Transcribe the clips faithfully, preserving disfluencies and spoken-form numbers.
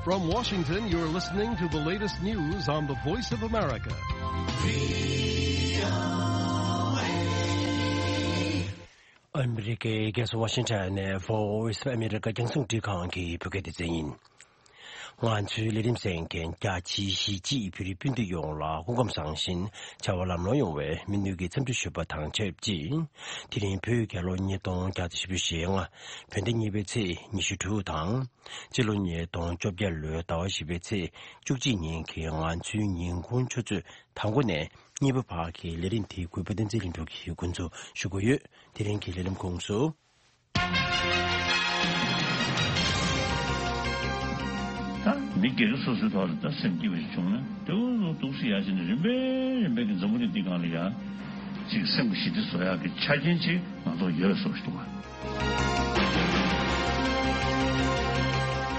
From Washington, you're listening to the latest news on the Voice of America. ཨ་མི་རི་ཀའི་རྒྱལ་ས་ཝ་ཤིང་ཊོན་ནས་Voice of America རྒྱང་སྲིང་རླུང་འཕྲིན་ཁང་གི་བོད་སྐད་སྡེ་ཚན་ཡིན། ང་ཚོའི་ལས་རིམ་གསན་མཁན་རྒྱ་ཆེའི་གཞིས་བྱེས་བོད་རིགས་སྤུན་ཟླ་ཡོངས་ལ་སྐུ་ཁམས་བཟང་ཞིང་བྱ་བ་ལམ་ལྷོང་ཡོང་བའི་སྨོན་འདུན་གྱི་འཚམས་འདྲི་ཞུ་བ་དང་ཆབས་ཅིག་དེ་རིང་བོད་རྒྱལ་ལོ་ཉིས་སྟོང་བརྒྱ་དང་བཞི་བཅུ་ཞེ་ལྔ། བོད་ཟླ་གཉིས་པའི་ཚེས་ཉི་ཤུ་དྲུག་དང་། སྤྱི་ལོ་ཉིས་སྟོང་བཅོ་བརྒྱད་ལོའི་ཟླ་བ་བཞི་པའི་ཚེས་བཅུ་གཅིག་ཉིན་གྱི་ང་ཚོའི་ཉིན་གུང་ཆུ་ཚོད་དང་པོ་ནས་གཉིས་པ་བར་གྱི་ལས་རིམ་དེ་གུས་པ་བསྟན་འཛིན་ལྷུན་གྲུབ་ཀྱིས་འགོ་འཛུགས་ཞུ་གི་ཡོད། དེ་རིང་གི་ལས་རིམ་ཁོངས་སུ། ད་མི་སྒེར་སོ་སོའི་ཐོག་ལ་ད་སེམས་སྐྱིད་པ་ཞིག་བྱུང་ན་དེ་འུ་ཚོ་འདུག་སེ་ཡར་བྱས་ནས་རིམ་པས་རིམ་པས་ཀྱི་འཛམ་བུ་གླིང་འདི་སྒང་ལ་ཡ་ཅིག་སེམས་ཀྱི་ཞི་བདེ་བཟོ་ཡག་གི་ཆ་རྐྱེན་ཅིག་ང་ཚོ་ཡོད་བཟོ་ཞིག་འདུག་ག་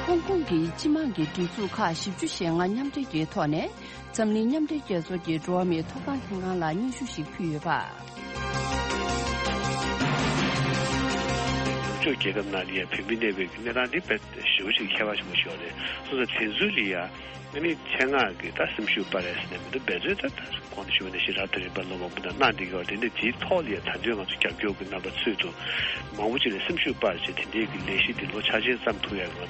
ཧོང་ཀོང་གི་སྤྱི་དམངས་ཀྱི་སྒྲིག་འཛུགས་ཁག་བཞི་བཅུ་ཞེ་ལྔ་མཉམ་འབྲེལ་གྱི་ཐོག་ནས། འཛམ་གླིང་མཉམ་འབྲེལ་རྒྱལ་ཚོགས་ཀྱི་འགྲོ་བ་མིའི་ཐོབ་ཐང་ལྷན་ཁང་ལ་སྙན་ཞུ་ཞིག་ཕུལ་ཡོད་པ། ཕྱོགས་རྒྱལ་ཁབ་ནང་ལ་ཡང་བོད་མི་གནས་པའི་གནས་སྟངས་འདི་དཔེ་ཞེ་པོ་ཅིག་ཁྱད་པར་ཆེན་པོ་ཞིག་ཡོད་རེད། སོ་སོ་དེ་ཚོའི་ལ་ཡ་ཨ་ནི་ཆེད་མངགས་ཀྱི་ད་སེམས་ཤུགས་སྤར་ཡ་ཟེར་ནས་མི་འདུག་འབད་རྩོལ་ད་ད་གོང་དུ་ཞུས་པ་ནང་བཞིན་རབ་དང་རིམ་པ་ལ་མང་པོ་དང་གནང་བསྡད་ཀྱི་ཡོད་རེད། དེ་འདྲ་དེའི་ཐོག་ལ་ཡ་ད་དུང་ང་ཚོ་རྒྱབ་སྐྱོར་གྱི་རྣམ་པ་ཚོས་དུ་མང་པོ་ཅིག་ལ་སེམས་ཤུགས་སྤར་བྱས་དེ་འདྲའི་གི་ལས་གཞི་འདི་ལོ་ཆ་ཆེན་བརྩམས་ཐུབ་ཡ་གི་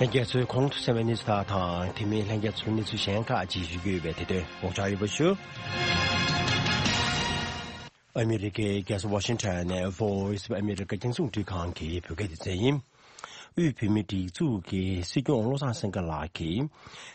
ལྷན་རྒྱས་ཚོས་གོང་དུ་གསན་པའི་གནས་ཚུལ་དག་དང་དེ་མིན་ལྷན་རྒྱས་ཚོར་གནས་ཚུལ་གཞན་ཁག་ཅིག་ཞུ་རྒྱུ་ཡོད་པས་དེ་དོན་ངོ་བཅར་ཡོད་པ་ཞུ། ཨ་མི་རི་ཀའི་རྒྱལ་ས་ཝ་ཤིང་ཊོན་ནས་Voice of America རྒྱང་སྲིང་རླུང་འཕྲིན་ཁང་གི་བོད་སྐད་སྡེ་ཚན་ཡིན། དབུས་བོད་མིའི་སྒྲིག་འཛུགས་ཀྱི་སྲིད་སྐྱོང་བློ་བཟང་སེང་གེ་ལགས་ཀྱིས་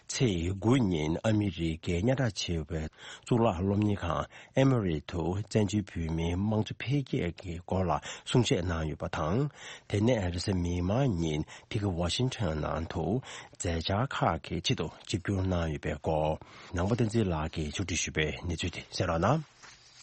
ཚེས་དགུ་ཉིན་ཨ་མི་རི་ཀའི་སྙན་གྲགས་ཆེ་བའི་གཙུག་ལག་སློབ་གཉེར་ཁང་ཨེ་མོ་རི་དུ་བཙན་བྱོལ་བོད་མིའི་དམངས་གཙོ་འཕེལ་རྒྱས་ཀྱི་སྐོར་ལ་གསུང་བཤད་གནང་ཡོད་པ་དང་། དེ་ནས་རེས་གཟའ་མིག་དམར་ཉིན་དེ་གའི་ཝ་ཤིང་ཊོན་ནང་དུ་མཛད་འཆར་ཁག་གི་ཆེད་དུ་ཆིབས་བསྒྱུར་གནང་ཡོད་པའི་སྐོར་ནང་པ་བསྟན་འཛིན་ལགས་ཀྱིས་ཕྱོགས་སྒྲིག་ཞུས་པའི་གནས་ཚུལ་དེ་གསན་རོགས་གནང་།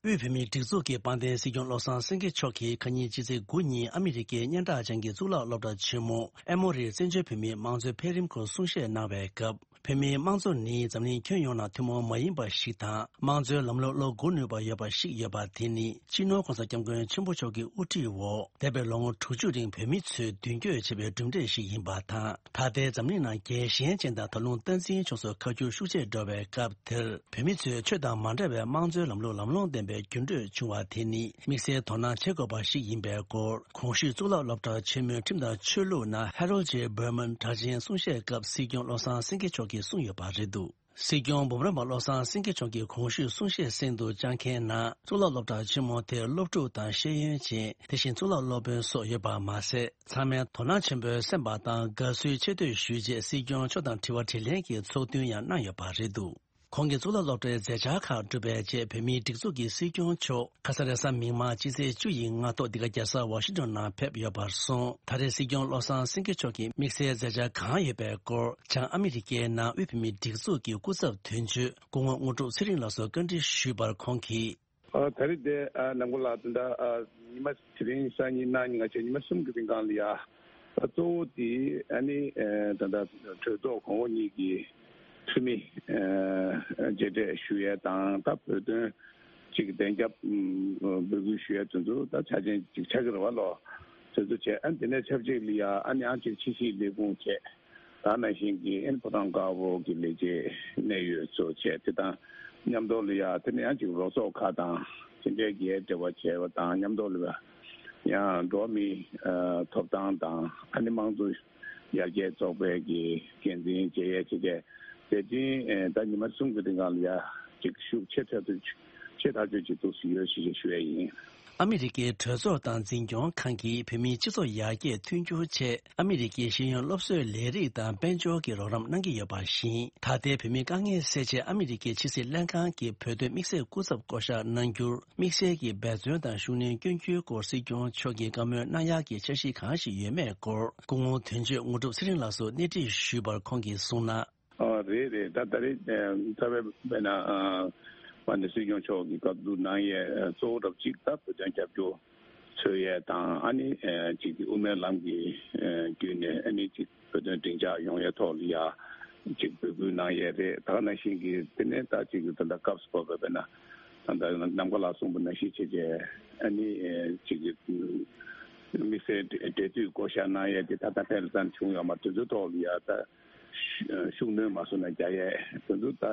དབུས་བོད་མིའི་སྒྲིག་འཛུགས་ཀྱི་དཔལ་ལྡན་སྲིད་སྐྱོང་བློ་བཟང་སེང་གེ་མཆོག་གིས་ཁ་ཉིན་ཕྱི་ཚེས་དགུ་ཉིན་ཨ་མི་རི་ཀའི་སྙན་གྲགས་ཅན་གྱི་གཙུག་ལག་སློབ་གྲྭ་ཆེན་མོ་ཨེ་མོ་རིར་བཙན་བྱོལ་བོད་མིའི་དམངས་གཙོའི་འཕེལ་རིམ་སྐོར་གསུང་བཤད་གནང་བའི་སྐབས། བོད་མིའི་དམངས་གཙོ་ནི་འཛམ་གླིང་ཁྱོན་ཡོངས་ནང་ཐུན་མོང་མ་ཡིན་པ་ཞིག་དང་། དམངས་གཙོའི་ལམ་ལུགས་བློ་འགུག་ནུས་པ་ཡོད་པ་ཞིག་ཡོད་པ་དེ་ནི་སྤྱི་ནོར་༸གོང་ས་༸སྐྱབས་མགོན་ཆེན་པོ་མཆོག་གི་དབུ་ཁྲིད་འོག་འདས་པའི་ལོ་ངོ་དྲུག་ཅུ་རིང་བོད་མི་ཚོས་མདུན་སྐྱོད་བྱས་པའི་གྲུབ་འབྲས་ཤིག་ཡིན་པ་དང་། ད་ལྟའི་འཛམ་གླིང་ནང་རྒྱལ་ཞེན་ཅན་དང་ད་རུང་སྟངས་འཛིན་ཕྱོགས་སུ་ཁ་བསྒྱུར་ཤུགས་ཆེ་འགྲོ་བའི་སྐབས་དེར། བོད་མི་ཚོས་ཆོས་དང་མ་འདྲ་བའི་དམངས་གཙོའི་ལམ་ལུགས་ལམ་ལྷོང་ལྡན་པའི་འགྱུར་འགྲོས་བྱུང་བ་དེ་ནི་དམིགས་བསལ་དོ་སྣང་བྱེད་དགོས་པ་ཞིག་ཡིན་པའི་སྐོར། གོང་ཞུས་གཙུག་ལག་སློབ་གྲྭ་ཆེན་མོའི་ཁྲིམས་དང་ཆོས་ལུགས་ནང་Harold J Berman གྲགས་ཅན་གསུང་བཤད་སྐབས་སྲིད་སྐྱོང་བློ་བཟང་སེང་གེ་མཆོག་གིས་གསུངས་ཡོད་པ་རེད་འདུག་སྲིད་སྐྱོང་འབུམ་རམས་པ་བློ་བཟང་སེང་གེ་མཆོག་གིས་གོང་ཞུས་གསུང་བཤད་གསན་དུ་བཅར་མཁན་ནང་གཙུག་ལག་སློབ་གྲྭ་ཆེན་མོ་དེར་སློབ་ཕྲུག་དང་ཤེས་ཡོན་ཅན། དེ་བཞིན་གཙུག་ལག་སློབ་དཔོན་སོགས་ཡོད་པ་མ་ཟད། ཚང་མས་དོ་སྣང་ཆེན་པོས་གསན་པ་དང་དགའ་བསུའི་ཆེ་བསྟོད་ཞུས་རྗེས་སྲིད་སྐྱོང་མཆོག་དང་དྲི་བ་དྲིས་ལན་གྱི་ཚོགས་འདུ་ཡང་གནང་ཡོད་པ་རེད་འདུག་ཁོང་གིས་གཙུག་ལག་སློབ་གྲྭའི་མཛད་འཆར་ཁག་གྲུབ་པའི་རྗེས་བོད་མིའི་སྒྲིག་འཛུགས་ཀྱི་སྲིད་སྐྱོང་མཆོག་ཁ་ས་རེས་གཟའ་མིག་དམར་སྤྱི་ཚེས་བཅུ་ཡི་སྔ་ཐོག་འདི་ག་རྒྱལ་ས་ཝ་ཤིང་ཊོན་ནང་ཕེབས་ཡོད་པར་སོང་། ད་རེས་སྲིད་སྐྱོང་བློ་བཟང་སེང་གེ་མཆོག་གིས་དམིགས་བསལ་མཛད་འཆར་གང་ཡོད་པའི་སྐོར་བྱང་ཨ་མི་རི་ཀའི་ནང་དབུས་བོད་མིའི་སྒྲིག་འཛུགས་ཀྱི་སྐུ་ཚབ་དོན་གཅོད་སྐུ་ངོ་དངོས་གྲུབ་ཚེ་རིང་ལགས་སུ་བཀའ་འདྲི་ཞུས་པར་ཁོང་གིས། ཨ་ད་རེས་དེ་ཨ་ནང་པ་ལགས་དེ་འདྲ་ཨ་ཉི་མ་དེ་རིང་སང་ཉིན་གནངས་ཉིན་ང་བཅས་ཉི་མ་གསུམ་གྱི་རིང་གང་ལ་ཡ་ད་གཙོ་བོ་དེ་ཨ་ནི་ཨ་ད་ལྟ་གྲོས་ཚོགས་གོང་འོག་གཉིས་ཀྱི་འཐུས་མི་ཨ་མཇལ་འཕྲད་ཞུ་ཡས་དང་ད་བོད་དོན་གཅིག་གདན་རྒྱབ་འབོད་སྐུལ་ཞུ་ཡས་དེ་ཚོ་ད་ཆ་ཆེན་གཅིག་ཆགས་ཀྱི་རེད་བ་ལོ། དེ་ཚོ་བྱས་ཨ་དེ་ནས་ཆབས་ཅིག་ལ་ཡ་ཨ་ནི་ཨང་གཅིག་ཕྱི་སྲིད་ལས་ཁུངས་བྱས། ད་ནང་བཞིན་གྱི་ཨན་ཕོ་བྲང་དཀར་པོ་གི་ལས་བྱེད་གནད་ཡོད་ཚོ་བྱས་དེ་དང་མཉམ་དུ་ལ་ཡ་དེ་ནས་ཡང་ཅིག་རོགས་ཚོགས་ཁག་དང་དེ་འདྲའི་གི་འབྲེལ་བ་བྱས་པ་དང་མཉམ་དུ་ལ་ཡ་ཡང་འགྲོ་བ་མིའི་ཨ་ཐོབ་ཐང་དང་ཨ་ནི་དམངས་གཙོ་ཡར་རྒྱས་ཚོགས་པའི་གི་འགན་འཛིན་བྱེད་ཡས་བྱེད་མཁན་དེ་དེ་ད་ཉི་མ་གསུམ་གི་རིང་ལ་ཡ་ཅིག་ཤུགས་ཆེ་ཐག་ཆོད་ཆེ་ཐག་ཆོད་ཅིག་ཐུགས་སུ་ཡོད་ཞེས་ཞུ་ཡས་ཡིན། ཨ་མི་རི་ཀའི་གྲོས་ཚོགས་དང་འཛིན་སྐྱོང་ཁང་གིས་བོད་མིའི་སྤྱི་ཚོགས་ཡར་རྒྱས་མཐུན་འགྱུར་ཆེད་ཨ་མི་རི་ཀའི་ཤེས་ཡོན་སློབ་གསོའི་ལས་རིགས་དང་དཔལ་འབྱོར་གྱི་རོགས་རམ་གནང་གི་ཡོད་པ་བཞིན། ད་ལྟའི་བོད་མིའི་དཀའ་ངལ་སེལ་ཆེད་ཨ་མི་རི་ཀའི་ཕྱི་སྲིད་ལྷན་ཁང་གི་བོད་དོན་དམིགས་བསལ་སྐུ་ཚབ་བསྐོ་གཞག་གནང་རྒྱུར་དམིགས་བསལ་གྱི་འབད་བརྩོན་དང་ཤུགས་སྣོན་བསྐྱོན་རྒྱུའི་སྐོར་སྲིད་སྐྱོང་མཆོག་གིས་བཀའ་མོལ་གནང་ཡག་གི་འཆར་གཞི་གང་ཞིག་ཡོད་མེད་སྐོར་སྐུ་ངོ་དོན་གཅོད་དངོས་གྲུབ་ཚེ་རིང་ལགས་སུ་གནས་འདྲི་ཞུས་པར་ཁོང་གིས་གསུངས་ན། ཨ་རེད་རེད། ད་ད་རེས་ཨ་རྩ་བའི་དཔེར་ན་ཨ་མ་ནི་སྲིད་སྐྱོང་མཆོག་གིས་བཀའ་བསྡུར་གནང་ཡས་ཨ་གཙོ་བོ་རབ་གཅིག་ད་བོད་དོན་རྒྱབ་སྐྱོར་འཚོལ་ཡས་དང་ཨ་ནི་ཨ་གཅིག་གི་དབུ་མའི་ལམ་གྱི་ཨ་བརྒྱུད་ནས་ཨ་ནི་གཅིག་བོད་དོན་སྡིངས་ཆ་ཡོང་ཡས་ཐོག་ལ་ཡ་གཅིག་འབོད་སྐུལ་གནང་ཡས་རེད། ད་ག་ནང་བཞིན་གྱི་དེ་ནས་ད་གཅིག་གི་ད་ལྟ་སྐབས་སུ་བབས་པའི་དཔེར་ན་ད་ལྟ་ནམ་མཁའ་ལགས་གསུངས་པ་ནང་བཞིན་བྱས་རྗེས་ཨ་ནི་ཨ་གཅིག་གི་དམིགས་བསལ་འབྲེལ་མཐུད་བསྐོ་བཞག་གནང་ཡས་དེ་ད་ལྟ་ཕན་ལ་ཙམ་བྱུང་ཡོད་མ་རེད། དེ་ཚོའི་ཐོག་ལ་ཡ་ད་ཤུགས་སྣོན་མ་སོང་ན་རྒྱག་ཡས་དེ་ཚོ་ད་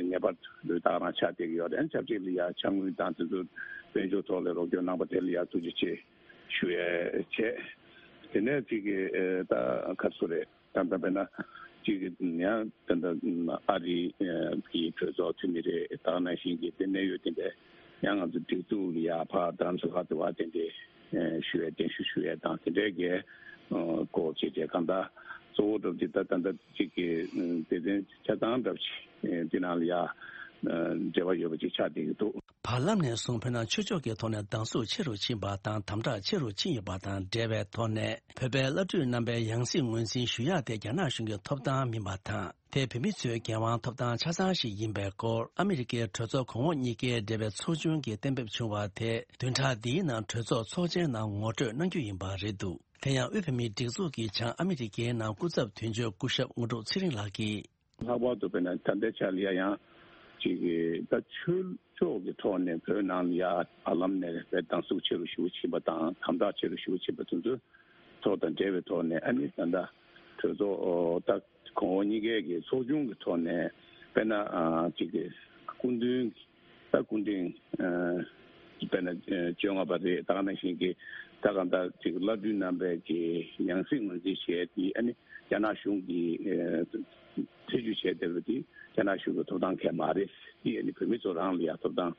ངེས་པར་དུ་ད་ག་རང་ཆགས་བསྡད་ཀྱི་ཡོད་རེད། ཆབས་ཅིག་ལ་ཡ་ཕྱག་དངུལ་དང་དེ་ཚོ་དཔལ་འབྱོར་ཐོག་ལ་རོགས་སྐྱོར་གནང་པ་དེ་ལ་ཡ་ཐུགས་རྗེ་ཆེ་ཞུ་ཡས་བྱས། དེ་ནས་ཅིག་གི་ད་ག་རེ་ཟེར་རེད། ད་ལྟ་དཔེར་ན་གཅིག་ཡང་ད་ལྟ་ཨ་རི་གི་གྲོས་ཚོགས་འཐུས་མི་རེད། ད་ག་ནང་བཞིན་གྱི་དེ་གནད་ཡོད་དེ་འདྲ་ཡང་ང་ཚོ་སྒྲིག་འཛུགས་ལ་ཡ་ཕར་རྡ་རམ་ས་ལ་དུ་བ་དེ་འདྲ་ཞུ་ཡས་གདན་ཞུ་ཞུ་ཡས་དང་དེ་འདྲའི་གི་སྐོར་བྱས་བྱས་གང་ལྟར་གཙོ་བོ་འདྲ་པོ་ཅིག་ད་ད་ལྟ་གཅིག་གི་སྡེ་ཚན་ཆ་ཚང་འདྲ་པོ་ཅིག་དེ་ནང་ལ་ཡ་འབྲེལ་བ་ཡོད་པ་ཅིག་ཆགས་བསྡད་ཀྱི་འདུག། བར་ལམ་ནས་བཟུང་བོད་ནང་ཆོས་ཕྱོགས་ཀྱི་ཐོག་ནས་སྡང་ཟུག་ཆེ་རུ་ཕྱིན་པ་དང་དམ་དྲག་ཆེ་རུ་ཕྱིན་ཡོད་པ་དང་འབྲེལ་བའི་ཐོག་ནས་བོད་པའི་བླ་སྤྲུལ་རྣམ་པའི་ཡང་སྲིད་ངོས་འཛིན་ཞུ་ཡག་དེ་རྒྱ་ནག་གཞུང་གི་ཐོབ་ཐང་མིན་པ་དང་། དེ་བོད་མི་ཚོའི་འགན་དབང་ཐོབ་ཐང་ཆ་ཚང་ཞིག་ཡིན་པའི་སྐོར་ཨ་མི་རི་ཀའི་གྲོས་ཚོགས་གོང་འོག་གཉིས་ཀའི་འབྲེལ་བའི་ཚོགས་ཆུང་གིས་གཏན་འབེབས་བྱུང་བ་དེ་བདུན་ཕྲག་འདིའི་ནང་གྲོས་ཚོགས་ཚོགས་ཆེན་ནང་ངོ་སྤྲོད་གནང་རྒྱུ་ཡིན་པ་རེད་འདུག། དེ་ཡང་དབུས་བོད་མིའི་སྒྲིག་འཛུགས་ཀྱི་བྱང་ཨ་མི་རི་ཀའི་ནང་སྐུ་ཚབ་དོན་གཅོད་སྐུ་ཞབས་དངོས་གྲུབ་ཚེ་རིང་ལགས་ཀྱིས། ལྷག་པར་དུ་དཔེར་ན་ད་ལྟའི་ཆ་ལ་ཡ་ཡང་ཅིག་གི་ད་ཆོས་ཕྱོགས་ཀྱི་ཐོག་ནས་བོད་ནང་ལ་ཡ་བར་ལམ་ནས་དཔེ་སྡང་ཟུག་ཆེ་རུ་ཞེ་པོ་ཕྱིན་པ་དང་དམ་དྲག་ཆེ་རུ་ཞེ་པོ་ཕྱིན་པ་དེ་ཚོའི་ཐོག་དང་འབྲེལ་བའི་ཐོག་ནས་ཨ་ནི་ད་ལྟ་གྲོས་ཚོགས་ད་གོང་འོག་གཉིས་ཀའི་གི་ཚོགས་ཆུང་གི་ཐོག་ནས་དཔེར་ན་ཅིག་གི་སྐུ་མདུན་ད་སྐུ་ཕྲེང་དཔེར་ན་བཅོ་ལྔ་པ་རེད། ད་ག་ནང་བཞིན་གྱི་ད་གང་ལྟར་ཅིག་བླ་སྤྲུལ་རྣམ་པའི་གི་ཡང་སྲིད་ངོས་འཛིན་བྱས་ཏེ་ཨ་ནི་རྒྱ་ནག་གཞུང་གི་ཐེ་ཇུས་བྱས་བསྡད་པ་དེ་རྒྱ་ནག་གཞུང་གི་ཐོབ་ཐང་གང་ཡང་མ་རེད། དེ་ཨ་ནི་བོད་མི་ཚོ་རང་ལ་ཡང་ཐོབ་ཐང་།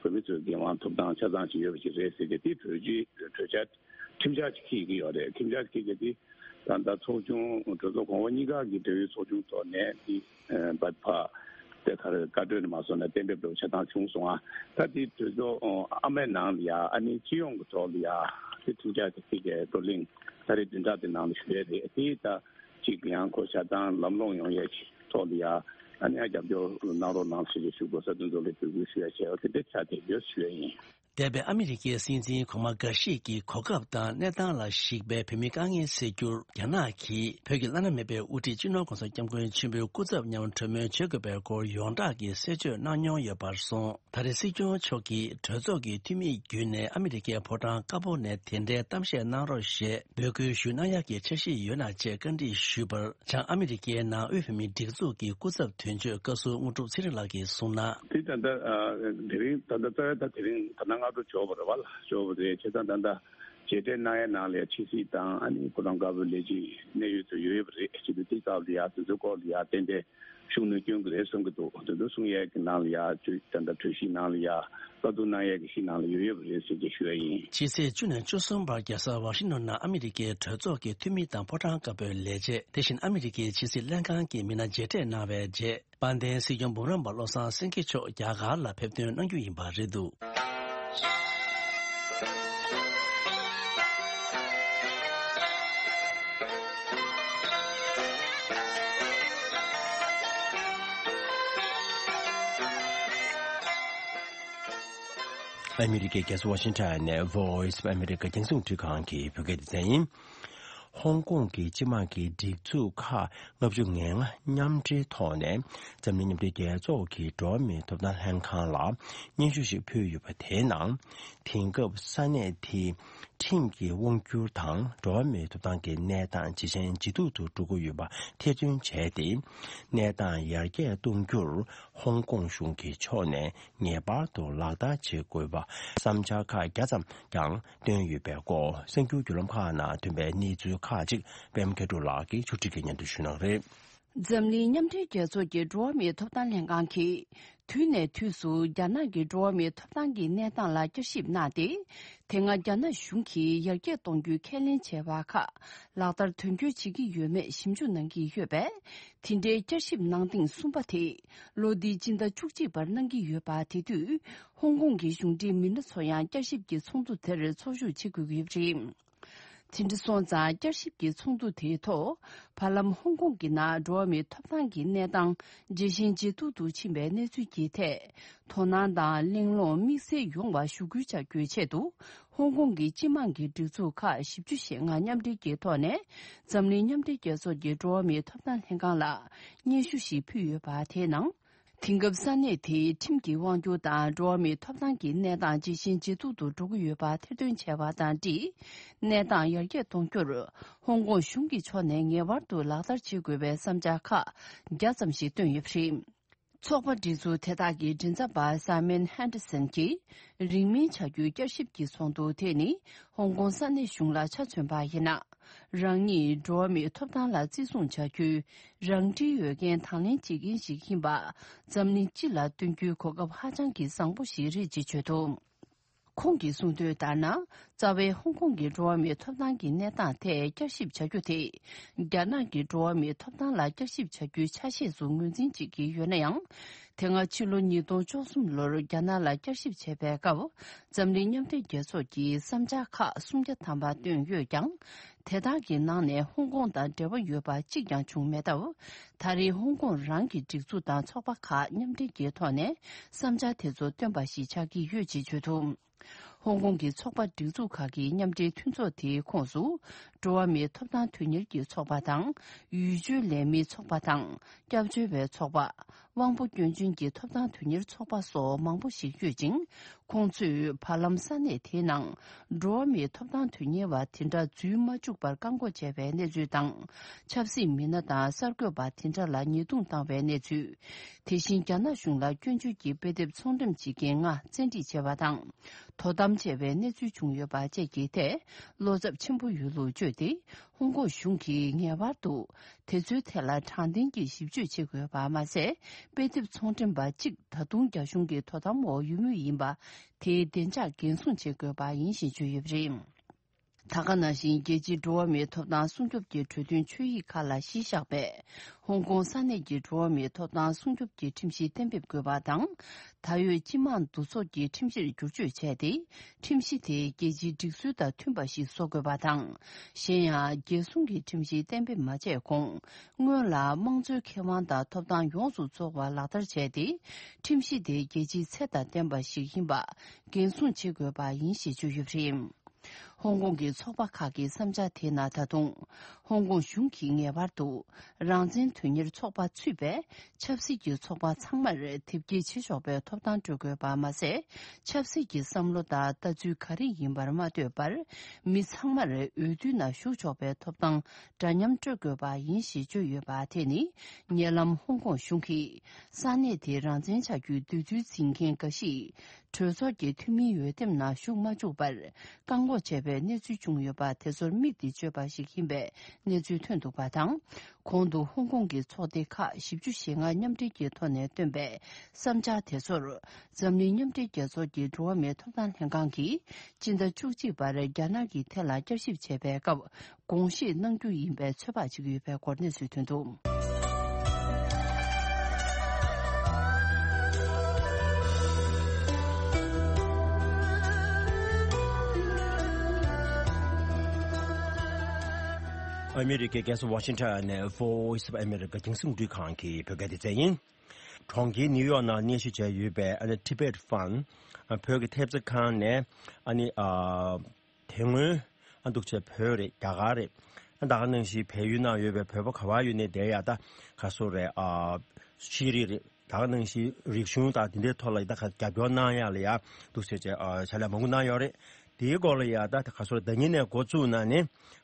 བོད་མི་ཚོའི་འགན་དབང་ཐོབ་ཐང་ཆ་ཚང་ཅིག་ཡོད་པ་ཅིག་རེད་ཟེར་ཏེ་དེ་གྲོས་ཆོད་གྲོས་འཆར་ཁྲིམས་འཆར་ཅིག་འཁྱེར་གྱི་ཡོད་རེད། ཁྲིམས་འཆར་འཁྱེར་གྱི་དེ་ད་ལྟ་ཚོགས་ཆུང་གྲོས་ཚོགས་གོང་འོག་གཉིས་ཀ་གི་འབྲེལ་ཡོད་ཚོགས་ཆུང་ཐོག་ནས་དེ་བར་ཕ་དེ་ག་རེ་བཀའ་གྲོས་ནས་མ་སོང་ན་གཏན་འབེབས་འགྲོ་ཆ་ཚང་བྱུང་སོང་ཨ། ད་དེ་གྲོས་ཚོགས་ཨ་མའི་ནང་ལ་ཡ་ཨ་ནི་སྤྱི་ཡོངས་ཀྱི་ཐོག་ལ་ཡ་དེ་ཁྲིམས་འཆར་དེ་ཁྲིད་ཀྱི་བགྲོ་གླེང་ད་རེས་བདུན་ཕྲག་དེ་ནང་ལ་ཞུ་ཡས་རེད། དེ་ད་ཅིག་ཡང་ཁོ་ཆ་ཚང་ལམ་ལྷོང་ཡོང་ཡས་ཀྱི་ཐོག་ལ་ཡ་ཨ་ནི་ཨ་རྒྱབ་སྐྱོར་གནང་རོགས་གནང་ཞེས་ཞུ་དགོས་ས་དེ་ཚོ་ལ་འབོད་སྐུལ་ཞུ་ཡས་བྱས་པ་དེ་འདྲ་ཆགས་བསྡད་ཡོད་ཞུ་ཡས་ཡིན། འདས་པའི་ཨ་མི་རི་ཀའི་སྲིད་འཛིན་གོང་མ་འགའ་ཞིག་གིས་གོ་སྐབས་དང་གནས་སྟངས་ལ་གཞིགས་པའི་བོད་མིའི་དཀའ་ངལ་སེལ་རྒྱུར་རྒྱ་ནག་གིས་བོད་ཀྱི་བླ་ན་མེད་པའི་དབུ་ཁྲིད་སྤྱི་ནོར་༸གོང་ས་༸སྐྱབས་མགོན་ཆེན་པོའི་སྐུ་ཚབ་མཉམ་གྲོས་མོལ་བྱེད་དགོས་པའི་སྐོར་ཡོངས་གྲགས་ཀྱིས་གསལ་བརྗོད་གནང་མྱོང་ཡོད་པར་སོང་། ད་རེས་སྲིད་སྐྱོང་མཆོག་གིས་གྲོས་ཚོགས་ཀྱི་འཐུས་མི་བརྒྱུད་ནས་ཨ་མི་རི་ཀའི་ཕོ་བྲང་དཀར་པོ་ནས་དེ་འདྲའི་གཏམ་བཤད་གནང་རོགས་ཞེས་འབོད་སྐུལ་ཞུ་གནང་ཡག་གི་འཆར་གཞི་ཡོད་ན་ཅེས་བཀའ་འདྲི་ཞུས་པར། བྱང་ཨ་མི་རི་ཀའི་ནང་དབུས་བོད་མིའི་སྒྲིག་འཛུགས་ཀྱི་སྐུ་ཚབ་དོན་གཅོད་བཀའ་ཟུར་དངོས་གྲུབ་ཚེ་རིང་ལགས་ཀྱིས་གསུངས་ན། དེ་ད་ལྟ་ཨ་དེ་རིང་ད་ལྟ་རྩ་བའི་ད་དེ་རིང་ད་ལྟ་སྔ་དྲོ་འབྱོར་བ་རེད་བ་ལ་འབྱོར་བ་རེད། བྱས་ཙང་ད་ལྟ་མཇལ་འཕྲད་གནང་ཡས་ནང་ལ་ཡ་ཕྱི་སྲིད་དང་ཨ་ནི་ཕོ་བྲང་དཀར་པོའི་ལས་བྱེད་གནད་ཡོད་ཚོ་ཡོད་ཡོད་པ་རེད། བྱས་ཙང་དེ་སྐབས་ལ་ཡ་དེ་ཚོའི་སྐོར་ལ་ཡ་ཏན་ཏན་ཤུགས་སྣོན་སྐྱོན་གྱི་རེད་བསམ་གྱི་འདུག་དེ་ཚོ་གསུང་ཡས་ཀྱི་ནང་ལ་ཡ་ད་ལྟ་གྲོས་གཞི་ནང་ལ་ཡ་བཀའ་བསྡུར་གནང་ཡས་ཀྱི་གཞི་ནང་ལ་ཡོད་ཡོད་པ་རེད་ཟེར་གྱི་ཞུ་ཡ་ཡིན། ཕྱི་ཚེས་བཅུ་ནས་བཅུ་གསུམ་བར་རྒྱལ་ས་ཝ་ཤིང་ཊོན་ནང་ཨ་མི་རི་ཀའི་གྲོས་ཚོགས་ཀྱི་འཐུས་མི་དང་ཕོ་བྲང་དཀར་པོའི་ལས་བྱེད། དེ་བཞིན་ཨ་མི་རི་ཀའི་ཕྱི་སྲིད་ལྷན་ཁང་གི་མི་སྣ་མཇལ་འཕྲད་གནང་བའི་རྗེས། དཔལ་ལྡན་སྲིད་སྐྱོང་འབུམ་རམས་པ་བློ་བཟང་སེང་གེ་མཆོག་རྒྱ་གར་ལ་ཕེབས་ཐོན་གནང་རྒྱུ་ཡིན་པ་རེད་འདུག། ཨ་མི་རི་ཀའི་རྒྱལ་ས་ཝ་ཤིང་ཊོན་ནས་Voice of America རྒྱང་སྲིང་རླུང་འཕྲིན་ཁང་གི་བོད་སྐད་སྡེ་ཚན་ཡིན། ཧོང་ཀོང་གི་སྤྱི་དམངས་ཀྱི་སྒྲིག་འཛུགས་ཁག་ལྔ་བཅུ་ང་ལྔ་མཉམ་འབྲེལ་ཐོག་ནས་འཛམ་གླིང་མཉམ་འབྲེལ་རྒྱལ་ཚོགས་ཀྱི་འགྲོ་བ་མིའི་ཐོབ་ཐང་ལྷན་ཁང་ལ་སྙན་ཞུ་ཞིག་ཕུལ་ཡོད་པ་དེའི་ནང་། དེང་སྐབས་ས་གནས་དེའི་ཁྲིམས་ཀྱི་དབང་སྒྱུར་དང་འགྲོ་བ་མིའི་ཐོབ་ཐང་གི་གནས་སྟངས་ཇེ་ཞན་ཇེ་སྡུག་ཏུ་འགྲོ་གི་ཡོད་པ་ཐེར་འདོན་བྱས་ཏེ། གནས་སྟངས་ཡར་རྒྱས་གཏོང་རྒྱུར་ཧོང་ཀོང་གཞུང་གི་ཕྱོགས་ནས་ངེས་པར་དུ་ལག་བསྟར་བྱེད་དགོས་པ་བསམ་འཆར་ཁག་བརྒྱ་ཙམ་ཀྱང་བཏོན་ཡོད་པའི་སྐོར་གསར་འགྱུར་བརྒྱུད་ལམ་ཁག་ནང་ཐོན་པའི་གནས་ཚུལ་ཁག་ཅིག་པད་མ་མཁས་གྲུབ་ལགས་ཀྱིས་ཕྱོགས་སྒྲིག་གིས་སྙན་སྒྲོན་ཞུ་གནང་གི་རེད། འཛམ་གླིང་མཉམ་འབྲེལ་རྒྱལ་ཚོགས་ཀྱི་འགྲོ་བ་མིའི་ཐོབ་ཐང་ལྷན་ཁང་གིས་དུས་ནས་དུས་སུ་རྒྱ་ནག་གི་འགྲོ་བ་མིའི་ཐོབ་ཐང་གི་གནས་སྟངས་ལ་བསྐྱར་ཞིབ་གནང་སྟེ། དེ་སྔ་རྒྱ་ནག་གཞུང་གིས་ཡར་རྒྱས་གཏོང་རྒྱུའི་ཁས་ལེན་བྱས་པ་ཁག་ལག་བསྟར་དོན་འཁྱོལ་བྱེད་ཀྱི་ཡོད་མེད་ཞིབ་འཇུག་གནང་གི་ཡོད་པས། དེ་འདྲའི་བསྐྱར་ཞིབ་གནང་ཐེངས་གསུམ་པ་དེ་ལོ་འདིའི་སྤྱི་ཟླ་བཅུ་གཅིག་པར་གནང་གི་ཡོད་པ། དེ་དུས་ཧོང་ཀོང་གི་གཞུང་འབྲེལ་མི་སྣ་ཚོ་ཡང་བསྐྱར་ཞིབ་ཀྱི་ཚོགས་འདུ་དེར་ཚོགས་ཞུགས་བྱེད་དགོས་ཀྱི་ཡོད་པ་རེད། དེ་འདྲ་སོང་ཙང་བསྐྱར་ཞིབ་ཀྱི་ཚོགས་འདུ་དེའི་ཐོག་བར་ལམ་ཧོང་ཀོང་གི་ནང་འགྲོ་བ་མིའི་ཐོབ་ཐང་གི་གནས་སྟངས་ཇེ་ཞན་ཇེ་སྡུག་ཏུ་ཕྱིན་པའི་གནས་ཚུལ་གྱི་ཐད་དོ་སྣང་དང་གླེང་སློང་དམིགས་བསལ་ཡོང་བ་ཞུ་སྐུལ་བྱ་རྒྱུའི་ཆེད་དུ། ཧོང་ཀོང་གི་སྤྱི་དམངས་ཀྱི་སྒྲིག་འཛུགས་ཁག་བཞི་བཅུ་ཞེ་ལྔ་མཉམ་འབྲེལ་གྱི་ཐོག་ནས་འཛམ་གླིང་མཉམ་འབྲེལ་རྒྱལ་ཚོགས་ཀྱི་འགྲོ་བ་མིའི་ཐོབ་ཐང་ལྷན་ཁང་ལ་སྙན་ཞུ་ཞིག་ཕུལ་ཡོད་པ། དེའི་ནང་ དེང་སྐབས་ས་གནས་དེའི་ཁྲིམས་ཀྱི་དབང་སྒྱུར་དང་འགྲོ་བ་མིའི་ཐོབ་ཐང་གི་གནས་སྟངས་ཇེ་ཞན་ཇེ་སྡུག་ཏུ་འགྲོ་གི་ཡོད་པ་ཐེར་འདོན་བྱས་པ་དང་འབྲེལ། གནས་སྟངས་ཡར་རྒྱས་གཏོང་རྒྱུར་ཧོང་ཀོང་གཞུང་གི་ཕྱོགས་ནས་ངེས་པར་དུ་ལག་བསྟར་བྱེད་དགོས་པའི་བསམ་འཆར་ཁག་བརྒྱ་ཙམ་ཞིག་བཏོན་ཡོད་པ་རེད། ཚོགས་པ་སྒྲིག་འཛུགས་དེ་དག་གི་མགྲིན་ཚབ་པ་Simon Henderson་གྱིས། རིང་མིན་བྱ་རྒྱུའི་བསྐྱར་ཞིབ་ཀྱི་ཚོགས་འདུ་དེ་ནི། ཧོང་ཀོང་ས་གནས་གཞུང་ལ་ཆ་མཚོན་པ་ཡིན་ན། རང་ཉིད་འགྲོ་བ་མིའི་ཐོབ་ཐང་ལ་བརྩི་སྲུང་བྱ་རྒྱུའི་རང་འཁྲིའི་འོས་འགན་དང་ལེན་བྱེད་མཁན་ཞིག་ཡིན་པ། འཛམ་གླིང་སྤྱི་ལ་སྟོན་རྒྱུའི་གོ་སྐབས་ཧ་ཅང་གི་བཟང་པོ་ཞིག་རེད་ཅེས་བརྗོད་འདུག་ཁོང་གིས་གསུངས་དོན་ལྟར་ན། རྩ་བའི་ཧོང་ཀོང་གི་འགྲོ་བ་མིའི་ཐོབ་ཐང་གི་གནས་སྟངས་ཐད་བསྐྱར་ཞིབ་བྱ་རྒྱུ་དེ། རྒྱ་ནག་གི་འགྲོ་བ་མིའི་ཐོབ་ཐང་ལ་བསྐྱར་ཞིབ་བྱ་རྒྱུའི་ཆ་ཤས་སུ་ངོས་འཛིན་བྱེད་ཀྱི་ཡོད་ན་ཡང་། དེ་སྔ་ཕྱི་ལོ་ཉིས་སྟོང་བཅུ་གསུམ་ལོར་རྒྱ་ནག་ལ་བསྐྱར་ཞིབ་བྱས་པའི་སྐབས། འཛམ་གླིང་མཉམ་འབྲེལ་རྒྱལ་ཚོགས་ཀྱིས་བསམ་འཆར་ཁག་སུམ་བརྒྱ་ཐམ་པ་བཏོན་ཡོད་ཀྱང་། དེ་དག་གི་ནང་ནས་ཧོང་ཀོང་དང་འབྲེལ་བ་ཡོད་པ་གཅིག་ཀྱང་བྱུང་མེད་སྟབས། ད་རེས་ཧོང་ཀོང་རང་གི་སྒྲིག་འཛུགས་དང་ཚོགས་པ་ཁག་མཉམ་འབྲེལ་གྱི་ཐོག་ནས་བསམ་འཆར་དེ་ཚོ་བཏོན་པ་ཞིག་ཆགས་ཀྱི་ཡོད་ཅེས་བརྗོད་འདུག་ཧོང་ཀོང་གི་ཚོགས་པ་སྒྲིག་འཛུགས་ཁག་གི་མཉམ་འབྲེལ་མཐུན་ཚོགས་དེའི་ཁོངས་སུ། འགྲོ་བ་མིའི་ཐོབ་ཐང་དོན་གཉེར་གྱི་ཚོགས་པ་དང་། ཡུལ་སྤྱོད་ལས་མིའི་ཚོགས་པ་དང་། སྐྱབས་བཅོལ་བའི་ཚོགས་པ། དབང་པོ་སྐྱོན་ཅན་གྱི་ཐོབ་ཐང་དོན་གཉེར་ཚོགས་པ་སོགས་མང་པོ་ཞིག་ཡོད་ཅིང་། ཁོང་ཚོས་བར་ལམ་ས་གནས་དེའི་ནང་། འགྲོ་བ་མིའི་ཐོབ་ཐང་དོན་གཉེར་བ་དེ་འདྲ་འཛུལ་མ་བཅུག་པར་བཀག་འགོག་བྱས་པའི་གནས་ཚུལ་དང་། ཆབ་སྲིད་མི་སྣ་དང་གསར་འགོད་པ་དེ་འདྲ་ལ་ཉེས་རྡུང་བཏང་བའི་གནས་ཚུལ། དེ་བཞིན་རྒྱ་ནག་གཞུང་ལ་སྐྱོན་བརྗོད་ཀྱི་དཔེ་དེབ་ཚོང་འགྲེམས་བྱེད་མཁན་ལྔ་བཙན་ཁྲིད་བྱས་པ་དང་། དོ་དམ་བྱས་པའི་གནས་ཚུལ་བྱུང་ཡོད་པ་བཅས་ཀྱི་ཐད། བློ་འཚབ་ཆེན་པོ་ཡོད་ལུགས་བརྗོད་དེ། ཧོང་ཀོང་གཞུང་གིས་ངེས་པར་དུ། དེ་ཚོའི་ཐད་ལ་དྲང་བདེན་གྱི་ཞིབ་དཔྱོད་བྱེད་དགོས་པ་མ་ཟད། དཔེ་དེབ་ཚོང་འགྲེམས་པ་གཅིག་ད་དུང་རྒྱ་གཞུང་གི་དོ་དམ་འོག་ཡོད་མུས་ཡིན་པ། དེའི་བདེ་འཇགས་འགན་སྲུང་བྱེད་དགོས་པ་ཡིན་ཞེས་བརྗོད་ཡོད་པ་རེད། ད་ག་ནང་བཞིན། རྒྱལ་སྤྱིའི་འགྲོ་བ་མིའི་ཐོབ་ཐང་སྲུང་སྐྱོབ་ཀྱི་གྲོས་མཐུན་ཆོད་ཡིག་ཁག་ལ་གཞི་བཞག་པའི་ཧོང་ཀོང་ས་གནས་ཀྱི་འགྲོ་བ་མིའི་ཐོབ་ཐང་སྲུང་སྐྱོབ་ཀྱི་ཁྲིམས་གཞི་གཏན་འབེབས་དགོས་པ་དང་། ད་ཡོད་སྤྱི་དམངས་འདུ་ཚོགས་ཀྱི་ཁྲིམས་གཞིར་བསྒྱུར་བཅོས་བྱས་ཏེ། ཁྲིམས་གཞི་དེ་རྒྱལ་སྤྱིའི་སྒྲིག་སྲོལ་དང་མཐུན་པ་ཞིག་བཟོ་དགོས་པ་དང་། གཞན་ཡང་། རྒྱལ་སྲུང་གི་ཁྲིམས་གཞི་གཏན་འབེབས་མ་བྱས་གོང་། སྔོན་ལ་དམངས་གཙོའི་ཁེ་དབང་དང་ཐོབ་ཐང་ཡོངས་སུ་རྫོགས་པ་ལག་བསྟར་བྱས་ཏེ། ཁྲིམས་གཞི་དེ་རྒྱལ་སྤྱིའི་ཚད་དང་ལྡན་པ་ཞིག་ཡིན་པ་འགན་སྲུང་བྱེད་དགོས་པ་ཡིན་ཞེས་བརྗོད་ཡོད་པ་རེད། ཧོང་ཀོང་གི་ཚོགས་པ་ཁག་གི་བསམ་འཆར་དེའི་ནང་ད་དུང་། ཧོང་ཀོང་གཞུང་གིས་ངེས་པར་དུ། རང་བཙན་དོན་གཉེར་ཚོགས་པ་ཚུད་པའི་ཆབ་སྲིད་ཀྱི་ཚོགས་པ་ཚང་མར་དེབ་སྐྱེལ་བྱེད་ཆོག་པའི་ཐོབ་ཐང་སྤྲོད་དགོས་པ་མ་ཟད། ཆབ་སྲིད་ཀྱི་བསམ་བློ་དང་ལྟ་ཚུལ་ག་རེ་ཡིན་པར་མ་ལྟོས་པར། མི་ཚང་མར་འོས་བསྡུའི་ནང་ཞུགས་ཆོག་པའི་ཐོབ་ཐང་འདྲ་མཉམ་སྤྲོད་དགོས་པ་ཡིན་ཞེས་བརྗོད་ཡོད་པ་དེ་ནི། ཉེ་ལམ་ཧོང་ཀོང་གཞུང་གིས། ས་གནས་དེའི་རང་བཙན་ཆགས་རྒྱུའི་འདོད་ཚུལ་འཛིན་མཁན་འགའ་ཞིག་གྲོས་ཚོགས་ཀྱི་འཐུས་མིའི་འོས་འདེམས་ནང་ཞུགས་མ་བཅུག་པར་བཀག་འགོག་བྱས་པའི་གནས་ཚུལ་བྱུང་ཡོད་པ་དེ་ཚོར་མིག་འདི་གཅོད་པ་ཞིག་ཡིན་པའི་གནས་ཚུལ་ཐོན་འདུག་པ་དང་། གོང་དུ་ཧོང་ཀོང་གི་ཚོགས་སྡེ་ཁག་བཞི་བཅུ་ཞེ་ལྔ་མཉམ་འབྲེལ་གྱི་ཐོག་ནས་བཏོན་པའི་བསམ་འཆར་དེ་ཚོར། འཛམ་གླིང་མཉམ་འབྲེལ་རྒྱལ་ཚོགས་ཀྱི་འགྲོ་བ་མིའི་ཐོབ་ཐང་ལྷན་ཁང་གིས་སྤྱི་ཟླ་བཅུ་གཅིག་པར་རྒྱ་ནག་གི་ཐད་ལ་བསྐྱར་ཞིབ་བྱས་པའི་སྐབས། དགོངས་བཞེས་གནང་རྒྱུ་ཡིན་པའི་ཚོད་དཔག་བྱེད་ཀྱི་ཡོད་པའི་སྐོར་གནས་ཚུལ་ཐོན་འདུག་ཨ་མི་རི་ཀའི་རྒྱལ་ས་ཝ་ཤིང་ཊོན་ནས་Voice of America་རྒྱང་སྲིང་རླུང་འཕྲིན་ཁང་གི་བོད་སྐད་སྡེ་ཚན་ཡིན། གྲོང་ཁྱེར་ནིའུ་ཡོག་ནང་གནས་གཞི་བྱས་ཡོད་པའི་ཨ་ནི་Tibet Fund་བོད་ཀྱི་ཐེབས་རྩ་ཁང་ནས་ཨ་ནི་ཨ། དེ་སྔོན་ཨ་འདུག་བྱས་བོད་རེད། རྒྱ་གར་རེད། ཨ་ད་ག་ནང་བཞིན་བལ་ཡུལ་ནང་ཡོད་པའི་བོད་པ་ག་བ་ཡོད་ནས་བསྡད་ཡ་ད་ག་སོ་རེད། ཨ་ཤེས་རིག་རེད། ད་ག་ནང་བཞིན་རིག་གཞུང་དང་དེ་འདྲའི་ཐོག་ལ་ཡ་ད་ག་རྒྱབ་སྐྱོར་གནང་ཡ་ལ་ཡ་འདུག་བྱས་བྱས་ཨ་བྱ་ལས་མང་པོ་གནང་ཡོད་རེད། དེའི་སྐོར་ལ་ཡ་ད་ག་སོ་རེད། ཟླ་ཉིན་ནས་འགོ་བཙུགས་ན་ནི་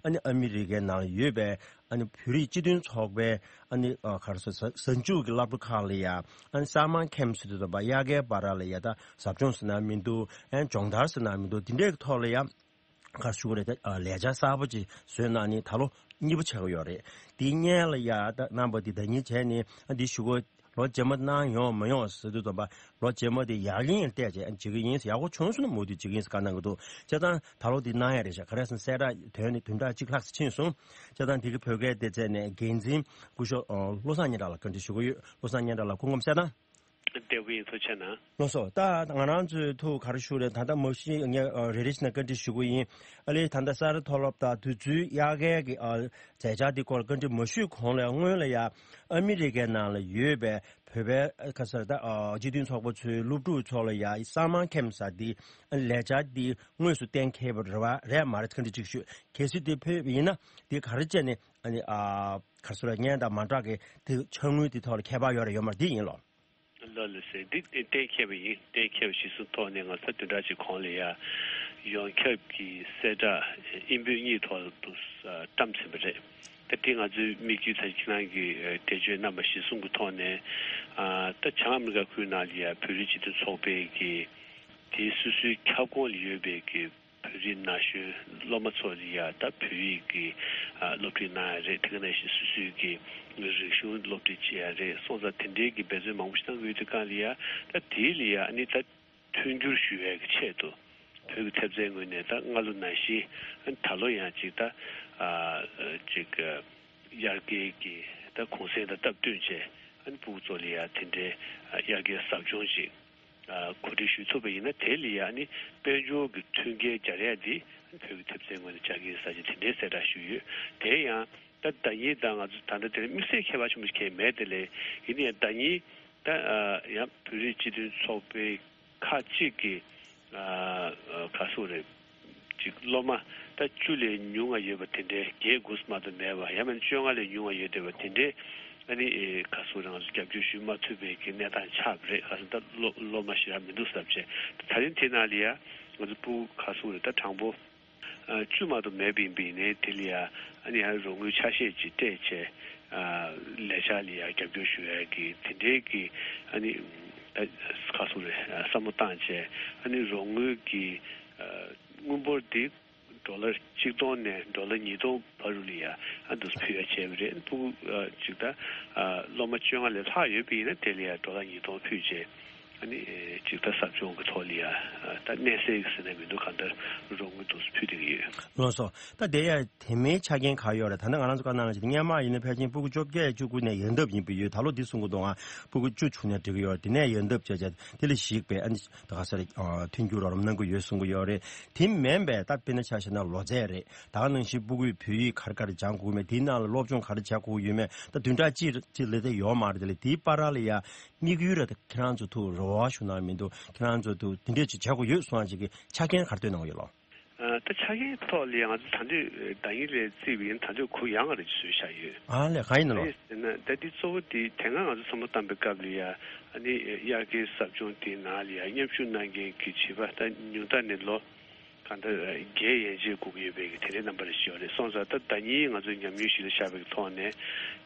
ཨ་ནི་ཨ་མི་རི་ཀའི་ནང་ལ་ཡོད་པའི་ཨ་ནི་བོད་རིགས་སྤྱི་མཐུན་ཚོགས་པའི་ཨ་ནི་ཨ་ག་རེ་ཟེར་གཟའ་མཇུག་གི་སློབ་གྲྭ་ཁག་ལ་ཡ་ཨ་ནི་སམ་མར་ཁེམ་ཟེར་དུས་ཙམ་པ་དབྱར་ཁའི་བར་ལ་ཡ་ད་ཟབ་སྦྱོང་ཟེར་ན་མི་འདུག་ཨ་ནི་སྦྱོང་བརྡར་ཟེར་ན་མི་འདུག་དེ་འདྲའི་ཐོག་ལ་ཡ། ག་ཞུ་གི་རེད། ད་ལས་འཆར་གསར་པ་ཅིག་བཟོས་གནང་ནས་ད་ལོ་གཉིས་པ་ཆགས་ཀྱི་ཡོད་རེད། དེའི་སྔོན་ལ་ཡ་ད་རྣམ་པ་འདི་ཟླ་ཉིན་བྱས་ནས་ཨ་འདི་ཞུ་གི་ལོ་རྗེས་མ་གནང་ཡོང་མ་ཡོང་ཟེར་དུས་ཙམ་པ་ལོ་རྗེས་མ་དེ་ཡག་ཡིན་བལྟས་བྱས་བྱེད་ཀྱི་ཡིན། ཡག་པོ་བྱུང་སོང་ན་མུ་མཐུད་བྱེད་ཀྱི་ཡིན་ཟེར་བཀའ་གནང་གི་འདུག་བྱས་ཙང་ད་ལོ་འདི་གནང་ཡ་རེད་ཤག་ག་རེ་ཟེར་ན་གསལ་བསྒྲགས་དོན་ནི་བདུན་ཕྲག་གཅིག་ལྷག་ཙམ་ཕྱིན་སོང་། བྱས་ཙང་འདི་གི་བོད་སྐད་སྡེ་ཚན་ནས་འགན་འཛིན་སྐུ་ཞབས་བློ་བཟང་སྙན་གྲགས་ལ་བཀའ་འདྲི་ཞུ་གི་ཡོད། བློ་བཟང་སྙན་གྲགས་ལགས་སྐུ་ཁམས་བཟང་ན། བདེ་པོ་ཡིན། ཐུགས་རྗེ་གནང་། ལགས་སོ། ད་ང་རང་ཚོའི་ཐུགས་ག་རེ་ཞུ་རེད། ད་ལྟ་མ་གཞི་ངས་ཨ་རེ་རེ་བྱས་ནས་བཀའ་འདྲི་ཞུ་གི་ཡིན། ཨ་ལས་ད་ལྟ་ས་རཱ་མཐོ་སློབ་དང་དུས་ཚོད་དབྱར་ཁའི་གི་ཨ་མཛད་འཆར་འདི་སྐོར་བཀའ་འདྲི་མ་ཞུས་གོང་ལ་སྔོན་ལ་ཡ་ཨ་མི་རི་ཀའི་ནང་ལ་ཡོད་པའི་བོད་པའི་ཨ་ག་ཟེར་ད་ཨ་སྤྱི་མཐུན་ཚོགས་པ་ཚོའི་སློབ་ཕྲུག་ཚོ་ལ་ཡ་སམ་མར་ཁེམ་ཟེར་འདི་ཨ་ལས་འཆར་འདི་དངོས་སུ་གཏན་འཁེལ་བ་རེད་བ་རེད་མ་རེད་བཀའ་འདྲི་གཅིག་ཞུ། གལ་སྲིད་དེ་ཕེབས་པ་ཡིན་ན་དེ་ག་རེ་བྱས་ནས་ཨ་ནི་ཨ་ག་ཟེར་བ་སྔོན་དང་མ་འདྲ་གི་དེ་ཕྱག་དངུལ་དེ་ཐོག་ལ་ཁྱད་པར་ཡོད་རེད་ཡོད་མ་རེད་འདི་ཡིན་ལོ། ལགས་ལགས་སེ། འདི་གཏན་འཁེལ་བ་ཡིན། གཏན་འཁེལ་བ་གཞིར་བཟུང་ཐོག་ནས་ང་ཚོ་བདུན་ཕྲག་གཅིག་གོང་ལ་ཡ་ཡོངས་ཁྱབ་ཀྱི་གསལ་བསྒྲགས་ཨིན་བོད་གཉིས་ཐོག་ཏུ་བཀྲམ་ཟིན་པ་རེད། ད་དེ་ང་ཚོའི་དམིགས་ཡུལ་ད་ཁྱེད་རང་གིས་འགྲེལ་བརྗོད་གནང་བ་གཞིར་བཟུང་གི་ཐོག་ནས། ད་བྱང་ཨ་མི་རི་ཀ་ཁུལ་ནང་ལ་ཡ་བོད་རིགས་སྤྱི་མཐུན་ཚོགས་པའི་གི་དེའི་སོ་སོའི་ཁྱབ་ཁོངས་ལ་ཡོད་པའི་གི་བོད་རིགས་ན་གཞོན་སློབ་མ་ཚོ་ལ་ཡ་ད་བོད་ཡིག་གི་ཨ་སློབ་ཁྲིད་གནང་ཡ་རེད། དེ་ག་ནང་བཞིན་སོ་སོའི་གི་རིག་གཞུང་སློབ་ཁྲིད་བྱེད་ཡ་རེད། སོང་ཙང་དེ་འདྲའི་གི་འབད་བརྩོན་མང་པོ་ཞིག་གནང་གི་ཡོད་དུས་སྒང་ལ་ཡ། ད་དེའི་ལ་ཡ་ཨ་ནི་ད་མཐུན་འགྱུར་ཞུ་ཡ་གི་ཆེད་དུ་བོད་ཀྱི་ཐེབས་རྩའི་ངོས་ནས་ད་སྔ་ལོ་ནང་བཞིན་ཨ་ནི་ད་ལོ་ཡང་ཅིག་ད་ཨ་ཅིག་དབྱར་ཁའི་གི་ད་གུང་སེང་དང་སྟབས་བསྟུན་བྱས། ཨ་ནི་ཕྲུ་གུ་ཚོ་ལ་ཡ་དེ་འདྲའི་ཨ་དབྱར་ཁའི་ཟབ་སྦྱོང་ཅིག་ཨ་གོ་སྒྲིག་ཞུ་ཐུབ་པ་ཡིན་ན། དེ་ལ་ཡ་ཨ་ནི་དཔལ་འབྱོར་གྱི་མཐུན་རྐྱེན་སྦྱར་ཡ་འདི་ཨ་ནི་བོད་ཀྱི་ཐེབས་རྩའི་ངོས་ནས་སྦྱར་གྱི་ཡིན་ཟེར་གྱི་དེ་འདྲའི་གསལ་བསྒྲགས་ཞུས་ཡོད། དེ་ཡང་ད་ཟླ་ཉིན་དང་ང་ཚོ་ད་ལྟ་དེ་ལ་དམིགས་བསལ་ཁྱད་པར་ཆེན་པོ་ཞིག་གང་ཡང་མེད། དེ་ལས་ཡིན་ན་ཡང་ཟླ་ཉིན་ད་ཨ་ཡང་བོད་རིགས་སྤྱི་མཐུན་ཚོགས་པའི་ཁག་ཅིག་གི་ཨ་ཨ་ག་སུ་རེད། ཅིག་སློབ་མ་ད་བཅུ་ལས་ཉུང་ང་ཡོད་པ་དེ་འདྲའི། བརྒྱད་དགུ་ཙམ་མ་གཏོགས་མེད་པ། ཡང་མིན་བཅོ་ལྔ་ལས་ཉུང་ང་ཡོད་བསྡད་པ་དེ་འདྲའི་ཨ་ནི་ཨེ་ག་སུ་རེད། ང་ཚོ་རྒྱབ་སྐྱོར་ཞུ་མ་ཐུབ་པའི་གི་གནས་སྟངས་ཆགས་པ་རེད། ག་སུ་ད་སློབ་སློབ་མ་ཞེ་དྲག་མི་འདུག་ཟེར་བྱས། ད་རིང་དེ་ནང་ལ་ཡ་ང་ཚོ་ཕྲུ་གུ་ག་སུ་རེད། ད་གྲངས་འབོར་ཨ་བཅུ་མ་གཏོགས་མེད་པ་ཡིན་པ་ཡིན་ནའི་དེ་ལ་ཡ་ཨ་ནི་ཡང་རོགས་དངུལ་ཆ་ཤས་ཅིག་སྤྲད་བྱས། ཨ་ལས་འཆར་ལ་ཡ་རྒྱབ་སྐྱོར་ཞུ་ཡ་གི་དེ་འདྲའི་གི་ཨ་ནི་ཨ་ག་སུ་རེད། ཨ་བསམ་བློ་བཏང་བྱས། ཨ་ནི་རོགས་དངུལ་གི་ཨ་དངུལ་འབོར་འདི་ཌོ་ལར་གཅིག་སྟོང་ནས་ཌོ་ལར་ཉིས་སྟོང་བར་དུ་ལ་ཡ་ཨ་འདུག་སེ་ཕུལ་ཡ་བྱས་པ་རེད། ཕྲུ་གུ་ཨ་ཅིག་ད་ཨ་སློབ་མ་བཅོ་ལྔ་ལས་ལྷག་ཡོད་པ་ཡིན་ན་དེ་ལ་ཡ་ཌོ་ལར་ཉིས་སྟོང་ཕུལ་བྱས། ཨ་ནི་ཨེ་ཅིག་ད་ཟབ་སྦྱོང་གི་ཐོག་ལ་ཡ་ཨ་ད་གནས་སའི་ཟེར་ན་མི་འདུག་གང་ལྟར་རོགས་དངུལ་འདུག་སེ་ཕུལ་བསྡད་ཀྱི་ཡོད། ལགས་སོ། ད་དེ་ཡ་དེ་མིན་ཆ་རྐྱེན་ག་ཡོད་རེད། ད་ནི་ང་རང་ཚོ་བཀའ་གནང་ལ་ཞིག་སྔོན་མ་ཡིན་ན་ཕལ་ཆེར་ཕྲུ་གུ་བཅོ་བརྒྱད་བཅུ་དགུ་ནས་ཡོང་ཐབས་ཡིན་པ་ཡོད། ད་ལོ་འདི་གསུང་གི་འདུག་ཨ། ཕྲུ་གུ་བཅུ་བྱུང་ན་འགྲིག་གི་ཡོད། དེ་ནས་ཡོང་ཐབས་བྱས་བྱས་དེ་ལ་གཞིགས་པའི་ཨ་ནི་ད་ག་ས་རེད། ཨ་མཐུན་འགྱུར་རོགས་རམ་གནང་གི་ཡོད་གསུང་གི་ཡོད་རེད། དེ་མིན་པའི་ད་དཔེར་ན་ཆ་བཞག་ན་ལོ་ཚད་རེད། ད་ག་ནང་བཞིན་ཕྲུ་གུའི་བོད་ཡིག་ག་རེ་ག་རེ་སྦྱང་དགོས་མེད། དེའི་ནང་ལ་སློབ་སྦྱོང་ག་རེ་བྱ་དགོས་ཡོད་མེད། ད་བདུན་ཕྲག་གཅིག་གཅིག་ལས་དེ་ཡོད་མ་རེད། དེ་ལས་དེའི་བར་ལ་ཡ་དམིགས་ཡུལ་རེད། ད་ཁྱེད་རང་ཚོ་ཐུགས་རེ་བ་ཞུ་གནང་མི་འདུག་ཁྱེད་རང་ཚོ་ཐུགས་དེ་འདྲས་ཅིག་བྱ་དགོས་ཡོད་གསུང་ཡ་ཅིག་གི་ཆ་རྐྱེན་ག་རེ་བཏོན་གནང་གི་ཡོད་ལགས། ཨ་ད་ཆ་རྐྱེན་ཐོག་ལ་ཡང་ང་ཚོ་ད་ལྟའི་ཟླ་ཉིན་ལས་བརྩིས་པ་ཡིན་ན་ད་ལྟའི་གུ་ཡངས་རེ་བཟོས་བཞག་ཡོད། ཨ་ལས་གང་ཡིན་ནོ་ལགས། ཨ་ཡིན་ཟེར་ན་ད་འདི་གཙོ་བོ་དེ་དེ་སྔ་ང་ཚོ་བསམ་བློ་བཏང་པའི་སྐབས་ལ་ཡ་ཨ་ནི་དབྱར་ཁའི་ཟབ་སྦྱོང་དེའི་ནང་ལ་ཡ་མཉམ་ཞུགས་གནང་མཁན་གྱི་བྱིས་པ་ད་ཉུང་མཐའ་ནས་ལོ་གང་ལྟར་བརྒྱད་ཡན་ཆད་སྒུག་གི་ཡོད་པའི་གི་དེ་འདྲའི་རྣམ་པ་རེ་ཞིག་ཡོད་རེད། སོང་ཙང་ད་ཟླ་ཉིན་ང་ཚོས་ཉམས་མྱོང་གཞི་ལ་བཞག་པའི་གི་ཐོག་ནས་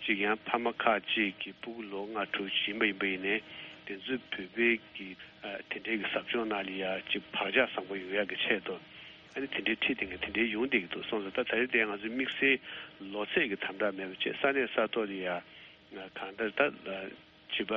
ཅིག་ཡང་ཕ་མ་ཁག་ཅིག་གི་ཕྲུ་གུ་ལོ་ལྔ་དྲུག་ཕྱིན་པ་ཡིན་པ་ཡིན་ནའི་དེ་ཚོའི་བོད་པའི་གི་ཨ་དེ་འདྲའི་གི་ཟབ་སྦྱོང་ནང་ལ་ཡ་ཅིག་བག་ཆགས་བཟང་པོ་ཡོང་ཡག་གི་ཆེད་དུ་ཨ་ནི་དེ་འདྲའི་ཁྲིད་དེ་གི་དེ་འདྲའི་ཡོང་བསྡད་ཀྱི་འདུག་སོང་ཙང་ད་ད་རེས་དེ་ང་ཚོའི་དམིགས་བསལ་ལོ་ཚད་ཀྱི་དམ་དྲག་མེད་པ་བྱས། ས་གནས་ས་ཐོག་ལ་ཡ་གང་ལྟར་ད་བྱིས་པ་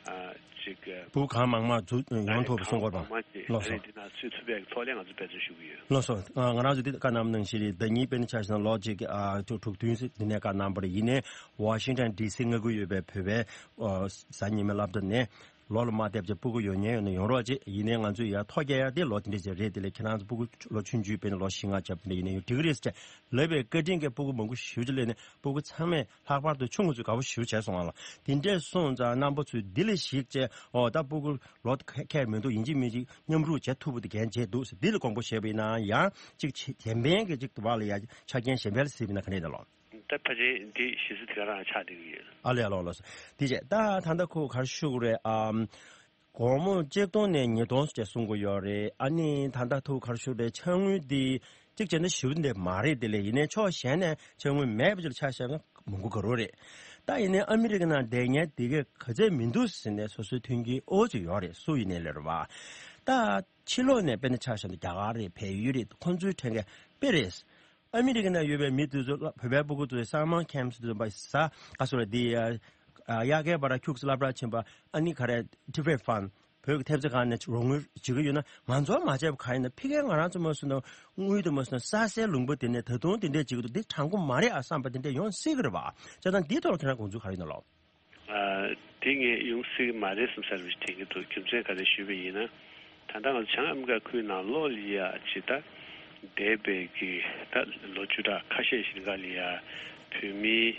ཨ་ཅིག་ཕྲུ་གུ་གང་མང་མང་འཛུལ་ཡོང་ཐུབ་པ་གསུང་གི་ཡོད་པ། ལགས་སོ། ད་རེས་འདི་ནང་ཚུད་ཐུབ་པའི་ཐོག་ལ་ང་ཚོ་འབད་བརྩོན་ཞུ་གི་ཡོད། ལགས་སོ། ང་རང་ཚོ་འདི་བཀའ་གནང་ནང་བཞིན་རེད། ཟླ་ཉིན་དཔེར་ན་ཆ་བཞག་ན་ལོ་གཅིག་ཨ་དྲུག་བདུན་ཙམ་འདི་ནས་བཀའ་གནང་བ་རེད། ཡིན་ནའི་ཝ་ཤིང་ཊོན་ཌི་སི་མངའ་ཁུལ་ཡོད་པའི་བོད་པའི་ཨ་གཟའ་ཉི་མའི་སློབ་གྲྭ་ནས་ལོ་ལ་མ་བསྡད་པ་བྱས་ཕྲུ་གུ་ཡོང་མཁན་ཡོད་ན་ཡོང་རོགས་བྱེད། ཡིན་ནའི་ང་ཚོས་ཡར་ཐོ་རྒྱག་ཡ་དེ་ལོ་དེ་འདྲ་ཅིག་རེད། དེ་ལས་ཁྱེད་རང་ཚོ་ཕྲུ་གུ་ལོ་ཆུང་ཆུང་དཔེར་ན་ལོ་བཞི་ལྔ་བརྒྱབ་ནས་ཡིན་ན་ཡང་འགྲིག་གི་རེད་ཟེར་བྱས་ལབ་པའི་བཀའ་དྲིན་གྱིས་ཕྲུ་གུ་མང་པོ་ཞེ་པོ་ཅིག་སླེབས་ནས་ཕྲུ་གུ་ཚང་མས་ལྷག་པར་དུ་ཆུང་ངུ་ཚོས་དགའ་པོ་ཞེ་པོ་བྱས་སོང་ང་ལགས། དེ་འདྲས་སོང་ཙང་རྣམ་པ་ཚོས་འདི་ལ་གཞིགས་བྱས་ཨོ་ད་ཕྲུ་གུ་ལོ་ཁ་ཁྱད་མི་འདུག་ཡིན་གཅིག་མིན་གཅིག་མཉམ་རུབ་བྱེད་ཐུབ་པ་དེ་གལ་ཆེ་འདུག་ཟེར་འདི་ལ་དགོངས་པ་བཞེས་པ་ཡིན་ན་ཡང་གཅིག་གཞན་ཕན་གྱི་གཅིག་ཏུ་བག་ལ་ཡ་ཆ་རྐྱེན་གཞན་ཕན་ལ་གཟིགས་པ་ཡིན་ན་ག་འདྲས་ཡིན་ན་ལགས། ད་ཕལ་ཆེར་འདི་གཞི་རྩ་དེ་ག་རང་ཆགས་བསྡད་ཀྱི་ཡོད། ཨ་ལས་ཨ་ལོ་ལོ། དེ་བྱས་ད་ད་ལྟ་ཁོ་ག་རེ་ཞུ་དགོས་རེད་ཨམ། སྒོར་མོ་གཅིག་སྟོང་ནས་ཉིས་སྟོང་ཙམ་གསུང་གི་ཡོད་རེད། ཨ་ནི་ད་ལྟ་ཐུག་ག་རེ་ཞུ་རེད། ཕྱག་དངུལ་འདི་གཅིག་བྱས་ན་ཞེ་པོ་འདི་མ་རེད། དེ་ལས་ཡིན་ནའི་ཕྱོགས་གཞན་ནས་ཕྱག་དངུལ་མེད་པ་ཅིག་ལ་ཆ་བཞག་ན་མང་པོ་དགའ་རོགས་རེད། ད་ཡིན་ནའི་ཨ་མི་རི་ཀ་ནང་བསྡད་མཁན་དེ་གས་ག་ཚད་མི་འདུག་ཟེར་ནས་སོ་སོའི་མཐུན་རྐྱེན་ཨོ་ཅིག་ཡོད་རེད། སུ་ཡིན་ནའི་ལས་རེད་བ། ད་ཕྱི་ལོགས་ནས་དཔེར་ན་ཆ་བཞག་ན་རྒྱ་གར་རེད། བལ་ཡུལ་རེད། ཁོང་ཚོའི་ཕྲན་གྱི་དཔེ་རེད། ཨ་མི་རི་ཀ་ནང་ཡོད་པའི་མི་དེ་ཚོ་བོད་པའི་ཕྲུ་གུ་ཚོའི་སམ་མར་ཁེམ་པ་དེ་ཚོ་ཟ་ག་སོ་རེད་དེ། ཨ་དབྱར་ཁའི་བར་ཁྱུག་ཙམ་སློབ་གྲྭ་ཕྱིན་པ་ཨ་ནི་ག་རེ་ཊི་ཕེཊ་ཕན་བོད་ཀྱི་ཐེབས་རྩ་ཁང་ནས་རོགས་དངུལ་བྱེད་ཀྱི་ཡོད་ན་ང་ཚོ་མ་བྱས་པ་གང་ཡིན་ན་ཕ་གིར་ང་རང་ཚོ་མ་སོང་ན་དངུལ་དུ་མ་སོང་ན་ས་སའི་ལུང་པ་དེ་ནས་ད་དུང་དེ་འདྲས་བྱེད་ཀྱི་འདུག་འདི་དྲང་པོ་མ་རེད་ཨ་བསམ་པ་དེ་འདྲས་ཡོང་སྲིད་ཀྱི་རེད་བ། བྱས་ཙང་འདིའི་ཐོག་ལ་ཁྱེད་རང་དགོངས་ཚུལ་ག་རེ་ཡིན་ནོ་ལགས། ཨ་དེ་ངས་ཡོང་སྲིད་ཀྱི་མ་རེད་བསམ་ས་རེ་དྲན་གྱི་འདུག་རྒྱུ་མཚན་ག་རེ་ཞུས་པ་ཡིན་ན། ད་ལྟ་ང་ཚོ་བྱང་ཨ་མི་རི་ཀ་ཁུལ་ནང་ལོགས་ལ་ཡ་ཅིག་ད་འདས་པའི་གི་ད་ལོ་བཅུ་ཕྲག་ཁ་ཤས་ཤིག་ལ་ཡ་བོད་མིའི་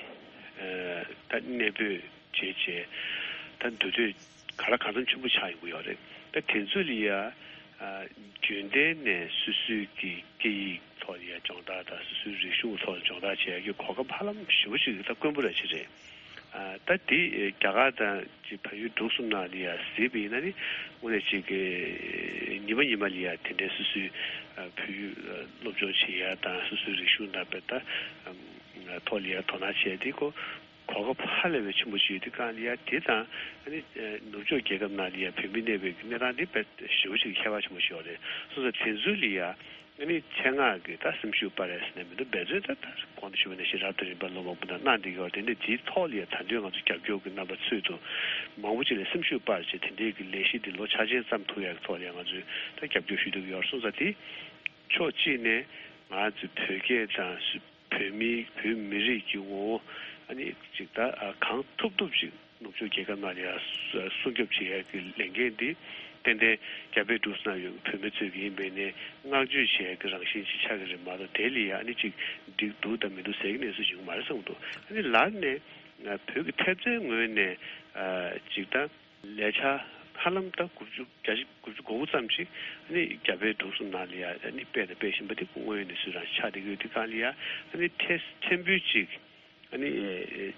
ཨ་ད་གནས་སྤོས་བྱས་བྱས་ད་འདུ་སྡོད་ག་ལ་གང་འཚམ་ཆེན་པོ་ཆགས་ཡོང་གི་ཡོད་རེད། ད་དེ་ཚོ་ལ་ཡ་ཨ་རྒྱུན་ལྡན་ནས་སོ་སོའི་གི་སྐད་ཡིག་ཐོག་ལ་ཡ་སྦྱོང་བརྡར་དང་སོ་སོའི་རིག་གཞུང་ཐོག་ལ་སྦྱོང་བརྡར་བྱེད་ཡ་གི་གོ་སྐབས་ཧ་ལམ་ཞེ་པོ་ཅིག་ད་དཀོན་པོ་ར་ཅིག་རེད། ཨ་ད་དེ་རྒྱ་གར་དང་ཅིག་བལ་ཡུལ་འབྲུག་གསུམ་ནང་ལ་ཡ་གཟིགས་པ་ཡིན་ན་ནི་དངོས་གནས་ཅིག་གི་ཉི་མ་ཉི་མ་ལ་ཡ་དེ་འདྲའི་སོ་སོའི་ཨ་བོད་ཡིག་ཨ་སློབ་སྦྱོང་བྱེད་ཡ་དང་སོ་སོའི་རིག་གཞུང་དང་དཔེ་ལྟ་ཨམ་ཐོག་ལ་ཡ་དོ་སྣང་བྱས་ཏེ་ཁོ་གོ་སྐབས་ཧ་ལས་པའི་ཆེན་པོ་ཞིག་ཡོད་དུས་གང་ལ་ཡ་དེ་དང་ཨ་ནི་ནུབ་ཕྱོགས་རྒྱལ་ཁབ་ནང་ལ་ཡ་བོད་མི་གནས་པའི་གནས་སྟངས་དེ་དཔེ་ཞེ་པོ་ཅིག་ཁྱད་པར་ཆེན་པོ་ཞིག་ཡོད་རེད། སོང་ཙང་དེ་ཚོ་ལ་ཡ་ཨ་ནི་ཆེད་མངགས་ཀྱི་ད་སེམས་ཤུགས་སྤར་ཡ་ཟེར་ན་མི་འདུག་འབད་བརྩོན་ད་ད་གོང་དུ་ཞུས་པ་ནང་བཞིན་རབ་དང་རིམ་པ་ལོ་མང་པོ་ནང་གནང་བསྡད་ཀྱི་ཡོད་རེད། དེ་འདྲ་དེའི་ཐོག་ལ་ཡ་ད་དུང་ང་ཚོ་རྒྱབ་སྐྱོར་གྱི་རྣམ་པ་ཚོད་དུ་མང་པོ་ཅིག་ལ་སེམས་ཤུགས་སྤར་བྱས་དེ་འདྲའི་གི་ལས་གཞི་འདི་ལོ་འཆར་ཅན་བརྩམས་ཐུབ་ཡ་གི་ཐོག་ལ་ཡ་ང་ཚོས་ད་རྒྱབ་སྐྱོར་ཞུ་འདོད་ཀྱི་ཡོད་རེད། སོང་ཙང་དེ་ཕྱོགས་གཅིག་ནས་ང་ཚོ་བོད་སྐད་དང་བོད་མིའི་བོད་མི་རིགས་ཀྱི་ངོ་བོ་ཨ་ནི་ཅིག་ད་ཨ་གང་ཐུབ་ཐུབ་ཅིག་ནུབ་ཕྱོགས་རྒྱལ་ཁབ་ནང་ལ་ཡ་སྲུང་སྐྱོབ་བྱེད་ཡ་གི་ལས་འགན་འདི་ཏན་ཏན་རྒྱ་བལ་འབྲུག་གསུམ་ན་ཡོད་བོད་མི་ཚོས་ཀྱི་ཡིན་པས་ནས་བསྔགས་བརྗོད་བྱེད་ཡ་གི་རང་བཞིན་ཅིག་ཆགས་ཀྱི་རེད་མ་གཏོགས་དེ་ལ་ཡ་ཨ་ནི་ཅིག་འགྲིག་འདུག་དང་མི་འདུག་ཟེར་གྱི་གནས་ཚུལ་ཞིག་མ་རེད་བསམ་གྱི་འདུག་ཨ་ནི་ལར་ནས་བོད་ཀྱི་ཐེབས་རྩའི་ངོས་ནས་ཅིག་ད། ལས་འཆར་ཧ་ལམ་ད་དགུ་བཅུ་བརྒྱ་ཅིག་དགུ་བཅུ་གོ་དགུ་ཙམ་ཞིག་ཨ་ནི་རྒྱ་བལ་འབྲུག་གསུམ་ནང་ལ་ཡ་ཨ་ནི་སྤེལ་དང་སྤེལ་བཞིན་པ་དེ་སྐུ་ངོ་ཡོད་ནས་སུ་རང་ཆགས་བསྡད་ཀྱི་ཡོད་དུས་གང་ལ་ཡ་ཨ་ནི་ཕྲན་ཕྲན་བུ་ཅིག་ཨ་ནི་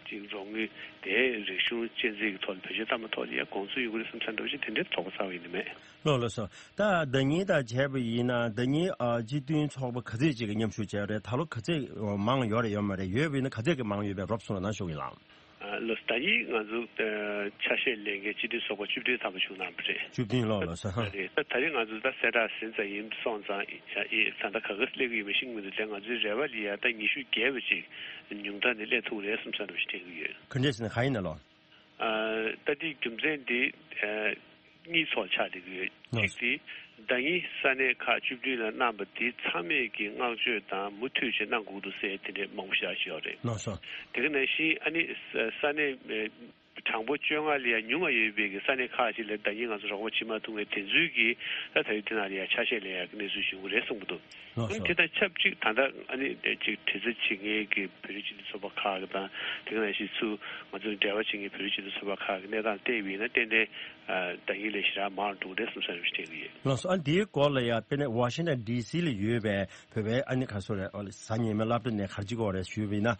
ཅིག་རོགས་དངུལ་དེ་རིག་གཞུང་གཅེས་འཛིན་གྱི་ཐོག་ལ་བེད་སྤྱོད་བཏང་པ་ཐོག་ལ་ཡ་དགོངས་ཚུལ་ཡོང་གི་རེད་བསམ་ས་འདྲ་བོ་ཞིག་དེ་འདྲའི་དོགས་པ་ཟ་བ་ཡིན་ནི་མེད། ལགས་ལགས་སོ། ད་ཟླ་ཉིན་དང་བྱས་པ་ཡིན་ན་ཟླ་ཉིན་ཨ་སྤྱི་མཐུན་ཚོགས་པ་ག་ཚོད་ཅིག་གི་མཉམ་ཞུགས་བྱས་རེད། ད་ལོ་ག་ཚོད་མང་ཡོད་རེད་ཡོད་མ་རེད། ཡོད་པ་ཡིན་ན་ག་ཚོད་ཀྱི་མང་ཡོད་པའི་རོབ་གསུངས་ལ་ན་ཞུ་གི་ཡིན་ལགས། ལོ་ཟླ་ཉིན་ང་ཚོ་ཆ་ཤས་ལེན་མཁན་སྤྱི་མཐུན་ཚོགས་པ་བཅུ་བདུན་ཐམ་པ་བྱུང་གནང་བ་རེད། བཅུ་བདུན་ལོ་ལོ་ས་ཧ། རེད། ད་ད་རིང་ང་ཚོ་ད་གསལ་བསྒྲགས་ཟིན་ཙམ་ཡིན་སོང་ཙང་ཨེ་ད་ལྟ་ག་ག་སླེབས་ཀྱི་ཡོད་མེད་ཤེས་ཀྱི་མི་འདུག་དེ་ང་ཚོའི་རེ་བ་ལ་ཡ་ད་ཉི་ཤུ་བརྒལ་བ་ཅིག་ཉུང་མཐའ་ནས་སླེབས་ཐུབ་རེད་བསམ་བསམ་འདྲ་བ་ཞིག་དྲན་གྱི་ཡོད། ག་འདྲས་ཟེར་ན་ག་ཡིན་ན་ལོ། ད་དེའི་རྒྱུ་མཚན་དེ་གཉིས་ཐོག་ཆགས་བསྡད་ཀྱི་ཡོད། ལགས་སོ། གཅིག་དེ་ཟླ་ཉིན་ས་གནས་ཁག་བཅུ་བདུན་ལ་གནང་པ་དེ་ཚང་མས་ཀྱི་བསྔགས་བརྗོད་དང་མུ་མཐུད་བྱས་གནང་དགོས་འདུག་ཟེར་དེ་འདྲས་མང་པོ་ཞིག་ཡོད་རེད། ལགས་སོ། དེ་ག་ནང་བཞིན་ཨ་ནི་ས་གནས་གྲངས་འབོར་བཅོ་ལྔ་ལས་ཡང་ཉུང་བ་ཡོད་པའི་གི་ས་གནས་ཁག་ཅིག་ལ་ཟླ་ཉིན་ང་ཚོ་རོགས་པ་བྱེད་མ་ཐུབ་མཁན་དེ་ཚོའི་གི་ད་ད་ཡོད་དེ་ནང་ལ་ཡང་ཆ་ཤས་ལེན་ཡག་གི་གནས་ཚུལ་ཞིག་ཡོང་གི་རེད་གསུངས་ཀྱི་འདུག་ལགས་སོ། དེ་དང་ཆབས་ཅིག་ད་ལྟ་ཨ་ནི་ཅིག་དྲི་རྩད་བྱེད་མཁན་གྱི་བོད་རིགས་སྤྱི་མཐུན་ཚོགས་པ་ཁག་གི་དང་དེ་ག་ནང་བཞིན་ཚུར་ང་ཚོ་འབྲེལ་བ་བྱེད་མཁན་བོད་རིགས་སྤྱི་མཐུན་ཚོགས་པ་ཁག་གི་གནས་སྟངས་བལྟས་པ་ཡིན་ན་ཏན་ཏན་ཟླ་ཉིན་ལས་ཞེ་དྲག་མང་འགྲོ་གི་རེད་བསམ་བསམ་ཞིག་དྲན་གྱི་ཡོད། ལགས་སོ། ཨ་འདིའི་སྐོར་ལ་ཡང་དཔེར་ན་ཝ་ཤིང་ཊོན་ཌི་སི་ལ་ཡོད་པའི་བོད་པའི་ཨ་ནི་ག་སོ་རེད་གཟའ་ཉི་མའི་སློབ་གྲྭ་ནས་ག་རེ་བྱེད་ཀྱི་ཡོད་རེད་ཞུས་པ་ཡིན་ན།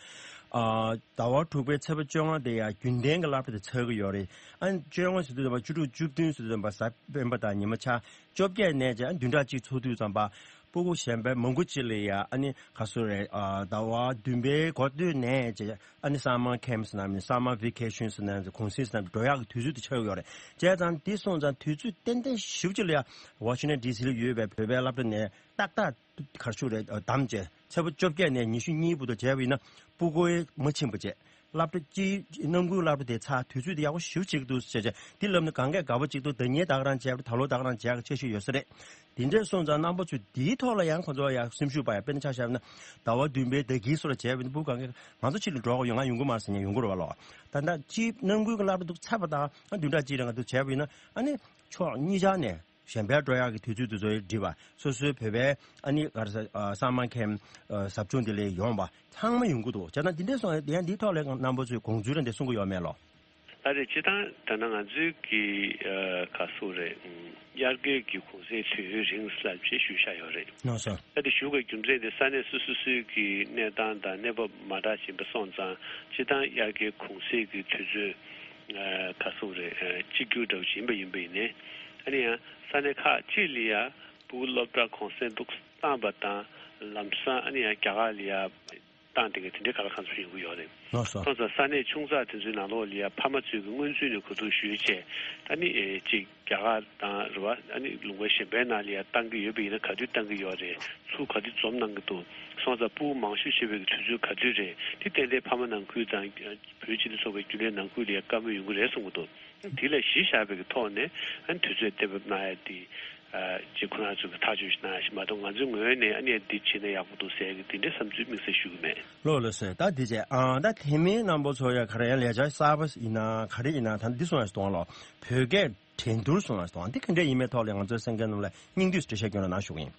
ཨ་ཟླ་བ་དྲུག་པའི་ཚེས་པ་བཅོ་ལྔ་དེ་ཡང་རྒྱུན་ལྡན་གྱི་སློབ་གྲྭ་དེ་ཚར་གྱི་ཡོད་རེད། ཨ་ནི་བཅོ་ལྔ་ཟེར་དུས་ཙམ་པ་བཅུ་དྲུག་བཅུ་བདུན་ཟེར་དུས་ཙམ་པ་གཟའ་སྤེན་པ་དང་ཉི་མ་ཆ་བཅོ་བརྒྱད་ནས་བྱས་ཨ་བདུན་ཕྲག་གཅིག་ཚུགས་དུས་ཙམ་པ། སྤུ་གུ་གཞན་པའི་མང་པོ་ཅིག་ལ་ཡ་ཨ་ནི་ག་སོ་རེད། ཨ་ཟླ་བ་བདུན་པའི་འགོ་སྟོད་ནས་བྱས་ཨ་ནི་སམ་མར་ཁེམ་ཟེར་ན་མིན་སམ་མར་ཝེ་ཀེ་ཤན་ཟེར་ན་གུང་སེང་ཟེར་ན་འགྲོ་ཡག་གི་དུས་ཚོད་དེ་ཆགས་ཡོད་རེད། བྱས་ཙང་འདི་སོང་ཙང་དུས་ཚོད་ཏན་ཏན་ཞིབ་ཅིག་ལ་ཡ་ཝ་ཤིང་ཊོན་ཌི་སི་ལ་ཡོད་པའི་བོད་པའི་སློབ་གྲྭ་ནས་ཏག་ཏག་གར་ཆུ་རེད་བདམས་བྱས་ཚེས་པ་བཅོ་བརྒྱད་ནས་ཉི་ཤུ་གཉིས་བར་དུ་བྱས་པ་ཡིན་ན་སྤུ་གུའི་མ་ཕྱིན་པ་བྱས། སློབ་གྲྭ་སྤྱིའི་རྣམ་ཀུན་སློབ་གྲྭ་དེ་ཚར་དུས་ཚོད་དེ་ཡག་པོ་ཞེ་པོ་ཅིག་འདུག་ཟེར་བྱས་འདི་ལབ་ན་གང་གས་དགའ་པོ་ཅིག་འདུག་ཟླ་ཉིན་ད་ག་རང་བྱས་པ་ད་ལོ་ད་ག་རང་བྱས་པ་ཆེ་ཤོས་ཡོད་ས་རེད། དེ་འདྲས་སོང་ཙང་རྣམ་པ་ཚོས་འདིའི་ཐོག་ལ་ཡང་ཁོ་ཚོ་ཡང་སེམས་ཤུགས་སྤར་ཡ་དཔེར་ན་ཆ་བཞག་ན་ཟླ་བ་བདུན་པའི་ཟླ་དཀྱིལ་སོགས་ལ་བྱས་པ་ཡིན་ན་སྤུ་གུ་གང་གས་ང་ཚོ་ཕྱི་ལ་འགྲོ་གི་ཡོད་ང་ཡོང་གི་མ་རེད་ཟེར་ཉན་ཡོང་གི་རེད་བ་ལོ། ད་ལྟ་སྤྱིའི་རྣམ་ཀུན་གྱི་སློབ་གྲྭ་འདུག་ཚར་བ་དང་བདུན་ཕྲག་གཅིག་རིང་འདུག་བྱས་པ་ཡིན་ན་ཨ་ནི་ཕྱོགས་གཉིས་ཆ་ནས། གཞན་པའི་འགྲོ་ཡག་གི་དུས་ཚོད་དེ་ཚོ་འགྲིག་པ་སོ་སོའི་བོད་པའི་ཨ་ནི་ག་རེ་ཟ་ཨ་སམ་མར་ཁེམ་ཨ་ཟབ་སྦྱོང་འདི་ལ་ཡོང་པ་ཚང་མ་ཡོང་གི་འདུག་བྱས་ན་འདི་འདྲས་སོང་ཡང་འདིའི་ཐོག་ལ་རྣམ་པ་ཚོས་དགོངས་ཚུལ་རང་འདི་གསུང་གི་ཡོད་མེད་ལོ། ཨ་རེད། སྤྱིར་བཏང་ད་ནང་ང་ཚོའི་གི་ཨ་ག་སུ་རེད་དབྱར་ཁའི་གི་གུང་སེང་དུས་ཡུན་རིང་ལབ་ཅེས་ཞུ་བཞག་ཡོད་རེད། ལགས་སོ། ཨ་དེ་ཞུ་དགོས་རྒྱུ་མཚན་དེ་ས་གནས་སོ་སོ་སོའི་གི་གནས་སྟངས་དང་གནས་བབ་མ་འདྲ་ཞིག་ཡིན་པ་སོང་ཙང་སྤྱིར་བཏང་དབྱར་ཁའི་གུང་སེང་གི་དུས་ཚོད་ཨ་ག་སུ་རེད་ཨ་གཅིག་གྱུར་འདྲ་བོ་ཞིག་ཡིན་པ་ཡིན་པ་ཡིན་ནའི་ཨ་ནི་ཡང་ས་གནས་ཁག་ཅིག་ལ་ཡ་སྤུ་གུ་སློབ་གྲྭ་གུང་སེང་འདུག་བཏང་པ་དང་ལམ་སང་ཨ་ནི་ཡང་རྒྱ་གར་ལ་ཡ་བཏང་དེ་ག་དེ་འདྲའི་ག་ལ་གང་འཚམ་ཡོང་གི་ཡོད་རེད། ལགས་སོ། ཐོག་ཙམ་ས་གནས་ཆུང་ཙག་དེ་ཚོའི་ནང་ལོགས་ལ་ཡ་ཕ་མ་ཚོས་ཀྱི་སྔོན་ཚུད་ནས་གོ་བསྡུར་ཞུས་བྱས་ཨ་ནི་ཨེ་གཅིག་རྒྱ་གར་དང་རེད་བ་ཨ་ནི་ལུང་པ་གཞན་པའི་ནང་ལ་ཡ་བཏང་གི་ཡོད་པ་ཡིན་ན་ག་དུས་བཏང་གི་ཡོད་རེད། ཚུར་ག་དུས་འཛོམས་གནང་གི་འདུག་སོང་ཙང་སྤུ་གུ་མང་ཤོས་བྱེད་པའི་གི་དུས་ཚོད་ག་དུས་རེད། དེ་ཏན་ཏན་ཕ་མ་ནང་ཁུལ་དང་བོད་སྤྱི་མཐུན་ཚོགས་པའི་རྒྱུན་ལས་ནང་ཁུལ་ལ་ཡ་བཀའ་མོལ་ཡོང་གི་རེད་གསུང་གི་འདུག་དེ་ལ་གཞི་བཞག་པའི་གི་ཐོག་ནས་ཨ་ནི་དུས་ཚོད་གཏན་འབེབས་གནང་ཡ་དེ། ཅིག་ཁོ་རང་ཚོ་གི་ཐག་གཅོད་ཞིག་གནང་ཞིག་མ་གཏོགས་ང་ཚོའི་ངོས་ནས་ཨ་ནི་འདི་བྱས་ན་ཡག་པོ་འདུག་ཟེར་གི་དེ་འདྲའི་བསམ་ཚུལ་དམིགས་བསལ་ཞུ་གི་མེད། ལགས་ལགས་སོ། ད་དེ་བྱས་ཨང་ད་དེ་མིན་རྣམ་པ་ཚོ་ཡ་ག་རེ་ཡང་ལས་འཆར་གསར་པ་ཡིན་ན་ག་རེ་ཡིན་ན་ད་འདི་སོང་ཡ་སོང་ལོ། བོད་སྐད་འགྲན་བསྡུར་སོང་ཡ་སོང་འདི་ག་འདྲ་ཡིན་མིན་ཐོག་ལ་ང་ཚོའི་གསན་མཁན་རྣམས་ལ་སྙིང་བསྡུས་འགྲེལ་བཤད་སྐྱོན་ལ་གནང་ཞུ་གི་ཡིན།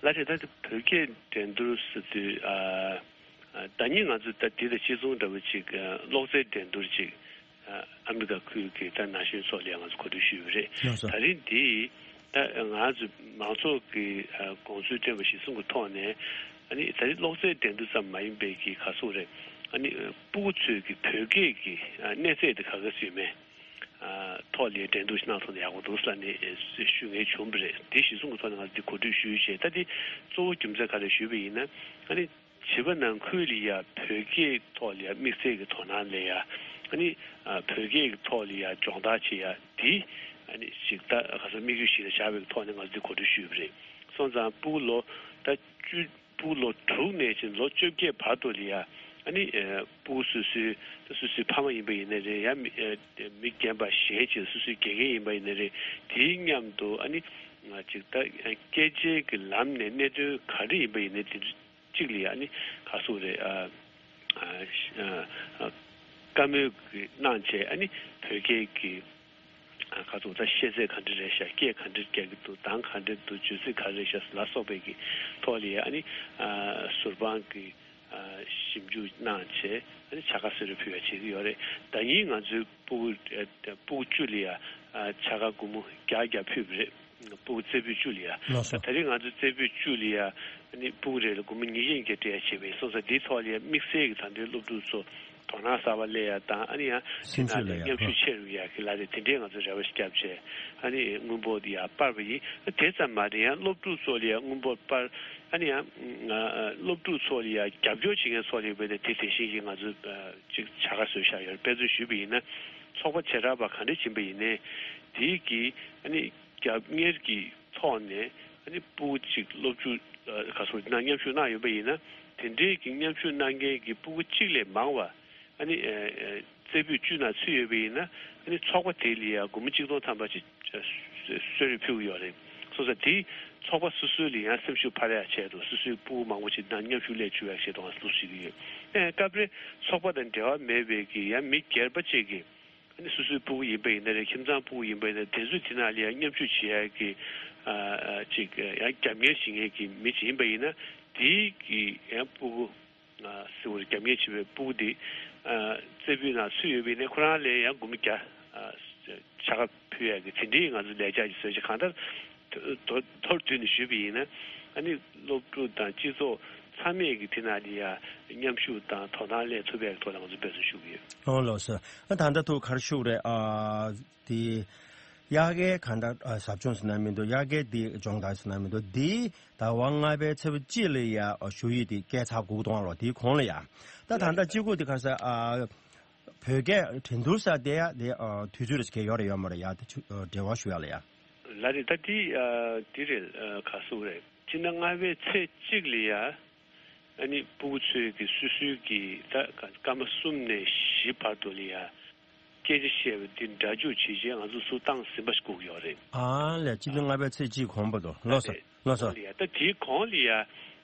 ལགས་རེད། ད་དེ་བོད་སྐད་འགྲན་བསྡུར་ཟེར་དུས་ཨ། ཟླ་ཉིན་ང་ཚོ་ད་འདི་དང་གཅིག་མཚུངས་འདྲ་བོ་ཅིག་གློག་རྫས་འགྲན་བསྡུར་ཅིག་ཨ་མི་རི་ཀ་ཁུལ་གྱི་ད་ན་གཞོན་ཚོ་ལ་ཡང་ང་ཚོ་གོ་སྒྲིག་ཞུས་པ་རེད། ལགས་སོ། ད་རིང་འདི་ད་ང་ཚོ་མང་ཚོགས་ཀྱི་དགོངས་ཚུལ་བཏོན་པ་གཞིར་བཟུང་གི་ཐོག་ནས་ཨ་ནི་ད་རིང་གློག་རྫས་འགྲན་བསྡུར་ཙམ་མ་ཡིན་པའི་གི་ག་སོག་རེད། ཨ་ནི་སྤུ་གུ་ཚོས་ཀྱི་བོད་སྐད་ཀྱི་གནས་ཚད་དེ་ག་ག་ཚོད་ཡོད་མེད་ཐོག་ལ་འགྲན་བསྡུར་ཞིག་གནང་ཐུབ་ན་ཡག་པོ་འདུག་ལབ་ནས་ཞུ་མཁན་བྱུང་བ་རེད། དེ་གཞི་བཟུང་གི་ཐོག་ནས་ང་ཚོ་འདི་གོ་སྒྲིག་ཞུས་བྱས། ད་དེ་གཙོ་བོ་རྒྱུ་མཚན་ག་རེ་ཞུས་པ་ཡིན་ན། ཨ་ནི་བྱིས་པ་ནང་ཁུལ་ལ་ཡ་བོད་སྐད་ཐོག་ལ་ཡ་དམིགས་བསལ་གྱི་དོ་སྣང་སླེབས་ཡ། ཨ་ནི་བོད་སྐད་ཀྱི་ཐོག་ལ་ཡ་སྦྱོང་བརྡར་བྱེད་ཡ་དེ། ཨ་ནི་ཅིག་ད་ག་ས་དམིགས་ཡུལ་ཞིག་ལ་བཞག་པའི་ཐོག་ནས་ང་ཚོ་འདི་གོ་སྒྲིག་ཞུས་པ་རེད། སོང་ཙང་སྤུ་གུ་ལོ་ད་བཅུ། སྤུ་གུ་ལོ་དྲུག་ནས་བྱས་ལོ་བཅོ་བརྒྱད་བར་དུ་ལ་ཡ། ཨ་ནི་སྤུ་གུ་སོ་སོའི་ད་སོ་སོའི་ཕ་མ་ཡིན་པ་ཡིན་ན་རེད། ཡང་མི་མི་རྒན་པ་གཞན་ཅིག་སོ་སོའི་དགེ་རྒན་ཡིན་པ་ཡིན་ན་རེད། དེའི་མཉམ་དུ་ཨ་ནི་ཅིག་ད་སྐད་ཆའི་གི་ལམ་ནས་གནད་དོན་ག་རེ་ཡིན་པ་ཡིན་ན་དེ་གཅིག་ལ་ཡ་ཨ་ནི་ག་སུ་རེད། ཨ་ཨ་ཨ་བཀའ་མོལ་གི་གནང་བྱས། ཨ་ནི་བོད་སྐད་ཀྱི་ཨ་ག་ཚོད་ད་ཤེས་ཚད་ག་འདྲ་རེད་ཤག་སྐད་ག་འདྲ་རྒྱག་གི་འདུག་གདངས་ག་འདྲ་འདུག་བརྗོད་ཚིག་ག་རེ་རེད་ཤག་ལ་སོགས་པའི་གི་ཐོག་ལ་ཡ་ཨ་ནི་ཨ་ཟུར་དཔང་གི་ཨ་ཞིབ་འཇུག་གནང་བྱས། ཨ་ནི་བྱ་དགའ་གསོལ་རས་ཕུལ་བ་བྱེད་ཀྱི་ཡོད་རེད། ཟླ་ཉིན་ང་ཚོའི་སྤུ་གུ་ཨ་སྤུ་གུ་བཅུ་ལ་ཡ་ཨ་བྱ་དགའ་སྒོར་མོ་བརྒྱ་བརྒྱ་ཕུལ་བ་རེད། སྤུ་གུ་རྩེ་ཕུད་བཅུ་ལ་ཡ། ལགས་སོ། ད་རེས་ང་ཚོ་རྩེ་ཕུད་བཅུ་ལ་ཡ་ཨ་ནི་སྤུ་གུ་རེ་ལ་སྒོར་མོ་ཉིས་བརྒྱ་ཉིས་བརྒྱ་སྤྲད་ཡ་བྱས་པ་ཡིན། སོང་ཙང་འདིའི་ཐོག་ལ་ཡ་དམིགས་བསལ་གྱི་ད་ལྟའི་སློབ་ཕྲུག་ཚོ་དོ་སྣང་གསར་པ་སླེབས་ཡ་དང་། ཨ་ནི་ཡང་དེ་སེམས་ནང་ཚོད་ལ་ལ་ཡ་མཉམ་ཞུགས་ཆེ་རུ་ཡ་གི་ལ་རེད། དེ་འདྲའི་ང་ཚོ་རེ་བ་ཞིག་བརྒྱབ་བྱས། ཨ་ནི་དངུལ་འབོར་འདི་ཡ་སྤར་བ་ཡིན། དེ་ཙམ་མ་རེད། ཡང་སློབ་ཕྲུག་ཚོ་ལ་ཡ་དངུལ་འབོར་སྤར། ཨ་ནི་ཡང་སློབ་ཕྲུག་ཚོ་ལ་ཡ་རྒྱབ་སྐྱོར་བྱེད་མཁན་ཚོ་ལ་ཡ་བས་ན་དེ་དེ་བཞིན་གྱི་ང་ཚོ་ཅིག་བྱ་དགའ་བཟོས་བཞག་ཡོད་རེད། དཔེ་མཚོན་ཞུས་པ་ཡིན་ན། ཚོགས་པ་བྱེ་བྲག་པ་ག་འདྲ་ཕྱིན་པ་ཡིན་ནའི་དེའི་གི་ཨ་ནི་རྒྱབ་གཉེར་གྱི་ཐོག་ནས་ཨ་ནི་སྤུ་གུ་གཅིག་སློབ་ཕྲུག་ཨ་ག་སོ་ནང་མཉམ་ཞུགས་གནང་ཡོད་པ་ཡིན་ན། དེ་འདྲའི་གི་མཉམ་ཞུགས་གནང་མཁན་གྱི་སྤུ་གུ་གཅིག་ལས་མང་བ་ཨ་ནི་ཨ་ཨ་རྩེ་ཕུད་བཅུ་ནང་ཚུད་ཡོད་པ་ཡིན་ན། ཨ་ནི་ཚོགས་པ་དེ་ལ་ཡང་སྒོར་མོ་གཅིག་སྟོང་ཐམ་པ་ཅིག་ཨ་གསོལ་རས་ཕུལ་གྱི་ཡོད་རེད། སོང་ཙང་དེ་ཚོགས་པ་སོ་སོ་ལ་ཡང་སེམས་ཤུགས་འཕར་ཡག་ཆེད་དུ། སོ་སོའི་སྤུ་གུ་མང་པོ་ཅིག་ནང་མཉམ་ཞུགས་སླེབས་བཅུག་ཡག་ཆེད་དུ་ང་ཚོ་བྱེད་ཀྱི་ཡོད། ཨ་སྐབས་རེ་ཚོགས་པ་དང་འབྲེལ་བ་མེད་པའི་གི་ཡང་མི་སྒེར་པ་ཅིག་གིས། ཨ་ནི་སོ་སོའི་སྤུ་གུ་ཡིན་པ་ཡིན་ན་རེད། ཁྱིམ་ཚང་སྤུ་གུ་ཡིན་པ་ཡིན་ན་རེད། དེ་ཚོས་དེ་ནང་ལ་ཡང་མཉམ་ཞུགས་བྱེད་ཡག་གི་ཨ་ཨ་ཅིག་ཡང་རྒྱབ་གཉེར་བྱེད་མཁན་གྱི་མི་ཅིག་ཡིན་པ་ཡིན་ན། དེའི་གི་ཡང་སྤུ་གུ་ཨ་སེའུ་རྒྱབ་གཉེར་བྱེད་པའི་སྤུ་གུ་དེ་ཨ་རྩེ་ཕུད་ནང་ཚུད་ཡོད་པ་ཡིན་ན། ཁོ་རང་ལ་ཡང་སྒོར་མོ་བརྒྱ་ཨ་བྱ་དགའ་ཕུལ་ཡག་གི་དེ་འདྲའི་ང་ཚོ་ལས་འཆར་ཅིག་བཟོས་བྱས། གང་ལྟར་མཐོ་མཐོ་རུ་བསྡུས་ནས་ཞུས་པ་ཡིན་ན། ཨ་ནི་སློབ་ཕྲུག་དང་སྤྱི་ཚོགས་ཚང་མས་ཀྱི་དེ་ནང་ལ་ཡ་མཉམ་ཞུགས་དང་དོ་སྣང་སླེབས་ཐུབ་པའི་ཐོག་ལ་ང་ཚོ་འབད་བརྩོན་ཞུ་གི་ཡོད། ཨོ་ལགས་སོ། ཨ་ད་ལྟ་ཐུགས་ག་རེ་ཞུ་དགོས་རེད། ཨ་དེ་དབྱར་ཁའི་གང་ལྟར་ཨ་ཟབ་སྦྱོང་ཟེར་ན་མི་འདུག་དབྱར་ཁའི་དེ་སྦྱོང་བརྡར་ཟེར་ན་མི་འདུག་དེ་ཟླ་བ་ལྔ་པའི་ཚེས་པ་གཅིག་ལ་ཡ་ཨ་ཞུ་ཡིག་དེ་བསྐྱལ་ཚར་དགོས་གཏོང་རོགས། དེའི་གོང་ལ་ཡ། ད་ད་ལྟ་གཅིག་པུ་དེ་ག་རེ་ཟེར། ཨ་བོད་སྐད་འགྲན་བསྡུར་ཟེར་དེ་ཡ་དེ་ཨ་དུས་ཚོད་རེ་ཞིག་ཡོད་རེད་ཡོད་མ་རེད་ཡ། དེ་ཚོ་ཨ་འབྲེལ་བ་ཞུ་ཡ་ལ་ཡ། ལགས་རེད། ད་དེ་ཨ་དེ་རེད། ཨ་ག་སུ་རེད། སྤྱི་ཟླ་ལྔ་པའི་ཚེས་གཅིག་ལ་ཡ། ཨ་ནི་སྤུ་གུ་ཚོས་ཀྱི་སོ་སོའི་གི་ད་སྐར་མ་གསུམ་ནས་བཞི་བར་དུ་ལ་ཡ་སྐད་ཆ་བཤད་པ་འདི་སྒྲ་འཇུག་བྱེད་ཆེད་ང་ཚོ་ཚུར་བཏང་ཟིན་པ་ཞིག་དགོས་ཀྱི་ཡོད་རེད། ཨ་ལས། སྤྱི་ཟླ་ལྔ་པའི་ཚེས་གཅིག་གོང་བར་དུ། ལགས་སོ། ལགས་སོ། ལགས་ཡ། ད་དེའི་གོང་ལ་ཡ་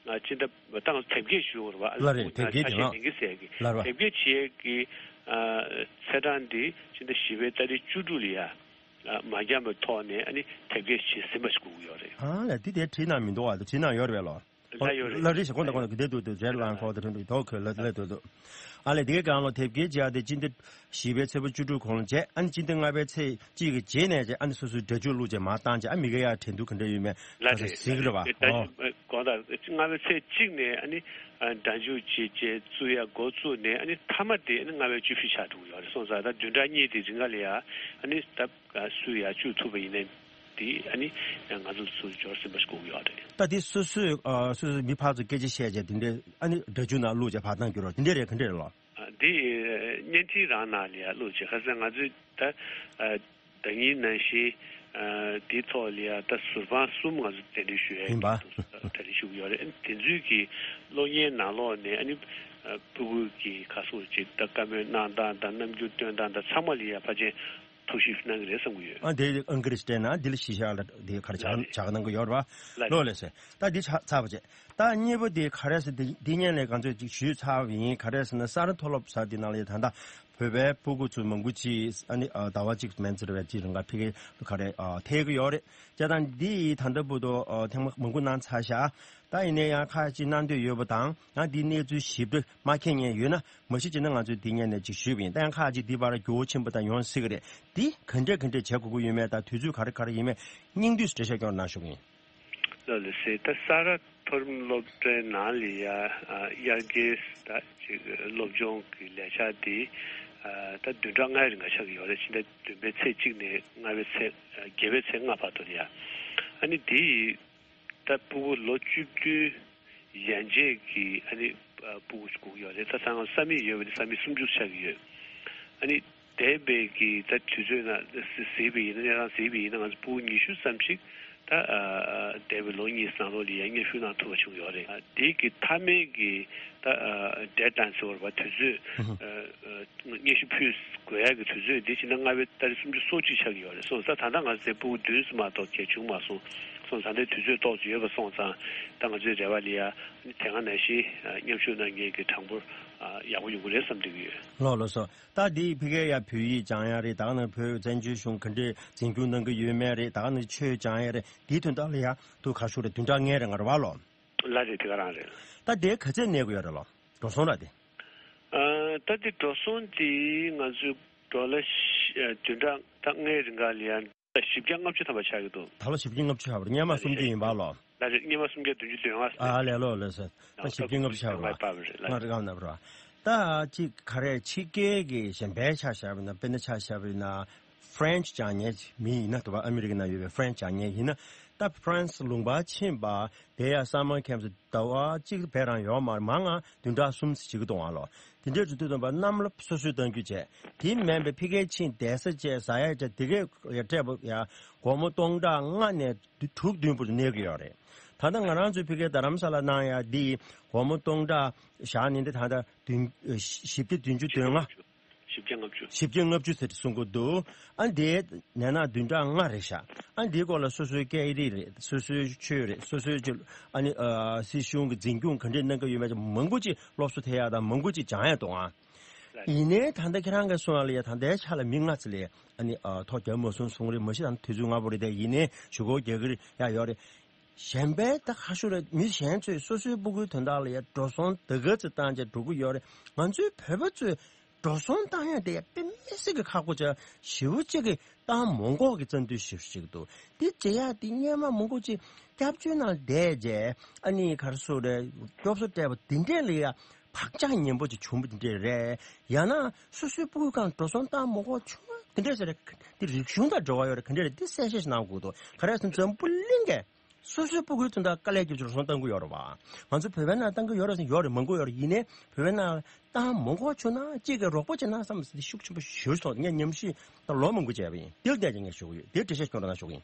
ང་སྤྱི་ཟླ་ད་ང་ཚོ་དེབ་སྐྱེལ་ཞུ་དགོས་རེད་པ། ལགས་རེད། དེབ་སྐྱེལ་དེ་ཆ་ཤས་ལེན་གྱི་ཟེར་གི། ལགས་རེད། དེབ་སྐྱེལ་བྱེད་ཀྱི་ཨ་ཚེས་གྲངས་འདི་སྤྱི་ཟླ་བཞི་པའི་ཏ་རིག་བཅུ་དྲུག་ལ་ཡ་ཨ་མ་འགྱངས་པའི་ཐོག་ནས་ཨ་ནི་དེབ་སྐྱེལ་བྱེད་ཟིན་པ་ཞིག་དགོས་ཀྱི་ཡོད་རེད། ཨ་ལས། འདི་དེ་བྲིས་གནང་མི་འདུག་ཨ། བྲིས་གནང་ཡོད་རེད་པས་ལོ། ལགས་ཡོད་རེད། ལགས་རེད་ཞེས་གོང་དང་གོང་དུ་གི་དེ་འདུག་དེ་རེད་ལ་གོ་དེ་འདུག་དེ་འདུག་ལ་ལ་དེ་འདུག་ཨ་ལས། དེ་གའི་སྒང་ལ་དེབ་སྐྱེལ་བྱས་ཏེ་སྤྱི་ཟླ་བཞི་པའི་ཚེས་པ་བཅུ་དྲུག་གོང་ལ་བྱས། ཨ་ནི་སྤྱི་ཟླ་ལྔ་པའི་ཚེས་གཅིག་གི་རྗེས་ནས་བྱས། ཨ་ནི་སོ་སོའི་སྒྲ་འཇུག་བླུགས་བྱས་མར་བཏང་བྱས། ཨ་མི་ག་ཡ་འགྲན་བསྡུར་ག་འདྲ་ཡོད་མེད་ལ་ཁ་ཤས་གཟིགས་ཀྱི་རེད་པ། ཨོ། གོང་དང་ལྔ་པའི་ཚེས་གཅིག་ནས་ཨ་ནི་སྒྲ་འཇུག་བྱེད་བྱེད་བཙུགས་ཡ་འགོ་བཙུགས་ནས། ཨ་ནི་མཐའ་མ་དེ་ཨ་ནི་ལྔ་པའི་བཅུ་བཞི་ཆགས་འགྲོ་གི་ཡོད་རེད། སོང་ཙང་ད་བདུན་ཕྲག་གཉིས་དེ་རིང་ག་ལ་ཡ་ཨ་ནི་ད་སུ་ཡ་བཅུག་ཐུབ་པ་ཡིན་ནའི། དེ་ཨ་ནི་ང་ཚོ་ཚུར་འབྱོར་ཟིན་པ་ཞིག་དགོས་ཀྱི་ཡོད་རེད། ད་དེ་སོ་སོས་ཨ་སོ་སོའི་མི་ཕར་ཚུར་སྐད་ཆ་བཤད་བྱས། དེ་འདྲའི་ཨ་ནི་སྒྲ་འཇུག་ནང་བླུགས་བྱས་ཕར་བཏང་རྒྱུ་རོ། དེ་འདྲའི་རེད། ག་འདྲ་རེད་ལོ། ཨ་འདི་བརྙན་འཕྲིན་རང་ནང་ལ་ཡ་བླུགས་བྱས། ཁ་སང་ང་ཚོས་ད་ཨ་ཟླ་ཉིན་ནང་བཞིན་ཨ་འདི་ཐོག་ལ་ཡ་ད་ཟུར་དཔང་གསུམ་ང་ཚོ་གདན་འདྲེན་ཞུ་ཡ་ཡིན་པ། གདན་འདྲེན་ཞུ་གི་ཡོད་རེད། ཨ་ནི་དེ་ཚོའི་གི་གློག་བརྙན་ནང་ལོགས་ནས་ཨ་ནི་ཨ་སྤུ་གུ་གི་ག་སོ་ཅིག་ད་བཀའ་མོལ་གནང་སྟངས་དང་རྣམ་འགྱུར་སྟོན་སྟངས་དང་ཚང་མ་ལ་ཡ་ཕལ་ཆེར་ཐུགས་ཞིབ་གནང་གི་རེད་བསམ་གྱི་ཡོད། ཨ་དེ་ཨང་ཀི་རེ་བྱས་ན་འདི་ལ་གཞི་བཞག་ལ་དེ་ག་རེ་བྱ་ལགས་རེད། བྱ་གནང་གི་ཡོད་རེད་པ། ལགས་ལོ་རེད། ལགས་སེ། ད་འདི་ཆ་ཚར་བ་བྱས། ད་གཉིས་པ་དེ་ག་རེ་ཟེར། དེ་འདི་སྔོན་ལ་ང་ཚོས་ཅིག་ཞུས་ཚར་བ་ཡིན། ག་རེ་ཟེར་ན་ས་རཱ་མཐོ་སློབ་ཟེར་དེ་ནང་ལ་ཡ་ད་ལྟ་བོད་པའི་སྤུ་གུ་ཚོ་མང་པོ་ཅིག་ཨ་ནི་ཨ་ཟླ་བ་གཅིག་མན་ཙམ་རེ་བའི་རིང་ག་ཕ་གིར་ག་རེ་ཨ་ཐེག་གི་ཡོད་རེད། བྱས་ཙང་འདི་ཡི་ད་ལྟ་བར་དུ་ཨ་ཐེངས་མ་མང་པོ་གནང་ཚར་ཤག་ད་ཡིན་ནའི་ཡང་ཁག་ཅིག་གནང་འདོད་ཡོད་པ་དང་། ཡང་འདིའི་གནས་ཚུལ་ཞིབ་ཕྲ་མ་མཁྱེན་མཁན་ཡོད་ན། མ་གཞི་བྱས་ན་ང་ཚོས་འདི་སྔོན་ནས་ཅིག་ཞུས་པ་ཡིན། ད་ཡང་ཁག་ཅིག་འདི་བར་འགྱུར་བ་ཕྱིན་པ་དང་ཡོང་སྲིད་ཀྱི་རེད། འདི་ག་འདྲས་ག་འདྲས་བྱེད་དགོས་ཀྱི་ཡོད་མེད་དང་དུས་ཚོད་ག་རེ་ག་རེ་ཡིན་མེད་སྙིང་བསྡུས་སུ་འགྲེལ་བཤད་སྐྱོན་གནང་ཞུ་གི་ཡིན། ལགས་ལགས་སེ། ད་ས་རཱ་ མཐོ་རིམ་སློབ་གྲྭའི་ནང་ལ་ཡ་ཨ་དབྱར་དགེ་ད་ཅིག་སློབ་སྦྱོང་གི་ལས་འཆར་དེ་ཨ་ད་བདུན་ཕྲག་ལྔའི་རིང་ག་ཆགས་ཀྱི་ཡོད་རེད། ཕྱི་ཟླ་བདུན་པའི་ཚེས་གཅིག་ནས་ལྔ་པའི་ཚེས་ཨ་བརྒྱད་པའི་ཚེས་ལྔ་བར་དུ་ལ་ཡ། ཨ་ནི་དེ་ཡི་ད་སྤུ་གུ་ལོ་བཅུ་བདུན་ཡན་ཆད་ཀྱི་ཨ་ནི་ཨ་སྤུ་གུ་སྒུག་ཡོད་རེད། ད་ད་ང་ས་མིག་ཡོད་པ་དེ་ས་མིག་སུམ་ཅུ་ཆགས་ཀྱི་ཡོད། ཨ་ནི་འདས་པའི་གི་ད་དུས་ཚོད་ནང་གཟིགས་པ་ཡིན་ན། གནས་སྟངས་གཟིགས་པ་ཡིན་ན་ང་ཚོ་སྤུ་གུ་ཉི་ཤུ་ཙམ་ཞིག་ད་ཨ་འདས་པའི་ལོ་གཉིས་ནང་ལོགས་ལ་ཡ་མཉམ་ཞུགས་གནང་ཐུབ་པ་བྱུང་ཡོད་རེད། ཨ་དེ་གི་མཐའ་མའི་གི་ད་ཨ་ཌེཌ་ལའིན་ཟེར་བ་རེད་པ། དུས་ཚོད་ཨ་ཨ་སྙན་ཞུ་ཕུལ་དགོས་ཡ་གི་དུས་ཚོད་འདི་ཕྱི་ཟླ་ལྔ་པའི་ཏ་རིག་སུམ་ཅུ་སོ་གཅིག་ཆགས་ཀྱི་ཡོད་རེད། སོང་ཙང་ད་ལྟ་ང་ཚོའི་སྤུ་གུ་བདུན་ཙམ་མ་གཏོགས་གལ་བྱུང་མ་སོང་། སོང་ཙང་ད་ལྟའི་དུས་ཚོད་ཏོག་ཙམ་ཡོད་པ་སོང་ཙང་ད་ང་ཚོའི་རེ་བ་ལ་ཡ་དེ་སྔ་ནང་བཞིན་ཨ་མཉམ་ཞུགས་གནང་མཁན་གྱི་གྲངས་འབོར་ཨ་ཡག་པོ་ཡོང་གི་རེད་བསམ་བསྡད་ཀྱི་ཡོད། ལགས་ལགས་སོ། ད་འདི་ཕ་གིར་ཡ་བོད་ཡིག་སྦྱང་ཡ་རེད། ད་ག་ནང་བོད་བཙན་བྱོལ་གཞུང་ག་འདྲས་འཛིན་སྐྱོང་གནང་གི་ཡོད་མེད་རེད། ད་ག་ནང་ཆོས་སྦྱང་ཡ་རེད། འདིའི་དོན་དག་ལ་ཡ་ཐུགས་ཁ་ཤོར་རེད། བདུན་ཕྲག་ལྔའི་རིང་ང་རེད་པ་ལོ། ལགས་རེད། དེ་ག་རང་རེད། ད་དེ་ག་ཚད་གནས་ཀྱི་ཡོད་རེད་ལོ། འགྲོ་སོང་ར་དེ། ཨ་ད་དེ་འགྲོ་སོང་དེ་ང་ཚོས་ཌོ་ལར་བཞི་ཨ་བདུན་ཕྲག་ད་ལྔའི་རིང་ག་ལ་ཡ་བཞི་བརྒྱ་ལྔ་བཅུ་ཐམ་པ་ཆགས་ཀྱི་འདུག། ད་ལོ་བཞི་བརྒྱ་ལྔ་བཅུ་ཆགས་པ་རེད། སྔོན་མ་སུམ་བརྒྱ་ཡིན་པ་ལོ། ལགས་རེད། སྔོན་མ་སུམ་བརྒྱ་བདུན་ཅུ་དོན་ལྔ་ཟེར། ཨ་ལས་ལོ་ལོ་ཟེར། ད་བཞི་བརྒྱ་ལྔ་བཅུ་ཆགས་པ་རེད། ལྔ་བཅུ་ལྔ་བཅུ་ལྔ་བཅུ་རེད་པ། ད་ཅིག་ག་རེ་ཕྱི་རྒྱལ་གྱི་གཞན་པའི་ཆ་བཞག་པ་ཡིན་ན། དཔེར་ན་ཆ་བཞག་པ་ཡིན་ན་ཧྥ་རན་སི་སྦྱང་མཁན་མི་ཡིན་ན་འདུག་པ། ཨ་མི་རི་ཀ་ནང་ཡོད་པའི་ཧྥ་རན་སི་སྦྱང་མཁན་ཡིན་ན། ད་ཧྥ་རན་སི་ལུང་པ་ཕྱིན་པ་དེ་ཡ་སམ་མར་ཁེམ་སི་ཟླ་བ་གཅིག་བས་རང་ཡོད་མ་རེད། མང་ང་བདུན་ཕྲག་གསུམ་ཙམ་བྱེད་ཀྱི་འདུག་པ་ལོ། དེ་འདྲའི་རུ་དུས་སྟོན་པ་གནམ་ལོ་སོ་སོའི་གཏོང་རྒྱུ་བྱས། དེ་མིན་པའི་ཕ་གིར་ཕྱིན་བསྡད་ས་བྱས་ཟ་ཡ་བྱས་དེ་གས་ཡ་སྤྲད་པ་ཡ་སྒོར་མོ་སྟོང་ཕྲག་ལྔ་ནས་དྲུག་བདུན་བར་དུ་གནས་ཀྱི་ཡོད་རེད། ད་ལྟ་ང་རང་ཚོའི་ཕ་གིར་རྡ་རམ་ས་ལ་གནང་ཡ་འདི་སྒོར་མོ་སྟོང་ཕྲག་བཞག་ནས་འདི་ད་ལྟ་བདུན་བཞི་བརྒྱ་བདུན་ཅུ་དོན་ལྔ། བཞི་བརྒྱ་ལྔ་བཅུ། བཞི་བརྒྱ་ལྔ་བཅུ་ཟེར་གསུང་གི་འདུག། ཨ་འདིའི་ནས་ན་བདུན་ཕྲག་ལྔ་རེད་ཤག། ཨ་འདིའི་སྐོར་ལ་སོ་སོའི་སྐད་རིགས་རེད། སོ་སོའི་ཆོས་རེད། སོ་སོའི་ཅིག་ཨ་ནི་ཨ་སྲིད་གཞུང་གི་འཛིན་སྐྱོང་ག་འདྲས་གནང་གི་ཡོད་མེད་ཅིག་མང་པོ་ཅིག་སློབ་གསོ་ཐེབས་ཡག་དང་མང་པོ་ཅིག་སྦྱང་ཡག་འདུག་ཨ། ཡིན་ནའི་ད་ལྟ་ཁྱེད་རང་གིས་གསུངས་པ་ལ་ཡ་ད་ལྟའི་ཆ་ལ་མི་ལྔ་ཙམ་ལས་ཨ་ནི་ཨ་ཐོ་རྒྱབ་མ་སོང་གསུང་རེད། མ་གཞི་ད་དུས་ཚོད་སྔ་པོ་རེད་དེ། ཡིན་ནའི་ཞུ་སྒོ་རྒྱག་གི་ཡ་ཡོད་རེད། གཞན་པའི་ད་ཁ་ཤོར་རེད། མི་གཞན་ཚོས་སོ་སོའི་སྤུ་གུའི་དོན་དག་ལ་ཡ་འགྲོ་སོང་ད་ག་ཚོད་བཏང་བྱས་འགྲོ་གི་ཡོད་རེད། ང་ཚོའི་བོད་པ་ཚོས་འགྲོ་སོང་བཏང་ཡ་དེ་ཡ་དཔེ་མི་སྲིད་ཀྱི་ཁག་པོ་ཆགས། ཞེ་པོ་ཅིག་གི་བཏང་མ་དགོས་ཀྱི་བཙན་འདུལ་ཞེ་པོ་ཞིག་འདུག། དེ་བྱེད་ཡ་དེ་སྔོན་མ་མང་པོ་ཅིག་སྐྱབས་བཅོལ་ནང་བསྡད་བྱས་ཨ་ནི་ག་རེ་ཟེར་དགོས་རེད། སྐྱོབ་གསོ་སྤྲད་པ་དེ་འདྲས་ལ་ཡ་བག་ཆགས་ངན་པོ་ཅིག་བྱུང་བ་དེ་འདྲས་རེད། ཡང་ན་སོ་སོའི་སྤུ་གུའི་སྒང་འགྲོ་སོང་བཏང་མ་དགོས་བྱུང་བ་དེ་འདྲས་ཟེར་རེད། དེ་རིག་གཞུང་དང་འབྲེལ་བ་ཡོད་རེད། ག་འདྲས་རེད། དེ་གསལ་བཤད་ཞིག་གནང་དགོས་འདུག། ག་རེ་ཟེར་ན་འཛམ་བུ་གླིང་གས་སོ་སོའི་སྤུ་གུའི་དོན་དག་དཀའ་ལས་བརྒྱབ་བྱས་འགྲོ་སོང་བཏང་གི་ཡོད་རེད་བ། ང་ཚོ་བོད་པའི་ནང་བཏང་གི་ཡོད་རེད་ཟེར་ན་ཡོད་རེད། མང་པོ་ཡོད་རེད། ཡིན་ནའི་བོད་པའི་ནང་བཏང་མ་དགོས་བྱུང་ན་གཅིག་གིས་རོགས་པ་བྱེད་ན་བསམ་ཟེར་ཏེ་ཤུགས་ཆེན་པོ་ཞེ་པོ་ཅིག་མཐོང་། ངས་ཉམས་ཞིབ་ད་ལོ་མང་པོ་བྱས་པ་ཡིན། དེ་ལ་བལྟས་བྱས་ངས་ཞུ་གི་ཡོད། དེ་འགྲེལ་བཤད་ཁྱོད་རང་ཞུ་གི་ཡིན།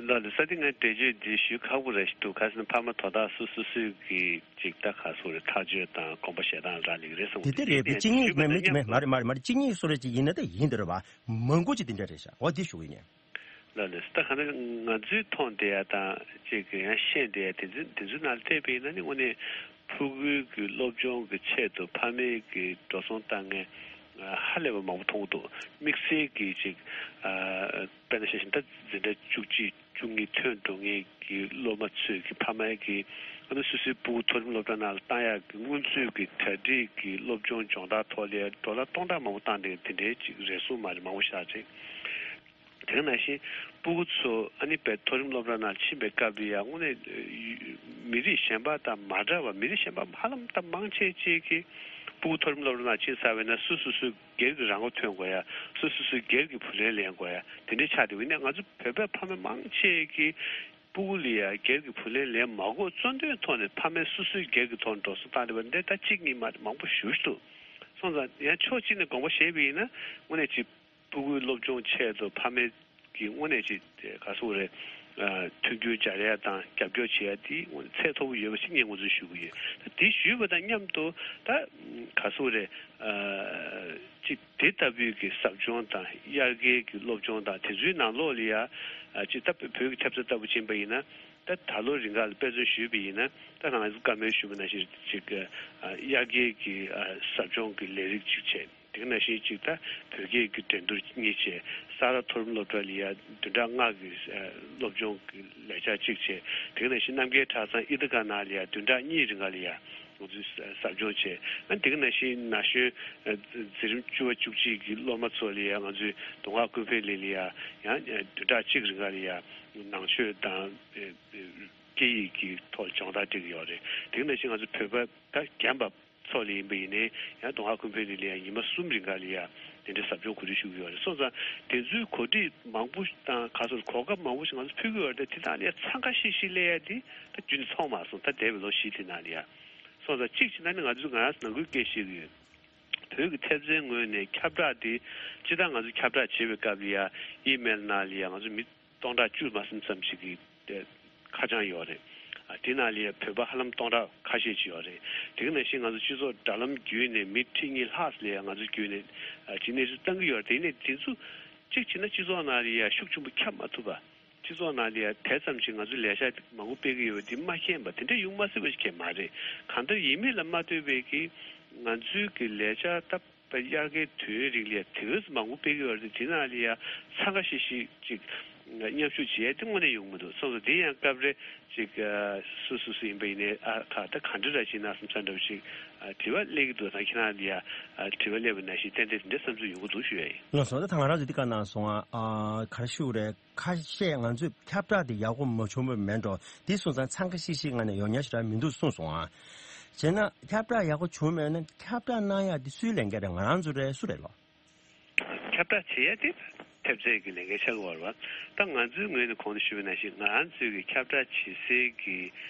ལགས་ལགས། ས་དེ་ངས་འགྲེལ་བརྗོད་འདི་ཞུ་ཁག་པོ་རེད་འདུག། ག་ཟེར་ན་ཕ་མ་དོ་བདག་སོ་སོ་སོས་ཀྱི་ཅིག་ད་ག་ཟེར་དགོས་རེད། ཐག་གཅོད་དང་དགོངས་པ་བཞེས་སྟངས་རག་ལས་ཀྱི་རེད་བསམ་གི་འདུག། དེ་འདྲ་རེད་པས། གཅིག་གཉིས་མེད་མེད་མེད། མ་རེད་མ་རེད་མ་རེད། གཅིག་གཉིས་སུ་རེད་ཅིག་ཡིན་ན་ད་ཡིན་འདི་རེད་བ། མང་པོ་ཅིག་འདི་འདྲ་རེད་ཤག། འོ་འདི་ཞུ་གི་ཡིན། ལགས་ལགས། ད་ག་ནང་ང་ཚོའི་མཐོང་བསྡད་ཡ་དང་ཅིག་གི་ཡང་ཤེས་བསྡད་ཡ་དེ་ཚོ་དེ་ཚོའི་ནང་བལྟས་པ་ཡིན་ན་ནི་དངོས་གནས་ཕྲུ་གུའི་གི་སློབ་སྦྱོང་གི་ཆེད་དུ་ཕ་མའི་གི་འགྲོ་སོང་བཏང་མཁན་ཧ་ལས་པ་མང་པོ་མཐོང་གི་འདུག། དམིགས་བསལ་གྱི་ཅིག་ཨ་དཔེར་ན་ཆ་བཞག་ན་ད་འཛིན་གྲྭ་བཅུ་གཅིག་བཅུ་གཉིས་ཐོན་འགྲོ་མཁན་གྱི་སློབ་མ་ཚོས་ཀྱི་ཕ་མའི་གི་ཨ་ནི་སོ་སོའི་སྤུ་གུ་མཐོ་རིམ་སློབ་གྲྭ་ནང་ལ་བཏང་ཡག་གི་སྔོན་ཚུད་ཀྱི་གྲ་སྒྲིག་གི་སློབ་སྦྱོང་སྦྱོང་བརྡར་ཐོག་ལ་ཌོ་ལར་སྟོང་ཕྲག་མང་པོ་བཏང་བསྡད་མཁན་དེ་འདྲའི་ཅིག་རེ་ཟུང་མ་རེད། མང་པོ་ཞེ་དྲག་རེད། དེ་ག་ནང་བཞིན་སྤུ་གུ་ཚོ་ཨ་ནི་དཔེ་མཐོ་རིམ་སློབ་གྲྭ་ནང་ཕྱིན་པའི་སྐབས་ལ་ཡང་དངོས་གནས་མི་རིགས་གཞན་པ་དང་མ་འདྲ་བ། མི་རིགས་གཞན་པ་ཧ་ལམ་ད་མང་ཆེ་ཅིག་གིས་སྤུ་གུ་མཐོ་རིམ་སློབ་གྲྭ་ནང་ཕྱིན་ཚར་བ་ཡིན་ན་སོ་སོ་སོའི་སྒེར་གྱི་རང་མགོ་ཐོན་དགོས་ཡ། སོ་སོ་སོའི་སྒེར་གྱི་བུ་ལོན་ལེན་དགོས་ཡ་དེ་འདྲའི་ཆགས་བསྡད་པ་ཡིན་ན། ང་ཚོ་བོད་པའི་ཕ་མ་མང་ཆེ་གིས་སྤུ་གུ་ལ་ཡ་སྒེར་གྱི་བུ་ལོན་ལེན་མ་དགོས་གཙོ་འདོན་ཐོག་ནས་ཕ་མས་སོ་སོའི་སྒེར་གྱི་ཐོག་ནས་འགྲོ་སོང་བཏང་བསྡད་པ་འདི་ད་གཅིག་གཉིས་མ་རེད། མང་པོ་ཞེ་པོ་ཅིག་འདུག། སོང་ཙང་ཡང་ཕྱོགས་གཅིག་ནས་དགོངས་པ་བཞེས་པ་ཡིན་ན་དངོས་གནས་ཅིག་སྤུ་གུའི་སློབ་སྦྱོང་ཆེད་དུ་ཕ་མས་ཀྱི་དངོས་གནས་ཅིག་ག་ཟེར་དགོས་རེད། ཨ་མཐུན་འགྱུར་སྦྱར་ཡ་དང་རྒྱབ་སྐྱོར་བྱེད་ཡ་དེ་དངོས་གནས་ཚད་མཐོ་པོ་ཡོད་པ་ཞིག་ངས་ངོས་འཛིན་ཞུ་གི་ཡོད། ད་དེ་ཞུས་པ་དང་མཉམ་དུ་ད་ག་ཟེར་དགོས་རེད། ཨ་ཅིག་དེ་ལྟ་བུའི་གི་ཟབ་སྦྱོང་དང་དབྱར་ཁའི་གི་སློབ་སྦྱོང་དང་དེ་ཚོའི་ནང་ལོགས་ལ་ཡ་ཨ་ཅིག་ད་བོད་ཀྱི་ཐེབས་རྩ་ལྟ་བུ་ཕྱིན་པ་ཡིན་ན། ད་ད་ལོ་རིང་ག་ལ་དཔེ་མཚོན་ཞུས་པ་ཡིན་ན། ད་ང་ཚོ་བཀའ་མོལ་ཞུས་པ་ནང་བཞིན་ཅིག་ཨ་དབྱར་ཁའི་གི་ཨ་ཟབ་སྦྱོང་གི་ལས་རིགས་གཅིག་བྱས། དེ་ནང་བཞིན་ཅིག་ད་བོད་སྐད་ཀྱི་འགྲན་བསྡུར་གཉིས་བྱས། ས་རཱ་མཐོ་རིམ་སློབ་གྲྭ་ལ་ཡ་བདུན་ཕྲག་ལྔ་གི་ཨ་སློབ་སྦྱོང་གི་ལས་འཆར་གཅིག་བྱས། དེ་ནང་བཞིན་རྣམ་རྒྱལ་གྲྭ་ཚང་ཨི་ཏི་ཀ་ནང་ལ་ཡ་བདུན་ཕྲག་གཉིས་རིང་ག་ལ་ཡ་ང་ཚོས་ཟབ་སྦྱོང་བྱས། ཨ་དེ་ནང་བཞིན་ན་གཞོན་ཨ་འཛིན་རིམ་བཅུ་པ་བཅུ་གཅིག་གི་སློབ་མ་ཚོ་ལ་ཡ་ང་ཚོས་མདོ་སྔགས་ཀུན་ཕན་གླིང་ལ་ཡ་ཡང་བདུན་ཕྲག་གཅིག་རིང་ག་ལ་ཡ་ནང་ཆོས་དང་ཨ་ཨ་ སྐད་ཡིག་གི་ཐོག་སྦྱོང་བརྡར་སྤྲད་ཀྱི་ཡོད་རེད། དེ་ནང་བཞིན་ང་ཚོ་བོད་པ་ད་རྒན་པ་ཚོ་ལ་ཡིན་པ་ཡིན་ནའི་ཡང་མདོ་སྔགས་ཀུན་ཕན་ལི་ལ་ཡང་ཉི་མ་གསུམ་རིང་ག་ལ་ཡང་དེ་འདྲའི་ཟབ་སྦྱོང་གོ་སྒྲིག་ཞུ་གི་ཡོད་རེད། སོང་ཙང་དེ་ཚོའི་གོ་སྒྲིག་མང་པོ་དང་ག་ཚོད་གོ་སྐབས་མང་པོ་ཞིག་ང་ཚོ་ཕུལ་གྱི་ཡོད་རེད། དེ་དག་ནས་འཚང་ཁ་ཤིག་ཤིག་སླེབས་ཡ་དེ་ད་རྒྱུན་ནས་ཚོར་མ་སོང་། ད་འདས་པའི་ལོ་བཞི་དེ་ནང་ལ་ཡ། སོང་ཙང་གཅིག་བྱས་ན་ནི་ང་ཚོས་ང་རང་ཚོ་ནང་ཁུལ་སྐད་བཤད་ཀྱི་ཡོད། བོད་ཀྱི་ཐེབས་རྩའི་ངོས་ནས་ཁྱབ་བསྒྲགས་དེ་སྤྱིར་བཏང་ང་ཚོ་ཁྱབ་བསྒྲགས་བྱེད་པའི་སྐབས་ལ་ཡ་ཨི་མེལ་ནང་ལ་ཡ་ང་ཚོ་མི་སྟོང་ཕྲག་བཅུ་མ་ཟིན་ཙམ་ཞིག་གི་དེ་ཁ་བྱང་ཡོད་རེད། ཨ་དེ་ནང་ལ་ཡ་བོད་པ་ཧ་ལམ་སྟོང་ཕྲག་ཁ་ཤས་ཅིག་ཡོད་རེད། དེ་ག་ནང་བཞིན་ང་ཚོ་སྤྱི་ཚོགས་དྲ་ལམ་བརྒྱུད་ནས་མི་ཁྲི་གཉིས་ལྷག་ལ་ཡ་ང་ཚོ་བརྒྱུད་ནས་ཨ་ཅིག་གནས་ཚུལ་བཏང་གི་ཡོད་རེད། དེ་ནས་དེ་ཚོ་གཅིག་བྱས་ན་སྤྱི་ཚོགས་ནང་ལ་ཡ་ཤུགས་ཆེན་པོ་ཁྱབ་མ་ཐུབ་པ། སྤྱི་ཚོགས་ནང་ལ་ཡ་དེ་ཙམ་ཞིག་ང་ཚོས་ལས་འཆར་མང་པོ་སྤེལ་གྱི་ཡོད་པ་འདི་མ་མཁྱེན་པ་དེ་འདྲ་ཡོང་མ་སྲིད་པ་ཞིག་གང་ཡང་མ་རེད། གང་ལྟར་ཡིན་མིན་ལ་མ་ལྟོས་པའི་གི་ང་ཚོའི་གི་ལས་འཆར་ད་དབྱར་ཁའི་དུས་ཡུན་རིང་ལ་ཡ་དེ་འོས་སུ་མང་པོ་སྤེལ་གྱི་ཡོད་རེད། དེ་ནང་ལ་ཡ་འཚང་ཁ་ཤིག་ཤིག་ཅིག་མཉམ་ཞུགས་བྱེད་ཡ་དེ་དངོས་གནས་ཡོང་གི་མི་འདུག་སོང་ཙང་དེ་ཡང་སྐབས་རེ་ཅིག་སུ་སུ་སུ་ཡིན་པ་ཡིན་ནའི་ཨ་ཁ་ད་ག་འདྲ་ར་བྱེད་ན་བསམ་ས་འདྲ་བོ་ཅིག་དྲི་བ་སླེབས་ཀྱི་འདུག་ད་ཁྱེད་རང་ལ་ཡ་དྲི་བ་སླེབས་པ་ནང་བཞིན་ཏན་ཏན་དེ་འདྲ་བསམ་ཚུལ་ཡོང་གི་འདུག་ཞུ་ཡ་ཡིན། ལགས་སོ། ད་ད་ང་རང་ཚོ་འདི་ག་ནང་སོང་ཨ། ག་རེ་ཞུ་རེད། ཁ་ཤས་ང་ཚོས་ཁྱབ་བསྒྲགས་དེ་ཡག་པོ་མ་བྱུང་བ་མེད་འགྲོ། དེ་སོང་ཙང་འཚང་ཁ་ཤིག་ཤིག་ངང་ནས་ཡོང་ཉན་ཞེ་དྲག་མི་འདུག་གསུངས་སོང་ཨ། བྱས་ན་ཁྱབ་བསྒྲགས་ཡག་པོ་བྱུང་མེད་ན་ཁྱབ་བསྒྲགས་གནང་ཡག་དེ་སུའི་ལས་འགན་རེད། ང་རང་ཚོ་རེད། སུ་རེད་ལོ། ཁྱབ་བསྒྲགས་བྱེད་ཡ་དེ་ཐེབས་རྩའི་གི་ལས་འགན་ཆགས་ཀྱི་ཡོད་རེད་བ། ད་ང་ཚོའི་ངོས་ནས་གོང་དུ་ཞུས་པ་ནང་བཞིན་ང་རང་ཚོའི་གི་ཁྱབ་བསྒྲགས་བྱེད་སའི་གི་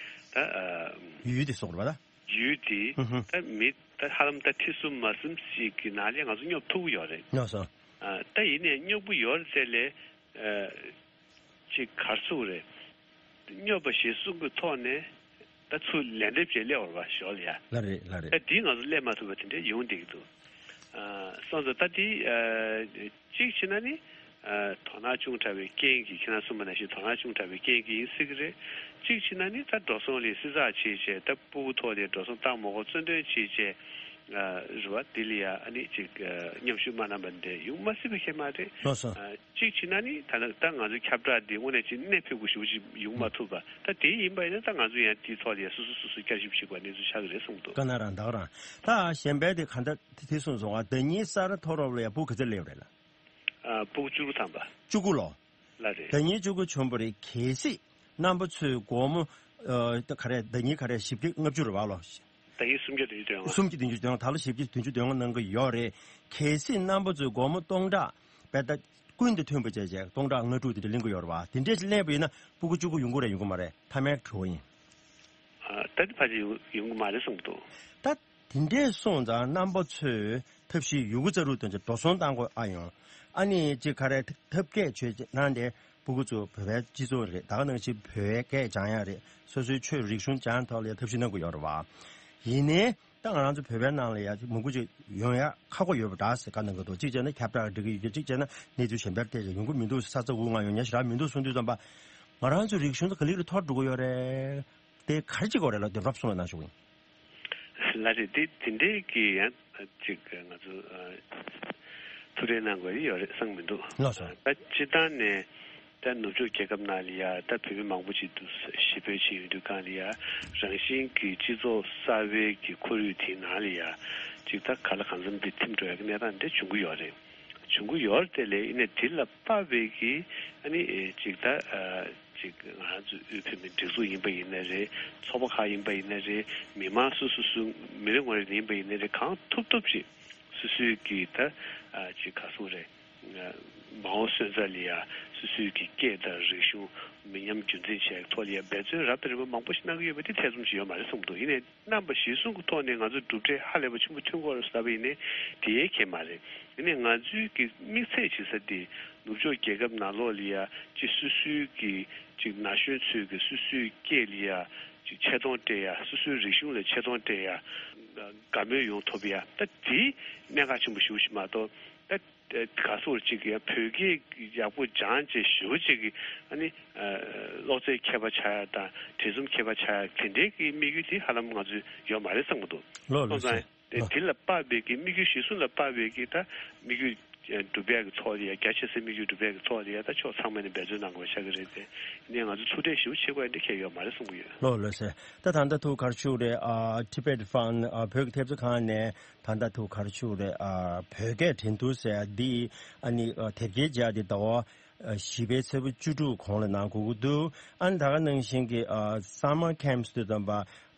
ད་ཡུལ་དེ་སོགས་རེད་བ་ད། ཡུལ་དེ་ཧུ་ཧུ། ད་མི་ད་ཧ་ལམ་ད་ཁྲི་གསུམ་མ་གསུམ་ཞིག་གི་ནང་ལ་ང་ཚོ་སྙོབ་ཐུབ་ཀྱི་ཡོད་རེད། ལགས་སོ། ཨ་ད་ཡིན་ནའི་སྙོབ་ཀྱི་ཡོད་རེད་ཟེར་ལས་ཨ་ཅིག་གར་ཚུགས་རེད། སྙོབ་པ་ཞེས་གསུང་གི་ཐོག་ནས་ད་ཚུར་ལན་འདེབས་བྱས་སླེབས་པ་རེད་བ་ཞོར་ལ་ཡ། ལགས་རེད་ལགས་རེད། ད་འདི་ང་ཚོ་སླེབས་མ་ཐུབ་པ་དེ་འདྲ་ཡོང་བསྡད་ཀྱི་འདུག་ཨ་སོང་ཙང་ད་འདི་ཨ་གཅིག་བྱས་ན་ནི་ཨ་དོ་སྣང་ཆུང་དྲགས་པའི་རྐྱེན་གྱིས་ཁྱེད་རང་གསུངས་པ་ནང་བཞིན་དོ་སྣང་ཆུང་དྲགས་པའི་རྐྱེན་གྱིས་ཡིན་སྲིད་ཀྱི་རེད། གཅིག་བྱས་ན་ནི་ད་འགྲོ་སོང་ལ་བསྲི་ཚགས་བྱས་བྱས་ད་ཕྲུ་གུ་ཐོག་ལ་འགྲོ་སོང་བཏང་མ་དགོས་གཙོ་འདོན་བྱས་བྱས་ཨ་རེད་བ། འདི་ལ་ཡ་ཨ་ནི་ཅིག་ཨ་མཉམ་ཞུགས་མ་གནང་པ་འདི་ཡོང་མ་སྲིད་པ་ཁྱད་མ་རེད། ལགས་སོ། ཨ་གཅིག་བྱས་ན་ནི་ད་ལྟ་ད་ང་ཚོའི་ཁྱབ་བསྒྲགས་འདི་དངོས་གནས་ཅིག་གནད་ཕིགས་པོ་ཞེ་པོ་ཅིག་ཡོང་མ་ཐུབ་པ། ད་དེ་ཡིན་པ་ཡིན་ན་ད་ང་ཚོ་ཡང་དེའི་ཐོག་ལ་ཡང་སོ་སོ་སོ་སོ་བསྐྱར་ཞིབ་བྱེད་དགོས་གནས་ཚུལ་ཆགས་ཀྱི་རེད་གསུངས་འདུག། ཀ་ན་རང་ད་ག་རང་། ད་གཞན་པའི་དེ་ག་འདྲ་དེ་གསུངས་སོང་ང་། ཟླ་ཉིན་གསར་མཐོ་སློབ་ལ་ཡང་ཕྲུ་གུ་ག་ཚོད་སླེབས་རེད་ལ། ཨ་ཕྲུ་གུ་བཅུ་དྲུག་ཐམ་པ། བཅུ་དགུ་ལོ། ལ་རེད། ཟླ་ཉིན་བཅུ་དགུ་བྱུང་བ་རེད། གལ་སྲིད་རྣམ་པ་ཚོས་སྒོར་མོ་ཨ་ད་ག་རེ་ཟླ་ཉིན་ག་རེ་བཞི་བརྒྱ་ལྔ་བཅུ་རེད་བ་ལོ། ཟླ་ཉིན་སུམ་བརྒྱ་བདུན་ཅུ་དོན་ལྔ། སུམ་བརྒྱ་བདུན་ཅུ་དོན་ལྔ། ད་ལོ་བཞི་བརྒྱ་བདུན་ཅུ་དོན་ལྔ་གནང་གི་ཡོད་རེད། གལ་སྲིད་རྣམ་པ་ཚོས་སྒོར་མོ་སྟོང་ཕྲག་བས་ད་ཀུན་ཏུ་མཐུན་པ་བྱས་བྱས་སྟོང་ཕྲག་ལྔ་དྲུག་དེ་འདྲ་ལེན་གྱི་ཡོད་རེད་བ། དེ་འདྲས་ལེན་པ་ཡིན་ན་ཕྲུ་གུ་བཅུ་དགུ་ཡོང་གི་རེད་ཡོང་གི་མ་རེད། མཐའ་མའི་དྲི་བ་ཡིན། ཨ་ད་ནི་ཕལ་ཆེར་ཡོང་ཡོང་གི་མ་རེད་གསུངས་འདུག། ད་དེ་འདྲས་སོང་ཙང་རྣམ་པ་ཚོས་ཐབས་ཤེས་ཡོད་རྒུ་རྩལ་རུ་བཏོན་བྱས་འགྲོ་སོང་བཏང་དགོས་ཨ་ཡོང་། ཨ་ནི་ཅིག་ག་རེ་ཐབས་སྐད་བྱས་གནང་སྟེ་ཕྲུ་གུ་ཚོ་བོད་པའི་སྤྱི་ཚོགས་རེད། ད་ག་ནང་བཞིན་བོད་སྐད་སྦྱང་ཡ་རེད། སོ་སོའི་ཆོས་རིག་གཞུང་སྦྱང་ཐོག་ལ་ཡ་ཐབས་ཤེས་གནང་དགོས་ཡོད་རེད་བ། ཡིན་ནའི། ད་ང་རང་ཚོ་བོད་པའི་ནང་ལ་ཡ་མང་པོ་ཅིག་ཡོང་ཡ་ཁག་པོ་ཡོད་པ་འདྲ་ཟེར་བཀའ་གནང་གི་འདུག། གཅིག་བྱས་ན་ཁྱབ་བསྒྲགས་འགྲིག་གི་ཡོད་ཀྱི། གཅིག་བྱས་ན་གནས་ཚུལ་གཞན་པར་བལྟས་ཀྱང་ཡོང་གི་མི་འདུག། ས་ཚ་འུར་ངང་ཡོང་ཉན་ཞེ་དྲག་མི་འདུག་གསུངས་དུས་ཙམ་པ། ང་རང་ཚོའི་རིག་གཞུང་དེ་ག་ལེ་ག་ལེ་འཐོར་འགྲོ་གི་ཡོད་རེད། དེ་ག་རེ་བྱེད་དགོས་རེད་ལ་དེ་རོབ་གསུངས་ལ་གནང་ཞུ་གི་ཡིན། ལ་རེད། དེ་དེ་འདྲའི་གི་ཡང་ཅིག་ང་ཚོ་ཐུགས་ཁྲལ་གནང་དགོས་ཡོད་རེད་བསམ་མི་འདུག། ལགས་སོ། ད་སྤྱིར་བཏང་ནས། ད་ནུབ་ཕྱོགས་རྒྱལ་ཁབ་ནང་ལ་ཡ་ད་བོད་མི་མང་པོ་ཅིག་འདུག། ཞིབ་འཇུག་བྱེད་ཡོང་དུས་སྒང་ལ་ཡ་རང་བཞིན་གྱི་སྤྱི་ཚོགས་གསར་པའི་གི་ཁོར་ཡུག་དེའི་ནང་ལ་ཡ་ཅིག་ད་ག་ལ་གང་འཚམ་དེ་ཐིམ་འགྲོ་ཡ་གི་གནས་སྟངས་དེ་འབྱུང་གི་ཡོད་རེད། འབྱུང་གི་ཡོད་རེད་དེ་ལས་ཡིན་ནའི་དེ་ལ་དཔག་པའི་གི་ཨ་ནི་ཅིག་ད་ཅིག་ང་རང་ཚོ་དབུས་བོད་མིའི་སྒྲིག་འཛུགས་ཡིན་པ་ཡིན་ན་རེད། ཚོགས་པ་ཁག་ཡིན་པ་ཡིན་ན་རེད། མི་མང་སུ་སུ་སུ་མི་རེ་ངོ་རེ་ཡིན་པ་ཡིན་ན་རེད། གང་ཐུབ་ཐུབ་ཅིག་སུ་སུའི་གི་ད་ཅིག་ག་སོང་རེད། མ་འོངས་སོན་རྩ་ལ་ཡ་སོ་སོའི་གི་སྐད་དང་རིག་གཞུང་མི་ཉམས་རྒྱུན་འཛིན་བྱེད་ཡག་ཐོག་ལ་ཡ་འབད་བརྩོན་རབ་དང་རིམ་པ་མང་པོ་ཞིག་གནང་གི་ཡོད་པ་དེ་ཐེ་ཚོམ་ཞིག་ཡོད་མ་རེད་གསུངས་འདུག། ཡིན་ནའི་རྣམ་པ་གཞིར་བཟུང་གི་ཐོག་ནས་ང་ཚོས་གྲུབ་འབྲས་ཧ་ལས་པ་ཆེན་པོ་ཐོན་གྱི་ཡོད་རེད་ཟེར་བ་ཡིན་ནའི་དེ་ཡའི་ཁྱད་མ་རེད། ཡིན་ནའི་ང་ཚོའི་གི་དམིགས་ཚད་བྱེད་ས་དེ་ནུབ་ཕྱོགས་རྒྱལ་ཁབ་ནང་ལོགས་ལ་ཡ་ཅིག་སོ་སོའི་གི་ཅིག་ན་གཞོན་ཚོས་གི་སོ་སོའི་སྐད་ལ་ཡ་ཅིག་ཆེ་མཐོང་སྤྲད་ཡ། སོ་སོའི་རིག་གཞུང་ལ་ཆེ་མཐོང་སྤྲད་ཡ། དགའ་མོས་ཡོང་ཐུབ་ཡ། ད་དེ་གནད་འགག་ཆེན་པོ་ཞེ་པོ་ཞིག་མ་གཏོགས། ད་ག་སོགས་ཅིག་ཡང་བོད་སྐད་ཡག་པོ་སྦྱང་བྱས་ཞུ་ཅིག་གི་ཨ་ནི་ཨ་གློག་རྫས་མཁས་པ་ཆགས་ཡ་དང་བྲིས་རྩོམ་མཁས་པ་ཆགས་ཡ་དེ་འདྲའི་གི་དམིགས་ཡུལ་དེ་ཧ་ལམ་ང་ཚོའི་ཡོད་མ་རེད་བསམ་གྱི་འདུག། ལོ་ལོ་སོང་ཙང་ཟེར་དེ་ལོ། དེ་ལ་དཔག་པའི་གི་དམིགས་ཡུལ་གཞིར་བཟུང་ལ་དཔག་པའི་གི་ད་དམིགས་ཡུལ་སྒྲུབ་ཡ་གི་ཐོག་ལ་ཡ་རྒྱ་ཆེ་སའི་དམིགས་ཡུལ་སྒྲུབ་ཡ་གི་ཐོག་ལ་ཡ་ད་ཕྱོགས་ཚང་མ་ནས་འབད་བརྩོན་གནང་དགོས་པ་ཆགས་ཀྱི་རེད་དེ། ཡིན་ནའི་ང་ཚོ་ཐུགས་ཁྲལ་ཞེ་པོ་བྱེད་དགོས་ཡ་འདི་གལ་ཡོད་མ་རེད་བསམ་གྱི་ཡོད། ལོ་ལོ་ཟེར། ད་ད་ལྟ་ཐུགས་ག་རེ་ཞུ་རེད། ཨ་Tibet Fund ཨ་བོད་ཀྱི་ཐེབས་རྩ་ཁང་ནས། ད་ལྟ་ཐུགས་ག་རེ་ཞུ་རེད། ཨ་བོད་སྐད་འགྲན་བསྡུར་ཟེར་ཡ་འདི་ཨ་ནི་ཨ་དེབ་སྐྱེལ་བྱས་ཏེ་ཟླ་བ་ ཨ་བཞི་པའི་ཚེས་པ་བཅུ་དྲུག་གོང་ལ་གནང་དགོས་ཀྱི་འདུག་ཨ་ནི་ད་ག་ནང་བཞིན་གྱི་ཨ་summer camps་དུ་དམ་པ་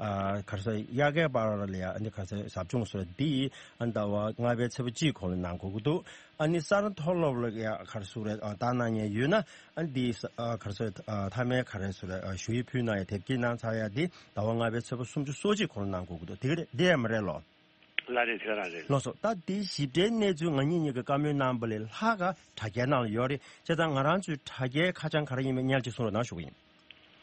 ཨ་ག་རེ་ཟེར་དབྱར་ཁའི་བར་ལ་ཡ་ཨ་ནི་ག་རེ་ཟེར་ཟབ་སྦྱོང་སོགས་འདི་ཨ་ནི་ཟླ་བ་ལྔ་པའི་ཚེས་པ་གཅིག་གོང་ལ་གནང་དགོས་ཀྱི་འདུག་ཨ་ནི་ས་རཱ་མཐོ་སློབ་ལ་ཡ་ག་རེ་ཟེར་རེད་ཨ་ལྟ་གནང་མཁན་ཡོད་ན་ཨ་ནི་འདི་ཨ་ག་རེ་ཟེར་ཨ་མཐའ་མའི་ག་རེ་ཟེར་རེད་ཨ་ཞུ་ཡིག་ཕུལ་གནང་ཡ་དེབ་སྐྱེལ་གནང་ཚར་ཡ་འདི་ཟླ་བ་ལྔ་པའི་ཚེས་པ་སུམ་ཅུ་སོ་གཅིག་གོང་ལ་གནང་དགོས་ཀྱི་འདུག་དེ་ག་རེད་འདི་ཡ་མ་རེད་ལོ། ལགས་རེད་དེ་ག་རང་རེད། ལགས་སོ། ད་འདི་ཞིབ་ཕྲའི་གནས་ཚུལ་ང་གཉིས་གཉིས་ཀྱི་བཀའ་མོལ་གནང་པ་ལས་ལྷག་ག་དྲ་རྒྱའི་ནང་ལ་ཡོད་རེད། བྱས་ཙང་ང་རང་ཚོའི་དྲ་རྒྱའི་ཁ་བྱང་ག་རེ་ཡིན་མིན་སྙན་ཅིག་གསུང་རོགས་གནང་ཞུ་གི་ཡིན།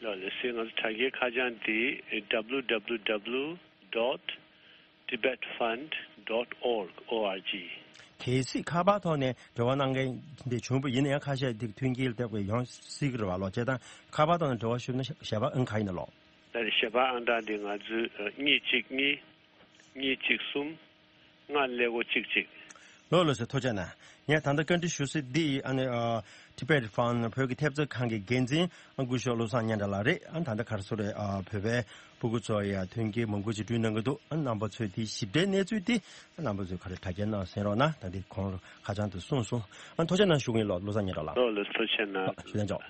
ལགས་ལགས་སེ། ང་ཚོ་དྲ་རྒྱའི་ཁ་བྱང་འདི་www dot tibetfund dot org org གལ་སྲིད་ཁ་པར་ཐོག་ནས་འབྲེལ་བ་གནང་མཁན་དེ་བྱུང་བ་ཡིན་ན་ཡང་ཁ་ཤས་དེ་མཐུན་རྐྱེན་ལ་བརྟེན་པའི་ཡོང་སྲིད་ཀྱི་རེད་བ་ལོ། བྱས་ཙང་ཁ་པར་ཐོག་ནས་འབྲེལ་བ་ཞུས་ན་ཞལ་པར་ཨང་ག་ཡིན་ན་ལོ། ལགས་རེད། ཞལ་པར་ཨང་གྲངས་འདི་ང་ཚོའི་ཨ་གཉིས་གཅིག་གཉིས། གཉིས་གཅིག་གསུམ། ལྔ་ཀླད་ཀོར་གཅིག་གཅིག་ལགས་ལགས་སེ། ཐུགས་རྗེ་གནང་། ངས་ད་ལྟ་བཀའ་འདྲི་ཞུ་སྲིད་འདི་ཨ་ནི་ཨ་Tibet Fund བོད་ཀྱི་ཐེབས་རྩ་ཁང་གི་འགན་འཛིན་ཨ་སྐུ་ཞབས་བློ་བཟང་སྙན་གྲགས་ལགས་རེད། ཨ་ད་ལྟ་ག་རེ་ཟེར་རེད་ཨ་བོད་པའི་ཕྲུ་གུ་ཚོ་ཡ་མཐུན་རྐྱེན་མང་པོ་ཅིག་བསྐྲུན་གནང་གི་འདུག་ཨ་རྣམ་པ་ཚོས་དེ་ཞིབ་ཕྲའི་གནས་ཚུལ་དེ་ཨ་རྣམ་པ་ཚོས་ག་རེ་དྲ་རྒྱའི་ནང་གསན་རོགས་གནང་། ད་འདི་གོང་ཁ་བྱང་དུ་གསུངས་སོང་། ཨ་ཐུགས་རྗེ་གནང་ཞུ་གི་ཡིན་ལགས་བློ་བཟང་སྙན་གྲགས་ལགས། ལགས་ལགས་ཐུགས་རྗེ་གནང་། ལགས་ཞུ་ལན་ཆོག་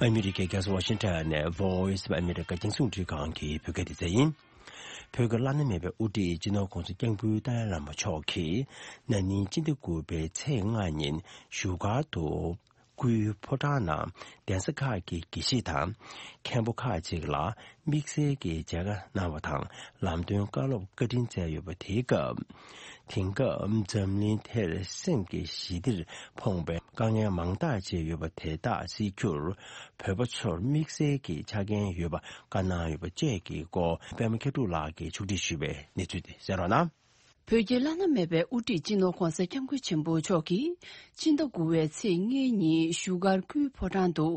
ཨ་མི་རི་ཀའི་རྒྱལ་ས་ཝ་ཤིང་ཊོན་ནས་Voice of America རྒྱང་སྲིང་འཕྲིན་ཁང་གི་བོད་སྐད་སྡེ་ཚན་ཡིན། བོད་ཀྱི་བླ་ན་མེད་པའི་དབུ་ཁྲིད་སྤྱི་ནོར་༸གོང་ས་༸སྐྱབས་མགོན་ཏཱ་ལའི་བླ་མ་མཆོག་གིས་ན་ནིང་སྤྱི་ཟླ་དགུ་པའི་ཚེས་ལྔ་ཉིན་བཞུགས་སྒར་དུ་སྐུའི་ཕོ་བྲང་ནང་གདན་ས་ཁག་གི་དགེ་བཤེས་དང་མཁན་པོ་ཁག་ཅིག་ལ་དམིགས་བསལ་གྱི་མཇལ་ཁ་གནང་བ་དང་ལམ་སྟོན་བཀའ་སློབ་བཀའ་དྲིན་སྩལ་ཡོད་པ། དེའི་སྐབས་དེང་སྐབས་འཛམ་གླིང་དེར་སེམས་ཀྱི་ཞི་བདེར་ཕོངས་པའི་དཀའ་ངལ་མང་དག་ཅིག་ཡོད་པ་དེ་དག་སེལ་རྒྱུར་བོད་པ་ཚོར་དམིགས་བསལ་གྱི་ཆ་རྐྱེན་ཡོད་པ་བཀའ་གནང་ཡོད་པ་བཅས་ཀྱི་སྐོར་པད་མ་སྐྱིད་སྡུག་ལགས་ཀྱིས་ཕྱོགས་སྒྲིག་ཞུས་པའི་གནས་ཚུལ་དེ་གསན་རོགས་གནང་། བོད་ཀྱི་བླ་ན་མེད་པའི་དབུ་ཁྲིད་སྤྱི་ནོར་༸གོང་ས་༸སྐྱབས་མགོན་ཆེན་པོ་མཆོག་གིས་སྤྱི་ཟླ་དགུ་པའི་ཚེས་ལྔའི་ཉིན་བཞུགས་སྒར་སྐུའི་ཕོ་བྲང་དུ་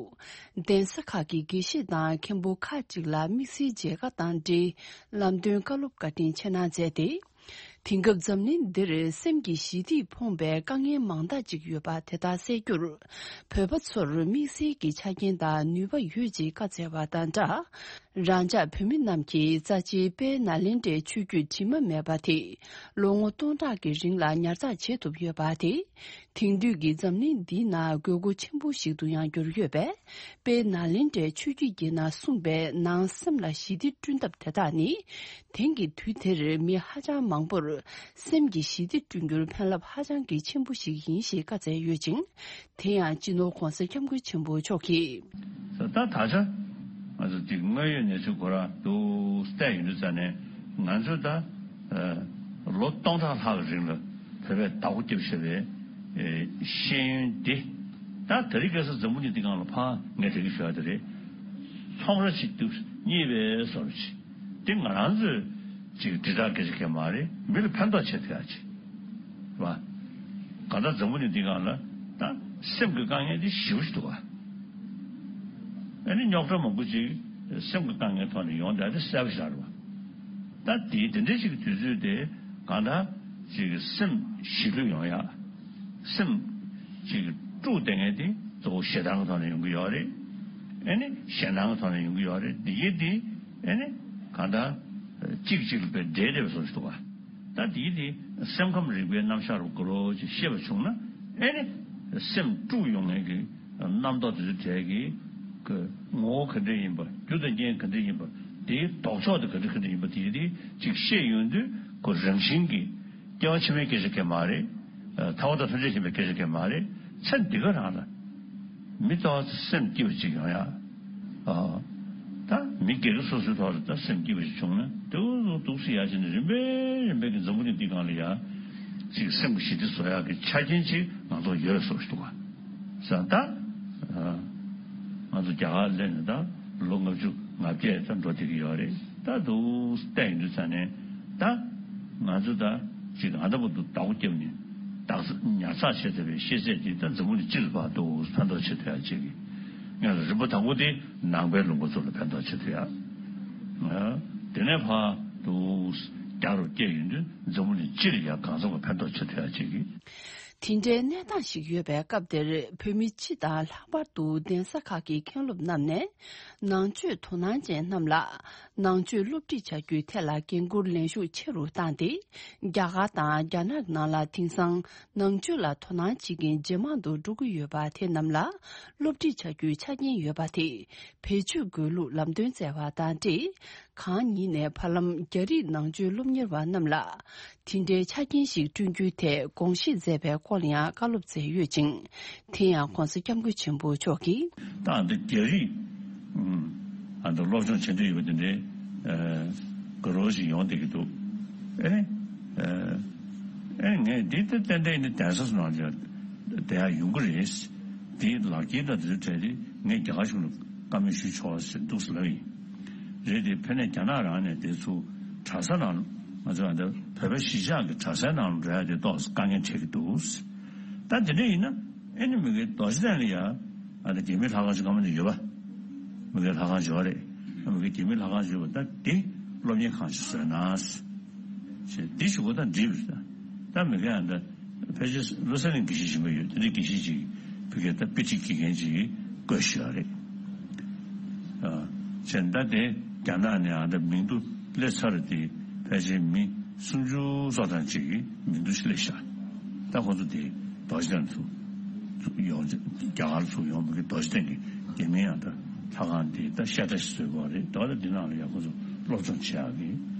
གདན་ས་ཁག་གི་དགེ་བཤེས་དང་མཁན་པོ་ཁག་ཅིག་ལ་དམིགས་བསལ་མཇལ་ཁ་དང་འབྲེལ་ལམ་སྟོན་བཀའ་སློབ་བཀའ་དྲིན་ཆེ་གནང་མཛད་དེ། དེང་སྐབས་འཛམ་གླིང་འདིར་སེམས་ཀྱི་ཞི་བདེས་ཕོངས་པའི་དཀའ་ངལ་མང་དག་ཅིག་ཡོད་པ་དེ་དག་སེལ་རྒྱུར་བོད་པ་ཚོར་དམིགས་བསལ་གྱི་ཆ་རྐྱེན་དང་ནུས་པ་ཡོད་ཅེས་བཀའ་སྩལ་བ་དང་སྦྲགས། རང་ཅག་བོད་མི་རྣམས་ཀྱིས་རྩ་ཆེའི་དཔལ་ནཱ་ལེནྡྲའི་ཆོས་བརྒྱུད་དྲི་མ་མེད་པ་དེ་ལོ་ངོ་སྟོང་ཕྲག་གི་རིང་ལ་ཉར་ཚགས་བྱེད་ཐུབ་ཡོད་པ་དེ། དེང་དུས་ཀྱི་འཛམ་གླིང་འདིའི་ནང་དགོས་མཁོ་ཆེན་པོ་ཞིག་ཏུ་ཡང་གྱུར་ཡོད་པས། དཔལ་ནཱ་ལེནྡྲའི་ཆོས་བརྒྱུད་ཀྱི་ནང་གསུངས་པའི་ནང་སེམས་ལ་ཞི་བདེ་བསྐྲུན་ཐབས་དེ་དག་ནི། དེང་གི་དུས་དེར་མི་ཧ་ཅང་མང་པོར་སེམས་ཀྱི་ཞི་བདེ་བསྐྲུན་རྒྱུར་ཕན་རླབས་ཧ་ཅང་གི་ཆེན་པོ་ཞིག་ཡིན་ཞེས་བཀའ་སྩལ་ཡོད་ཅིང་། དེ་ཡང་སྤྱི་ནོར་༸གོང་ས་༸སྐྱབས་མགོན་ཆེན་པོ་མཆོག་གིས། ད་ད་ཆ་ང་ཚོ་འདི་དངོས་ཡོད་གནས་ཚུལ་ཁོ་རང་དུ་བལྟས་ཡོང་དུས་ཙ་ནས་ང་ཚོས་ད་ལོ་སྟོང་ཕྲག་ལྷག་གི་རིང་ལ་བོད་པས་བདག་པོ་བརྒྱབ་བཞག་པའི་ཤེས་ཡོན་འདི་ད་དེ་རིང་ཁ་སང་འཛམ་བུ་གླིང་འདི་སྒང་ལ་ཕར་ངས་དྲན་གྱི་ཞུ་ཡ་དེ་རེད། ཚོང་ར་གཅིག་ཏུ་གཉིས་པའི་བཟོ་འདྲ་ཅིག་འདི་ང་རང་ཚོས་ཅིག་དྲིལ་བསྒྲགས་སྐད་ཆ་གང་ཡང་མ་རེད། མི་ལ་ཕན་ཐོགས་བྱེད་ཐུབ་ཡ་ཅིག་རེད་བ། གང་ལྟར་འཛམ་བུ་གླིང་འདི་སྒང་ལ་ད་སེམས་ཀྱི་དཀའ་ངལ་འདི་ཞེ་པོ་ཞིག་འདུག་བ། ཨ་ནི་རྙོག་དྲ་མང་པོ་ཅིག་སེམས་ཀྱི་དཀའ་ངལ་ཐོག་ནས་ཡོང་བསྡད་དེ་གསལ་པོ་ཞིག་རེད་བ། ད་དེ་དེ་འདྲའི་ཞིག་གི་དུས་ཚོད་དེ་གང་ལྟར་ཅིག་སེམས་ཞི་ལྷོད་ཡོང་ཡ། སེམས་ཅིག་དཀྲུགས་བསྡད་མཁན་དེ་གཙོ་བོ་ཞེ་སྡང་གི་ཐོག་ནས་ཡོང་གི་ཡོད་རེད། ཨེ་ནི་ཞེ་སྡང་གི་ཐོག་ནས་ཡོང་གི་ཡོད་རེད། འདི་གི་འདི་ཨེ་ནི་གང་ལྟར་གཅིག་གཅིག་ལ་དཔེ་འབྲེལ་བསྡད་པའི་བཟོ་ཞིག་འདུག་བ། ད་འདི་གི་འདི་སེམས་ཁམས་རིག་པའི་རྣམ་གཞག་རུ་དགོས་རོགས་ཅིག་ཤེས་པ་བྱུང་ན་ཨེ་ནི་སེམས་དཀྲུགས་ཡོང་མཁན་གྱི་རྣམ་རྟོག་དེ་ཚོ་གྲས་ཀྱི་ངོ་བོ་ག་འདྲ་ཡིན་པ། རྒྱུ་དང་རྐྱེན་ག་འདྲ་ཡིན་པ། དེའི་ལྡོག་ཕྱོགས་དེ་ག་འདྲ་ག་འདྲ་ཡིན་པ། དེ་དེ་ཅིག་ཤེས་ཡོང་དུས་ཁོ་རང་བཞིན་གྱིས་སྐྱེ་བ་ཕྱི་མའི་སྐད་ཆ་གང་ཡང་མ་རེད། ཐར་པ་དང་ཐམས་ཅད་མཁྱེན་པའི་སྐད་ཆ་གང་ཡང་མ་རེད། ཚེ་འདི་ག་རང་ལ་མི་ལྟ་བ་སེམས་སྐྱིད་པ་ཅིག་ཡོང་ཡ། ཨ། ད་མི་སྒེར་སོ་སོའི་ཐོག་ལ་ད་སེམས་སྐྱིད་པ་ཞིག་བྱུང་ན་ཏོག་ཙམ་ཏོག་ཙམ་ཡར་ཕྱིན་ནས་རིམ་པས་རིམ་པས་ཀྱི་འཛམ་བུ་གླིང་འདི་སྒང་ལ་ཡ་ཅིག་སེམས་ཀྱི་ཞི་བདེ་བཟོ་ཡག་གི་ཆ་རྐྱེན་ཅིག་ང་ཚོ་ཡོད་བཟོ་ཞིག་འདུག་ག་ས། ད་ང་ཚོ་རྒྱ་གར་སླེབས་ནས་ད་ལོ་ལྔ་བཅུ་ང་བརྒྱད་ཙམ་འགྲོ་བསྡད་ཀྱི་ཡོད་རེད། ད་འདུག་བལྟས་ཡོང་དུས་ཙ་ནས་ད་ང་ཚོ་ད་ཅིག་ཨ་ད་བར་དུ་བདག་པོ་བརྒྱབ་ནས་བདག་ཉར་ཚགས་བྱས་ཚར་བའི་ཤེས་ཚད་ཀྱིས་ད་འཛམ་བུ་གླིང་སྤྱི་ལ་ཕར་འདུག་ཕན་ཐོགས་བྱེད་ཐུབ་ཡག་ཅིག་གི་ངས་རིམ་པ་དང་པོ་དེ་ནང་པའི་ལུང་པ་ཚོ་ལ་ཕན་ཐོགས་བྱེད་ཐུབ་ཡག་དེ་ནས་ཕར་འདུག་རྒྱ་རུ་བསྐྱལ་ཡོང་དུས་འཛམ་བུ་གླིང་སྤྱི་ལ་ཡང་གང་འཚམ་གྱི་ཕན་ཐོགས་བྱེད་ཐུབ་ཡག་ཅིག་གི་དེ་འདྲའི་གནས་སྟངས་ཤིག་ཡོད་པའི་སྐབས་འདིར། བོད་མི་སྤྱི་དང་ལྷག་པར་དུ་གདན་ས་ཁག་གི་མཁན་སློབ་རྣམས་ནས། ནང་ཆོས་དོ་སྣང་ཅན་རྣམས་ལ་ནང་ཆོས་སློབ་ཁྲིད་བྱ་རྒྱུའི་ཐད་ལ་འགན་འཁུར་ལེན་ཤུགས་ཆེ་རུ་བཏང་སྟེ། རྒྱ་གར་དང་རྒྱ་ནག་ནང་ལ་དེང་སང་ནང་ཆོས་ལ་དོ་སྣང་བྱེད་མཁན་ཇེ་མང་དུ་འགྲོ་གི་ཡོད་པ། དེ་རྣམས་ལ་སློབ་ཁྲིད་བྱ་རྒྱུའི་ཆ་རྐྱེན་ཡོད་པ་དེ་བེད་སྤྱོད་དགོས་ལུགས་ལམ་སྟོན་སྩལ་བ་དང་འབྲེལ། གང་ཉིད་ནས་བར་ལམ་རྒྱ་རིགས་ནང་ཆོས་སློབ་གཉེར་བ་རྣམས་ལ་དེ་འདྲའི་ཆ་རྐྱེན་ཞིག་བསྐྲུན་རྒྱུའི་ཐད་དགོངས་བཞེས་མཛད་པའི་སྐོར་ཡང་བཀའ་སློབ་སྩལ་ཡོད་ཅིང་། དེ་ཡང་༧གོང་ས་༧སྐྱབས་མགོན་ཆེན་པོ་མཆོག་གིས། ད་འདི་རྒྱ་རིགས་ཨ་འདི་སློབ་སྦྱོང་བྱེད་འདོད་ཡོད་པ་དེ་འདྲའི་དགའ་རབ་ཞིག་ཡོང་བསྡད་ཀྱི་འདུག་ཨེ་ནི་ཨེ་ངས་འདི་ལྟ་ལྟ་འདྲ་ཡིན་ན་གདན་ས་སུ་ནང་ལ་བསྡད་ཡག་ཡོང་གི་རེད། འདི་ལག་འཁྱེར་དང་དེ་ཚོ་སྤྲད་དེ་ངས་རྒྱ་གར་གཞུང་ལ་བཀའ་མོལ་ཞུ་ཆོག་ཟེར་འདུག་ཟེར་ལབ་ཡིན། རེད་དེ་ཕ་ནས་རྒྱ་ནག་རང་ནས་དེ་ཚོ་གྲྭ་ས་ནང་ང་ཚོ་ཨ་འདི་བོད་པ་གཞིས་ཆགས་ཀྱི་གྲྭ་སའི་ནང་འགྲོ་ཡག་དེ་ཏོག་ཙམ་དཀའ་ངལ་འཕྲད་ཀྱི་འདུག་ད་དེ་འདྲ་ཡིན་ན་ཨེ་ནི་མི་གའི་རྡོ་རྗེ་གདན་ལ་ཡ་ཨ་འདི་རྒྱ་མིའི་ལྷ་ཁང་ཞིག་སྔ་མོ་ནས་ཡོད་པ། མི་གའི་ལྷ་ཁང་ཞིག་ཡོད་རེད། མི་གའི་རྒྱ་མིའི་ལྷ་ཁང་ཞིག་ཡོད་པ། ད་དེ་སློབ་གཉེར་ཁང་ཞིག་བཟོས་ན། ཞེས་འདི་ཞུ་གོ་ད་འགྲིག་རེད། ད་མི་གའི་ཨ་འདི་ཕལ་ཆེར་བློ་གསལ་གླིང་དགེ་བཤེས་ཆེན་པོ་ཡོད། དེ་འདྲའི་དགེ་བཤེས་ཅིག་ཕ་གིར་ད་དཔེ་ཁྲིད་དགེ་རྒན་ཅིག་བསྐོས་ཞུ་ཡག་རེད། ཨ་བྱས་ད་དེ་རྒྱ་ནག་ནས་ཨ་ད་མིང་ཐོ་སླེབས་ཚར་དེ་ཕལ་ཆེར་མི་སུམ་ཅུ་སོ་གྲངས་ཅིག་གིས་མིང་ཐོ་ཞིག་སླེབས་ཤག་ད་ཁོ་ཚོ་དེ་རྡོ་རྗེ་གདན་དུ་ཚུགས་ཡོང་། རྒྱ་གར་ཚུགས་ཡོང་མི་གི་རྡོ་རྗེ་གདན་གྱི་རྒྱ་མིའི་ཨ་ད་ལྷ་ཁང་དེ་ད་བཤད་གྲྭ་ཞིག་བཟོས་པ་རེད། ད་ད་འདི་ནང་ལ་ཡ་ཁོ་ཚོ་སློབ་སྦྱོང་བྱེད་ཡག་གི་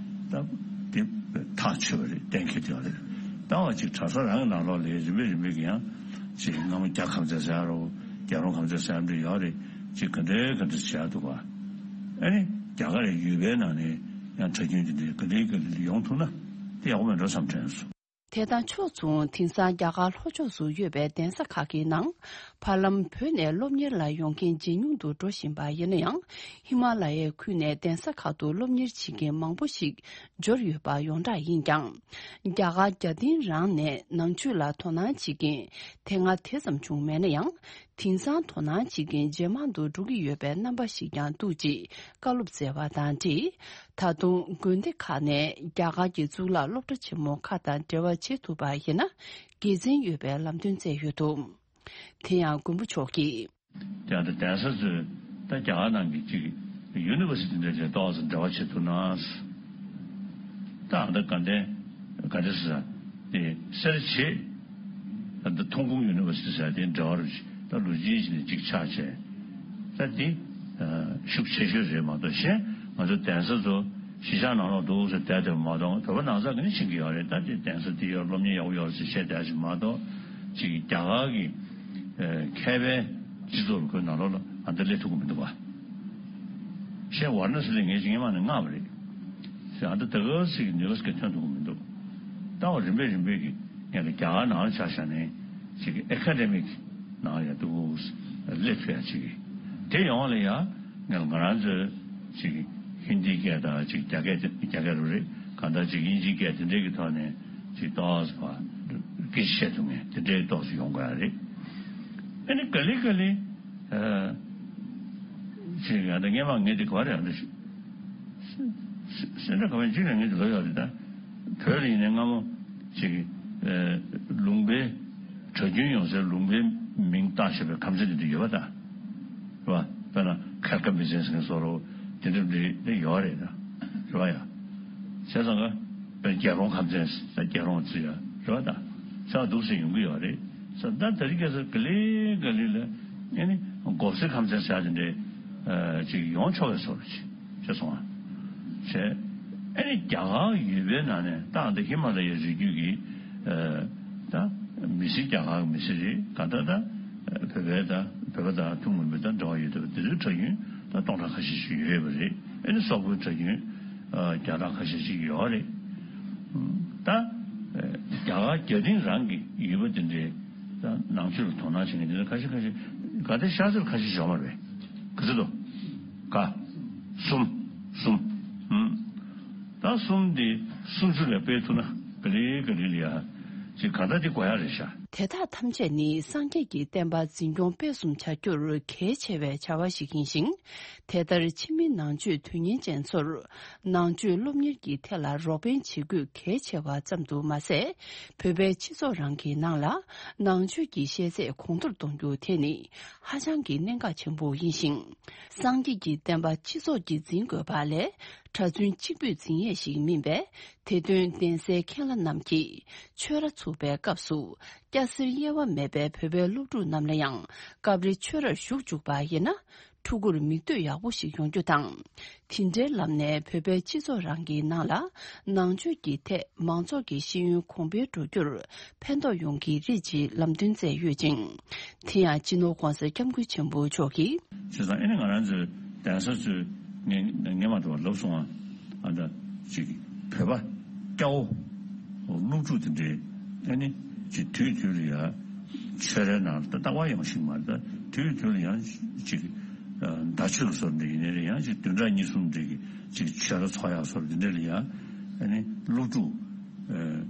ད་དེ་ཐག་ཆོད་པ་རེད། གཏན་འཁེལ་བསྡད་ཡོད་རེད། ད་བ་ཅིག་གྲྭ་ས་རང་གི་ནང་ལོགས་ལ་རིམ་པས་རིམ་པས་ཀྱི་ཡང་ཅིག་སྔ་མོ་རྒྱ་ཁམས་ཚན་ཟེར་ཡག་རོ། རྒྱ་རོང་ཁམས་ཚན་ཟེར་ཡག་འདྲ་ཡོད་རེད། ཅིག་ག་འདྲའི་ག་འདྲ་བྱེད་ཡག་འདུག་ག་ཨ་ནི་རྒྱ་གར་ཡུལ་པའི་ནང་ནས་ཡང་གྲྭ་རྒྱུན་དེ་འདྲའི་ག་འདྲའི་ག་འདྲ་ཡོང་ཐུབ་ན་དེ་ཡག་པོ་མེད་འགྲོ་བསམ་དྲན་སོང་། དེ་དང་ཕྱོགས་མཚུངས་དེང་སང་རྒྱ་གར་ལྷོ་ཕྱོགས་སུ་ཡོད་པའི་གདན་ས་ཁག་གི་ནང་། བར་ལམ་བོད་ནས་སློབ་གཉེར་ལ་ཡོང་མཁན་ཇེ་ཉུང་དུ་འགྲོ་བཞིན་པ་ཡིན་ན་ཡང་། ཧི་མ་ལ་ཡའི་ཁུལ་ནས་གདན་ས་ཁག་ཏུ་སློབ་གཉེར་བྱེད་མཁན་མང་པོ་ཞིག་འབྱོར་ཡོད་པ་ཡོངས་གྲགས་ཡིན་ཀྱང་། རྒྱ་གར་རྒྱ་སྟེང་རང་ནས་ནང་ཆོས་ལ་དོ་སྣང་བྱེད་མཁན་དེ་སྔ་དེ་ཙམ་བྱུང་མེད་ན་ཡང་། དེང་སང་དོ་སྣང་བྱེད་མཁན་ཇེ་མང་དུ་འགྲོ་གི་ཡོད་པའི་རྣམ་པ་ཞིག་ཀྱང་འདུག་ཅེས་བཀའ་སློབ་སྩལ་བ་དང་འབྲེལ། ད་དུང་དགོན་སྡེ་ཁག་ནས་རྒྱ་གར་གྱི་གཙུག་ལག་སློབ་གྲྭ་ཆེན་མོ་ཁག་དང་འབྲེལ་བ་བྱེད་ཐུབ་པ་ཡིན་ན་དགེ་མཚན་ཡོད་པའི་ལམ་སྟོན་སྩལ་ཡོད་འདུག་དེ་ཡང་མགོན་པོ་མཆོག་གིས། ཀྱང་ད་གདན་ས་ཚོས་ད་རྒྱ་གར་ནང་གི་ཅིག་ཡུ་ནི་ཝར་སི་ཊི་འདྲ་ཅིག་ཏོག་ཙམ་འབྲེལ་བ་བྱེད་ཐུབ་ན། ད་ཨ་ད་དགའ་ལྡན་དགའ་ལྡན་ས་དེ་སེར་བྱེས་ད་ཐོན་ཁུངས་ཡུ་ནི་ཝར་སི་ཊི་ཟེར་དེ་འབྲེལ་བ་རུ་ད་ལོ་རྒྱུས་ཅིག་ནས་ཅིག་ཆགས་བྱས། ད་དེ་ཤུགས་ཆེ་ཤོས་རེད་མ་གཏོགས་གཞན་ང་ཚོ་གདན་ས་ཚོ་གཞིས་ཆགས་ནང་ལོགས་འདུག་ཟེར་བསྡད་བསྡད་པ་མ་གཏོགས་བོད་པ་ནང་ས་ག་ནས་ཕྱིན་གྱི་ཡོད་རེད། ད་དེ་གདན་ས་དེ་ཡོད་སློབ་གཉེར་ཡག་པོ་ཡོད་ཟེར་བཤད་བསྡད་ཅིག་མ་གཏོགས་ཅིག་རྒྱ་གར་གྱི་མཁས་པའི་སྤྱི་ཚོགས་ལ་ཁོའི་ནང་ལོགས་ལ་ཨ་འདི་སླེབས་ཐུབ་ཀྱི་མི་འདུག་བ། གཞན་ཝཱ་ར་ཎ་སི་ལ་ངས་ཅིག་སྔོན་མ་ནས་མངགས་པ་རེད་ཟེར། ཨ་འདི་ད་ག་ཟིག་གི་ནུས་པ་ཟིག་གི་ཐོན་ཐུབ་ཀྱི་མི་འདུག་ད་བ་རིམ་པས་རིམ་པས་ཀྱི་ངས་ཀྱི་རྒྱ་གར་ནང་ལ་ཆ་བཞག་ནས་ཅིག་གི་ཨེ་ཁ་ཌེ་མིག་ནང་ཡ་འདུག་སླེབས་ཐུབ་ཡ་ཅིག་གི་དེ་ཡོང་བ་ལ་ཡ་ངས་ང་རང་ཚོའི་ཅིག་གི་ཧིན་དིའི་སྐད་དང་ཅིག་རྒྱ་སྐད་རྒྱ་སྐད་རུ་རེད། གང་ལྟར་ཅིག་དབྱིན་ཇིའི་སྐད་དེ་འདྲས་ཀྱི་ཐོག་ནས་ཅིག་ཏོག་ཙམ་སྐད་ཆ་བཤད་ཐུབ་མཁན་དེ་འདྲས་ཏོག་ཙམ་ཡོང་དགོས་ཡ་རེད། ཨ་ནི་ག་ལེ་ག་ལེ་ཅིག་ཡང་ད་སྔོན་མ་ངས་དེ་ག་རེ་ཡང་ད་སེ་འདྲ་ག་བ་ཅིག་ལ་ངས་དེ་ལབ་ཡོད་རེད། ད་བོད་ལ་ཡིན་ནའི་སྔ་མོ་ཅིག་ལུང་པའི་གྲྭ་རྒྱུན་ཡོང་སའི་ལུང་པའི་མིང་བཏགས་བཞག་པའི་ཁམས་ཚན་དེ་འདྲ་ཡོད་པ་ད། རེད་བ། དཔེར་ན་ཁལ་ཀ་མི་ཚན་ཟེར་མཁན་བཟོ་འདྲ་དེ་འདྲ་འདྲ་ཡོད་རེད་ད། རེད་བ་ཡ། བྱས་ཙང་ཀ་དཔེར་རྒྱལ་རོང་ཁམས་ཚན་ཟེར་རྒྱལ་རོང་ཚུད་ཡ་རེད་བ་ད། ས་འདུག་སེ་ཡོང་གི་ཡོད་རེད། ས་ད་དེ་རིང་ཁ་སང་ག་ལེ་ག་ལེ་ལ་ཨ་ནི་མགོ་སེར་ཁམས་ཚན་ཟེར་ཡ་དེ་འདྲ་ཅིག་ཡོང་ཆོག་པའི་བཟོ་འདྲ་ཅིག་བྱས་སོང་བ། བྱས་ཨ་ནི་རྒྱ་གར་ཡུལ་པའི་ནང་ནས་ད་ད་ཧི་མ་ལ་ཡའི་རི་རྒྱུད་ཀྱི་ད་མི་སེར་རྒྱ་གར་གྱི་མི་སེར་རེད། གང་ལྟར་ད་བོད་པའི་ད་བོད་པ་དང་ཐུན་མོང་མི་དང་འབྲེལ་བ་ཡོད་པ་དེ་ཚོའི་གྲྭ་རྒྱུན་ད་སྟོང་ཕྲག་ཁ་ཤས་ཤིག་ཡོད་པ་རེད། ཨ་ནི་སོག་པོའི་གྲྭ་རྒྱུན་བརྒྱ་ཕྲག་ཁ་ཤས་ཤིག་ཡོད་རེད། ད་རྒྱ་གར་རྒྱ་སྟེང་རང་གི་ཡུལ་པ་དེ་འདྲའི་ད་ནང་ཆོས་ལ་དོ་སྣང་བྱེད་མཁན་དེ་འདྲ་ཁ་ཤས་ཁ་ཤས་ག་དེ་ཤར་རྩེར་ཁ་ཤས་ཞོག་མ་རེད། ག་ཚོད་དོ། ག་གསུམ། གསུམ། ཧུམ། ད་གསུམ་དེ་སུམ་ཅུ་ལ་སྤེལ་ཐུབ་ན་ག་ལེ་ག་ལེ་ལ་ཡ་ཅིག་ག་ད་དེ་དགོས་ཡ་རེད་ཤག་དེ་དག་ཐམས་ཅད་ནི་སངས་རྒྱས་ཀྱི་བསྟན་པ་འཛིན་སྐྱོང་སྤེལ་གསུམ་བྱ་རྒྱུར་གལ་ཆེ་བའི་བྱ་བ་ཞིག་ཡིན་ཞིང་། དེ་ལྟར་ཕྱི་མི་ནང་ཆོས་དོན་གཉེར་ཅན་ཚོར་ནང་ཆོས་སློབ་གཉེར་གྱི་ཐད་ལ་རོགས་ཕན་བྱེད་དགོས་གལ་ཆེ་བ་ཙམ་དུ་མ་ཟད། བོད་པའི་སྤྱི་ཚོགས་རང་གི་ནང་ལ་ནང་ཆོས་ཀྱི་ཤེས་ཚད་གོང་མཐོར་གཏོང་རྒྱུ་དེ་ནི་ཧ་ཅང་གི་གནད་འགག་ཆེན་པོ་ཡིན་ཞིང་། སངས་རྒྱས་ཀྱི་བསྟན་པ་སྤྱི་ཚོགས་ཀྱིས་འཛིན་དགོས་པ་ལས་གྲྭ་བཙུན་གཅིག་པུས་འཛིན་ཡས་ཤིག་མིན་པས། དེ་དོན་གདན་སའི་མཁན་བླ་རྣམས་ཀྱིས་ཆོས་ར་ཚུགས་པའི་སྐབས་སུ་སྐྱ་སེར་དབྱེ་བ་མེད་པའི་བོད་པའི་སློབ་ཕྲུག་རྣམས་ལ་ཡང་སྐབས་རེ་ཆོས་རར་ཞུགས་བཅུག་པ་ཡིན་ན། ཕྲུ་གུར་མིག་ལྟོས་ཡག་པོ་ཞིག་ཡོང་རྒྱུ་དང་། དེ་འདྲའི་ལམ་ནས་བོད་པའི་སྤྱི་ཚོགས་རང་གི་ནང་ལ་ནང་ཆོས་ཀྱི་ཐད་མང་ཚོགས་ཀྱི་ཤེས་ཡོན་གོང་འཕེལ་འགྲོ་རྒྱུར་ཕན་ཐོགས་ཡོང་གི་རེད་ཅེས་ལམ་སྟོན་སྩལ་ཡོད་ཅིང་། དེ་ཡང་སྤྱི་ནོར་༧གོང་ས་༧སྐྱབས་མགོན་ཆེན་པོ་མཆོག་གིས། བྱས་ཙང་ཨེ་ནི་ང་རང་ཚོའི་གདན་ས་ཚོས་ངས་ངས་མ་གཏོགས་ལབ་སོང་ཨ། ཨ་ད་ཅིག་བོད་པ་སྐྱ་བོ་སློབ་ཕྲུག་དེ་འདྲའི་ཨེ་ནི་ཅིག་དུས་དུས་ལ་ཡ་ཆོས་རའི་ནང་ལ་ད་ལྟ་བ་ཡོང་ཞིག་མ་རེད། ད་དུས་དུས་ལ་ཡང་ཅིག་ཨ་ཟླ་མཆོད་ཀྱི་སོར་འདྲ་ཡིན་ནའི་རེད། ཡང་ཅིག་བདུན་ཕྲག་གཉིས་གསུམ་འདྲ་གི་ཅིག་ཆོས་ར་ཚོགས་ཡག་སོར་འདི་འདྲ་ལ་ཡ་ཨེ་ནི་སློབ་ཕྲུག་ཨ།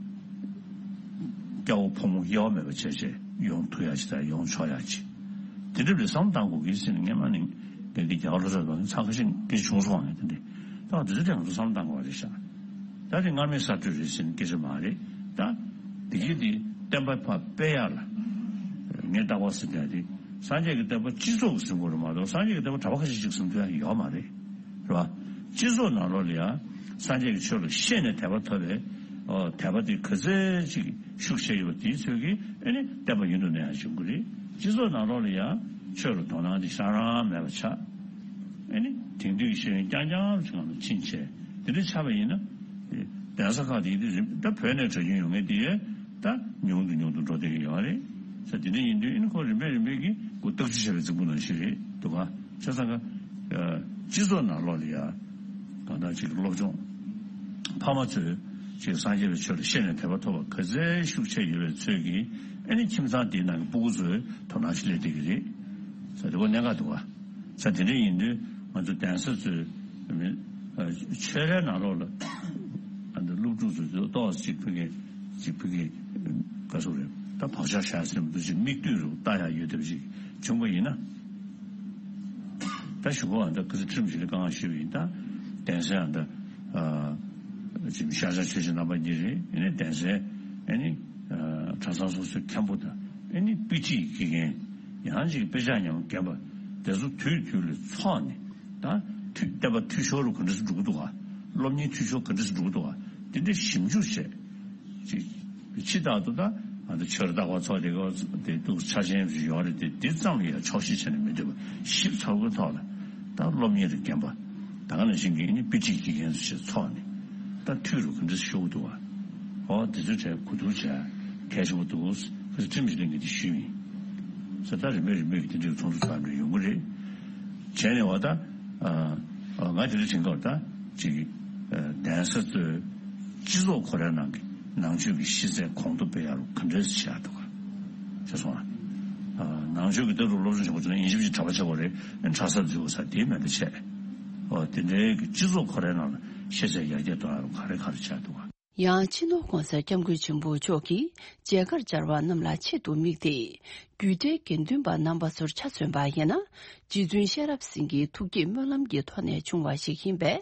སྐྱ་བོ་ཕོ་མོ་དབྱེ་བ་མེད་པ་བྱས་བྱས་ཡོང་ཐུབ་ཡག་ཅིག་དང་ཡོང་ཆོག་ཡག་ཅིག་དེ་འདྲ་ལས་བསམ་བཏང་དགོས་ཀྱི་ཟེར་ནས་སྔན་མ་ནས་འདི་འདི་རྒྱ་གར་ལོ་ཙཱ་བ་ཚང་ཁ་ཤས་སྐད་ཆ་བྱུང་སོང་བ་ངས་དེ་འདྲ་ད་དེ་ཚོ་དེ་ང་ཚོ་བསམ་བཏང་དགོས་པ་རེད་ཤག་ད་དེ་སྔར་མའི་གསར་གཏོད་རེད་ཟེར་ནས་སྐད་ཆ་མ་རེད། ད་འདི་གི་འདི་བསྟན་པ་ཕར་སྤེལ་ཡག་ལ་ངས་ལྟ་བ་ཟེར་དེ་དེ་སངས་རྒྱས་ཀྱི་བསྟན་པ་སྤྱི་ཚོགས་ཀྱི་ཟིན་པོ་རེད་མ་གཏོགས་སངས་རྒྱས་ཀྱི་བསྟན་པ་གྲྭ་པ་ཁ་ཤས་ཤིག་ཟིན་ཐུབ་ཡག་ཡོད་མ་རེད། རེད་བ། སྤྱི་ཚོགས་ནང་ལོགས་ལ་ཡང་སངས་རྒྱས་ཀྱི་ཆོས་ལ་ཤེས་ནས་དད་པ་ཐོབ་པའི་ཨོ་དད་པ་དེ་ག་ཚད་ཅིག་ཤུགས་ཆེ་ཡོད་པ་དེའི་ཚོད་ཀྱིས་ཨེ་ནི་བསྟན་པ་ཡུན་དུ་གནས་ཡག་བྱུང་གི་རེད། སྤྱི་ཚོགས་ནང་ལོགས་ལ་ཡང་ཆོས་ལ་དོ་སྣང་དེ་ཤ་རང་མེད་པ་ཆགས། ཨེ་ནི་དེང་དུས་ཀྱི་ཤེས་ཡོན་རྐྱང་རྐྱང་ཅིག་ལ་ཕྱིན་ཆད་དེ་འདྲ་ཆགས་པ་ཡིན་ན། གདན་ས་ཁག་དེ་ཡིན་དུས་རིམ་ད་བོད་ནས་གྲྭ་རྒྱུན་ཡོང་མཁན་དེ་ཡས་ད་ཉུང་དུ་ཉུང་དུ་འགྲོ་བསྡད་ཀྱི་ཡོད་རེད། ས་དེ་འདྲ་ཡིན་དུས་ཨེ་ནི་ཁོ་རིམ་པས་རིམ་པས་ཀྱིས་ཁོ་བརྟག་དཔྱད་བྱས་པའི་རྫིག་པོ་ནང་བཞིན་རེད་འདུག་ག་བྱས་ཙང་ཀ་སྤྱི་ཚོགས་ནང་ལོགས་ལ་ཡ་གང་ལྟར་ཅིག་སློབ་སྦྱོང་ཕ་མ་ཚོས་ཅིག་སངས་རྒྱས་པའི་ཆོས་ལ་ཤེས་ནས་དད་པ་ཐོབ་པ་ག་ཚད་ཤུགས་ཆེ་ཡོད་པའི་ཚོད་ཀྱིས་ཨེ་ནི་ཁྱིམ་ཚང་དེའི་ནང་གི་སྤུ་གུ་ཚོའི་དོ་སྣང་ཞིག་སླེབས་བསྡད་ཀྱི་རེད། ས་དེ་ཁོ་གནད་འགག་འདུག་ག་ས་དེ་འདྲ་ཡིན་དུས་ང་ཚོ་གདན་ས་ཚོས་མི་ཨ་ཆོས་རའི་ནང་ལོགས་ལ་ཨ་འདི་སློབ་ཕྲུག་ཚོ་ཚོ་ཏོག་ཙམ་ཅིག་ཕ་གི་ཅིག་ཕ་གི་ག་སོ་རེད། ད་བག་ཆགས་བཞག་སེམས་འདུ་ཅིག་མིག་ལྟོས་རུ་ལྟ་ཡག་ཡོད་ཐབས་ཅིག་བྱུང་བ་ཡིན་ན། ད་ཞུ་གོ་ཨ་འདི་ག་ཚོད་ཁྲིམས་ཞིག་ལ་གང་ཞུས་པ་ཡིན་ད་གདན་ས་ཨ་འདི་ཨ་ཅིག་ཤར་བྱང་ཆོས་ཀྱི་རྣམ་པ་གཉིས་རེད། ཨ་ནི་གདན་སའི་ཨ་ནི་ཨ་གྲྭ་ཚང་སོ་སོའི་མཁན་པོ་དང་ཨ་ནི་དཔེ་ཁྲིད་ཀྱི་མཁན་ཡང་ཅིག་དཔེ་ཆ་ཉམས་རྒན་པ་དེ་ཚོ་དུས་དུས་ལ་འཚོགས་ནས་ད་འཐུས་བསྟན་པ་འཐུས་ཤོར་ག་འདྲ་སེ་འགྲོ་གི་འདུག་ག་སློབ་གཉེར་འཐུས་ཤོར་ག་འདྲ་སེ་འགྲོ་གི་འདུག་ག་དེ་འདྲ་ཞིབ་འཇུག་བྱས། ཅིག་ཕྱི་ལྟར་དུ་ད་ང་ཚོ་ཆོས་ར་བདག་པ་ཚོགས་དེ་ག་དེ་འདུག་ཆ་ཆེན་ཞིག་ཡོད་རེད། དེ་དེ་ཙམ་ལ་ཡང་ཆོག་ཤེས་བྱས་ནས་མི་འདོད་པ་ཞིབ་ཚགས་པོའི་ཐོག་ལ་ད་སློབ་གཉེར་རྒན་པ་ད་ག་ནང་བཞིན་གྱི་ནི་དཔེ་ཁྲིད་ཀྱི་མཁན་ཚོ་ཞིག་འཚོགས་ནས་ད་འཐུས་རུ་ག་འདྲ་ཤོར་གི་འདུག་ག་ཨོ་དེ་ཚོའི་གྲས་གོ་བསྡུར་བྱས་གལ་ཆེན་པོ་འདུག་ཁ་ཚོ་ཁྲིམས་ཀྱི་གླེང་གི་དེ་ཞུས་ཡིན། ས་ད་རིམ་པས་རིམ་པས་ཀྱི་དེ་འདྲའི་ཚོགས་འདུ་ཚོགས་འདྲ་ཡོང་གི་རེད། བྱས་ནས་བ་ད་ཨ་ང་དེ་འདྲ་དྲན་སྐབས་ད་ཅིག་གདན་ས་གཙོས་སྤྱི་ཚོགས་ཁོ་རའི་ནང་གི་ནང་ཆོས་ཀྱི་ཤེས་ཚད་གོང་དུ་སྤེལ་ཡག་རུ་ག་འདྲས་བྱེད་ཡག་འདུག་ག་བྱས་སོང་ཨ། ནང་ཆོས་ཀྱི་ལྟ་གྲུབ་སློབ་སྦྱོང་བྱེད་དགོས་ཚུལ་ཡིན་གཅིག་མིན་གཅིག་གྲྭ་པ་བྱེད་དགོས་རེད། གྲྭ་ས་འཛུལ་དགོས་ས་དེའི་མེད་པ་བྱས། ཨོ་དེ་འདྲའི་གི་སྤྱི་ཚོགས་ཁོ་རའི་ནང་ལ་ཤེས་ཚད་ཡར་རྒྱས་གཏོང་ཡག་རུ་ག་རེ་ག་རེ་བྱས་འདུག་ག་ཡང་སྤྱི་ནོར་༧གོང་ས་༧སྐྱབས་མགོན་ཆེན་པོ་མཆོག་གིས་མཇལ་ཁར་བཅར་བ་རྣམས་ལ་ཆེད་དུ་དམིགས་ཏེ། རྒྱུད་གྲྭའི་དགེ་འདུན་པ་རྣམ་པ་ཚོར་ཆ་མཚོན་པ་ཡིན་ན། རྗེ་བཙུན་ཤེས་རབ་སེང་གེའི་ཐུགས་བསྐྱེད་སྨོན་ལམ་གྱི་ཐོག་ནས་བྱུང་བ་ཞིག་ཡིན་པས།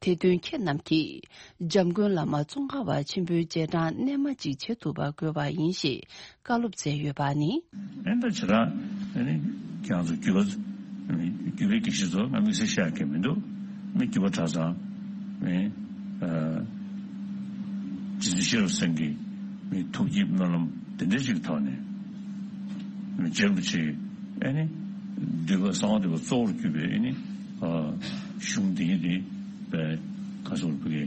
དེ་དོན་ཁྱེད་རྣམས་ཀྱིས་འཇམ་མགོན་བླ་མ་ཙོང་ཁ་པ་ཆེན་པོའི་རྗེས་འབྲང་རྣལ་མ་ཅིག་བྱེད་ཐུབ་པ་དགོས་པ་ཡིན་ཞེས་བཀའ་སློབ་སྩལ་ཡོད་པ་ནི། ཨེ་ད་ཇི་ལྟར་ཨེ་ནི་ཁྱེད་རང་ཚོ་རྒྱུད་པ་རྒྱུད་པའི་དགེ་བཤེས་ཚོ་ང་དམིགས་བསལ་བཤད་མཁན་མི་འདུག་མི་རྒྱུད་པ་གྲྭ་ཚང་མི་ཨ་རྗེ་བཙུན་ཤེས་རབ་སེང་གེ་མི་ཐུགས་བསྐྱེད་སྨོན་ལམ་དེ་འདྲ་ཞིག་ཐོག་ནས་མི་རྗེ་རིན་པོ་ཆེ་ཨེ་ནི་འདུས་པ་གསང་བ་འདུས་པ་གཙོ་བོར་གྱུར་པའི་ཨེ་ནི་ཨ་གཞུང་འདི་ཉིད་འདི་པའི་ཁ་སོར་བུ་གི་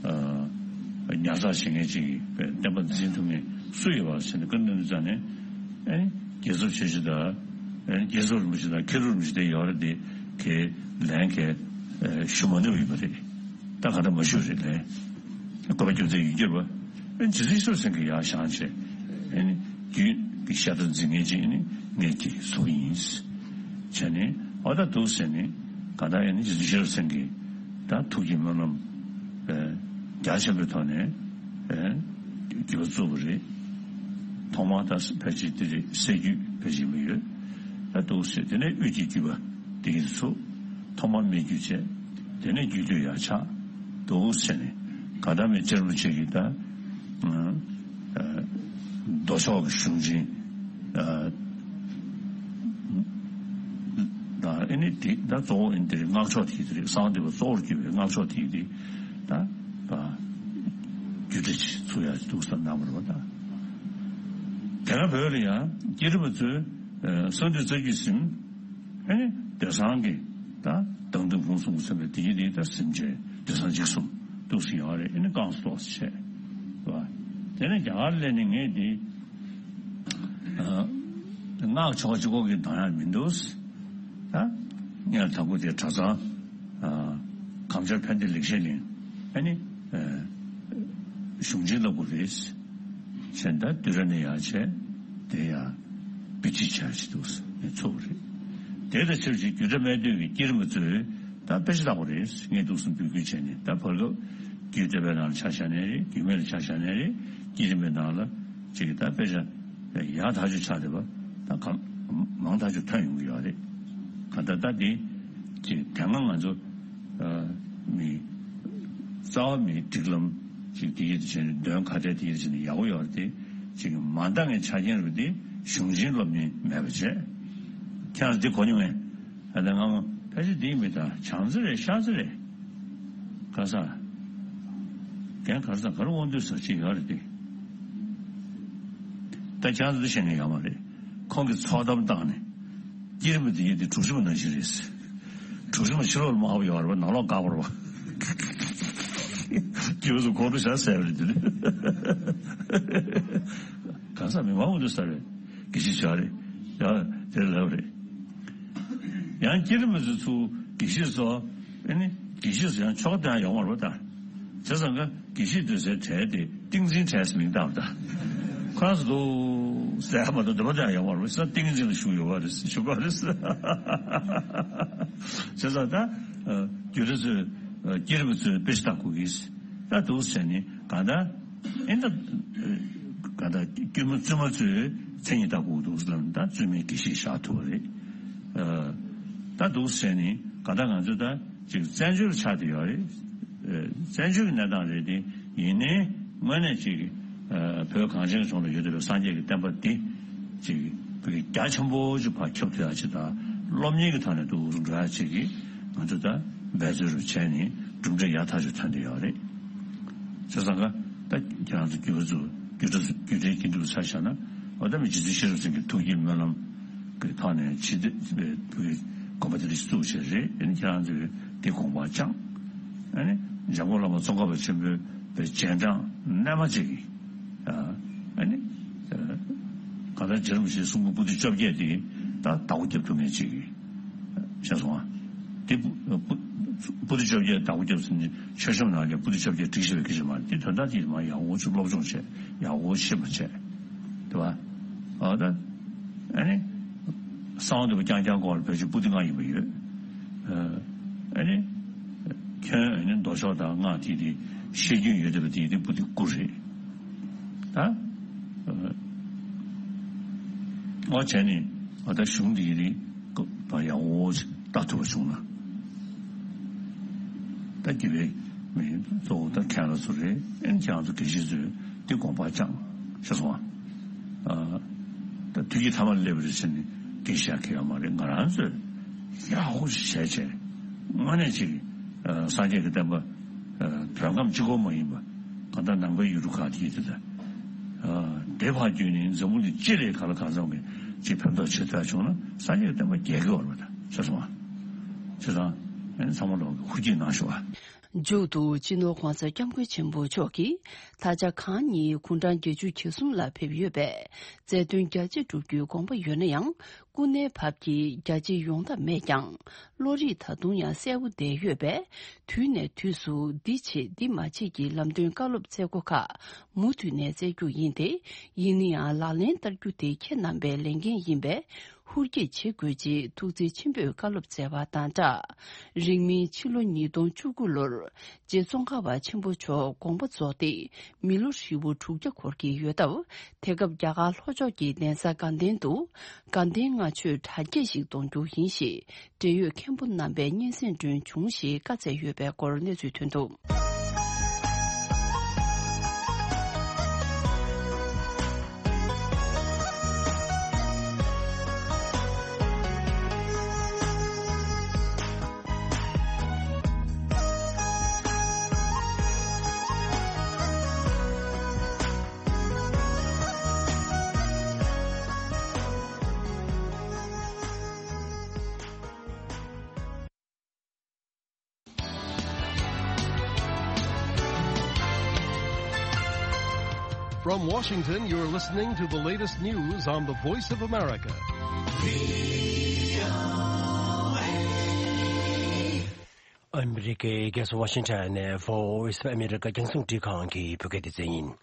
ཨ་ཉར་ཚགས་བྱེད་མཁན་ཅིག་གིས་པའི་བསྟན་པ་འཛིན་ཐུབ་མཁན་སུ་ཡོད་པ་ཟེར་ནས་བཀའ་འདྲི་ནས་ཙང་ནས་ཨེ་རྒྱལ་ཚབ་ཆོས་རྗེ་དང་ཨེ་རྒྱལ་ཚབ་རིན་པོ་ཆེ་དང་མཁན་སློབ་རིན་པོ་ཆེ་དེ་ཡོད་རེད། དེ་གའི་ལན་གའི་ཞུ་མ་ནུས་ཡོད་པ་རེད། ད་ག་འདྲ་མ་ཞུ་རེད་ལན། དགོས་པ་རྒྱུ་མཚན་ཡོད་རྒྱུ་རེད་པ། ཨེ་རྗེ་བཙུན་ཤེས་རབ་སེང་གེ་ཡར་བཞེངས་བྱས་ཨེ་ནི་རྒྱུད་ཀྱི་ཤ་སྟག་འཛིན་མཁན་ཅིག་ཨེ་ནི་ངས་ཀྱི་བཟོ་གི་ཡིན། བྱས་ནས་ཨོ་ད་འདུག་ཟེར་ནས་ག་ད་ཨེ་ནི་རྗེ་བཙུན་ཤེས་རབ་སེང་གེ་ད་ཐུགས་ཀྱི་སྨོན་ལམ་ཨེ་རྒྱ་ཆེན་པོའི་ཐོག་ནས་ཨེ་རྒྱུད་པ་བཙུགས་པ་རེད། ཐོག་མར་ད་ཕལ་ཆེར་དེ་རེད། སྲད་རྒྱུད་ཕལ་ཆེར་མི་ཡོད། ད་འདུག་སེ་དེ་ནས་དབུས་ཀྱི་རྒྱུད་པ་དེ་ཡིན་ཚུགས། ཐོག་མར་སྨད་རྒྱུད་བྱས། དེ་ནས་རྒྱུད་སྟོད་ཡར་ཆགས། འདུག་སེ་ནས་ག་ད་མི་སྤྱིར་བུ་ཆེ་གི་ད་མདོ་ཕྱོགས་ཀྱི་གཞུང་ཆེན། ད་ཨེ་ནི་དེ་ད་གཙོ་བོ་ཨེ་ནི་དེ་རེད། སྔགས་ཕྱོགས་དེ་དེ་རེད། གསང་བདེ་བ་གཙོ་བོར་གྱུར་པའི་སྔགས་ཕྱོགས་དེ་དེ་ད་ད་རྒྱུད་སྡེ་ཆེ་ཚུགས་ཡ་འདུག་བསམ་གནང་བ་རེད་པ། ད་དེ་སྔ་བོད་ལ་ཡང་བསྐྱེད་རིམ་པ་ཚོས་གསང་འདུས་རྩ་རྒྱུད་གཟིམ། ཨེ་ནི་སྡེ་གསང་གི་ད་མདང་དུ་ཕུང་གསུམ་གྱིས་མཚོན་པའི་དེ་ཡི་དེ་ད་གཟིམ་བྱས་སྡེ་གསང་འཇིགས་གསུམ་འདུག་སེ་ཡོད་རེད། ཨེ་ནི་བསྐང་གསོ་ཏོག་ཙམ་བྱས། དེ་ནས་རྒྱ་གར་སླེབས་ནས་ངས་དེ། སྔགས་ཕྱོགས་གཅིག་པོ་གི་གདམ་ཡག་མི་འདུག། ད་ངས་དང་པོ་དེ་གྲྭ་ཚང་གངས་ལྗོངས་ཕན་བདེ་ལེགས་བཤད་གླིང་། ཨ་ནི་གཞུང་ཆེན་བསླབ་དགོས་རེད་ཟེར། ད་བསྡུས་གྲྭ་ནས་ཡར་བྱས། དེ་ཡང་དཔེ་ཁྲིད་བྱ་ཞིག་འདུག་ཟེར་ནས་ཚུགས་པ་རེད། དེ་དང་ཆབས་ཅིག་རྒྱུད་གྲྭ་སྨད་སྟོད་ཀྱི་བསྐྱེད་རིམ་པ་ཚོས་ད་དཔེ་ཆ་ལྟ་དགོས་རེད་ཟེར། ངས་འདུག་སེ་འབོད་སྐུལ་བྱས་ནས། ད་བར་སྐབས་རྒྱུད་སྟོད་པའི་ནང་ལ་ཆ་བཞག་ནའི་རེད། རྒྱུད་སྨད་ལ་ཆ་བཞག་ནའི་རེད། བསྐྱེད་རིམ་པའི་ནང་ལ་ཅིག་ད་དཔེ་ཆ་ཡག་ཐག་ཆོད་ཆགས་བསྡད་པ་ད་གང་མང་ཐག་ཆོད་ཐོན་ཡོང་གི་ཡོད་རེད། གང་ལྟར་ད་འདི་ཅིག་དེ་སྔ་ང་ཚོ་མི་རྩ་བ་མི་སྒྲིག་ལམ་ཅིག་དེ་ཡིད་བྱས་ནས་འདོན་ཁ་བྲལ་དེ་ཡིད་བྱས་ནས་ཡག་པོ་ཡོད་རེད་དེ། ཅིག་མ་འདང་བའི་ཆ་རྐྱེན་རེད་དེ། གཞུང་ཆེན་སློབ་གཉེར་མེད་པ་བྱས། ཁྱེད་རང་འདི་གོ་མྱོང་ངས། ཨ་ད་ང་མོ་ཕལ་ཆེར་འདི་མི་ད་བྱང་རྩེ་རེད། ཤར་རྩེ་རེད། ག་ས། རྒན་ག་ས་ག་རུ་དབང་འདུས་ས་ཅིག་ཡོད་རེད་དེ། ད་ཁྱེད་རང་ཚོ་ཤེས་ནས་ཡོད་མ་རེད། ཁོང་གིས་ཚོགས་གཏམ་བཏང་ནས། བསྐྱེད་རིམ་པ་འདི་ཡིན་དེ་གྲུ་ཆུང་མ་ནང་བཞིན་རེད། གྲུ་ཆུང་མ་ཕྱི་ལོགས་ལ་དམའ་བ་ཡོད་རེད་པ། ནང་ལོགས་དཀར་པོ་རེད་པ། སྐྱེས་བུ་ཚོ་གོང་དུ་བཞག་ཟེར་བ་རེད་དེ་ནི། གང་ཟག་མི་མང་པོ་འདུག་ས་རེད། དགེ་བཤེས་ཆགས་རེད། ཡང་དེར་ལབ་རེད། ཡང་བསྐྱེད་རིམ་པ་ཚོ་ཚུར་དགེ་བཤེས་ཚོ། ཨ་ནི་དགེ་བཤེས་ཚོ་ཡང་ཆོ་ག་དེ་ཡང་ཡོང་བ་རེད་པ། ད་བྱས་ཙང་ཀ་དགེ་བཤེས་སྡོད་སའི་གྲལ་དེ་ཏིང་འཛིན་གྲལ་ཟེར་མིང་བཏགས་པ། ད་ཁོ་རང་ཚོ་འདུག་ཟེར་མ་གཏོགས་འདོད་པ་དེ་ཡང་ཡོང་བ་རེད་པ། ས་ཏིང་འཛིན་ལ་བཞུགས་ཡོད་པ་རེད། བཞུགས་པ་རེད། བྱས་ཙང་ད་རྒྱུད་སྡེ་ཚོས་བསྐྱེད་རིམ་པ་ཚོས་དཔེ་ཆ་ལྟ་དགོས་ཀྱི། ད་འདུག་ཟེར་ནས་གང་ལྟར། ཨེ་ད། ག་ད་བཙུན་མ་བཙུན་མ་ཚོས་མཚན་ཉིད་ལྟ་དགོས་འདུག་ཟེར་ལབ་ནས། ད་བཙུན་མའི་དགེ་བཤེས་བཞག་ཐུབ་པ་རེད། ད་འདུག་ཟེར་ནས་ག་ད་ང་ཚོ་ད་ཅིག་བཙན་བྱོལ་ཆགས་བསྡད་ཡོད་རེད། བཙན་བྱོལ་གྱི་གནས་སྟངས་རེད་དེ། ཡིན་ནའི་དངོས་གནས་ཅིག་བོད་གངས་ཅན་ལྗོངས་ལ་ཡོད་བསྡད་པའི་སངས་རྒྱས་ཀྱི་བསྟན་པ་འདི་ཅིག་བོད་རྒྱ་ཆེན་པོ་ཅིག་ཕར་ཁྱབ་ཐུབ་ཡ་ཅིག་དང་། སློབ་གཉེར་གྱི་ཐོག་ནས་འདུག་འགྲོ་ཡ་ཅིག་གི་ང་ཚོ་ད་འབད་རྩོལ་རུ་བྱས་ནས་གྲུབ་འབྲས་ཡག་ཐག་ཆོད་ཐོན་བསྡད་ཡོད་རེད། བྱས་ཙང་ཀ་ད་ཁྱེད་རང་ཚོ་རྒྱུད་པ་ཚོ་རྒྱུད་གྲྭ་རྒྱུད་གྲྭའི་དགེ་འདུན་པ་ཚོ་ཆ་བཞག་ན། འོ་ད་མི་རྗེ་བཙུན་ཤེས་རབ་སེང་གེ་ཐུགས་བསྐྱེད་སྨོན་ལམ་གྱི་ཐོག་ནས་ཕྱི་དེ་དགོན་པ་དེ་འདྲ་ཞིག་བཙུགས་བྱས་རེད། ཨ་ནི་ཁྱེད་རང་ཚོས་དེ་དགོངས་པ་བཅངས། ཨ་ནི་འཇམ་མགོན་བླ་མ་ཙོང་ཁ་པ་ཆེན་པོའི་རྗེས་འབྲང་རྣལ་མ་ཅིག་གིས། ཨ་ནི། གང་ལྟར་རྗེ་རིན་པོ་ཆེའི་གསུང་འབུམ་པོ་ཏི་བཅོ་བརྒྱད་དེ་ད་བདག་པོ་རྒྱབ་ཐུབ་མཁན་ཅིག་གིས། ཤེས་སོང་ང་། དེ་པོ་པོ་པོ་ཏི་བཅོ་བརྒྱད་བདག་པོ་རྒྱབ་ཟེར་ནས་མཆོད་བཤམས་ནང་ལ་པོ་ཏི་བཅོ་བརྒྱད་བསྒྲིགས་བཞག་པའི་སྐད་ཆ་མ་རེད། དེ་དོན་དག་དེ་མར་ཡག་པོ་ཅིག་སློབ་སྦྱོང་བྱས། ཡག་པོ་ཤེས་པ་བྱས། དེ་བ། ཨ་ད། ཨ་ནི། གསང་བ་འདུས་པ་རྐྱང་རྐྱང་སྐོར་ལ་བོད་ཀྱི་པོ་ཏི་ལྔ་ཡིན་པ་ཡོད། ཨ་ནི། ཁྱོད་ཨ་ནི་མདོ་ཕྱོགས་དང་སྔགས་དེ་དེ་ཤེས་རྒྱུན་ཡོད་བསྡད་པ་དེ་དེ་པོ་ཏི་དགུ་རེད། ད། ཨོ་བྱས་ནས་ཨོ་ད་གཞུང་འདི་རིགས་ད་ཡག་པོ་ཞིག་ལྟ་ཐུབ་པ་བྱུང་ན། ད་དགེ་བའི་མི་གཙོ་བོ་ད་མཁན་སློབ་ཚོ་རེད། ཨེ་ཁྱེད་རང་ཚོ་དགེ་བཤེས་ཚོས་འདི་དགོངས་པ་བཅངས་ཤེས་སོང་ཨ། ད་དུས་ཀྱི་ཐ་མ་སླེབས་པ་རེད་ཟེར་ནས་འགན་བཞག་གི་ཡོད་མ་རེད། ང་རང་ཚོས་ཡག་པོ་ཞིག་བྱས་བྱས་དངོས་གནས་ཅིག་སངས་རྒྱས་ཀྱི་བསྟན་པ་བོད་ཁམས་གཅིག་པོ་མ་ཡིན་པ། གང་ལྟར་ནང་པའི་ཡུལ་གྲུ་ཁག་དེ་ཡིན་དུས་ད། དེ་ཕར་བརྒྱུད་ནས་འཛམ་བུ་གླིང་སྤྱི་ལ་ག་ལ་གང་འཚམ་གྱི་ཅིག་ཕན་ཐོགས་བྱེད་ཐུབ་ཡ་བྱུང་ན་སངས་རྒྱས་ཀྱི་བསྟན་པ་རྒྱས་ཀྱི་ཡོད་རེད་པ། ད་ཤེས་སོང་ཨ། བྱས་ཙང་ཨ་ནི་ཚང་མ་ལོག་གི་ཧུར་བསྐྱེད་གནང་ཤོག་ཨ། མཇུག་ཏུ་སྤྱི་ནོར་༧གོང་ས་༧སྐྱབས་མགོན་ཆེན་པོ་མཆོག་གིས་ད་ཆ་གང་ཉིད་དགུང་གྲངས་བརྒྱད་ཅུ་གྱ་གསུམ་ལ་ཕེབས་ཡོད་པས། མཛད་དོན་རྒྱ་ཆེ་བསྒྲུབ་རྒྱུའི་དགོངས་པ་ཡོད་ན་ཡང་། སྐུ་ནད་བབས་ཀྱིས་རྒྱ་ཆེའི་ཡོང་ཐབས་མེད་ཀྱང་། བློ་རིག་ད་དུང་ཡང་གསལ་པོ་བསྡད་ཡོད་པས། དུས་ནས་དུས་སུ་འདི་བྱེད་འདི་མ་བྱེད་ཀྱི་ལམ་སྟོན་བཀའ་སློབ་སྩལ་སྒོ་ཁག་མུ་མཐུད་ནས་སྩལ་རྒྱུ་ཡིན་ཏེ། ཡིན་ན་ཡང་ལག་ལེན་བསྟར་རྒྱུ་དེ་ཁྱེད་རྣམ་པའི་ལས་འགན་ཡིན་པས། ཧུར་སྐྱེད་བྱེད་དགོས་ཅེས་ཐུགས་བརྩེ་ཆེན་པོས་བཀའ་སློབ་སྩལ་བ་དང་སྦྲགས། རིང་མིན་ཕྱི་ལོ་ཉིས་སྟོང་བཅུ་དགུ་ལོར་རྗེ་ཙོང་ཁ་པ་ཆེན་པོ་མཆོག་དགོངས་པ་རྫོགས་ཏེ་མི་ལོ་ཧྲིལ་པོ་དྲུག་བརྒྱ་འཁོར་གྱི་ཡོད་སྟབས། དེ་སྐབས་རྒྱ་གར་ལྷོ་ཕྱོགས་ཀྱི་གདན་ས་དགའ་ལྡན་དུ་དགའ་ལྡན་ལྔ་མཆོད་གྲ་རྒྱས་ཤིག་གཏོང་རྒྱུ་ཡིན་ཞེས་འབྲེལ་ཡོད་མཁན་པོ་རྣམ་པས་སྙན་སེང་བསྐྲུན་བྱུང་ཞེས་བཀའ་སྩལ་ཡོད་པའི་སྐོར་གནས་ཚུལ་ཐོན་འདུག། From Washington, you're listening to the latest news on the Voice of America. ཨ་མི་རི་ཀའི་རྒྱལ་ས་ཝ་ཤིང་ཊོན་ནས་Voice of America རྒྱང་སྲིང་འཕྲིན་ཁང་གི་བོད་སྐད་སྡེ་ཚན་ཡིན།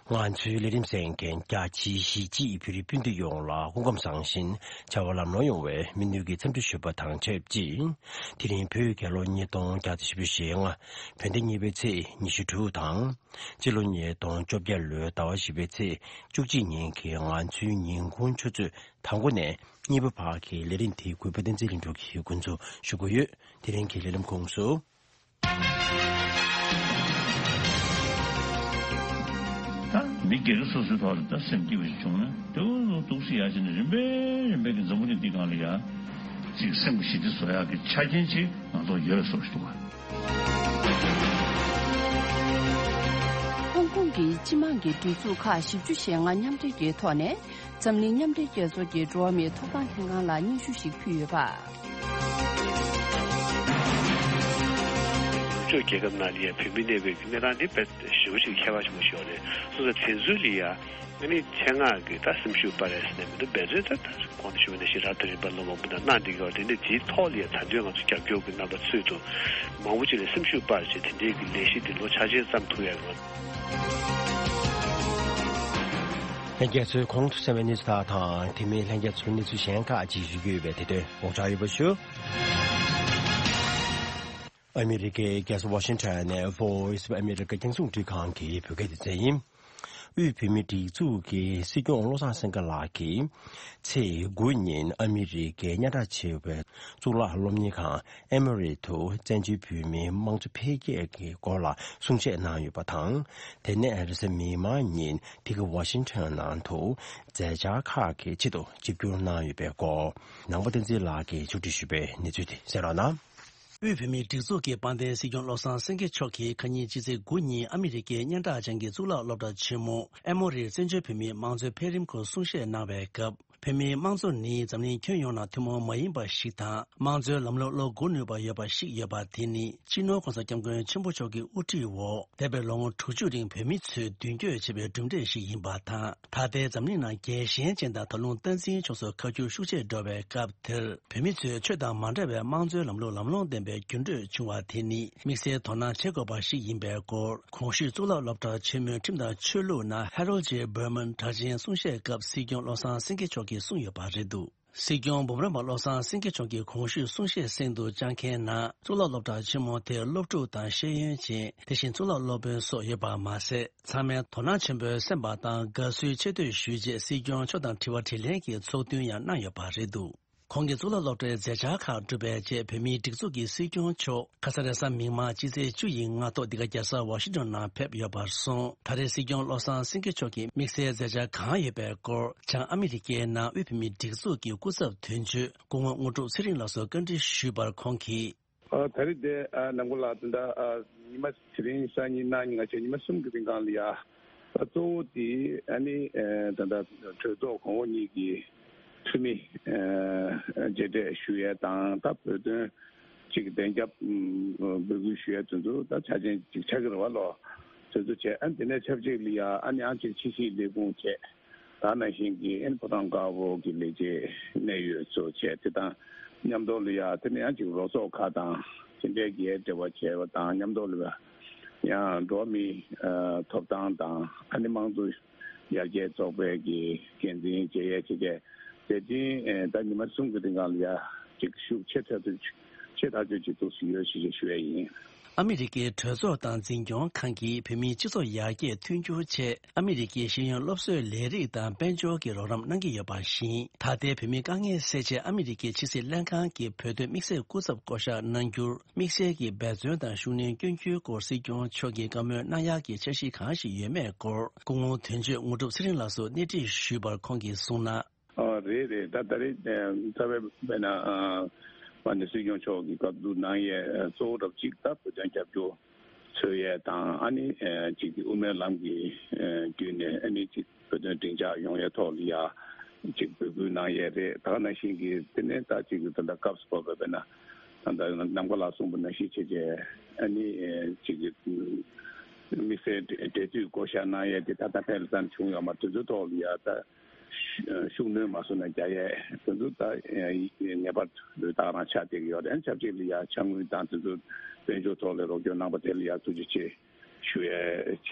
ང་ཚོའི་ལས་རིམ་གསན་མཁན་རྒྱ་ཆེའི་གཞིས་བྱེས་བོད་རིགས་སྤུན་ཟླ་ཡོངས་ལ་སྐུ་ཁམས་བཟང་ཞིང་བྱ་བ་ལམ་ལྷོང་ཡོང་བའི་སྨོན་འདུན་གྱི་འཚམས་འདྲི་ཞུ་བ་དང་ཆབས་ཅིག། དེ་རིང་བོད་རྒྱལ་ལོ་ཉིས་སྟོང་བརྒྱ་དང་བཞི་བཅུ་ཞེ་ལྔ། བོད་ཟླ་གཉིས་པའི་ཚེས་ཉི་ཤུ་དྲུག་དང་། སྤྱི་ལོ་ཉིས་སྟོང་བཅོ་བརྒྱད་ལོའི་ཟླ་བ་བཞི་པའི་ཚེས་བཅུ་གཅིག་ཉིན་གྱི་ང་ཚོའི་ཉིན་གུང་ཆུ་ཚོད་དང་པོ་ནས་གཉིས་པ་བར་གྱི་ལས་རིམ་དེ་གུས་པ་བསྟན་འཛིན་ལྷུན་གྲུབ་ཀྱིས་འགོ་འཛུགས་ཞུ་གི་ཡོད། དེ་རིང་གི་ལས་རིམ་ཁོངས་སུ། ད་མི་སྒེར་སོ་སོའི་ཐོག་ལ་ད་སེམས་སྐྱིད་པ་ཞིག་བྱུང་ན་དེ་འུ་ཚོ་འདུག་སེ་ཡར་ཕྱིན་ནས་རིམ་པས་རིམ་པས་ཀྱི་འཛམ་བུ་གླིང་འདི་སྒང་ལ་ཡ་ཅིག་སེམས་ཀྱི་ཞི་བདེ་བཟོ་ཡག་གི་ཆ་རྐྱེན་ཅིག་ང་ཚོ་ཡོད་བཟོ་ཞིག་འདུག་ག། ཧོང་ཀོང་གི་སྤྱི་དམངས་ཀྱི་སྒྲིག་འཛུགས་ཁག་བཞི་བཅུ་ཞེ་ལྔ་མཉམ་འབྲེལ་གྱི་ཐོག་ནས། འཛམ་གླིང་མཉམ་འབྲེལ་རྒྱལ་ཚོགས་ཀྱི་འགྲོ་བ་མིའི་ཐོབ་ཐང་ལྷན་ཁང་ལ་སྙན་ཞུ་ཞིག་ཕུལ་ཡོད་པ། ནུབ་ཕྱོགས་རྒྱལ་ཁབ་ནང་ལ་ཡང་བོད་མི་གནས་པའི་གནས་སྟངས་འདི་དཔེ་ཞེ་པོ་ཅིག་ཁྱད་པར་ཆེན་པོ་ཞིག་ཡོད་རེད། སོ་སོ་དེ་ཚོའི་ལ་ཡ་ཨ་ནི་ཆེད་མངགས་ཀྱི་ད་སེམས་ཤུགས་སྤར་ཡ་ཟེར་ནས་མི་འདུག་འབད་རྩོལ་ད་ད་གོང་དུ་ཞུས་པ་ནང་བཞིན་རབ་དང་རིམ་པ་ལོ་མང་པོ་ནང་གནང་བསྡད་ཀྱི་ཡོད་རེད། དེ་འདྲ་དེའི་ཐོག་ལ་ཡ་ད་དུང་ང་ཚོ་རྒྱབ་སྐྱོར་གྱི་རྣམ་པ་འཚོལ་དུ་མང་པོ་ཅིག་ལ་སེམས་ཤུགས་སྤར་བྱས་དེ་འདྲའི་གི་ལས་གཞི་འདི་ལོ་ཆ་ཆེན་བརྩམས་ཐུབ་ཡ་ཡོད། ལྷན་རྒྱས་ཚོས་གོང་དུ་གསན་པའི་གནས་ཚུལ་དག་དང་དེ་མིན་ལྷན་རྒྱས་ཚོའི་གནས་ཚུལ་གཞན་ཁག་ཅིག་ཞུ་རྒྱུ་ཡོད་པས་དེ་དོན་ངོ་སྤྲོད་ཡོད་པ་ཞུ། ཨ་མི་རི་ཀའི་རྒྱལ་ས་ཝ་ཤིང་ཊོན་ནས་Voice of America རྒྱང་སྲིང་འཕྲིན་ཁང་གི་བོད་སྐད་སྡེ་ཚན་ཡིན། དབུས་བོད་མིའི་སྒྲིག་འཛུགས་ཀྱི་སྲིད་སྐྱོང་བློ་བཟང་སེང་གེ་ལགས་ཀྱིས་ཚེས་དགུ་ཉིན་ཨ་མི་རི་ཀའི་སྙན་གྲགས་ཆེ་བའི་གཙུག་ལག་སློབ་གཉེར་ཁང་ཨེ་མོ་རི་དུ་བཙན་བྱོལ་བོད་མིའི་དམངས་གཙོ་འཕེལ་རྒྱས་ཀྱི་སྐོར་ལ་གསུང་བཤད་གནང་ཡོད་པ་དང་། དེ་ནས་རེས་གཟའ་མིག་དམར་ཉིན་དེ་གའི་ཝ་ཤིང་ཊོན་ནང་དུ་མཛད་འཆར་ཁག་གི་ཆེད་དུ་ཆིབས་བསྒྱུར་གནང་ཡོད་པའི་སྐོར་ནང་པ་བསྟན་འཛིན་ལགས་ཀྱིས་ཕྱོགས་སྒྲིག་ཞུས་པའི་གནས་ཚུལ་དེ་གསན་རོགས་གནང་། དབུས་བོད་མིའི་སྒྲིག་འཛུགས་ཀྱི་དཔལ་ལྡན་སྲིད་སྐྱོང་བློ་བཟང་སེང་གེ་མཆོག་གིས་ཁ་ཉིན་སྤྱི་ཚེས་དགུ་ཉིན་ཨ་མི་རི་ཀའི་སྙན་གྲགས་ཅན་གྱི་གཙུག་ལག་སློབ་གྲྭ་ཆེན་མོ་ཨེ་མོ་རིར་བཙན་བྱོལ་བོད་མིའི་དམངས་གཙོའི་འཕེལ་རིམ་སྐོར་གསུང་བཤད་གནང་བའི་སྐབས། བོད་མིའི་དམངས་གཙོ་ནི་འཛམ་གླིང་ཁྱོན་ཡོངས་ནང་ཐུན་མོང་མ་ཡིན་པ་ཞིག་དང་། དམངས་གཙོའི་ལམ་ལུགས་བློ་འགུག་ནུས་པ་ཡོད་པ་ཞིག་ཡོད་པ་དེ་ནི་སྤྱི་ནོར་༸གོང་ས་༸སྐྱབས་མགོན་ཆེན་པོ་མཆོག་གི་དབུ་ཁྲིད་འོག་འདས་པའི་ལོ་ངོ་དྲུག་ཅུ་རིང་བོད་མི་ཚོས་མདུན་སྐྱོད་བྱས་པའི་གྲུབ་འབྲས་ཤིག་ཡིན་པ་དང་། ད་ལྟའི་འཛམ་གླིང་ནང་རྒྱལ་ཞེན་ཅན་དང་དོ་སྣང་སྟངས་འཛིན་ཕྱོགས་སུ་ཁ་སྒྱུར་ཤུགས་ཆེར་འགྲོ་བའི་སྐབས་དེར། བོད་མི་ཚོས་ཆོས་དང་མ་འདྲ་བའི་དམངས་གཙོའི་ལམ་ལུགས་ལམ་ལྷོང་ལྡན་པའི་འགྱུར་འགྲོས་བྱུང་བ་དེ་ནི་དམིགས་བསལ་དོ་སྣང་བྱེད་དགོས་པ་ཞིག་ཡིན་པའི་སྐོར། གོང་ཞུས་གཙུག་ལག་སློབ་གྲྭ་ཆེན་མོའི་ཁྲིམས་དང་ཆོས་ལུགས་ནང་Harold J Berman གྲགས་ཅན་གསུང་བཤད་སྐབས་སྲིད་སྐྱོང་བློ་བཟང་སེང་གེ་མཆོག་གིས་གསུངས་ཡོད་པ་རེད་འདུག། སྲིད་སྐྱོང་འབུམ་རམས་པ་བློ་བཟང་སེང་གེ་མཆོག་གིས་གོང་ཞུས་གསུང་བཤད་གསན་དུ་བཅར་མཁན་ནང་གཙུག་ལག་སློབ་གྲྭ་ཆེན་མོ་དེར་སློབ་ཕྲུག་དང་ཤེས་ཡོན་ཅན། དེ་བཞིན་གཙུག་ལག་སློབ་དཔོན་སོགས་ཡོད་པ་མ་ཟད། ཚང་མས་དོ་སྣང་ཆེན་པོས་གསན་པ་དང་དགའ་བསུའི་ཆེ་བསྟོད་ཞུས་རྗེས་སྲིད་སྐྱོང་མཆོག་དང་དྲི་བ་དྲིས་ལན་གྱི་ཚོགས་ཐུན་ཡང་གནང་ཡོད་པ་རེད་འདུག། ཁོང་གིས་གཙུག་ལག་སློབ་གྲྭའི་མཛད་འཆར་ཁག་གྲུབ་པའི་རྗེས་བོད་མིའི་སྒྲིག་འཛུགས་ཀྱི་སྲིད་སྐྱོང་མཆོག་ཁ་ས་རེས་གཟའ་མིག་དམར་སྤྱི་ཚེས་བཅུ་ཡི་སྔ་ཐོག་འདི་ག་རྒྱལ་ས་ཝ་ཤིང་ཊོན་ནང་ཕེབས་ཡོད་པར་སོང་། ད་རེས་སྲིད་སྐྱོང་བློ་བཟང་སེང་གེ་མཆོག་གིས་དམིགས་བསལ་མཛད་འཆར་གང་ཡོད་པའི་སྐོར་བྱང་ཨ་མི་རི་ཀའི་ནང་དབུས་བོད་མིའི་སྒྲིག་འཛུགས་ཀྱི་སྐུ་ཚབ་དོན་གཅོད་སྐུ་ངོ་དངོས་གྲུབ་ཚེ་རིང་ལགས་སུ་བཀའ་འདྲི་ཞུས་པར་ཁོང་གིས། ཨ། ད་རེས་དེ་ཨ་ནང་ཁུལ་ལ་ད་ལྟ་ཨ་ཉི་མ་དེ་རིང་སང་ཉིན་གནངས་ཉིན་ང་བཅས་ཉི་མ་གསུམ་གྱི་རིང་སྒང་ལ་ཡ། ད་གཙོ་བོ་དེ་ཨ་ནི་ཨ་ད་ལྟ་གྲོས་ཚོགས་གོང་འོག་གཉིས་ཀྱི་འཐུས་མི་ཨ་མཇལ་འཕྲད་ཞུ་ཡས་དང་། ད་བོད་དོན་གཅིག་གི་བདེན་རྒྱབ་འབོད་སྐུལ་ཞུ་ཡས་དེ་ཚོ་ད་ཆ་ཅན་ཅིག་ཆགས་ཀྱི་རེད་བ་ལོ། དེ་ཚོ་བྱས། ཨ་ནི་དེ་ནས་ཆབས་ཅིག་ལ་ཡ་ཨ་ནི་ཨང་ཅིག་ཕྱི་སྲིད་ལས་ཁུངས་བྱས། ད་ནང་བཞིན་གྱི་ཨ་ནི་ཕོ་བྲང་དཀར་པོ་གི་ལས་བྱེད་གནད་ཡོད་ཚོ་བྱས། དེ་དང་མཉམ་དུ་ལ་ཡ་དེ་ནས་ཡང་ཅིག་རོགས་ཚོགས་ཁག་དང་དེ་འདྲའི་གི་འབྲེལ་བ་བྱས་པ་དང་མཉམ་དུ་ལ་ཡ་ཡང་འགྲོ་བ་མིའི་ཨ་ཐོབ་ཐང་དང་ཨ་ནི་དམངས་གཙོ་ཡར་རྒྱས་ཚོགས་པའི་གི་འགན་འཛིན་བྱེད་ཡས་བྱེད་མཁན་ དེ་བཞིན་ད་ཉི་མ་གསུམ་གྱི་རིང་ལ་ཡ་ཅིག་ཤུགས་ཆེ་ཐག་ཆོད་ཆེ་ཐག་ཆོད་ཅིག་ཐུག་སུ་ཡོད་ཞེས་ཞུ་ཡ་ཡིན། ཨ་མི་རི་ཀའི་གྲོས་ཚོགས་དང་འཛིན་སྐྱོང་ཁང་གིས་བོད་མིའི་སྤྱི་ཚོགས་ཡར་རྒྱས་མཐུན་འགྱུར་ཆེད་ཨ་མི་རི་ཀའི་ཤེས་ཡོན་སློབ་གསོའི་ལས་རིགས་དང་དཔལ་འབྱོར་གྱི་རོགས་རམ་གནང་གི་ཡོད་པ་བཞིན། ད་ལྟའི་བོད་མིའི་དཀའ་ངལ་སེལ་ཆེད་ཨ་མི་རི་ཀའི་ཕྱི་སྲིད་ལྷན་ཁང་གི་བོད་དོན་དམིགས་བསལ་སྐུ་ཚབ་བསྐོ་བཞག་གནང་རྒྱུར་དམིགས་བསལ་གྱི་འབད་བརྩོན་དང་ཤུགས་སྣོན་བསྐྱོན་རྒྱུའི་སྐོར་སྲིད་སྐྱོང་མཆོག་གིས་བཀའ་མོལ་གནང་ཡག་གི་འཆར་གཞི་གང་ཞིག་ཡོད་མེད་སྐོར་སྐུ་ངོ་དོན་གཅོད་དངོས་གྲུབ་ཚེ་རིང་ལགས་སུ་གནས་འདྲི་ཞུས་པར་ཁོང་གིས་གསུངས་ན། ཨ་རེད་རེད། ད་ད་རེས་རྩ་བའི་དཔེར་ན་ཨ་མ་ནི་སྲིད་སྐྱོང་མཆོག་གིས་བཀའ་བསྡུར་གནང་ཡས་གཙོ་བོ་རབ་གཅིག་ད་བོད་དོན་རྒྱབ་སྐྱོར་འཚོལ་ཡས་དང་། ཨ་ནི་ཅིག་གི་དབུ་མའི་ལམ་གྱི་བརྒྱུད་ནས་ཨ་ནི་ཅིག་བོད་དོན་སྒྲིང་འཇགས་ཡོང་ཡས་ཐོག་ལ་ཡ་ཅིག་འབོད་སྐུལ་གནང་ཡས་རེད། ད་ག་ནང་བཞིན་གྱི་དེ་ནས་ད་ཅིག་གི་ད་ལྟ་སྐབས་སུ་བབས་པའི་དཔེར་ན་ད་ལྟ་ནམ་མཁའ་ལགས་གསུངས་པ་ནང་བཞིན་བྱས་རྗེས་ཨ་ནི་ཅིག་གི་དམིགས་བསལ་འབྲེལ་མཐུད་བསྐོ་བཞག་གནང་ཡས་དེ་ད་ལྟ་ཕན་ལ་ཙམ་བྱུང་ཡོད་མ་རེད། དེ་ཚོའི་ཐོག་ལ་ཡ་ད། ཤུགས་སྣོན་མ་སོང་ན་རྒྱག་ཡས་དེ་ཚོ་ད་ངེས་པར་དུ་ད་ག་རང་ཆགས་བསྡད་ཀྱི་ཡོད་རེད། ཆབས་ཅིག་ལ་ཡ་ཕྱག་དངུལ་དང་དེ་ཚོ་དཔལ་འབྱོར་ཐོག་ལ་རོགས་སྐྱོར་གནང་པ་དེ་ལ་ཡ་ཐུགས་རྗེ་ཆེ་ཞུ་ཡས་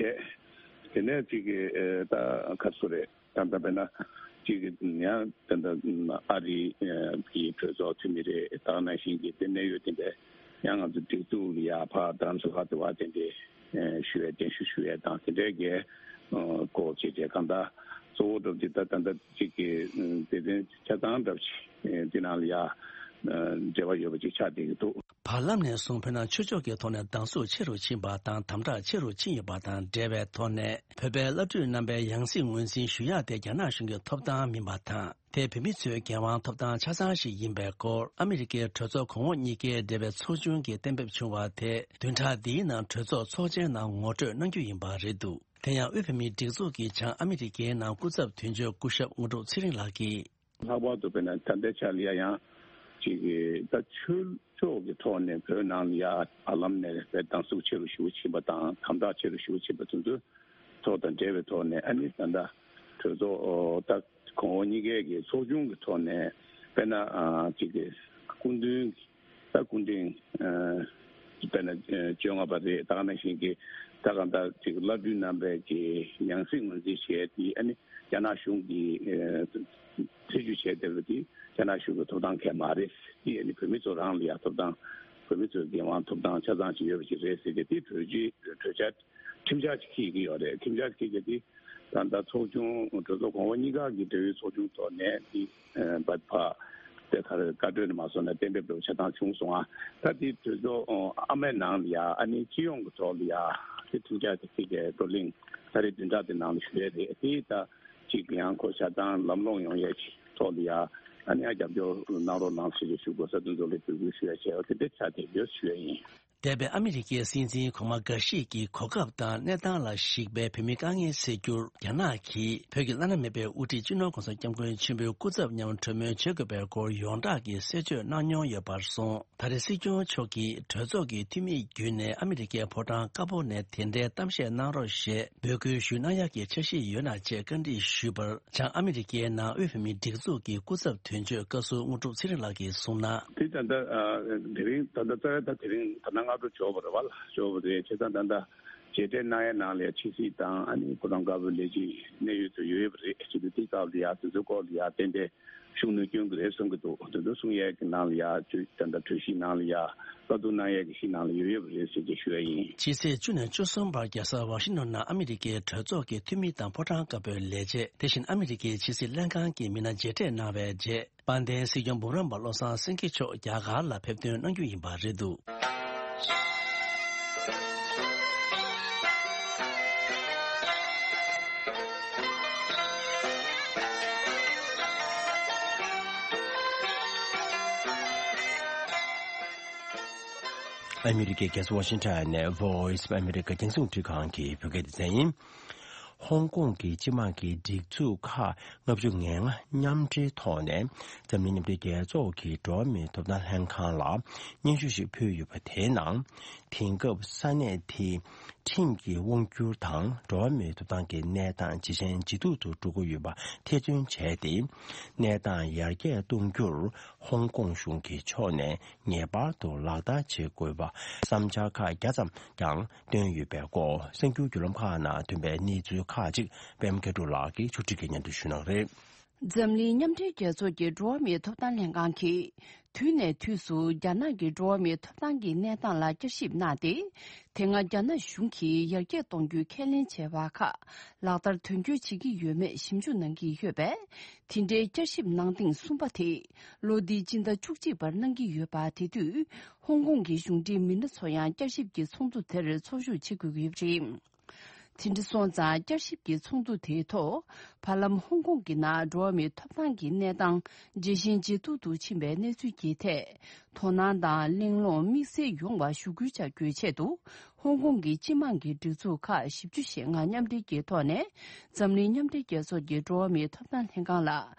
བྱས། དེ་ནས་ཅིག་གི་ད་ཁ་སུ་རེད། ད་ལྟ་དཔེར་ན་ཅིག་གི་ཡང་ད་ལྟ་ཨ་རི་གི་གྲོས་ཚོགས་འཐུས་མི་རེད། ད་ག་ནང་བཞིན་གྱི་དེ་གནད་ཡོད་དེ་འདྲ་ཡང་ང་ཚོ་སྒྲིག་འཛུགས་ལ་ཡ་ཕ་རྡ་རམ་ས་ལ་དེ་བ་དེ་འདྲའི་ཞུ་ཡས་གདན་ཞུ་ཞུ་ཡས་དང་དེ་འདྲའི་གི་སྐོར་བྱས་རྗེས་གང་ལྟར་གཙོ་བོ་སྒྲུབ་ཀྱི་ད་ད་ལྟ་གཅིག་གི་སྡེ་ཚན་ཆ་ཚང་འདྲ་ཞིག་འདི་ནང་ལ་ཡ་འབྲེལ་བ་ཡོད་པ་ཅིག་ཆགས་བསྡད་ཀྱི་འདུག། བར་ལམ་ནས་བཟུང་བོད་ནང་ཆོས་ཕྱོགས་ཀྱི་ཐོག་ནས་སྡང་ཟུག་ཆེ་རུ་ཕྱིན་པ་དང་དམ་དྲག་ཆེ་རུ་ཕྱིན་ཡོད་པ་དང་འབྲེལ་བའི་ཐོག་ནས་བོད་པའི་བླ་སྤྲུལ་རྣམ་པའི་ཡང་སྲིད་ངོས་འཛིན་ཞུ་ཡག་དེ་རྒྱ་ནག་གཞུང་གི་ཐོབ་ཐང་མིན་པ་དང་། དེ་བོད་མི་ཚོའི་འགན་དབང་ཐོབ་ཐང་ཆ་ཚང་ཞིག་ཡིན་པའི་སྐོར་ཨ་མི་རི་ཀའི་གྲོས་ཚོགས་གོང་འོག་གཉིས་ཀའི་འབྲེལ་བའི་ཚོགས་ཆུང་གིས་གཏན་འབེབས་བྱུང་བ་དེ་བདུན་ཕྲག་འདིའི་ནང་གྲོས་ཚོགས་ཚོགས་ཆེན་ནང་ངོ་སྤྲོད་གནང་རྒྱུ་ཡིན་པ་རེད་འདུག། དེ་ཡང་དབུས་བོད་མིའི་སྒྲིག་འཛུགས་ཀྱི་བྱང་ཨ་མི་རི་ཀའི་ནང་སྐུ་ཚབ་དོན་གཅོད་སྐུ་ཞབས་དངོས་གྲུབ་ཚེ་རིང་ལགས་ཀྱིས། ལྷག་པར་དུ་དཔེར་ན་ད་ལྟའི་ཆ་ལ་ཡ་ཡང་ཅིག་གི་ད་ཆོས་ཕྱོགས་ཀྱི་ཐོག་ནས་བོད་ནང་ལ་ཡ་བར་ལམ་ནས་དཔེ་སྡང་ཟུག་ཆེ་རུ་ཞེ་པོ་ཕྱིན་པ་དང་དམ་དྲག་ཆེ་རུ་ཞེ་པོ་ཕྱིན་པ་དེ་ཚོའི་ཐོག་དང་འབྲེལ་བའི་ཐོག་ནས་ཨ་ནི་ད་ལྟ་གྲོས་ཚོགས་ད་གོང་འོག་གཉིས་ཀའི་གི་ཚོགས་ཆུང་གི་ཐོག་ནས་དཔེར་ན་ཅིག་གི་སྐུ་མདུན་ད་སྐུ་ཕྲེང་དཔེར་ན་བཅོ་ལྔ་པ་རེད། ད་ག་ནང་བཞིན་གྱི་ད་གང་ལྟར་ཅིག་བླ་སྤྲུལ་རྣམ་པའི་གི་ཡང་སྲིད་ངོས་འཛིན་བྱས་ཏེ་ཨ་ནི་རྒྱ་ནག་གཞུང་གིས་ཐེ་ཇུས་བྱས་བསྡད་པ་དེ་རྒྱ་ནག་གཞུང་གི་ཐོབ་ཐང་གང་ཡང་མ་རེད། དེ་ཨ་ནི་བོད་མི་ཚོ་རང་ལ་ཡང་ཐོབ་ཐང་བོད་མི་ཚོའི་འགན་དབང་ཐོབ་ཐང་ཆ་ཚང་ཅིག་ཡོད་པ་ཅིག་རེད་ཟེར་ཏེ་དེ་གྲོས་ཆོད་གྲོས་འཆར་ཁྲིམས་འཆར་ཅིག་འཁྱེར་གྱི་ཡོད་རེད། ཁྲིམས་འཆར་འཁྱེར་རྒྱུ་དེ་ད་ལྟ་ཚོགས་ཆུང་གྲོས་ཚོགས་གོང་འོག་གཉིས་ཀ་གི་འབྲེལ་ཡོད་ཚོགས་ཆུང་ཐོག་ནས་དེ་ཨ་བ་ཕ་དེ་ག་རེ་བཀའ་གྲོས་ནས་མ་སོང་ན་གཏན་འབེབས་འགྲོ་ཆ་ཚང་བྱུང་སོང་ཨ། ད་དེ་གྲོས་ཚོགས་ཨ་མའི་ནང་ལ་ཡ་ཨ་ནི་སྤྱི་ཡོངས་ཀྱི་ཐོག་ལ་ཡ་དེ་ཁྲིམས་འཆར་དེ་གཅིག་གི་བགྲོ་གླེང་ད་རེས་བདུན་ཕྲག་དེ་ནང་ལ་ཞུ་ཡས་རེད། དེ་ད་གཅིག་ཡང་ཁོ་ཆ་ཚང་ལམ་ལྷོང་ཡོང་ཡས་ཀྱི་ཐོག་ལ་ཡ་ཨ་ནི་ཡ་རྒྱབ་སྐྱོར་གནང་རོགས་གནང་ཞེས་ཞུ་དགོས་ས་དེ་ཚོ་ལ་འབོད་སྐུལ་ཞུ་ཡས་བྱས་ཡོད། དེ་འདྲ་ཆགས་བསྡད་ཡོད་ཞུ་ཡས་ཡིན། འདས་པའི་ཨ་མི་རི་ཀའི་སྲིད་འཛིན་གོང་མ་འགའ་ཞིག་གིས་གོ་སྐབས་དང་གནས་སྟངས་ལ་གཞིགས་པའི་བོད་མིའི་དཀའ་ངལ་སེལ་རྒྱུར་རྒྱ་ནག་གིས་བོད་ཀྱི་བླ་ན་མེད་པའི་དབུ་ཁྲིད་སྤྱི་ནོར་༸གོང་ས་༸སྐྱབས་མགོན་ཆེན་པོའི་སྐུ་ཚབ་མཉམ་གྲོས་མོལ་བྱེད་དགོས་པའི་སྐོར་ཡོངས་གྲགས་ཀྱི་གསལ་བརྗོད་གནང་མྱོང་ཡོད་པར་སོང་། ད་རེས་སྲིད་སྐྱོང་མཆོག་གིས་གྲོས་ཚོགས་ཀྱི་འཐུས་མི་བརྒྱུད་ནས་ཨ་མི་རི་ཀའི་ཕོ་བྲང་དཀར་པོ་ནས་དེ་འདྲའི་གཏམ་བཤད་གནང་རོགས་ཞེས་འབོད་སྐུལ་ཞུས་གནང་ཡག་གི་འཆར་གཞི་ཡོད་ན་ཅེས་བཀའ་འདྲི་ཞུས་པར། བྱང་ཨ་མི་རི་ཀའི་ནང་དབུས་བོད་མིའི་སྒྲིག་འཛུགས་ཀྱི་སྐུ་ཚབ་དོན་གཅོད་བཀའ་ཟུར་དངོས་གྲུབ་ཚེ་རིང་ལགས་ཀྱིས་གསུངས་ན། དེ་ད་ལྟ་ཨ་དེ་རིང་ད་ལྟ་རྩ་བའི་ད་དེ་རིང་ད་ལྟ་སྔ་དྲོ་འབྱོར་བ་རེད་བ་ལ་འབྱོར་བ་རེད། བྱས་ཙང་ད་ལྟ་མཇལ་འཕྲད་གནང་ཡ་ནང་ལ་ཡ་ཕྱི་སྲིད་དང་ཨ་ནི་ཕོ་བྲང་དཀར་པོའི་ལས་བྱེད་གནད་ཡོད་ཚོ་ཡོད་ཡོད་པ་རེད། བྱས་ཙང་དེ་སྐབས་ལ་ཡ་དེ་ཚོའི་སྐོར་ལ་ཡ་ཏན་ཏན་ཤུགས་སྣོན་སྐྱོན་གྱི་རེད་བསམ་གྱི་འདུག། དེ་ཚོ་གསུང་ཡས་ཀྱི་ནང་ལ་ཡ་ད་ལྟ་གྲོས་གཞིའི་ནང་ལ་ཡ་བཀའ་བསྡུར་གནང་ཡས་ཀྱི་གཞི་ནང་ལ་ཡོད་ཡོད་པ་རེད་ཟེར་གྱི་ཞུ་ཡ་ཡིན། ཕྱི་ཚེས་བཅུ་ནས་བཅུ་གསུམ་བར་རྒྱལ་ས་ཝ་ཤིང་ཊོན་ནང་ཨ་མི་རི་ཀའི་གྲོས་ཚོགས་ཀྱི་འཐུས་མི་དང་ཕོ་བྲང་དཀར་པོའི་ལས་བྱེད། དེ་བཞིན་ཨ་མི་རི་ཀའི་ཕྱི་སྲིད་ལྷན་ཁང་གི་མི་སྣ་མཇལ་འཕྲད་གནང་བའི་རྗེས། དཔལ་ལྡན་སྲིད་སྐྱོང་འབུམ་རམས་པ་བློ་བཟང་སེང་གེ་མཆོག་རྒྱ་གར་ལ་ཕེབས་ཐོན་གནང་རྒྱུ་ཡིན་པ་རེད་འདུག། ཨ་མི་རི་ཀའི་རྒྱལ་ས་ཝ་ཤིང་ཊོན་ནས་Voice of America་རྒྱང་སྲིང་རླུང་འཕྲིན་ཁང་གི་བོད་སྐད་སྡེ་ཚན་ཡིན། ཧོང་ཀོང་གི་སྤྱི་དམངས་ཀྱི་སྒྲིག་འཛུགས་ཁག་ལྔ་བཅུ་ང་ལྔ་མཉམ་འབྲེལ་ཐོག་ནས་འཛམ་གླིང་མཉམ་འབྲེལ་རྒྱལ་ཚོགས་ཀྱི་འགྲོ་བ་མིའི་ཐོབ་ཐང་ལྷན་ཁང་ལ་སྙན་ཞུ་ཞིག་ཕུལ་ཡོད་པ་དེའི་ནང་། དེང་སྐབས་ས་གནས་དེའི་ཁྲིམས་ཀྱི་དབང་སྒྱུར་དང་འགྲོ་བ་མིའི་ཐོབ་ཐང་གི་གནས་སྟངས་ཇེ་ཞན་ཇེ་སྡུག་ཏུ་འགྲོ་གི་ཡོད་པ་ཐེར་འདོན་བྱས་ཏེ། གནས་སྟངས་ཡར་རྒྱས་གཏོང་རྒྱུར་ཧོང་ཀོང་གཞུང་གི་ཕྱོགས་ནས་ངེས་པར་དུ་ལག་བསྟར་བྱེད་དགོས་པ་བསམ་འཆར་ཁག་བརྒྱ་ཙམ་ཀྱང་བཏོན་ཡོད་པའི་སྐོར་གསར་འགྱུར་བརྒྱུད་ལམ་ཁག་ནང་ཐོན་པའི་གནས་ཚུལ་ཁག་ཅིག་པད་མ་མཁས་གྲུབ་ལགས་ཀྱིས་ཕྱོགས་སྒྲིག་གིས་སྙན་སྒྲོན་ཞུ་གནང་གི་རེད། འཛམ་གླིང་མཉམ་འབྲེལ་རྒྱལ་ཚོགས་ཀྱི་འགྲོ་བ་མིའི་ཐོབ་ཐང་ལྷན་ཁང་གིས། དུས་ནས་དུས་སུ་རྒྱ་ནག་གི་འགྲོ་བ་མིའི་ཐོབ་ཐང་གི་གནས་སྟངས་ལ་བསྐྱར་ཞིབ་གནང་སྟེ། དེ་སྔ་རྒྱ་ནག་གཞུང་གིས་ཡར་རྒྱས་གཏོང་རྒྱུའི་ཁས་ལེན་བྱས་པ་ཁག་ལག་བསྟར་དོན་འཁྱོལ་བྱེད་ཀྱི་ཡོད་མེད་ཞིབ་འཇུག་གནང་གི་ཡོད་པས། དེ་འདྲའི་བསྐྱར་ཞིབ་གནང་ཐེངས་གསུམ་པ་དེ་ལོ་འདིའི་སྤྱི་ཟླ་བཅུ་གཅིག་པར་གནང་གི་ཡོད་པ། དེ་དུས་ཧོང་ཀོང་གི་གཞུང་འབྲེལ་མི་སྣ་ཚོ་ཡང་བསྐྱར་ཞིབ་ཀྱི་ཚོགས་འདུ་དེར་ཚོགས་ཞུགས་བྱེད་དགོས་ཀྱི་ཡོད་པ་རེད། དེ་འདྲ་སོང་ཙང་བསྐྱར་ཞིབ་ཀྱི་ཚོགས་འདུ་དེའི་ཐོག་བར་ལམ་ཧོང་ཀོང་གི་ནང་འགྲོ་བ་མིའི་ཐོབ་ཐང་གི་གནས་སྟངས་ཇེ་ཞན་ཇེ་སྡུག་ཏུ་ཕྱིན་པའི་གནས་ཚུལ་གྱི་ཐད། དོ་སྣང་དང་གླེང་སློང་དམིགས་བསལ་ཡོང་བ་ཞུ་སྐུལ་བྱ་རྒྱུའི་ཆེད་དུ། ཧོང་ཀོང་གི་སྤྱི་དམངས་ཀྱི་སྒྲིག་འཛུགས་ཁག་བཞི་བཅུ་ཞེ་ལྔ་མཉམ་འབྲེལ་གྱི་ཐོག་ནས། འཛམ་གླིང་མཉམ་འབྲེལ་རྒྱལ་ཚོགས་ཀྱི་འགྲོ་བ་མིའི་ཐོབ་ཐང་ལྷན་ཁང་ལ་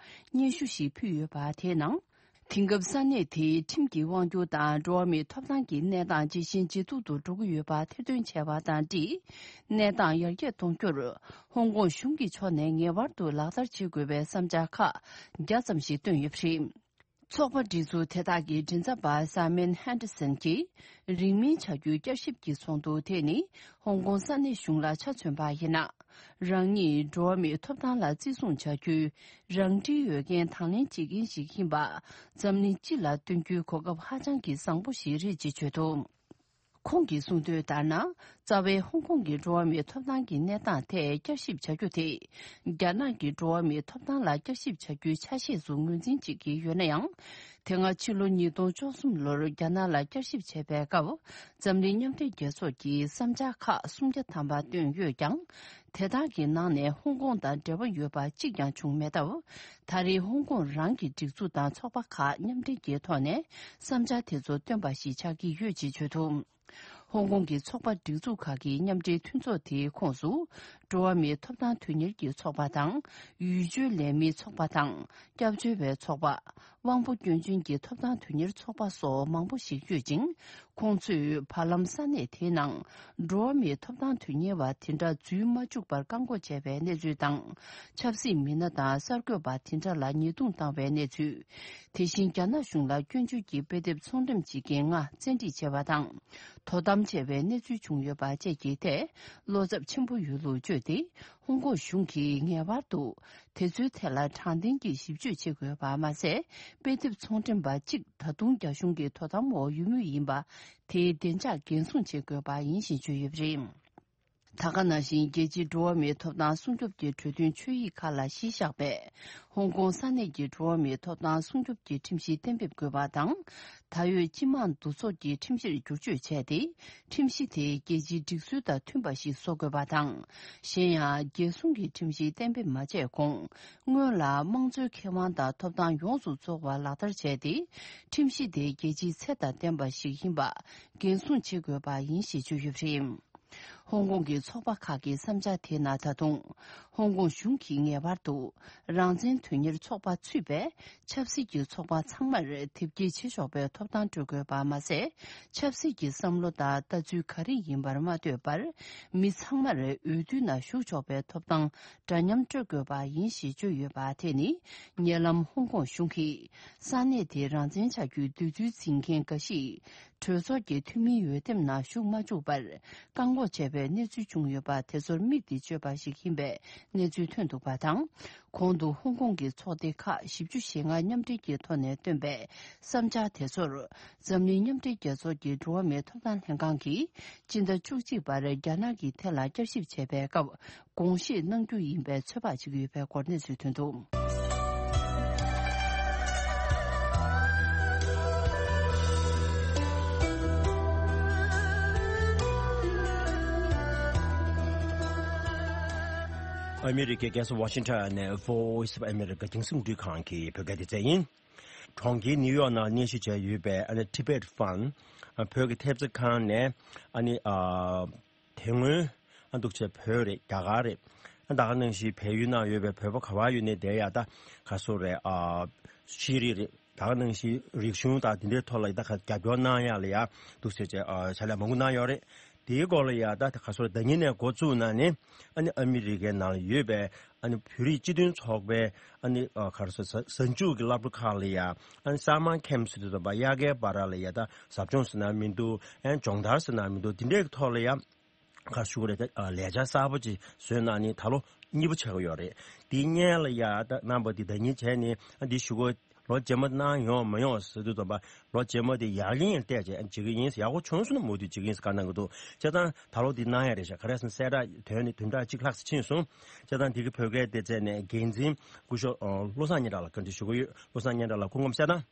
སྙན་ཞུ་ཞིག་ཕུལ་ཡོད་པ། དེའི་ནང་། དེང་སྐབས་ས་གནས་དེའི་ཁྲིམས་ཀྱི་དབང་སྒྱུར་དང་འགྲོ་བ་མིའི་ཐོབ་ཐང་གི་གནས་སྟངས་ཇེ་ཞན་ཇེ་སྡུག་ཏུ་འགྲོ་གི་ཡོད་པ་ཐེར་འདོན་བྱས་པ་དང་འབྲེལ། གནས་སྟངས་ཡར་རྒྱས་གཏོང་རྒྱུར་ཧོང་ཀོང་གཞུང་གི་ཕྱོགས་ནས་ངེས་པར་དུ་ལག་བསྟར་བྱེད་དགོས་པའི་བསམ་འཆར་ཁག་བརྒྱ་ཙམ་ཞིག་བཏོན་ཡོད་པ་རེད། ཚོགས་པ་སྒྲིག་འཛུགས་དེ་དག་གི་མགྲིན་ཚབ་པ་Simon Henderson་གྱིས། རིང་མིན་བྱ་རྒྱུའི་བསྐྱར་ཞིབ་ཀྱི་ཚོགས་འདུ་དེ་ནི་ཧོང་ཀོང་ས་གནས་གཞུང་ལ་ཆ་མཚོན་པ་ཡིན་ན། རང་ཉིད་འགྲོ་བ་མིའི་ཐོབ་ཐང་ལ་བརྩི་སྲུང་བྱ་རྒྱུའི་རང་འཁྲིའི་འོས་འགན་དང་ལེན་བྱེད་མཁན་ཞིག་ཡིན་པ། འཛམ་གླིང་སྤྱི་ལ་སྟོན་རྒྱུའི་གོ་སྐབས་ཧ་ཅང་གི་བཟང་པོ་ཞིག་རེད་ཅེས་བརྗོད་འདུག་ཁོང་གིས་གསུངས་དོན་ལྟར་ན། རྩ་བའི་ཧོང་ཀོང་གི་འགྲོ་བ་མིའི་ཐོབ་ཐང་གི་གནས་སྟངས་ཐད་བསྐྱར་ཞིབ་བྱ་རྒྱུ་དེ། རྒྱ་ནག་གི་འགྲོ་བ་མིའི་ཐོབ་ཐང་ལ་བསྐྱར་ཞིབ་བྱ་རྒྱུའི་ཆ་ཤས་སུ་ངོས་འཛིན་བྱེད་ཀྱི་ཡོད་ན་ཡང་། དེ་སྔ་ཕྱི་ལོ་ཉིས་སྟོང་བཅུ་གསུམ་ལོར་རྒྱ་ནག་ལ་བསྐྱར་ཞིབ་བྱས་པའི་སྐབས། འཛམ་གླིང་མཉམ་འབྲེལ་རྒྱལ་ཚོགས་ཀྱིས་བསམ་འཆར་ཁག་སུམ་བརྒྱ་ཐམ་པ་བཏོན་ཡོད་ཀྱང་། དེ་དག་གི་ནང་ནས་ཧོང་ཀོང་དང་འབྲེལ་བ་ཡོད་པ་གཅིག་ཀྱང་བྱུང་མེད་སྟབས། ད་རེས་ཧོང་ཀོང་རང་གི་སྒྲིག་འཛུགས་དང་ཚོགས་པ་ཁག་མཉམ་འབྲེལ་གྱི་ཐོག་ནས་བསམ་འཆར་དེ་ཚོ་བཏོན་པ་ཞིག་ཆགས་ཀྱི་ཡོད་ཅེས་བརྗོད་འདུག་ཧོང་ཀོང་གི་ཚོགས་པ་སྒྲིག་འཛུགས་ཁག་གི་མཉམ་འབྲེལ་མཐུན་ཚོགས་དེའི་ཁོངས་སུ། འགྲོ་བ་མིའི་ཐོབ་ཐང་དོན་གཉེར་གྱི་ཚོགས་པ་དང་། ཡུལ་ཆོས་ལས་མིའི་ཚོགས་པ་དང་། སྐྱབས་བཅོལ་བའི་ཚོགས་པ། དབང་པོ་སྐྱོན་ཅན་གྱི་ཐོབ་ཐང་དོན་གཉེར་ཚོགས་པ་སོགས་མང་པོ་ཞིག་ཡོད་ཅིང་། ཁོང་ཚོས་བར་ལམ་ས་གནས་དེའི་ནང་འགྲོ་བ་མིའི་ཐོབ་ཐང་དོན་གཉེར་བ་དེ་འདྲ་འཛུལ་མ་བཅུག་པར་བཀག་འགོག་བྱས་པའི་གནས་ཚུལ་དང་། ཆབ་སྲིད་མི་སྣ་དང་གསར་འགོད་པ་དེ་འདྲ་ལ་ཉེས་རྡུང་བཏང་བའི་གནས་ཚུལ། དེ་བཞིན་རྒྱ་ནག་གཞུང་ལ་སྐྱོན་བརྗོད་ཀྱི་དཔེ་དེབ་ཚོང་འགྲེམས་བྱེད་མཁན་ལྔ་བཙན་ཁྲིད་བྱས་པ་དང་། དོ་དམ་བྱས་པའི་གནས་ཚུལ་བྱུང་ཡོད་པ་བཅས་ཀྱི་ཐད་བློ་འཚབ་ཆེན་པོ་ཡོད་ལུགས་བརྗོད་དེ། ཧོང་ཀོང་གཞུང་གིས་ངེས་པར་དུ་དེ་ཚོའི་ཐད་ལ་དྲང་བདེན་གྱི་ཞིབ་དཔྱོད་བྱེད་དགོས་པ་མ་ཟད། དཔེ་དེབ་ཚོང་འགྲེམས་པ་གཅིག་ད་དུང་རྒྱ་གཞུང་གི་དོ་དམ་འོག་ཡོད་མུས་ཡིན་པ་དེའི་བདེ་འཇགས་འགན་སྲུང་བྱེད་དགོས་པ་ཡིན་ཞེས་བརྗོད་ཡོད་པ་རེད། ད་ག་ནང་བཞིན་རྒྱལ་སྤྱིའི་འགྲོ་བ་མིའི་ཐོབ་ཐང་སྲུང་སྐྱོབ་ཀྱི་གྲོས་མཐུན་ཆོད་ཡིག་ཁག་ལ་གཞི་བཞག་པའི་ཧོང་ཀོང་ས་གནས་ཀྱི་འགྲོ་བ་མིའི་ཐོབ་ཐང་སྲུང་སྐྱོབ་ཀྱི་ཁྲིམས་གཞི་གཏན་འབེབས་དགོས་པ་དང་། ད་ཡོད་སྤྱི་དམངས་འདུ་ཚོགས་ཀྱི་ཁྲིམས་གཞིར་བསྒྱུར་བཅོས་བྱས་ཏེ། ཁྲིམས་གཞི་དེ་རྒྱལ་སྤྱིའི་སྒྲིག་སྲོལ་དང་མཐུན་པ་ཞིག་བཟོ་དགོས་པ་དང་། གཞན་ཡང་རྒྱལ་སྲུང་གི་ཁྲིམས་གཞི་གཏན་འབེབས་མ་བྱས་གོང་། སྔོན་ལ་དམངས་གཙོའི་ཁེ་དབང་དང་ཐོབ་ཐང་ཡོངས་སུ་རྫོགས་པ་ལག་བསྟར་བྱས་ཏེ། ཁྲིམས་གཞི་དེ་རྒྱལ་སྤྱིའི་ཚད་དང་ལྡན་པ་ཞིག་ཡིན་པ་འགན་སྲུང་བྱེད་དགོས་པ་ཡིན་ཞེས་བརྗོད་ཡོད་པ་རེད། ཧོང་ཀོང་གི་ཚོགས་པ་ཁག་གི་བསམ་འཆར་དེའི་ནང་ད་དུང་། ཧོང་ཀོང་གཞུང་གིས་ངེས་པར་དུ་རང་བཙན་དོན་གཉེར་ཚོགས་པ་ཚུད་པའི་ཆབ་སྲིད་ཀྱི་ཚོགས་པ་ཚང་མར་དེབ་སྐྱེལ་བྱེད་ཆོག་པའི་ཐོབ་ཐང་སྤྲོད་དགོས་པ་མ་ཟད། ཆབ་སྲིད་ཀྱི་བསམ་བློ་དང་ལྟ་ཚུལ་ག་རེ་ཡིན་པར་མ་ལྟོས་པར། མི་ཚང་མར་འོས་བསྡུའི་ནང་ཞུགས་ཆོག་པའི་ཐོབ་ཐང་འདྲ་མཉམ་སྤྲོད་དགོས་པ་ཡིན་ཞེས་བརྗོད་ཡོད་པ་དེ་ནི། ཉེ་ལམ་ཧོང་ཀོང་གཞུང་གིས་ས་གནས་དེའི་རང་བཙན་བྱ་རྒྱུའི་འདོད་ཚུལ་འཛིན་མཁན་འགའ་ཞིག་གྲོས་ཚོགས་ཀྱི་འཐུས་མིའི་འོས་འདེམས་ནང་ཞུགས་མ་བཅུག་པར་བཀག་འགོག་བྱས་པའི་གནས་ཚུལ་བྱུང་ཡོད་པ་དེ་ཚོར་མིག་དེ་གཅོད་པ་ཞིག་ཡིན་པའི་གནས་ཚུལ་ཐོན་འདུག་པ་དང་། གོང་དུ་ཧོང་ཀོང་གི་ཚོགས་སྡེ་ཁག་བཞི་བཅུ་ཞེ་ལྔ་མཉམ་འབྲེལ་གྱི་ཐོག་ནས་བཏོན་པའི་བསམ་འཆར་དེ་ཚོར་འཛམ་གླིང་མཉམ་འབྲེལ་རྒྱལ་ཚོགས་ཀྱི་འགྲོ་བ་མིའི་ཐོབ་ཐང་ལྷན་ཁང་གིས་སྤྱི་ཟླ་བཅུ་གཅིག་པར་རྒྱ་ནག་གི་ཐད་ལ་བསྐྱར་ཞིབ་བྱས་པའི་སྐབས། དགོངས་བཞེས་གནང་རྒྱུ་ཡིན་པའི་ཚོད་དཔག་བྱེད་ཀྱི་ཡོད་པའི་སྐོར་གནས་ཚུལ་ཐོན་འདུག་ཨ་མི་རི་ཀའི་རྒྱལ་ས་ཝ་ཤིང་ཊོན་ནས་Voice of America་རྒྱང་སྲིང་རླུང་འཕྲིན་ཁང་གི་བོད་སྐད་སྡེ་ཚན་ཡིན། གྲོང་ཁྱེར་ནིའུ་ཡོག་ནང་གནས་གཞི་བྱས་ཡོད་པའི་ཨ་ནི་Tibet Fund་བོད་ཀྱི་ཐེབས་རྩ་ཁང་ནས་ཨ་ནི་ཨ། དེ་སྔོན་ཨ་འདུག་བྱས་བོད་རེད། རྒྱ་གར་རེད། ཨ་ད་ག་ནང་བཞིན་བལ་ཡུལ་ནང་ཡོད་པའི་བོད་པ་ག་བ་ཡོད་ནའི་དེ་ཡ་ད་ག་སོ་རེད། ཨ་ཤེས་རིག་རེད། ད་ག་ནང་བཞིན་རིག་གཞུང་དང་དེ་འདྲའི་ཐོག་ལ་ཡ་ད་ག་རྒྱབ་སྐྱོར་གནང་ཡ་ལ་ཡ་འདུག་ཟེར་བྱས་ཨ་ཕྱག་ལས་མང་པོ་གནང་ཡོད་རེད། དེའི་སྐོར་ལ་ཡ་ད་ག་སོ་རེད། ཟླ་ཉིན་ནས་འགོ་བཙུགས་གནང་ནས་ཨ་ནི་ཨ་མི་རི་ཀའི་ནང་ལ་ཡོད་པའི་ཨ་ནི་བོད་རིགས་སྤྱི་མཐུན་ཚོགས་པའི་ཨ་ནི་ཨ་ག་རེ་ཟེར་གཟའ་མཇུག་གི་སློབ་གྲྭ་ཁག་ལ་ཡ་ཨ་ནི་Summer Camp་ཟེར་དུས་ཙམ་པ་དབྱར་ཁའི་བར་ལ་ཡ་ད་ཟབ་སྦྱོང་ཟེར་ན་མི་འདུག་ཨ་ནི་སྦྱོང་བརྡར་ཟེར་ན་མི་འདུག་དེ་འདྲའི་ཐོག་ལ་ཡ། ག་ཞུ་རེད། ད་ལས་འཆར་གསར་པ་ཅིག་བཟོས་གནང་ནས་ད་ལོ་ གཉིས་པ་ཆགས་ཀྱི་ཡོད་རེད། དེའི་སྔོན་ལ་ཡ་ད་རྣམ་པ་དེ་ཟླ་ཉིན་བྱས་ནས་ཨ་འདི་ཞུ་སྒོ་ལོ་རྗེས་མ་གནང་ཡོང་མ་ཡོང་ཟེར་དུས་ཙམ་པ་ལོ་རྗེས་མ་དེ་ཡར་ལེན་བལྟས་བྱས་བྱེད་ཀྱི་ཡིན། ཡག་པོ་བྱུང་སོང་ན་མུ་མཐུད་བྱེད་ཀྱི་ཡིན་ཟེར་བཀའ་གནང་གི་འདུག་བྱས་ཙང་ད་ལོ་དེ་གནང་ཡ་རེད་ཤག་ག་རེ་ཟེར་ན་གསལ་བསྒྲགས་དོན་ནི་བདུན་ཕྲག་གཅིག་ལྷག་ཙམ་ཕྱིན་སོང་། བྱས་ཙང་དེ་གི་བོད་སྐད་སྡེ་ཚན་ནས་འགན་འཛིན་སྐུ་ཞབས་བློ་བཟང་སྙན་གྲགས་ལགས་བཀའ་འདྲི་ཞུ་གི་ཡོད། བློ་བཟང་སྙན་གྲགས་ལགས་སྐུ་ཁམས་བཟང་།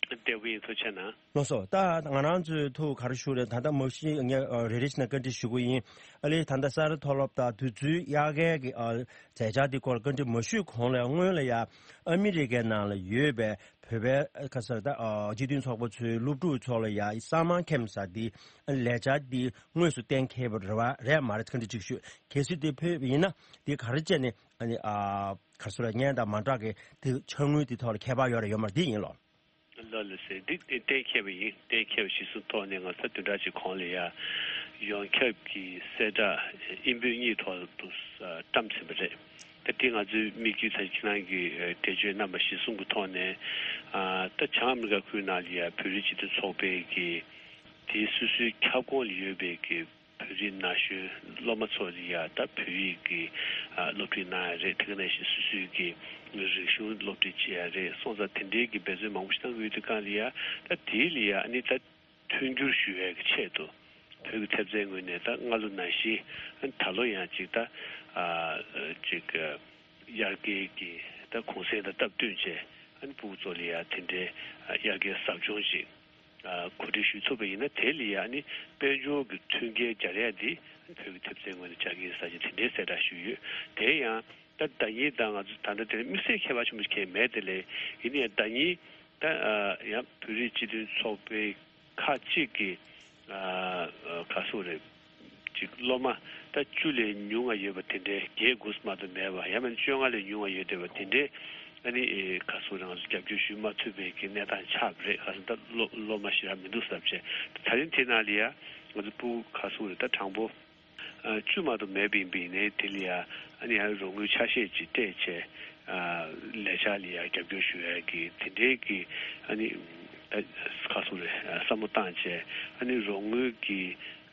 བདེ་པོ་ཡིན། ཐུགས་རྗེ་གནང་། ལགས་སོ། ད་ང་རང་ཚོའི་ཐུགས་ག་རེ་ཞུ་རེད། ད་ལྟ་མ་གཞི་ངས་ཨ་རེ་རེ་བྱས་ནས་བཀའ་འདྲི་ཞུ་གི་ཡིན། ཨ་ལས་ད་ལྟ་ས་རཱ་མཐོ་སློབ་དང་དུས་ཚོད་དབྱར་ཁའི་གི་ཨ་མཛད་འཆར་འདི་སྐོར་བཀའ་འདྲི་མ་ཞུས་གོང་ལ་སྔོན་ལ་ཡ་ཨ་མི་རི་ཀའི་ནང་ལ་ཡོད་པའི་བོད་པའི་ཁ་སར་ད་ཨ་སྤྱི་མཐུན་ཚོགས་པ་ཚོའི་སློབ་ཕྲུག་ཚོ་ལ་ཡ་སམ་མར་ཁེམ་ཟེར་འདི་ལས་འཆར་འདི་དངོས་སུ་གཏན་འཁེལ་བ་རེད་བ་རེད་མ་རེད་བཀའ་འདྲི་གཅིག་ཞུ། གལ་སྲིད་དེ་ཕེབས་པ་ཡིན་ན་འདི་ག་རེ་བྱས་ནས་ཨ་ནི་ཨ་ག་རེ་ཟེར་ར་སྔོན་དང་མ་འདྲ་གི་དེ་འཆར་དངུལ་དེ་ཐོག་ལ་ཁྱད་པར་ཡོད་རེད་ཡོད་མ་རེད་འདི་ཡིན་ལོ། ལགས་ལགས་སེ། འདི་གཏན་འཁེལ་བ་ཡིན། གཏན་འཁེལ་བ་གཞིར་བཟུང་ཐོག་ནས་ང་ཚོ་བདུན་ཕྲག་གཅིག་གོང་ལ་ཡ་ཡོངས་ཁྱབ་ཀྱི་གསལ་བསྒྲགས་ཨིན་བོད་གཉིས་ཐོག་ཏུ་བཀྲམ་ཟིན་པ་རེད། ད་འདི་ང་ཚོའི་དམིགས་ཡུལ་ད་ཁྱེད་རང་གིས་འགྲེལ་བརྗོད་གནང་བ་གཞིར་བཟུང་གི་ཐོག་ནས་ཨ་ད་བྱང་ཨ་མི་རི་ཀ་ཁུལ་ནང་ལ་ཡ་བོད་རིགས་སྤྱི་མཐུན་ཚོགས་པའི་གི་དེའི་སོ་སོའི་ཁྱབ་ཁོངས་ལ་ཡོད་པའི་གི་བོད་རིགས་ན་གཞོན་སློབ་མ་ཚོ་ལ་ཡ་ད་བོད་ཡིག་གི་ཨ་སློབ་ཁྲིད་གནང་ཡ་རེད། དེ་ག་ནང་བཞིན་སོ་སོའི་གི་རིག་གཞུང་སློབ་ཁྲིད་བྱེད་ཡ་རེད། སོང་ཙང་དེ་འདྲའི་གི་འབད་བརྩོན་མང་པོ་ཞིག་གནང་གི་ཡོད་དུས་སྒང་ལ་ཡ་ད་དེའི་ལ་ཡ་ཨ་ནི་ད་མཐུན་འགྱུར་ཞུ་ཡ་གི་ཆེད་དུ་བོད་ཀྱི་ཐེབས་རྩའི་ངོས་ནས་ད་སྔ་ལོ་ནང་བཞིན་ཨ་ནི་ད་ལོ་ཡང་ཅིག་ད་ཨ་ཅིག་དབྱར་ཁའི་གི་ད་གུང་སེང་དང་སྟབས་བསྟུན་བྱས་ཨ་ནི་སྤུ་གུ་ཚོ་ལ་ཡ་དེ་འདྲའི་ཨ་དབྱར་ཁའི་ཟབ་སྦྱོང་ཅིག་ཨ་གོ་སྒྲིག་ཞུ་ཐུབ་པ་ཡིན་ན་དེ་ལ་ཡ་ཨ་ནི་དཔལ་འབྱོར་གྱི་མཐུན་རྐྱེན་སྦྱར་ཡ་འདི་བོད་ཀྱི་ཐེབས་རྩའི་ངོས་ནས་སྦྱར་གྱི་ཡིན་ཟེར་གྱི་དེ་འདྲའི་གསལ་བསྒྲགས་ཞུས་ཡོད། དེ་ཡང་ད་ཟླ་ཉིན་དང་ང་ཚོ་ད་ལྟ་དེ་ལ་དམིགས་བསལ་ཁྱད་པར་ཆེན་པོ་ཞིག་མེད་དེ་ལས་ཡིན་ན་ཡང་ཟླ་ཉིན་ད་ཨ་ཡང་བོད་རིགས་སྤྱི་མཐུན་ཚོགས་པའི་ཁག་ཅིག་གི་ཨ་ཨ་ག་སུ་རེད། ཅིག་སློབ་མ་ད་བཅུ་ལས་ཉུང་བ་ཡོད་པ་དེ་འདྲའི་བརྒྱད་དགུ་མ་གཏོགས་མེད་པ་ཡང་མིན་བཅོ་ལྔ་ལས་ཉུང་བ་ཡོད་བསྡད་པ་དེ་འདྲའི་ཨ་ནི་ཨེ་ག་སུ་རང་ཚོ་རྒྱབ་སྐྱོར་ཞུ་མ་ཐུབ་པའི་གི་གནས་སྟངས་ཆགས་པ་རེད། ག་སུ་ད་སློབ་སློབ་མ་ཞེ་དྲག་མི་འདུག་ཟེར་བྱས་ད་རིང་དེ་ནང་ལ་ཡ་ང་ཚོ་སྤུ་གུ་ག་སུ་རེད་ད་གྲངས་འབོར་ཨ་བཅུ་མ་གཏོགས་མེད་པ་ཡིན་པ་ཡིན་ནའི་དེ་ལ་ཡ་ཨ་ནི་ཡང་རོགས་དངུལ་ཆ་ཤས་ཅིག་སྤྲད་བྱས་ཨ་ལས་འཆར་ལ་ཡ་རྒྱབ་སྐྱོར་ཞུ་ཡ་གི་དེ་འདྲའི་གི་ཨ་ནི་ཨ་ག་སུ་རེད་ཨ་བསམ་བློ་བཏང་བྱས་ཨ་ནི་རོགས་དངུལ་གི་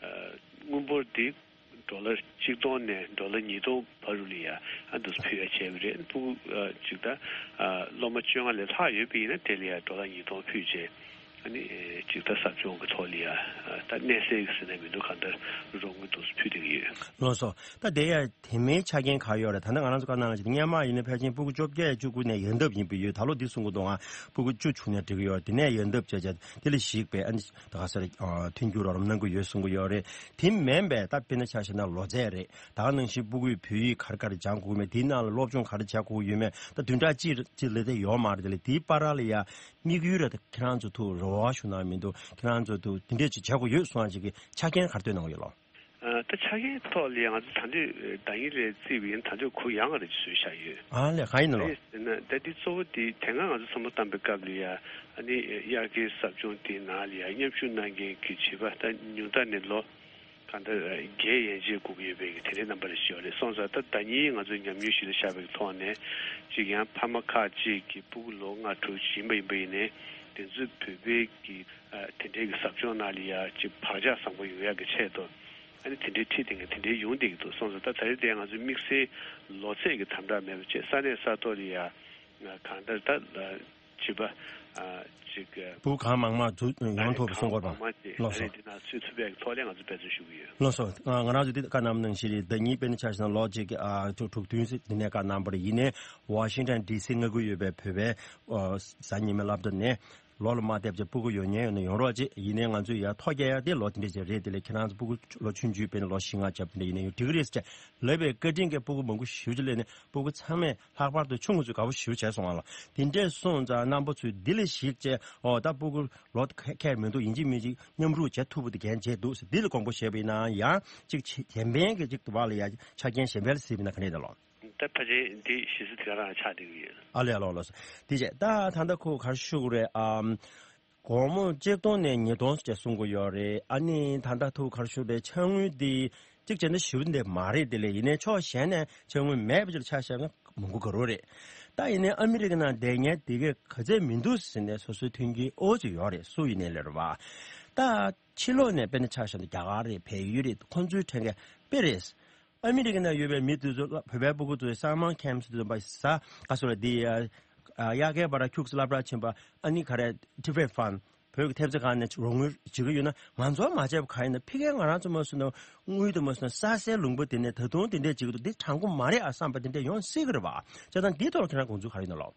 ཨ་དངུལ་འབོར་འདི་ཌོ་ལར་གཅིག་སྟོང་ནས་ཌོ་ལར་ཉིས་སྟོང་བར་དུ་ལ་ཡ་ཨ་འདུག་སེ་ཕུལ་ཡ་བྱས་པ་རེད། ཕྲུ་གུ་ཨ་ཅིག་ད་ཨ་སློབ་མ་བཅོ་ལྔ་ལས་ལྷག་ཡོད་པ་ཡིན་ན་དེ་ལ་ཡ་ཌོ་ལར་ཉིས་སྟོང་ཕུལ་བྱས་ཨ་ནི་ཨེ་ཅིག་ད་ཟབ་སྦྱོང་གི་ཐོག་ལ་ཡ་ཨ་ད་གནས་སའི་གི་ཟེར་ན་མི་འདུག་གང་ལྟར་རོགས་དངུལ་འདུག་སེ་ཕུལ་བསྡད་ཀྱི་ཡོད། ལགས་སོ། ད་དེ་ཡ་དེ་མིན་ཆ་རྐྱེན་ག་ཡོད་རེད། ད་ལྟ་ང་རང་ཚོ་བཀའ་གནང་ལ་ཅིག་སྔོན་མ་ཡིན་ན་ཕལ་ཆེར་ཕྲུ་གུ་བཅོ་བརྒྱད་བཅུ་དགུ་ནས་ཡོང་ཐབས་ཡིན་པ་ཡོད། ད་ལོ་འདི་གསུང་གི་འདུག་ཨ། ཕྲུ་གུ་བཅུ་བྱུང་ནས་འགྲིག་གི་ཡོད་རེད། དེ་ནས་ཡོང་ཐབས་བྱས་བྱས་དེ་ལ་གཞིགས་པའི་ཨ་ནི་ད་ག་ཟེར་ཨ་མཐུན་འགྱུར་རོགས་རམ་གནང་གི་ཡོད་གསུང་གི་ཡོད་རེད། དེ་མིན་པའི་ད་དཔེར་ན་ཆ་བཞག་ན་ལོ་ཚད་རེད། ད་ག་ནང་བཞིན་སྤུ་གུའི་བོད་ཡིག་ག་རེ་ག་རེ་སྦྱང་དགོས་མེད། དེའི་ནང་ལ་སློབ་སྦྱོང་ག་རེ་བྱ་དགོས་ཡོད་མེད། ད་བདུན་ཕྲག་གཅིག་གཅིག་ལས་དེ་ཡོད་མ་རེད། དེ་ལས་དེའི་བར་ལ་ཡ་དམིགས་ཡུལ་རེད། ད་ཁྱེད་རང་ཚོ་ཐུགས་རེ་བ་ཞུ་གནང་མི་འདུག་ཁྱེད་རང་ཚོ་ཐུགས་དེ་འདྲས་ཅིག་བྱ་དགོས་ཡོད་གསུང་ཡ་ཅིག་གི་ཆ་རྐྱེན་ག་རེ་བཏོན་གནང་གི་ཡོད་ལོ། ཨ་ད་ཆ་རྐྱེན་ཐོག་ལ་ཡང་ང་ཚོ་ད་ལྟའི་ཟླ་ཉིན་ལས་བརྩིས་པ་ཡིན་ད་ལྟའི་གུ་ཡངས་པ་རེ་བཟོས་བཞག་ཡོད། ཨ་ལས་གང་ཡིན་ནོ། ཨེ་ཟེར་ན་ད་འདི་གཙོ་བོ་དེ་དེ་སྔ་ང་ཚོ་བསམ་བློ་བཏང་པའི་སྐབས་ལ་ཡ་ཨ་ནི་དབྱར་ཁའི་ཟབ་སྦྱོང་དེའི་ནང་ལ་ཡ་མཉམ་ཞུགས་གནང་མཁན་གྱི་བྱིས་པ་ད་ཉུང་མཐའ་ནས་ལོ་གང་ལྟར་བརྒྱད་ཡན་ཆད་སྒུག་གི་ཡོད་པའི་གི་དེ་འདྲའི་རྣམ་པ་རེ་ཞིག་ཡོད་རེད། སོང་ཙང་ད་ཟླ་ཉིན་ང་ཚོས་ཉམས་མྱོང་གཞི་ལ་བཞག་པའི་ཐོག་ནས་གཅིག་ཡང་ཕ་མ་ཁག་ཅིག་གི་སྤུ་གུ་ལོ་ལྔ་དྲུག་ཡིན་པ་ཡིན་པ་ཡིན་ནའི་དེ་ཚོའི་བོད་པའི་གི་ཨ་དེ་འདྲའི་གི་ཟབ་སྦྱོང་ནང་ལ་ཡ་གཅིག་བག་ཆགས་བཟང་པོ་ཡོང་ཡག་གི་ཆེད་དུ། ཨ་ནི་དེ་འདྲའི་ཁྲིད་དེ་ངས་དེ་འདྲའི་ཡོང་བསྡད་ཀྱི་འདུག་སོང་ཙང་ད་ད་རེས་དེ་ང་ཚོའི་དམིགས་བསལ་ལོ་ཚད་ཀྱི་དམ་དྲག་མེད་པ་བྱས་ས་གནས་ས་ཐོག་ལ་ཡ་གང་ལྟར་ད་བྱིས་པ་ཅིག་བུ་གང་མང་མང་འཛུལ་ཡོང་ཐུབ་པའི་སྲུང་སྐོར་བ་ལགས་སོ། དེ་ནང་ཚུད་ཐུབ་པའི་ཐོག་ལ་ང་ཚོ་འབད་བརྩོན་ཞུ་གི་ཡོད། ལགས་སོ། ང་རང་ཚོ་འདི་བཀའ་གནང་ནང་བཞིན་རེད། ཟླ་ཉིན་དཔེར་ན་ཆ་བཞག་ན་ལོ་གཅིག་གི་ཨ་དྲུག་དྲུག་བདུན་འདི་ནས་བཀའ་གནང་བ་རེད། ཡིན་ནའི་ཝ་ཤིང་ཊོན་ཌི་སི་མངའ་ཁུལ་ཡོད་པའི་བོད་པའི་གཟའ་ཉི་མའི་སློབ་གྲྭ་ནས། ལོ་ལ་མ་བསྡད་ཅིག་སྤུ་གུ་ཡོད་མཁན་ཡོད་ན་ཡོང་རོགས་བྱེད། ཡིན་ནའི་ང་ཚོས་ཡར་ཐོ་རྒྱག་ཡ་དེ་ལོ་དེ་འདྲ་ཅིག་རེད། དེ་ལས་ཁྱེད་རང་ཚོ་སྤུ་གུ་ལོ་ཆུང་ཆུང་དཔེར་ན་ལོ་བཞི་ལྔ་བརྒྱབ་དེ་འདྲ་ཡིན་ན་ཡང་འགྲིག་གི་རེད་ཟེར་བྱས་ལབ་པའི་བཀའ་དྲིན་གྱིས་སྤུ་གུ་མང་པོ་ཞེ་པོ་ཅིག་སླེབས་ནས་སྤུ་གུ་ཚང་མས་ལྷག་པར་དུ་ཆུང་ངུ་ཚོས་དགའ་པོ་ཞེ་པོ་བྱས་སོང་བ་ལ། དེ་འདྲས་སོང་ཙང་རྣམ་པ་ཚོས་འདི་ལ་གཞིགས་བྱས་ཨོ་ད་སྤུ་གུ་ལོ་ཁ་ཁེལ་མི་འདུག་ཡིན་གཅིག་མིན་གཅིག་མཉམ་རུབ་བྱེད་ཐུབ་པ་དེ་འགན་བྱས་འདུག་ཟེར་འདི་ལ་དགོངས་པ་བཞེས་པ་ཡིན་ན་ཡང་གཅིག་གཞན་ཕན་གྱི་གཅིག་ཏུ་བ་ལ་ཡ་ཆ་རྐྱེན་གཞན་ཕན་ལ་གཟིགས་པ་ཡིན་ན་ག་འདྲས་རེད་ལོ། ད་ཕལ་ཆེར་འདི་གཞི་རྩ་དེ་ག་རང་ཆགས་བསྡད་ཀྱི་ཡོད། ཨ་ལས་ཨ་ལོ་ལོ། དེ་བྱས་ད་ད་ལྟ་ཁོ་ག་རེ་ཞུ་དགོས་རེད་ཨམ། སྒོར་མོ་གཅིག་སྟོང་ནས་ཉིས་སྟོང་ཟེར་གསུང་གི་ཡོད་རེད། ཨ་ནི་ད་ལྟ་ཐུག་ག་རེ་ཞུ་རེད། ཆ་དངུལ་འདི་གཅིག་བྱས་ན་ཞེ་པོ་འདི་མ་རེད། དེ་ལས་ཡིན་ནའི་ཕྱོགས་གཞན་ནས་ཆ་དངུལ་མེད་པ་ཅིག་ལ་ཆ་བཞག་ན་མང་པོ་དགའ་རོགས་རེད། ད་ཡིན་ནའི་ཨ་མི་རི་ཀ་ནང་བསྡད་མཁན་དེ་གས་ག་ཚད་མི་འདུག་ཟེར་ནས་སོ་སོའི་མཐུན་རྐྱེན་ཨོ་ཅིག་ཡོད་རེད། སུ་ཡིན་ནའི་ལས་རེད་བ། ད་ཕྱི་ལོགས་ནས་དཔེར་ན་ཆ་བཞག་ན་རྒྱ་གར་རེད། བལ་ཡུལ་རེད། ཁོང་ཚོའི་ཕྲན་གྱི་དཔེ་རེད། ཨ་མི་རི་ཀ་ནང་ཡོད་པའི་མི་དེ་ཚོ་བོད་པའི་སྤུ་གུ་ཚོའི་སམ་མར་ཁེམ་པ་དེ་ཚོ་ཟ་ག་སོ་ལ་དེ་དབྱར་ཁའི་བར་ཁྱུག་ཙམ་སློབ་གྲྭ་ཕྱིན་པ་ཨ་ནི་ག་རེ་ཊི་ཕེཊ་ཕན་བོད་ཀྱི་ཐེབས་རྩ་ཁང་ནས་རོགས་དངུལ་བྱེད་ཀྱི་ཡོད་ན་ང་ཚོ་མ་བྱས་པ་ག་ཡིན་ན་ཕ་གིའི་ང་རང་ཚོ་མ་སོང་ན་དངུལ་དུ་མ་སོང་ན་ས་སའི་ལུང་པ་དེ་ནས་ད་དུང་དེ་འདྲས་བྱེད་ཀྱི་འདུག་འདི་དྲང་པོ་མ་རེད་ཨ་བསམ་པ་དེ་འདྲས་ཡོང་སྲིད་ཀྱི་རེད་བ། བྱས་ཙང་འདིའི་ཐོག་ལ་ཁྱེད་རང་དགོངས་ཚུལ་ག་རེ་ཡིན་ན་ལོ།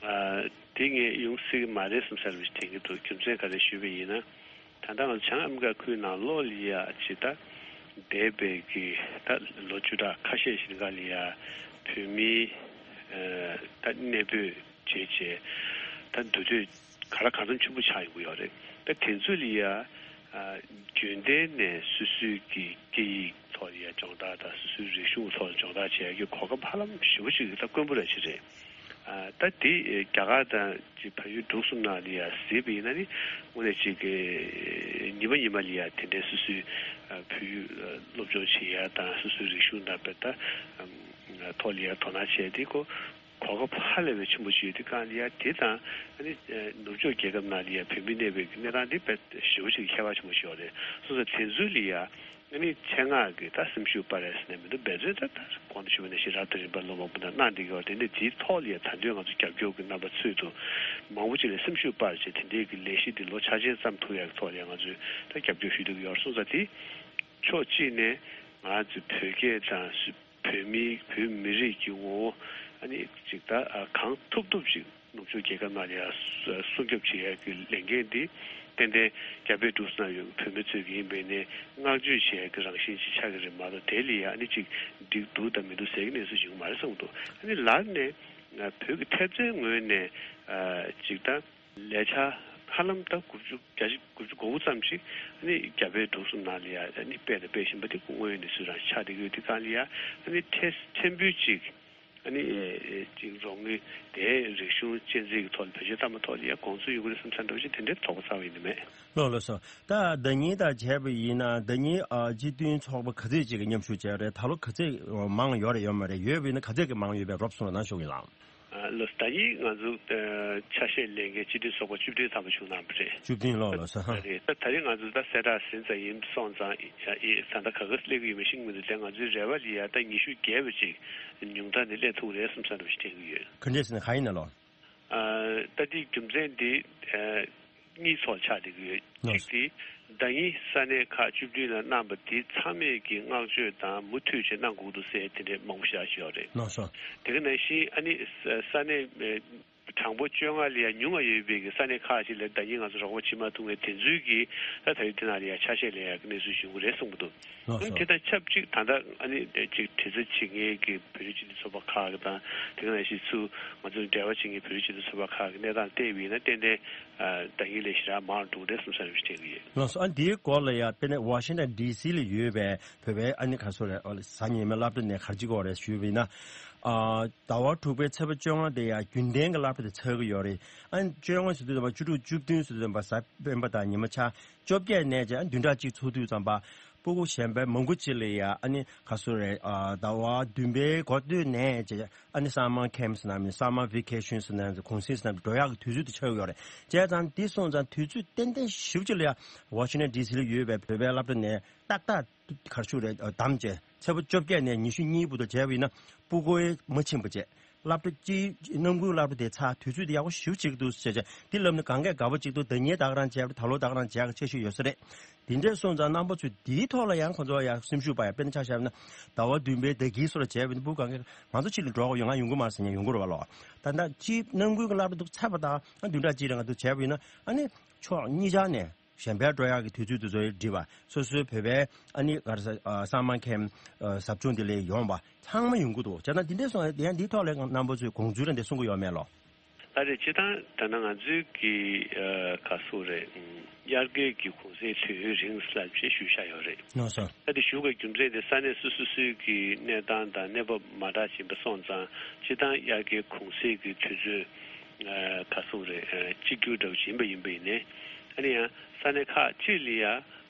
ཨ། དེ་ངས་ཡོང་སྲིད་ཀྱི་མ་རེད་བསམ་ས་རེད་དྲན་གྱི་འདུག་རྒྱུ་མཚན་ག་རེ་ཞུས་པ་ཡིན་ན། ད་ལྟ་ང་ཚོ་བྱང་ཨ་མི་རི་ཀ་ཁུལ་ནང་ལོགས་ལ་ཡ་ཅིག་ད་འདས་པའི་གི་ད་ལོ་བཅུ་ཕྲག་ཁ་ཤས་ཤིག་སྒང་ལ་ཡ་བོད་མིའི་ཨ་ད་གནས་སྤོས་བྱས་བྱས་ད་འདུ་འདོད་ག་ལ་གང་འཚམ་ཆེན་པོ་ཆགས་ཡོང་གི་ཡོད་རེད། ད་དེ་ཚོ་ལ་ཡ་ཨ་རྒྱུན་ལྡན་ནས་སོ་སོའི་གི་སྐད་ཡིག་ཐོག་ལ་ཡ་སྦྱོང་བརྡར་དང་སོ་སོའི་རིག་གཞུང་ཐོག་ལ་སྦྱོང་བརྡར་བྱེད་ཡ་གི་གོ་སྐབས་ཧ་ལམ་ཞེ་པོ་ཅིག་ད་དཀོན་པོ་ར་ཅིག་རེད། ཨ་ད་དེ་རྒྱ་གར་དང་ཅིག་བལ་ཡུལ་འབྲུག་གསུམ་ནང་ལ་ཡ་གཟིགས་པ་ཡིན་ན་ནི་དངོས་གནས་ཅིག་གི་ཉི་མ་ཉི་མ་ལ་ཡ་དེ་འདྲའི་སོ་སོའི་ཨ་བོད་ཡིག་སློབ་སྦྱོང་བྱེད་ཡ་དང་སོ་སོའི་རིག་གཞུང་དང་དཔེ་ལྟ་ཐོག་ལ་ཡ་དོ་སྣང་བྱས་ཏེ་ཁོ་གོ་སྐབས་ཧ་ལས་པའི་ཆེན་པོ་ཞིག་ཡོད་དེ་གང་ལ་ཡ་དེ་དང་ཨ་ནི་ནུབ་ཕྱོགས་རྒྱལ་ཁབ་ནང་ལ་ཡ་བོད་མི་གནས་པའི་གནས་སྟངས་དེ་དཔེ་ཞེ་པོ་ཅིག་ཁྱད་པར་ཆེན་པོ་ཞིག་ཡོད་རེད་སོང་ཙང་དེ་ཚོ་ལ་ཡ། ཨ་ནི་ཆེད་མངགས་ཀྱི་ད་སེམས་ཤུགས་སྤར་ཡ་ཟེར་ནས་མི་འདུག་འབད་བརྩོན་ད་ལྟ་གོང་དུ་ཞུས་པ་ནང་བཞིན་རབ་དང་རིམ་པ་སློབ་མ་སྤུན་ཟླ་གནང་བསྡད་ཀྱི་ཡོད་རེད། དེ་ནས་དེའི་ཐོག་ལ་ཡ་ད་དུང་ང་ཚོ་རྒྱབ་སྐྱོར་གྱི་རྣམ་པ་ཚུལ་དུ་མང་པོ་ཅིག་ལ་སེམས་ཤུགས་སྤར་བྱས་དེ་འདྲའི་གི་ལས་གཞི་འདི་ལོ་ཆ་ཆེན་བརྩམས་ཐུབ་ཡ་གི་ཐོག་ལ་ཡ་ང་ཚོས་ད་རྒྱབ་སྐྱོར་ཞུ་འདོད་ཀྱི་ཡོད་རེད་སོང་ཙང་དེ་ཕྱོགས་གཅིག་ནས་ང་ཚོ་བོད་སྐད་དང་སུ་བོད་མིའི་བོད་མི་རིགས་ཀྱི་ངོ་བོ་ཨ་ནི་ཅིག་ད་ཨ་གང་ཐུབ་ཐུབ་ཅིག་ནུབ་ཕྱོགས་རྒྱལ་ཁབ་ནང་ལ་ཡ་སྲུང་སྐྱོབ་བྱེད་ཡ་གི་ལས་འགན་འདི་ཏན་ཏན་རྒྱ་བལ་འབྲུག་ནང་ཡོད་བོད་མི་ཚོས་ཀྱི་ཡིན་པས་ནས་བསྔགས་བརྗོད་བྱེད་ཡ་གི་རང་བཞིན་ཅིག་ཆགས་ཀྱི་རེད་མ་གཏོགས་དེ་ལ་ཡ་ཨ་ནི་ཅིག་འགྲིག་འདུག་དང་མི་འདུག་ཟེར་གྱི་གནས་ཚུལ་ཞིག་མ་རེད་བསམ་གྱི་འདུག་ཨ་ནི་ལར་ནས་བོད་ཀྱི་ཐེབས་རྩའི་ངོས་ནས་ཅིག་ད། ལས་འཆར་ཧ་ལམ་ད་དགུ་བཅུ་བརྒྱ་ཅིག་དགུ་བཅུ་གོ་དགུ་ཙམ་ཞིག་ཨ་ནི་རྒྱ་བལ་འབྲུག་གསུམ་ནང་ལ་ཡ་ཨ་ནི་སྤེལ་དང་སྤེལ་བཞིན་པ་དེ་སྐུ་ངོ་ཡོད་ནས་སུ་རང་ཆགས་བསྡད་ཀྱི་ཡོད་དེ་གང་ལ་ཡ་ཨ་ནི་ཕྲན་ཕྲན་བུ་ཅིག་ཨ་ནི་ཅིག་རོགས་དངུལ་དེ་རིག་གཞུང་གཅེས་འཛིན་གྱི་ཐོག་ལ་བེད་སྤྱོད་བཏང་པའི་ཐོག་ལ་ཡ་དགོངས་ཚུལ་ཡོང་གི་རེད་བསམ་ས་འདྲ་བོ་ཅིག་དེ་འདྲའི་དོགས་པ་ཚ་བ་ཡིན་ནི་མེད། ལགས་ལགས་སོ། ད་ཟླ་ཉིན་དང་བྱས་པ་ཡིན་ན་ཟླ་ཉིན་སྤྱི་མཐུན་ཚོགས་པ་ག་ཚོད་ཅིག་གི་མཉམ་ཞུགས་བྱས་རེད། ད་ལོ་ག་ཚོད་མང་ཡོད་རེད་ཡོད་མ་རེད། ཡོད་པ་ཡིན་ན་ག་ཚོད་ཀྱི་མང་ཡོད་པའི་རོབ་གསུངས་ལ་ན་ཞུ་གི་ལགས། ལོ་ཟླ་ཉིན་ང་ཚོ་ཆ་ཤས་ལེན་མཁན་སྤྱི་མཐུན་ཚོགས་པ་བཅུ་བདུན་ཐམ་པ་བྱུང་གནང་བ་རེད། བཅུ་བདུན་ལོག་ལོ་ས་ཧ། རེད་ད་ད་རིང་ང་ཚོ་ད་གསལ་བསྒྲགས་ཟིན་ཙམ་ཡིན་སོང་ཙང་ད་ལྟ་ག་ག་སླེབས་ཀྱི་ཡོད་མེད་ཤེས་ཀྱི་མི་འདུག་དེ་ང་ཚོའི་རེ་བ་ལ་ཡ་ད་ཉི་ཤུ་བརྒལ་བ་ཅིག་ཉུང་མཐའ་ནས་སླེབས་ཐུབ་རེད་བསམ་བསམ་འདྲ་བ་ཞིག་དྲན་གྱི་ཡོད། ག་འདྲས་ཟེར་ན་ག་ཡིན་ན་ལོ། ད་དེའི་རྒྱུ་མཚན་དེ་གཉིས་ཐོག་ཆགས་བསྡད་ཀྱི་ཡོད། གཅིག་དེ་ཟླ་ཉིན་ས་གནས་ཁག་བཅུ་བདུན་ལ་གནང་པ་དེ་ཚང་མས་ཀྱི་བསྔགས་བརྗོད་དང་མུ་མཐུད་བྱས་གནང་དགོས་འདུག་ཟེར་དེ་འདྲས་མང་པོ་ཞིག་ཡོད་རེད། ལགས་སོ། དེ་ག་ནང་བཞིན་ཨ་ནི་ས་གནས་གྲངས་འབོར་བཅོ་ལྔ་ལ་ཡང་ཉུང་བ་ཡོད་པའི་གི་ས་གནས་ཁག་ཅིག་ལ་ཟླ་ཉིན་ང་ཚོ་རོགས་པ་བྱེད་མ་ཐུབ་མཁན་དེ་ཚོའི་གི་ད་ད་རེས་དེ་ནང་ལ་ཡང་ཆ་ཤས་ལེན་ཡག་གི་གནས་ཚུལ་ཞིག་ཡོང་གི་རེད་གསུངས་པ་འདུག་ལགས་སོ། དེ་དང་ཆབས་ཅིག་ད་ལྟ་ཨ་ནི་ཅིག་དྲི་རྩད་བྱེད་མཁན་གི་བོད་རིགས་སྤྱི་མཐུན་ཚོགས་པ་ཁག་གི་དང་དེ་ག་ནང་བཞིན་ཚུར་ང་ཚོ་འབྲེལ་བ་བྱེད་མཁན་བོད་རིགས་སྤྱི་མཐུན་ཚོགས་པ་ཁག་གི་གནས་སྟངས་བལྟས་པ་ཡིན་ན་ཏན་ཏན་ཟླ་ཉིན་ལས་ཞེ་དྲག་མང་རུ་འགྲོ་གི་རེད་བསམ་ས་རེ་དྲན་གི་ཡོད། ལགས་སོ། ཨ་འདིའི་སྐོར་ལ་ཡང་དཔེར་ན་ཝ་ཤིང་ཊོན་ཌི་སི་ལ་ཡོད་པའི་བོད་པའི་ཨ་ནི་ག་སོ་རེད་ཨོ་གཟའ་ཉི་མའི་སློབ་གྲྭ་ནས་ག་རེ་བྱེད་ཀྱི་ཡོད་རེད་ཞུས་པ་ཡིན་ན། ཟླ་བ་དྲུག་པའི་ཚེས་པ་བཅོ་ལྔ་དེ་ཡང་རྒྱུན་ལྡན་གྱི་སློབ་གྲྭ་དེ་ཚར་གྱི་ཡོད་རེད། ཨ་ནི་བཅོ་ལྔ་ཟེར་དུས་ཙམ་པ་བཅུ་དྲུག་བཅུ་བདུན་ཟེར་དུས་ཙམ་པ་གཟའ་སྤེན་པ་དང་ཉི་མ་ཆ་བཅོ་བརྒྱད་ནས་ཀྱང་བདུན་ཕྲག་གཅིག་ཚུགས་དུས་ཙམ་པ་སྤུ་གུ་གཞན་པའི་མང་པོ་ཅིག་ལ་ཡང་ཨ་ནི་ག་སོ་རེད་ཟླ་བ་བདུན་པའི་འགོ་སྟོད་ནས་ཀྱང་ཨ་ནི་སམ་མར་ཁེམ་པ་ཟེར་ན་མིན་སམ་མར་ཝེ་ཀེ་ཤན་ཟེར་ན་གུང་སེང་ཟེར་ན་འགྲོ་ཡག་གི་དུས་ཚོད་དེ་ཆགས་ཡོད་རེད། བྱས་ཙང་འདི་སོང་ཙང་དུས་ཚོད་ཏན་ཏན་ཞིབ་ཅིག་ལ་ཡང་ཝ་ཤིང་ཊོན་ཌི་སི་ལ་ཡོད་པའི་བོད་པའི་སློབ་གྲྭ་ནས་ཏག་ཏག་གར་ཤུགས་རེད་བདམས་བྱས་ཚེས་པ་བཅོ་བརྒྱད་ནས་ཉི་ཤུ་གཉིས་བར་དུ་བྱས་པ་ཡིན་ན་སྤུ་གུའི་མ་ཕྱིན་པ་བྱས་སློབ་གྲྭ་སྤྱིའི་རྣམ་ཀུན་སློབ་གྲྭ་དེ་ཚར་དུས་ཚོད་དེ་ཡག་པོ་ཞེ་པོ་ཅིག་འདུག་ཟེར་བྱས་འདི་ལབ་ནས་གང་གས་དགའ་པོ་ཅིག་འདུག་ཟླ་ཉིན་ད་ག་རང་བྱས་པ་ད་ལོ་ད་ག་རང་བྱས་པ་ཆེ་ཤོས་ཡོད་ས་རེད། དེ་འདྲས་སོང་ཙང་རྣམ་པ་ཚོས་དེའི་ཐོག་ལ་ཡང་ཁོང་ཚོ་ཡང་སེམས་ཤུགས་སྤར་ཡ་དཔེར་ན་ཆ་བཞག་ན་ཟླ་བ་བདུན་པའི་ཟླ་དཀྱིལ་སོགས་ལ་བྱས་པ་ཡིན་ན་སྤུ་གུ་གང་གས་ང་ཚོ་ཕྱི་ལ་འགྲོ་དགོས་ཡོད་ང་ཡོང་གི་མ་རེད་ཟེར་ནས་ཡོང་གི་རེད་བ་ལོ། ད་ལྟ་སྤྱིའི་རྣམ་ཀུན་གྱི་སློབ་གྲྭ་འདུག་ཚར་བ་དང་བདུན་ཕྲག་གཅིག་རིང་ང་ཚོ་བྱས་པ་ཡིན་ན་ཨ་ནི་ཕྱོགས་གཉིས་ཆ་ནས། གཞན་པའི་འགྲོ་ཡག་གི་དུས་ཚོད་དེ་ཚོ་འགྲིག་པ། སོ་སོའི་བོད་པའི་ཨ་ནི་ག་རེ་ཟ་ཨ་སམ་མར་ཁེམ་པ་ཨ་ཟབ་སྦྱོང་དེ་ལས་ཡོང་བ་ཚང་མ་ཡོང་གི་འདུག་བྱས་ན་འདི་འདྲས་སོང་ཡང་འདིའི་ཐོག་ལ་རྣམ་པ་ཚོས་དགོངས་ཚུལ་རེ་འདི་གསུང་གི་ཡོད་མེད་ལོ། ད་རེས་སྤྱིར་བཏང་ད་ནང་ང་ཚོའི་གི་ཨ་ག་སུ་རེད་ཨམ་དབྱར་ཁའི་གི་གུང་སེང་དུས་ཡུན་རིང་ལབ་ཅེས་ཞུ་བཞག་ཡོད་རེད། ལགས་སོ། ད་དེ་ཞུ་བའི་རྒྱུ་མཚན་དེ་ས་གནས་སོ་སོ་སོའི་གི་གནས་སྟངས་དང་གནས་བབ་མ་འདྲ་ཕྱིན་པ་སོང་ཙང་སྤྱིར་བཏང་དབྱར་ཁའི་གུང་སེང་གི་དུས་ཚོད་ཨ་ག་སུ་རེད་ཨ་གཅིག་གྱུར་འདྲ་བོ་ཞིག་ཡིན་པ་ཡིན་པ་ཡིན་ནའི། ཨ་ནི་ཡང་ས་གནས་ཁག་ཅིག་ལ་ཡ་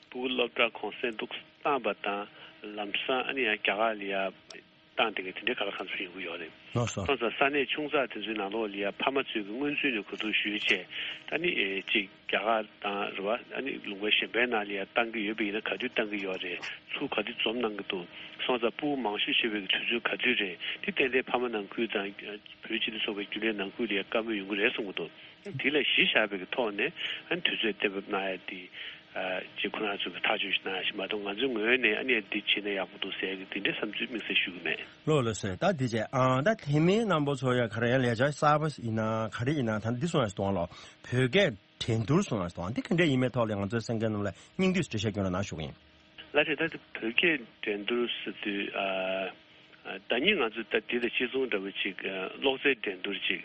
སྤུ་གུ་སློབ་གྲྭ་གུང་སེང་འདུག་བཏང་པ་དང་ལམ་སང་ཨ་ནི་ཡང་རྒྱ་གར་ལ་ཡ་ བཏང་དེ་ག་དེ་འདྲའི་ཁ་ལ་ཁ་ཚུར་ཡོང་གི་ཡོད་རེད། ལགས་སོ། སོང་ཙང་ས་གནས་ཆུང་ཙག་དེ་ཚོའི་ནང་ལོགས་ལ་ཡ་ཕ་མ་ཚོས་ཀྱི་སྔོན་ཚུད་ནས་གོ་བསྡུར་ཞུས་བྱས། ད་ནི་ཨེ་གཅིག་རྒྱ་གར་དང་རེད་བ། ཨ་ནི་ལུང་པ་གཞན་པའི་ནང་ལ་ཡ་བཏང་གི་ཡོད་པ་ཡིན་ན་ག་དུས་བཏང་གི་ཡོད་རེད། ཚུར་ག་དུས་འཛོམས་གནང་གི་འདུག་སོང་ཙང་སྤུ་གུ་མང་ཤོས་བྱེད་པའི་གི་དུས་ཚོད་ག་དུས་རེད། དེ་ཏན་ཏན་ཕ་མ་ནང་ཁུལ་དང་བོད་སྤྱི་འཐུས་ཚོགས་པའི་རྒྱུན་ལས་ནང་ཁུལ་ལ་ཡ་བཀའ་མོལ་ཡོང་གི་རེད་གསུང་གི་འདུག་དེ་ལ་གཞི་བཞག་པའི་གི་ཐོག་ནས་ཨ་ནི་དུས་ཚོད་གཏན་འབེབས་གནང་ཡ་དེ། ཨ་ཅེས་ཁོ་རང་ཚོ་གི་ཐག་གཅོད་ཞིག་གནང་ཡ་ཞིག་མ་གཏོགས་ང་ཚོའི་ངོས་ནས་ཨ་ནི་འདི་བྱས་ན་ཡག་པོ་འདུག་ཟེར་གི་དེ་འདྲའི་བསམ་ཚུལ་དམིགས་བསལ་ཞུ་གི་མེད། ལགས་ལགས་སོ། ད་འདི་བྱས་ཨང་ད་དེ་མིན་རྣམ་པ་ཚོ་ཡ་ག་རེ་ཡང་ལས་འཆར་གསར་པ་ཡིན་ན་ག་རེ་ཡིན་ན་ད་འདི་གསུང་ཡ་ཞིག་གཏོང་ལོ། བོད་སྐད་འགྲན་བསྡུར་གསུང་ཡ་ཞིག་གཏོང་འདི་ག་འདྲ་ཡིན་མིན་ཐོག་ལ་ང་ཚོའི་གསན་མཁན་རྣམས་ལ་སྙིང་བསྡུས་འགྲེལ་བཤད་སྐྱོན་རོགས་གནང་ཞུ་གི་ཡིན། ལགས་རེད། ད་དེ་བོད་སྐད་འགྲན་བསྡུར་ཟེར་དུས་ཨ་ཨ་ད་ནི་ང་ཚོ་ད་འདི་དང་གཅིག་མཚུངས་འདྲ་བོ་ཅིག་ཨ་གློག་རྫས་འགྲན་བསྡུར་ཅིག་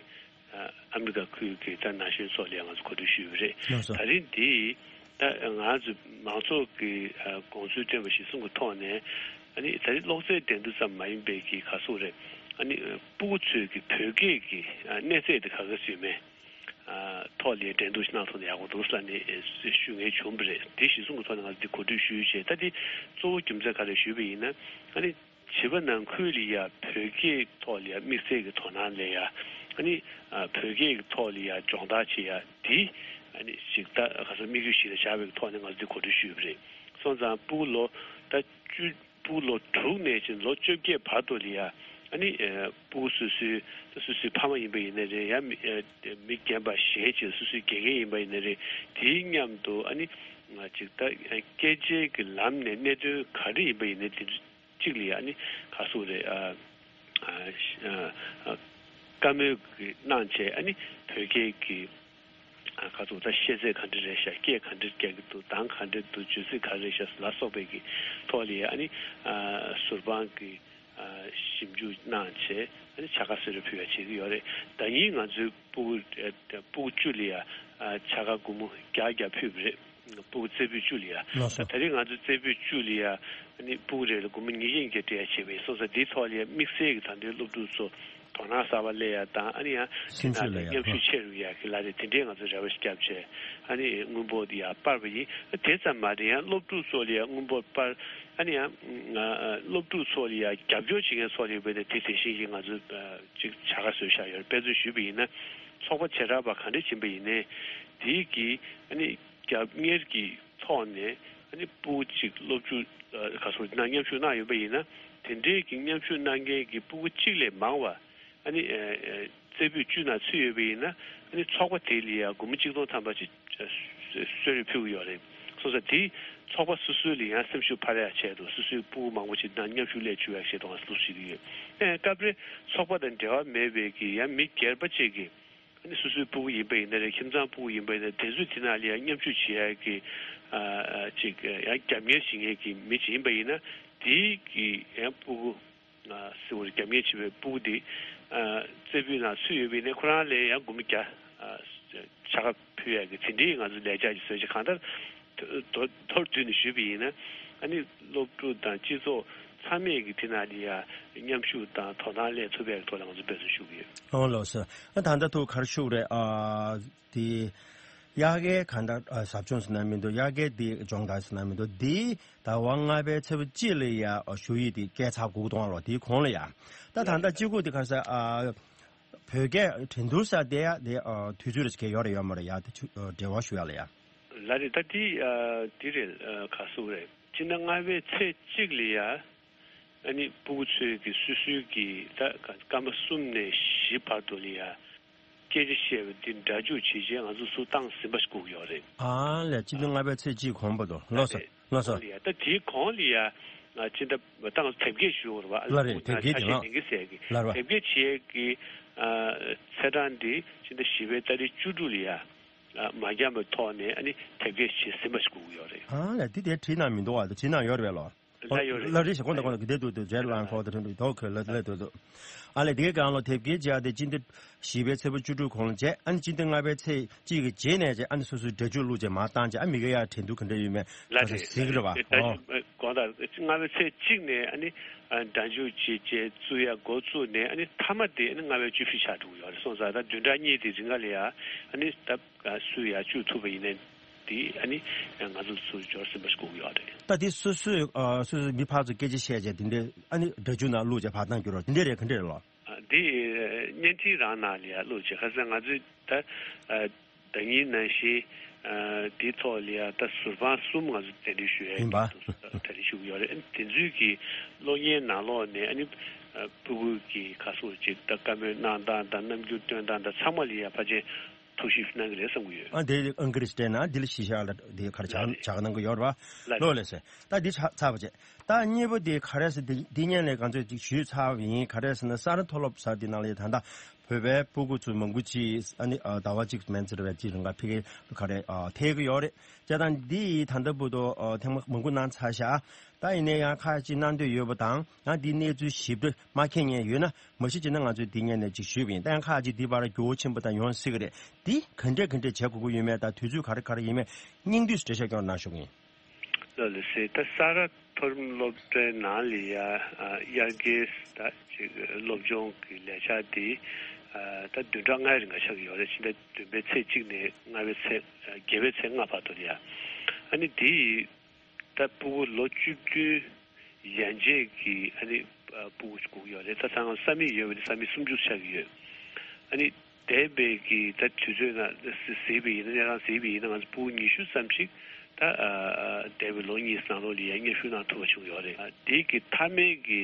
ཨ་ཨ་མི་རི་ཀ་ཁུལ་གྱི་ད་ན་གཞོན་ཚོ་ལ་ཡང་ང་ཚོ་གོ་སྒྲིག་ཞུས་ཡོད་རེད། ལགས་སོ། ད་རིང་འདི་ད་ང་ཚོ་མང་ཚོགས་ཀྱི་ཨ་དགོངས་ཚུལ་བཏོན་པ་ཞིག་གསུང་གི་ཐོག་ནས་ཨ་ནི་ད་རིང་གློག་རྫས་འགྲན་བསྡུར་ཙམ་མ་ཡིན་པའི་གི་ག་ཟེར་དགོས་རེད། ཨ་ནི་ཨ་སྤུ་གུ་ཚོའི་གི་བོད་སྐད་ཀྱི་ཨ་གནས་ཚད་དེ་ག་ག་ཚོད་མེད། ཨ་ཐོག་ལ་འགྲན་བསྡུར་ཞིག་གནང་ཐུབ་ན་ཡག་པོ་འདུག་ཟེར་ནས་ཨེ་ཞུ་མཁན་བྱུང་བ་རེད། དེ་གཞི་བཟུང་གི་ཐོག་ནས་ང་ཚོ་འདི་གོ་སྒྲིག་ཞུས་བྱས། ད་འདི་གཙོ་བོ་རྒྱུ་མཚན་ག་རེ་ཞུས་པ་ཡིན་ན། ཨ་ནི་བྱིས་པ་ནང་ཁུལ་ལ་ཡ་བོད་སྐད་ཐོག་ལ་ཡ་དམིགས་བསལ་གྱི་དོ་སྣང་སླེབས་ཡ། ཨ་ནི་ཨ་བོད་སྐད་ཀྱི་ཐོག་ལ་ཡ་སྦྱོང་བརྡར་བྱེད་ཡ་འདི་ཨ་ནི་ཞིག་ད་ག་ཚོད་དམིགས་ཡུལ་ཞིག་ལ་བཞག་པའི་ཐོག་ནས་ང་ཚོ་འདི་གོ་སྒྲིག་ཞུས་པ་རེད། སོང་ཙང་སྤུ་གུ་ལོ་ད་བཅུ། སྤུ་གུ་ལོ་དྲུག་ནས་བྱས་ལོ་བཅོ་བརྒྱད་བར་དུ་ལ་ཡ། ཨ་ནི་ཨ་སྤུ་གུ་སོ་སོའི་ད་སོ་སོའི་ཕ་མ་ཡིན་པ་ཡིན་ན་རེད། ཡང་མི་ཨ་མི་རྒན་པ་གཞན་ཅིག་སོ་སོའི་དགེ་རྒན་ཡིན་པ་ཡིན་ན་རེད། དེའི་མཉམ་དུ་ཨ་ནི་ང་ཅིག་ད་སྐད་ཆའི་གི་ལམ་ནས་གནད་དོན་ག་རེ་ཡིན་པ་ཡིན་ན་དེ་ཚོ་གཅིག་ལ་ཡ་ཨ་ནི་ག་ཟེར་དགོས་རེད། ཨ་ཨ་ཨ་བཀའ་མོལ་གི་གནང་བྱས། ཨ་ནི་བོད་སྐད་གི་ཨ་ཁ་ཐུག་ད་ཤེས་ཚད་ག་འདྲ་རེད་ཤག་སྐད་ག་འདྲ་རྒྱག་གི་འདུག་གདངས་ག་འདྲ་འདུག་བརྗོད་ཚིག་ག་རེ་རེད་ཤག་ལ་སོགས་པའི་གི་ཐོག་ལ་ཡ་ཨ་ནི་ཨ་ཟུར་དཔང་གི་ཨ་ཞིབ་འཇུག་གནང་བྱས། ཨ་ནི་བྱ་དགའ་གསོལ་རས་ཕུལ་བ་བྱེད་ཀྱི་ཡོད་རེད། ཟླ་ཉིན་ང་ཚོའི་སྤུ་གུ་ཨ་སྤུ་གུ་བཅུ་ལ་ཡ་ཨ་བྱ་དགའ་སྒོར་མོ་བརྒྱ་བརྒྱ་ཕུལ་བ་རེད། སྤུ་གུ་རྩེ་ཕུད་བཅུ་ལ་ཡ། ལགས་སོ། ད་རེས་ང་ཚོའི་རྩེ་ཕུད་བཅུ་ལ་ཡ་ཨ་ནི་སྤུ་གུ་རེ་ལ་སྒོར་མོ་ཉིས་བརྒྱ་ཉིས་བརྒྱ་སྤྲད་ཡ་བྱས་པ་ཡིན། སོང་ཙང་འདིའི་ཐོག་ལ་ཡ་དམིགས་བསལ་གྱི་ད་ལྟའི་སློབ་ཕྲུག་ཚོ་དོ་སྣང་གསར་པ་སླེབས་ཡ་དང་། ཨ་ནི་ཡང་དེ་སེམས་ནང་ཤུགས་ལ་ལ་ཡ། མཉམ་ཞུགས་ཆེ་རུ་ཡ་གི་ལ་རེད། དེ་འདྲའི་ང་ཚོ་རེ་བ་ཞིག་བརྒྱབ་བྱས། ཨ་ནི་དངུལ་འབོར་དེ་ཡར་སྤར་བ་ཡིན། དེ་ཙམ་མ་རེད། ཡང་སློབ་ཕྲུག་ཚོ་ལ་ཡ་དངུལ་འབོར་སྤར། ཨ་ནི་ཡང་ང་སློབ་ཕྲུག་ཚོ་ལ་ཡ་རྒྱབ་སྐྱོར་བྱེད་མཁན་ཚོ་ལ་ཡོད་པ་དེ་དེ་དེ་བཞིན་གྱི་ང་ཚོ་ཅིག་བྱ་དགའ་བཟོས་བཞག་ཡོད་རེད། དཔེ་མཚོན་ཞུས་པ་ཡིན་ན། ཚོགས་པ་བྱེ་བྲག་པ་ག་འདྲ་ཕྱིན་པ་ཡིན་ནའི་དེའི་གི་ཨ་ནི་རྒྱབ་གཉེར་གྱི་ཐོག་ནས་ཨ་ནི་སྤུ་གུ་གཅིག་སློབ་ཕྲུག་ཨ་ག་ཚོད་ནང་མཉམ་ཞུགས་གནང་ཡོད་པ་ཡིན་ན། དེ་འདྲའི་གི་མཉམ་ཞུགས་གནང་མཁན་གྱི་སྤུ་གུ་གཅིག་ལས་མང་བ་ཨ་ནི་ཨ་ཨ་རྩེ་ཕུད་བཅུ་ནང་ཚུད་ཡོད་པ་ཡིན་ན། ཨ་ནི་ཚོགས་པ་དེ་ལ་ཡང་སྒོར་མོ་གཅིག་སྟོང་ཐམ་པ་ཅིག་ཨ་གསོལ་རས་ཕུལ་གྱི་ཡོད་རེད། སོང་ཙང་དེ་ཚོགས་པ་སོ་སོ་ལ་ཡང་སེམས་ཤུགས་འཕར་ཡག་ཆེད་དུ། སོ་སོའི་སྤུ་གུ་མང་པོ་ཅིག་ནང་མཉམ་ཞུགས་སླེབས་བཅུག་ཡག་ཆེད་དུ་ང་ཚོ་འདུག་སེ་བྱེད་ཀྱི་ཡོད། ཨ་སྐབས་རེ་ཚོགས་པ་དང་འབྲེལ་བ་མེད་པའི་གི་ཡང་མི་སྒེར་པ་ཅིག་གིས། ཨ་ནི་སོ་སོའི་སྤུ་གུ་ཡིན་པ་ཡིན་ན་རེད། ཁྱིམ་ཚང་སྤུ་གུ་ཡིན་པ་ཡིན་ན་རེད། དེ་ཚོས་དེ་ནང་ལ་ཡང་མཉམ་ཞུགས་བྱེད་ཡག་གི་ཨ་ཨ་ཅིག་ཡང་རྒྱབ་གཉེར་བྱེད་མཁན་གྱི་མི་ཅིག་ཡིན་པ་ཡིན་ན། དེའི་གི་ཡང་སྤུ་གུ་ཨ་སེ་བོར་རྒྱབ་གཉེར་བྱེད་པའི་སྤུ་གུ་དེ་ཨ་རྩེ་ཕུད་ནང་ཚུད་ཡོད་པ་ཡིན་ན། ཁོ་རང་ལ་ཡང་སྒོར་མོ་བརྒྱ་ཨ་བྱ་དགའ་ཕུལ་ཡག་གི་དེ་འདྲའི་ང་ཚོ་ལས་འཆར་ཅིག་བཟོས་བྱས། གང་ལྟར་མདོར་མདོར་བསྡུས་ནས་ཞུས་པ་ཡིན་ན། ཨ་ནི་སློབ་ཕྲུག་དང་སྤྱི་ཚོགས་ཚང་མས་ཀྱི་དེ་ནང་ལ་ཡང་མཉམ་ཞུགས་དང་དོ་སྣང་སླེབས་ཐུབ་པའི་ཐོག་ལ་ང་ཚོ་འབད་བརྩོན་ཞུ་གི་ཡོད། ཨོ་ལགས་སོ། ཨ་ད་ལྟ་ཐུག་ག་རེ་ཞུ་རེད། ཨ་དེ་དབྱར་ཁའི་གང་ལྟར་ཨ་ཟབ་སྦྱོང་ཟེར་ན་མི་འདུག་དབྱར་ཁའི་དེ་སྦྱོང་བརྡར་ཟེར་ན་མི་འདུག་དེ་ཟླ་བ་ལྔ་པའི་ཚེས་པ་གཅིག་ལ་ཡ་ཨ་ཞུ་ཡིག་དེ་བསྐྱལ་ཚར་དགོས་གཏོང་བ་ལ། དེའི་གོང་ལ་ཡ་ད་ད་ལྟ་གཅིག་པུ་དེ་ག་རེ་ཟེར། ཨ་བོད་སྐད་འགྲན་བསྡུར་ཟེར་དེ་ཡ་དེ་ཨ་དུས་ཚོད་རེ་ཟེར་གྱི་ཡོད་རེད་ཡོད་མ་རེད། ཡ་དེ་ཚོ་ཨ་འབྲེལ་བ་ཞུ་ཡ་ལ་ཡ། ལགས་རེད། ད་འདི་ཨ་འདི་རེད། ཨ་ག་ཟེར་དགོས་རེད། སྤྱི་ཟླ་ལྔ་པའི་ཚེས་གཅིག་ལ་ཡ་ཨ་ནི་སྤུ་གུ་ཚོས་ཀྱི་སོ་སོའི་གི་ད་སྐར་མ་གསུམ་ནས་བཞི་བར་དུ་ལ་ཡ་སྐད་ཆ་བཤད་པ་འདི་སྒྲ་འཇུག་བྱེད་ཆེད་ང་ཚོ་ཚུར་བཏང་ཟིན་པ་ཞིག་དགོས་ཀྱི་ཡོད་རེད། ཨ་ལས་སྤྱི་ཟླ་ལྔ་པའི་ཚེས་གཅིག་གོང་བར་དུ། ལགས་སོ། ལགས་སོ། ལགས་རེད། ད་དེའི་གོང་ལ་ཡ་ང་སྤྱི་ཟླ་ད་ང་ཚོ་དེབ་སྐྱེལ་ཞུ་བ་རེད་བ། ལགས་རེད། དེབ་སྐྱེལ་ཆ་ཤས་ལེན་གྱི་ཟེར་གི། ལགས་རེད། དེབ་སྐྱེལ་བྱེད་ཀྱི་ཨ་ཚེས་གྲངས་འདི་སྤྱི་ཟླ་བཞི་པའི་ཏ་རིག་བཅུ་དྲུག་ལ་ཡ། ཨ་མ་འགྱངས་པའི་ཐོག་ནས་ཨ་ནི་དེབ་སྐྱེལ་བྱེད་ཟིན་པ་ཞིག་དགོས་ཀྱི་ཡོད་རེད། ཨ་ལས་འདི་དེ་བྲིས་གནང་མི་འདུག་བ། དེ་བྲིས་གནང་ཡོད་རེད་བས་ལོ། ལ་ཡོད་རེད། ལ་རེད་ཞེས་ཁོང་དང་ཁོང་དང་གི་དེ་འདུག་དེ་རྗེས་ལ་ཁོ་དང་ཁྲིན་ཏུ་དོ་ཁོས་ལ་ལ་འདུག་འདུག་ཨ་ལས་དེ་གའི་སྒང་ལོ་དེབ་སྐྱེལ་བྱས་ཏེ་སྤྱི་ཟླ་བཞི་པའི་ཚེས་པ་བཅུ་དྲུག་གོང་ལ་བྱས། ཨ་ནི་སྤྱི་ཟླ་ལྔ་པའི་ཚེས་གཅིག་གི་རྗེས་ནས་བྱས། ཨ་ནི་སོ་སོའི་སྒྲ་འཇུག་བླུགས་བྱས་མར་བཏང་བྱས། ཨ་མི་ག་ཡ་དྲན་འདུག་ག་འདྲ་ཡོད་མེད་ལ་ཁ་ས་རེད། གཟིགས་རེད་བ། ད་ཨོ། དགོངས་དག་ལྔ་པའི་ཚེས་གཅིག་ནས་ཨ་ནི་ཨ་སྒྲ་འཇུག་བྱས་བྱས་བཙུགས་ཡ་འགོ་བཙུགས་ནས། ཨ་ནི་མཐའ་མ་དེ་ཨ་ནི་ལྔ་པའི་བཅུ་བཞི་ཆགས་འགྲོ་གི་ཡོད་རེད། སོང་ཙང་ད་བདུན་ཕྲག་གཉིས་དེ་རིང་ག་ལ་ཡ་ཨ་ནི་ད་སུ་ཡ་བཅུག་ཐུབ་པ་ཡིན་ནའི། དེ་ཨ་ནི་ང་ཚོ་ཚུར་འབྱོར་ཟིན་པ་ཞིག་དགོས་ཀྱི་ཡོད་རེད། ད་དེ་སོ་སོས་ཨ་སོ་སོའི་མི་ཕར་ཚུར་སྐད་ཆ་བཤད་བྱས་དེ་འདྲའི་ཨ་ནི་སྒྲ་འཇུག་ནང་བླུགས་བྱས་བར་བཏང་རྒྱུ་རོ་དེ་འདྲ་རེད་ག་འདྲ་རེད་ལོ། ཨ་འདི་བརྙན་འཕྲིན་རང་ནང་ལ་ཡ་བླུགས་བྱས་ཁ་སང་ང་ཚོས་ད་ཨ་ཟླ་ཉིན་ནང་བཞིན་ཨ་དེའི་ཐོག་ལ་ཡ་ད་ཟུར་དཔང་གསུམ་ང་ཚོ་གདན་འདྲེན་ཞུ་ཡས་ཡིན་པ། གྲ་སྒྲིག་ཞུ་གི་ཡོད་རེད། དེ་ཚོའི་གི་གློག་བརྙན་ནང་ལོགས་ནས་ཨ་ནི་ཨ་སྤུ་གུ་གི་ཁ་སོགས་ཅིག་ད་བཀའ་མོལ་གནང་སྟངས་དང་རྣམ་འགྱུར་སྟོན་སྟངས་དང་ཚང་མ་ལ་ཡ་ཕལ་ཆེར་ཐུགས་ཞིབ་གནང་གི་རེད་བསམ་གྱི་ཡོད། ཨ་དེ་ཨང་ཀི་རེ་སྤྲད་ན་འདི་ལ་གཞི་བཞག་ལ་དེ་ག་རེ་ལགས་རེད། ཕྱག་གནང་གི་ཡོད་རེད་བ། ལགས་ལོ་རེད། ལགས་སེ། ད་འདི་ཆ་ཚར་བ་བྱས། ད་གཉིས་པ་དེ་ག་རེ་ཟེར་དེ་འདི་སྔོན་ལས་གང་ཚོད་ཅིག་ཞུས་ཚར་བ་ཡིན། ག་རེ་ཟེར་ན་ས་རཱ་མཐོ་སློབ་ཟེར་དེ་ནང་ལ་ད་ལྟ་བོད་པའི་སྤུ་གུ་ཚོ་མང་པོ་ཅིག་ཨ་ནི་ཟླ་བ་གཅིག་མན་ཙམ་རེ་བ་ཅིག་རིང་ག་ཕ་གིར་ག་རེ་ཐེག་གི་ཡོད་རེད། བྱས་ཙང་འདི་ད་ལྟ་བར་དུ་ཐེངས་མ་མང་པོ་གནང་ཚར་ཤག་ད་ཡིན་ན་ཡང་ཁག་ཅིག་གནང་འདོད་ཡོད་པ་དང་ཡང་འདི་གནས་ཚུལ་ཞིབ་ཕྲ་མ་མཁྱེན་མཁན་ཡོད་ན་མ་གཞི་བྱས་ན་ང་ཚོས་འདི་སྔོན་ནས་ཅིག་ཞུས་པ་ཡིན། ད་ཡང་ཁག་ཅིག་འདི་བར་འགྱུར་བ་ཕྱིན་པ་དང་ཡོང་སྲིད་ཀྱི་རེད། འདི་ག་འདྲས་ག་འདྲས་བྱེད་དགོས་ཀྱི་ཡོད་མེད་དང་དུས་ཚོད་ག་རེ་ག་རེ་ཡིན་མེད་སྙིང་བསྡུས་སུ་འགྲེལ་བཤད་སྐྱོན་གནང་ཞུ་གི་ཡིན། ལགས་ལགས་སེ། ད་ས་རཱ་མཐོ་རིམ་སློབ་གྲྭའི་ནང་ལ་ཡ་ཨ་དབྱར་ཁའི་ད་ཅིག་སློབ་སྦྱོང་གི་ལས་འཆར་འདི་ཨ་ད་བདུན་ཕྲག་ལྔའི་རིང་ག་ཆགས་ཀྱི་ཡོད་རེད། ཕྱི་ཟླ་བདུན་པའི་ཚེས་གཅིག་ནས་ལྔ་པའི་ཚེས་ཨ་བརྒྱད་པའི་ཚེས་ལྔ་བར་དུ་ལ་ཡ། ཨ་ནི་འདི་ད་སྤུ་གུ་ལོ་བཅུ་བདུན་ཡན་ཆད་ཀྱི་ཨ་ནི་ཨ་སྤུ་གུ་ཞིག་སྒུག་ཡོད་རེད། ད་ད་ང་ས་མིག་ཡོད་པ་ནི་ས་མིག་སུམ་ཅུ་ཆགས་ཀྱི་ཡོད། ཨ་ནི་འདས་པའི་གི་ད་དུས་ཚོད་ནང་གཟིགས་པ་ཡིན་ན་གནས་སྟངས་གཟིགས་པ་ཡིན་ན་ང་ཚོ་སྤུ་གུ་ཉི་ཤུ་ཙམ་ཞིག་ད་ཨ་ཨ་འདས་པའི་ལོ་གཉིས་ནང་ལོགས་ལ་ཡང་སྙན་ཞུ་གནང་ཐུབ་པ་བྱུང་ཡོད་རེད། ཨ་དེ་གི་མཐའ་མའི་གི་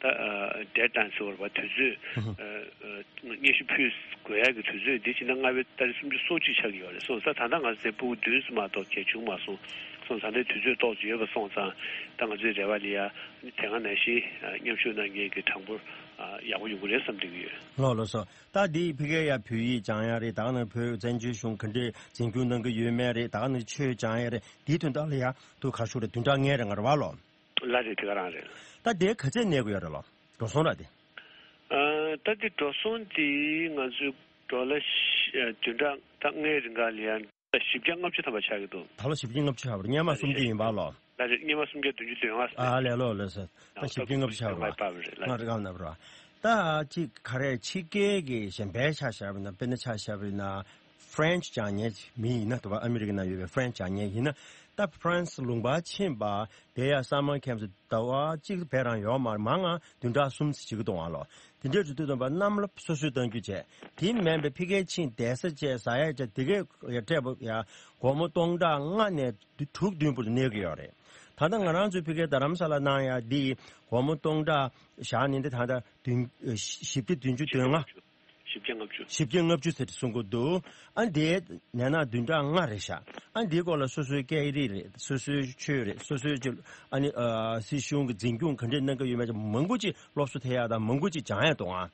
ད་ཨ་ཌེཌ་ལའིན་ཟེར་བ་རེད་པ། དུས་ཚོད་ཨ་ཨ་སྙན་ཞུ་ཕུལ་དགོས་ཡག་གི་དུས་ཚོད་འདི་བྱས་ན་ལྔ་པའི་ཏ་རིག་སུམ་ཅུ་སོ་གཅིག་ཆགས་ཀྱི་ཡོད་རེད་སོང་ཙང་། ད་ལྟ་ང་ཚོའི་སྤུ་གུ་བདུན་ཙམ་མ་གཏོགས་གལ་བྱུང་མ་སོང་སོང་ཙང་། ད་ལྟའི་དུས་ཚོད་ཏོག་ཙམ་ཡོད་པ་སོང་ཙང་ད་ང་ཚོའི་རེ་བ་ལ་ཡ་ནི་དེ་སྔ་ནང་བཞིན་མཉམ་ཞུགས་གནང་མཁན་གྱི་གྲངས་འབོར་ཡག་པོ་ཡོང་གི་རེད་བསམ་བསྡད་ཀྱི་ཡོད། ལགས་ལགས་སོ། ད་འདི་ཕ་གིར་ཡ་བོད་ཡིག་སྦྱང་ཡ་རེད། ད་ག་ནང་བོད་བཙན་བྱོལ་གཞུང་ག་འདྲས་འཛིན་སྐྱོང་གནང་གི་ཡོད་མེད་རེད། ད་ག་ནང་ཆོས་སྦྱང་ཡ་རེད། འདིའི་དོན་དག་ལ་ཡ་དུ་ག་ཤུགས་རེད། བདུན་ཕྲག་ལྔའི་རིང་ང་རེད་བ་ལོ། ལགས་རེད། དེ་ག་རང་རེད། ད་དེ་ག་ཚད་གནས་དགོས་ཡོད་རེད་ལོ། འགྲོ་སོང་ར་དེ། ཨ་ད་དེ་འགྲོ་སོང་དེ་ང་ཚོའི་ཌོ་ལར་བཞི་ཨ་བདུན་ཕྲག་ད་ལྔའི་རིང་ག་ལ་ཡང་བཞི་བརྒྱ་ལྔ་བཅུ་ཐམ་པ་ཆགས་ཀྱི་འདུག་ད་ལོ་བཞི་བརྒྱ་ལྔ་བཅུ་ཆགས་པ་རེད། སྔོན་མ་སུམ་བརྒྱ་ཡིན་པ་ལོ། ལགས་རེད། སྔོན་མ་སུམ་བརྒྱ་བདུན་ཅུ་དོན་ལྔ་ཨ་ལས་ལོ་ལོ་ཟེར། ད་བཞི་བརྒྱ་ལྔ་བཅུ་ཆགས་པ་རེད། ལྔ་རེད། ལྔ་ནབ་ར། ད་ཅིག་ག་རེ་ཕྱི་རྒྱལ་གྱི་གཞན་པའི་ཆ་བཞག་པ་ཡིན་ན། དཔེར་ན་ཆ་བཞག་པ་ཡིན་ན་ཕ་རན་སི་སྦྱང་མཁན་མི་ཡིན་ན་འདུག་པ། ཨ་མི་རི་ཀ་ནང་ཡོད་པའི་ཕ་རན་སི་སྦྱང་མཁན་ཡིན་ན། ད་ཕ་རན་སི་ལུང་པ་ཕྱིན་པ་དེ་ཡ་སམ་མར་ཁེམ་སི་ཟླ་བ་གཅིག་བས་རང་ཡོད་མ་རེད། མང་ང་བདུན་ཕྲག་གསུམ་ཙམ་བྱེད་ཀྱི་འདུག་ཨ་ལོ། དེ་འདྲའི་འགྲོ་དུས་ཙམ་པ་གནམ་ལོ་སོ་སོའི་གཏང་རྒྱུ་བྱས། དེ་མིན་པའི་ཕ་གིར་ཕྱིན་བསྡད་ས་བྱས་ཟ་ཡ་བྱས་དེ་གས་ཡ་སྤྲད་པ་ཡ་སྒོར་མོ་སྟོང་ཕྲག་ལྔ་ནས་དྲུག་བདུན་བར་དུ་གནས་ཀྱི་ཡོད་རེད། ད་ལྟ་ང་རང་ཚོའི་ཕ་གིར་རྡ་རམ་ས་ལ་གནང་ཡ་འདི་སྒོར་མོ་སྟོང་ཕྲག་བཞག་ནས་འདི་ད་ལྟ་བདུན་བཞི་བརྒྱ་བདུན་ཅུ་དོན་ལྔ། བཞི་བརྒྱ་ལྔ་བཅུ། བཞི་བརྒྱ་ལྔ་བཅུ་ཟེར་ཏེ་གསུང་གི་འདུག་ཨ་འདིའི་ནས་ན་བདུན་ཕྲག་ལྔ་རེད་ཤག་ཨ་འདིའི་སྐོར་ལ་སོ་སོའི་སྐད་རིགས་རེད། སོ་སོའི་ཆོས་རེད། སོ་སོའི་ཅིག་ཨ་ནི་ཨ་སྲིད་གཞུང་གི་འཛིན་སྐྱོང་ག་འདྲས་གནང་གི་ཡོད་མེད་ཅིག་མང་པོ་ཅིག་སློབ་གསོ་ཐེབས་ཡག་དང་མང་པོ་ཅིག་སྦྱང་ཡག་འདུག་ཨ།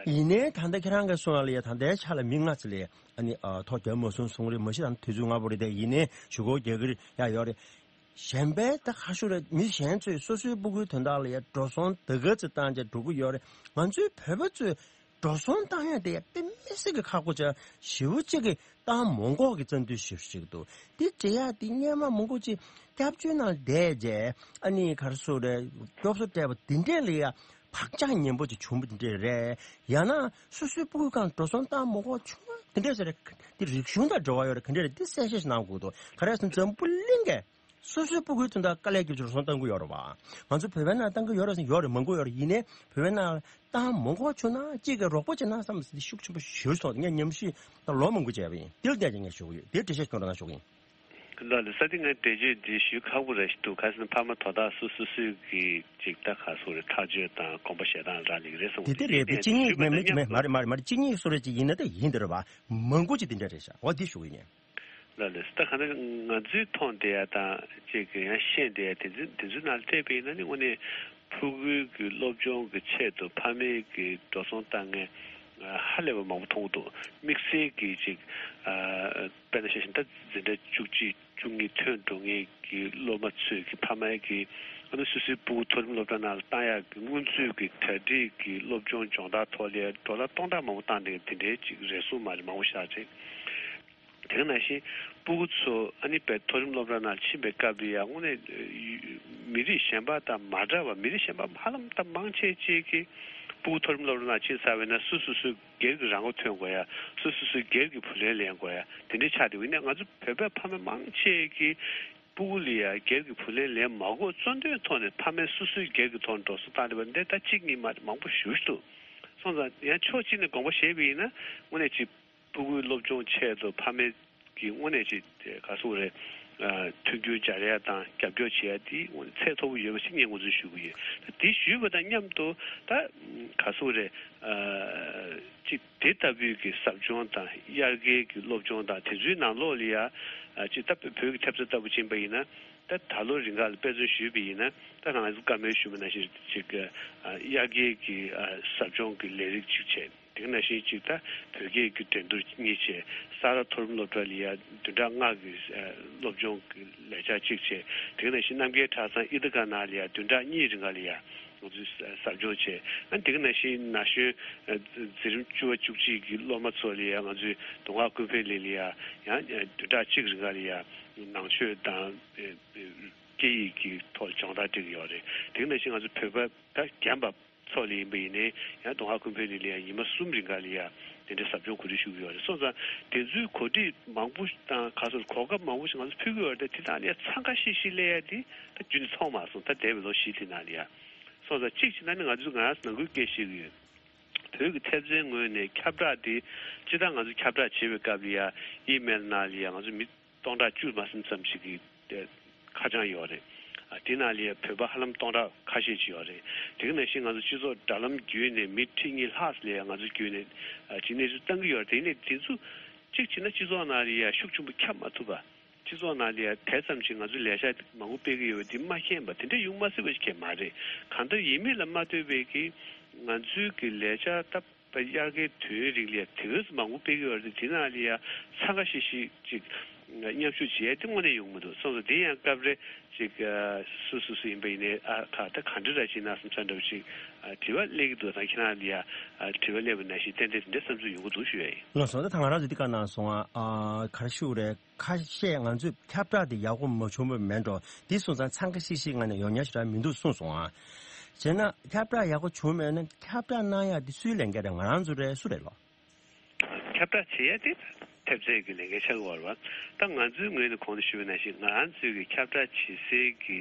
ཡིན་ནའི་ད་ལྟ་ཁྱེད་རང་གིས་གསུངས་པ་ལ་ཡ་ད་ལྟའི་ཆ་ལ་མི་ལྔ་ཙམ་ལ་ཨ་ནི་ཨ་ཐོ་རྒྱབ་མ་སོང་གསུངས་རེད། མ་གཞི་ད་དུས་ཚོད་སྔ་པོ་རེད་དེ། ཡིན་ནའི་ཞུ་སྒོ་རྒྱག་གི་ཡ་ཡོད་རེད། གཞན་པའི་ད་ཁ་ཤོར་རེད། མི་གཞན་ཚོས་སོ་སོའི་སྤུ་གུའི་དོན་དག་ལ་ཡ་འགྲོ་སོང་ད་ག་ཚོད་བཏང་བྱས་འགྲོ་གི་ཡོད་རེད། ང་ཚོའི་བོད་པ་ཚོས་འགྲོ་སོང་བཏང་ཡ་དེ་ཡ་དཔེ་མི་སྲིད་ཀྱི་ཁག་པོ་ཆགས། ཞེ་པོ་ཅིག་གིས་བཏང་མ་དགོས་ཀྱི་བཙན་འཛུལ་ཞེ་པོ་ཅིག་འདུག་དེ་བྱེད་ཡ་དེ་སྔོན་མ་མང་པོ་ཅིག་སྐྱབས་བཅོལ་ནང་བསྡད་བྱས་ཨ་ནི་ག་རེ་ཟེར་དགོས་རེད། སྐྱོབ་གསོ་སྤྲད་པ་དེ་འདྲས་ལ་ཡ་བག་ཆགས་ངན་པོ་ཅིག་བྱུང་བ་དེ་འདྲས་རེད། ཡང་ན་སོ་སོའི་སྤུ་གུའི་སྒང་འགྲོ་སོང་བཏང་མ་དགོས་བྱུང་བ་དེ་འདྲས་ཟེར་རེད། དེ་རིག་གཞུང་དང་འབྲེལ་བ་ཡོད་རེད། ག་འདྲས་རེད། དེ་གསལ་བཤད་ཞིག་གནང་དགོས་འདུག་ག་རེ་ཟེར་ན་འཛམ་བུ་གླིང་གས་སོ་སོའི་སྤུ་གུའི་དོན་དག་དཀའ་ལས་བརྒྱབ་བྱས་འགྲོ་སོང་བཏང་གི་ཡོད་རེད་བ། ང་ཚོ་བོད་པའི་ནང་བཏང་གི་ཡོད་རེད་ཟེར། ཡོད་རེད། མང་པོ་ཡོད་རེད། ཡིན་ནའི་བོད་པའི་ནང་བཏང་མ་དགོས་བྱུང་ན་གཅིག་གིས་རོགས་པ་བྱས་ན་བསམ་ཟེར་ཤུགས་ཆེན་པོ་ཞེ་པོ་ཅིག་མཐོང་། ངས་ཉམས་ཞིབ་ད་ལོ་མང་པོ་བྱས་པ་ཡིན། དེ་ལ་བལྟས་ཀྱང་ངས་ཞུ་གི་ཡོད། དེ་འགྲེལ་བཤད་སྐྱོན་རོགས་གནང་ཞུ་གི་ཡིན། ལགས་ལགས་སེ། དེ་ངས་འགྲེལ་བརྗོད་འདི་ཞུ་ཁག་པོ་རེད་ཤག་འདུག་ག་རེ་ཟེར་ན་ཕ་མ་དོ་བདག་སོ་སོ་སོའི་གི་ཅིག་ད་ག་རེ་ཟེར་དགོས་རེད། ཐག་གཅོད་དང་གོམ་པ་བཞེས་སྟངས་རང་ལ་རེད་བསམ་གི་འདུག་དེ་དེ་རེད། དེ་གཅིག་གཉིས་མེད་མེད་མེད་མ་རེད་མ་རེད་མ་རེད། གཅིག་གཉིས་སུ་རེད་ཅིག་ཡིན་ན་ད་ཡིན་དེ་རེད་བ། མང་པོ་ཅིག་དེ་འདྲ་རེད་ཤག་འོ་དེ་ཞུ་གི་ཡིན། ལགས་ལགས་སེ། ད་ག་ནང་ང་ཚོས་མཐོང་བསྡད་ཡ་དང་ཅིག་གི་ཡང་ཤེས་བསྡད་ཡ་དེ་ཚོ་དེ་ཚོའི་ནང་ལ་བལྟས་པ་ཡིན་ན་ནི་དངོས་གནས་ཕྲུ་གུའི་གི་སློབ་སྦྱོང་གི་ཆེད་དུ་ཕ་མའི་གི་འགྲོ་སོང་བཏང་མཁན་ཧ་ལས་པ་མང་པོ་མཐོང་གི་འདུག་དམིགས་བསལ་གྱི་ཅིག་ཨ་དཔེར་ན་ཆ་བཞག་ན་ད་འཛིན་གྲྭ་བཅུ་གཅིག་བཅུ་གཉིས་ཐོན་འགྲོ་མཁན་གྱི་སློབ་མ་ཚོས་ཀྱི་ཕ་མའི་གི་ཨ་ནི་སོ་སོའི་སྤུ་གུ་མཐོ་རིམ་སློབ་གྲྭ་ནང་ལ་བཏང་ཡག་གི་སྔོན་ཚུད་ཀྱི་གྲ་སྒྲིག་གི་སློབ་སྦྱོང་སྦྱོང་བརྡར་ཐོག་ལ་ཌོ་ལར་སྟོང་ཕྲག་མང་པོ་བཏང་ནས་དེ་འདྲའི་ཅིག་རེ་ཟུང་མ་རེད་མང་པོ་ཞིག་རེད། དེ་ནང་བཞིན་སྤུ་གུ་ཚོ་ཨ་ནི་དཔེ་མཐོ་རིམ་སློབ་གྲྭ་ནང་ཕྱིན་པའི་སྐབས་ལ་ཡང་དངོས་གནས་ཡུ- མི་རིགས་གཞན་པ་དང་མ་འདྲ་བ། མི་རིགས་གཞན་པ་ཧ་ལམ་ད་མང་ཆེ་ཅིག་གིས་སྤུ་གུ་མཐོ་རིམ་སློབ་གྲྭ་ནང་ཕྱིན་ཚར་བ་ཡིན་ན་སོ་སོ་སོའི་སྒེར་གྱི་རང་མགོ་ཐོན་དགོས་ཡ། སོ་སོ་སོའི་སྒེར་གྱི་བུ་ལོན་ལེན་དགོས་ཡ་དེ་འདྲའི་ཆགས་བསྡད་པ་ཡིན་ན། ང་ཚོ་བོད་པའི་ཕ་མ་མང་ཆེ་གིས་སྤུ་གུ་ལ་ཡ་སྒེར་གྱི་བུ་ལོན་ལེན་མ་དགོས་གཙོ་འདོན་ཐོག་ནས་ཕ་མས་སོ་སོའི་སྒེར་གྱི་ཐོག་ནས་འགྲོ་སོང་བཏང་བསྡད་པ་འདི་ད་གཅིག་གཉིས་མ་རེད། མང་པོ་ཞེ་པོ་ཅིག་འདུག་སོང་ཙང་ཡང་ཕྱོགས་གཅིག་ནས་དགོངས་པ་བཞེས་པ་ཡིན་ན་དངོས་གནས་ཅིག་སྤུ་གུའི་སློབ་སྦྱོང་ཆེད་དུ་ཕ་མས་ཀྱིས་དངོས་གནས་ཅིག་ག་རེ་ཟེར་དགོས་རེད། ཨ། མཐུན་འགྱུར་སྦྱར་ཡ་དང་རྒྱབ་སྐྱོར་བྱེད་ཡ་དེ་དངོས་གནས་ཚད་མཐོ་པོ་ཡོད་པ་ཞིག་ངས་ངོས་འཛིན་ཞུ་གི་ཡོད། ད་དེ་ཞུས་པ་དང་མཉམ་དུ་ད་ག་རེ་ཟེར་དགོས་རེད། ཨ། ཅིག་དེ་ལྟ་བུའི་གི་ཟབ་སྦྱོང་དང་དབྱར་ཁའི་གི་སློབ་སྦྱོང་དང་དེ་ཚོའི་ནང་ལོགས་ལ་ཡ། ཨ། ཅིག་ད་བོད་ཀྱི་ཐེབས་རྩ་ལྟ་བུ་ཕྱིན་པ་ཡིན་ན། ད་ད་ལོ་རིང་ག་ལ་དཔེ་མཚོན་ཞུས་པ་ཡིན་ན། ད་རང་ཚོ་བཀའ་མོལ་ཞུས་པ་ནང་བཞིན་ཅིག་ཨ། དབྱར་ཁའི་གི་ཨ། ཟབ་སྦྱོང་གི་ལས་རིགས་གཅིག་བྱས། དེ་ནང་བཞིན་ཅིག་ད་བོད་སྐད་ཀྱི་འགྲན་བསྡུར་གཉིས་བྱས། ས་རཱ་མཐོ་རིམ་སློབ་གྲྭ་ལ་ཡ་བདུན་ཕྲག་ལྔ་གི་ཨ། སློབ་སྦྱོང་གི་ལས་འཆར་གཅིག་བྱས། དེ་ནང་བཞིན་རྣམ་རྒྱལ་གྲྭ་ཚང་ཨི་ཏི་ཀ་ནང་ལ་ཡ་བདུན་ཕྲག་གཉིས་རིང་ག་ལ་ཡ་ང་ཚོས་ཟབ་སྦྱོང་བྱས། ཨ། དེ་ནང་བཞིན་ན་གཞོན་ཨ། འཛིན་རིམ་བཅུ་པ་བཅུ་གཅིག་གི་སློབ་མ་ཚོ་ལ་ཡ་ང་ཚོས་མདོ་སྔགས་ཀུན་ཕན་གླིང་ལ་ཡ་ཡང་བདུན་ཕྲག་གཅིག་རིང་ག་ལ་ཡ་ནང་ཆོས་དང་ཨ། སྐད་ཡིག་གི་ཐོག་སྦྱོང་བརྡར་སྤྲད་ཀྱི་ཡོད་རེད། དེ་ནང་བཞིན་ང་ཚོ་བོད་པ་ད་རྒན་པ་ཚོ་ལ་ཡིན་པ་ཡིན་ནའི་ཡང་མདོ་སྔགས་ཀུན་ཕན་གླིང་ལ་ཡང་ཉི་མ་གསུམ་རིང་ག་ལ་ཡ་དེ་འདྲའི་ཟབ་སྦྱོང་གོ་སྒྲིག་ཞུ་གི་ཡོད་རེད། སོང་ཙང་དེ་ཚོའི་གོ་སྒྲིག་མང་པོ་དང་ག་ཚོད་གོ་སྐབས་མང་པོ་ཞིག་ང་ཚོ་ཕུལ་གྱི་ཡོད་རེད། དེ་དག་ལ་ཡ་འཚང་ཁ་ཤིག་ཤིག་སླེབས་ཡ་དེ་ད་རྒྱུན་ནས་མཐོང་མ་སོང་། ད་འདས་པའི་ལོ་བཞི་དེ་ནང་ལ་ཡ། སོང་ཙང་གཅིག་བྱས་ན་ནི་ང་ཚོས་ང་རང་ནང་ཁུལ་སྐད་བཤད་ཀྱི་ཡོད། བོད་ཀྱི་ཐེབས་རྩའི་ངོས་ནས་ཁྱབ་བསྒྲགས་དེ་སྤྱིར་བཏང་ང་ཚོ་ཁྱབ་བསྒྲགས་བྱེད་པའི་སྐབས་ལ་ཡ་ཨི་མེལ་ནང་ལ་ཡ་ང་ཚོ་མི་སྟོང་ཕྲག་བཅུ་མ་ཟིན་ཙམ་ཞིག་གི་ཨ། ཁ་བྱང་ཡོད་རེད། ཨ། དེ་ནང་ལ་ཡ་བོད་པ་ཧ་ལམ་སྟོང་ཕྲག་ཁ་ཤས་ཅིག་ཡོད་རེད། དེ་ག་ནང་བཞིན་ང་ཚོ་སྤྱི་ཚོགས་དྲ་ལམ་བརྒྱུད་ནས་མི་ཁྲི་གཉིས་ལྷག་ཙམ་ལ་ཡ་ང་ཚོ་བརྒྱུད་ནས་ཨ། ཅིག་གནས་ཚུལ་བཏང་གི་ཡོད་རེད། དེ་ནས་དེ་ཚོ་གཅིག་བྱས་ན་སྤྱི་ཚོགས་ནང་ལ་ཡ་ཤུགས་ཆེན་པོ་ཁྱབ་མ་ཐུབ་པ། སྤྱི་ཚོགས་ནང་ལ་ཡ་དེ་ཙམ་ཞིག་ང་ཚོས་ལས་འཆར་མང་པོ་སྤེལ་གྱི་ཡོད་པ་འདི་མ་མཁྱེན་པ་དེ་འདྲ་ཡོང་མ་སྲིད་པ་ཞིག་གང་ཡང་མ་རེད། གང་ལྟར་ཡིན་མིན་ལ་མ་ལྟོས་པའི་གི་ང་ཚོའི་གི་ལས་འཆར་ད་དབྱར་ཁའི་དུས་ཡུན་རིང་ལ་ཡ་དེ་གས་སུ་མང་པོ་སྤེལ་གྱི་ཡོད་རེད། དེ་ནང་ལ་ཡ་འཚང་ཁ་ཤིག་ཤིག་ཅིག་མཉམ་ཞུགས་བྱེད་ཡ་དེ་དངོས་གནས་ཡོང་མི་འདུག་སོང་ཙང་དེ་ཡང་སྐབས་རེ་ཅིག་ཨ། སུ་སུ་སུ་ཡིན་པ་ཡིན་ནའི་ཨ། ཁ་ད་ག་འདྲ་ར་བྱེད་ན་བསམ་བསམ་འདྲ་བོ་ཅིག་ཨ། དྲི་བ་སླེབས་ཀྱི་འདུག་ད་ཁྱེད་རང་ལ་ཡ་ཨ། དྲི་བ་སླེབས་པ་ནང་བཞིན་ཏན་ཏན་དེ་འདྲ་བསམ་ཚུལ་ཡོང་གི་འདུག་ཞུ་ཡ་ཡིན། ལགས་སོ། ད་ད་ང་རང་ཚོ་འདི་ག་ནང་སོང་ཨ། ཨ། ག་རེ་ཞུ་རེད། ཁ་ཤས་ང་ཚོས་ཁྱབ་བསྒྲགས་དེ་ཡག་པོ་མ་བྱུང་བ་མེད་འགྲོ། འདི་སོང་ཙང་འཚང་ཁ་ཤིག་ཤིག་ང་ནས་ཡོང་ཉག་ཞེ་དྲག་མི་འདུག་གསུངས་སོང་ཨ། བྱས་ན་ཁྱབ་བསྒྲགས་ཡག་པོ་བྱུང་མེད་ན་ཁྱབ་བསྒྲགས་གནང་ཡག་འདི་སུའི་ལས་འགན་རེད། ང་རང་ཚོ་རེད། སུ་རེད་ལོ། ཁྱབ་བསྒྲགས་བྱེད་ཡ་དེ་ཐེབས་རྩའི་གི་ལས་འགན་ཆགས་ཀྱི་ཡོད་རེད་བ། ད་ང་ཚོའི་ངོས་ནས་གོང་དུ་ཞུས་པ་ནང་བཞིན་ང་རང་ཚོའི་གི་ཁྱབ་བསྒྲགས་བྱེད་སའི་གི་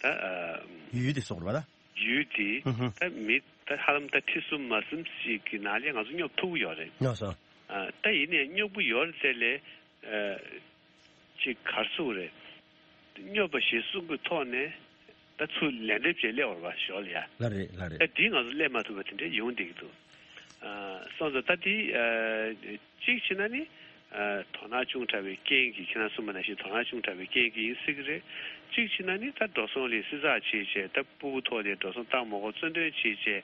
ད་ཨ། ཡུལ་དེ་སོགས་རེད་བ་ད། ཡུལ་དེ་ཧུམ་ཧུམ། ད་མི་ད་ཧ་ལམ་ད་ཁྲི་གསུམ་མ་གསུམ་ཞིག་གི་ནང་ལ་ང་ཚོ་སྙོབ་ཐུབ་ཀྱི་ཡོད་རེད། ལགས་སོ། ཨ། ད་ཡིན་ནའི་སྙོབ་ཀྱི་ཡོད་རེད་དེ་ལས། ཨ། ཅིག་ག་རེ་ཟེར་དགོས་རེད། སྙོབ་པ་ཞེས་གསུང་གི་ཐོག་ནས་ད་ཚུར་ལན་འདེབས་བྱས་སླེབས་པ་རེད་བ་ཞོར་ལ་ཡ། ལགས་རེད་ལགས་རེད། ད་འདི་ང་ཚོ་སླེབས་མ་ཐུབ་པ་དེ་འདྲ་ཡོང་བསྡད་ཀྱི་འདུག་ཨ། སོང་ཙང་ད་འདི་ཨ། གཅིག་བྱས་ན་ནི་ཨ། དོ་སྣང་ཆུང་དྲགས་པའི་རྐྱེན་གྱིས། ཁྱེད་རང་གསུངས་པ་ནང་བཞིན་དོ་སྣང་ཆུང་དྲགས་པའི་རྐྱེན་གྱིས་ཡིན་སྲིད་ཀྱི་རེད། གཅིག་བྱས་ན་ནི་ད་འགྲོ་སོང་ལ་བསྲི་ཚགས་བྱས་བྱས། ད་སྤུ་གུ་ཐོག་ལ་འགྲོ་སོང་བཏང་མ་དགོས་གཙོ་འདོན་བྱས་བྱས།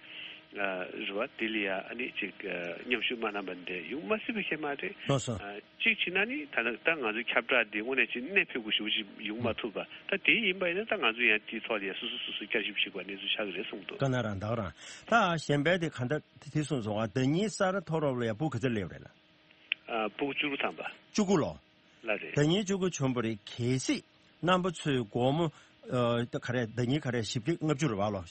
ཨ། རེད་བ། དེ་ལ་ཡ་ཨ་ནི་ཅིག་ཨ། མཉམ་ཞུགས་མ་གནང་པ་འདི་ཡོང་མ་སྲིད་པ་ཁྱད་མ་རེད། ལགས་སོ། ཨ། གཅིག་བྱས་ན་ནི་ད་ད་ང་ཚོའི་ཁྱབ་བསྒྲགས་འདི་དངོས་གནས་ཅིག་གནད་ཕུགས་པོ་ཞེ་པོ་ཅིག་ཡོང་མ་ཐུབ་པ། ད་དེ་ཡིན་པ་ཡིན་ན་ད་ང་ཚོ་ཡང་དེའི་ཐོག་ལ་ཡ་སོ་སོ་སོ་སོ་བསྐྱར་ཞིབ་བྱེད་དགོས་གནས་ཚུལ་ཆགས་ཀྱི་རེད་གསུངས་འདུག་དཀའ་ངལ་རང་ད་ག་རང་། ད་གཞན་པའི་དེ་ག་འདྲ་དེ་གསུངས་སོང་ཨ། ཟླ་ཉིན་ས་རཱ་མཐོ་སློབ་ལ་ཡ་སྤུ་གུ་ག་ཚོད་སླེབས་རེད་ལ། ཨ། སྤུ་གུ་བཅུ་དགུ་ཐམ་པ། བཅུ་དགུ་ལོ། ལགས་རེད། ཟླ་ཉིན་བཅུ་དགུ་བྱུང་བ་རེད། གལ་སྲིད་རྣམ་པ་ཚོས་སྒོར་མོ་ཨ། ད་ག་རེ་ཟླ་ཉིན་ག་རེ་བཞི་བརྒྱ་ལྔ་བཅུ་རེད་བ་ལོ།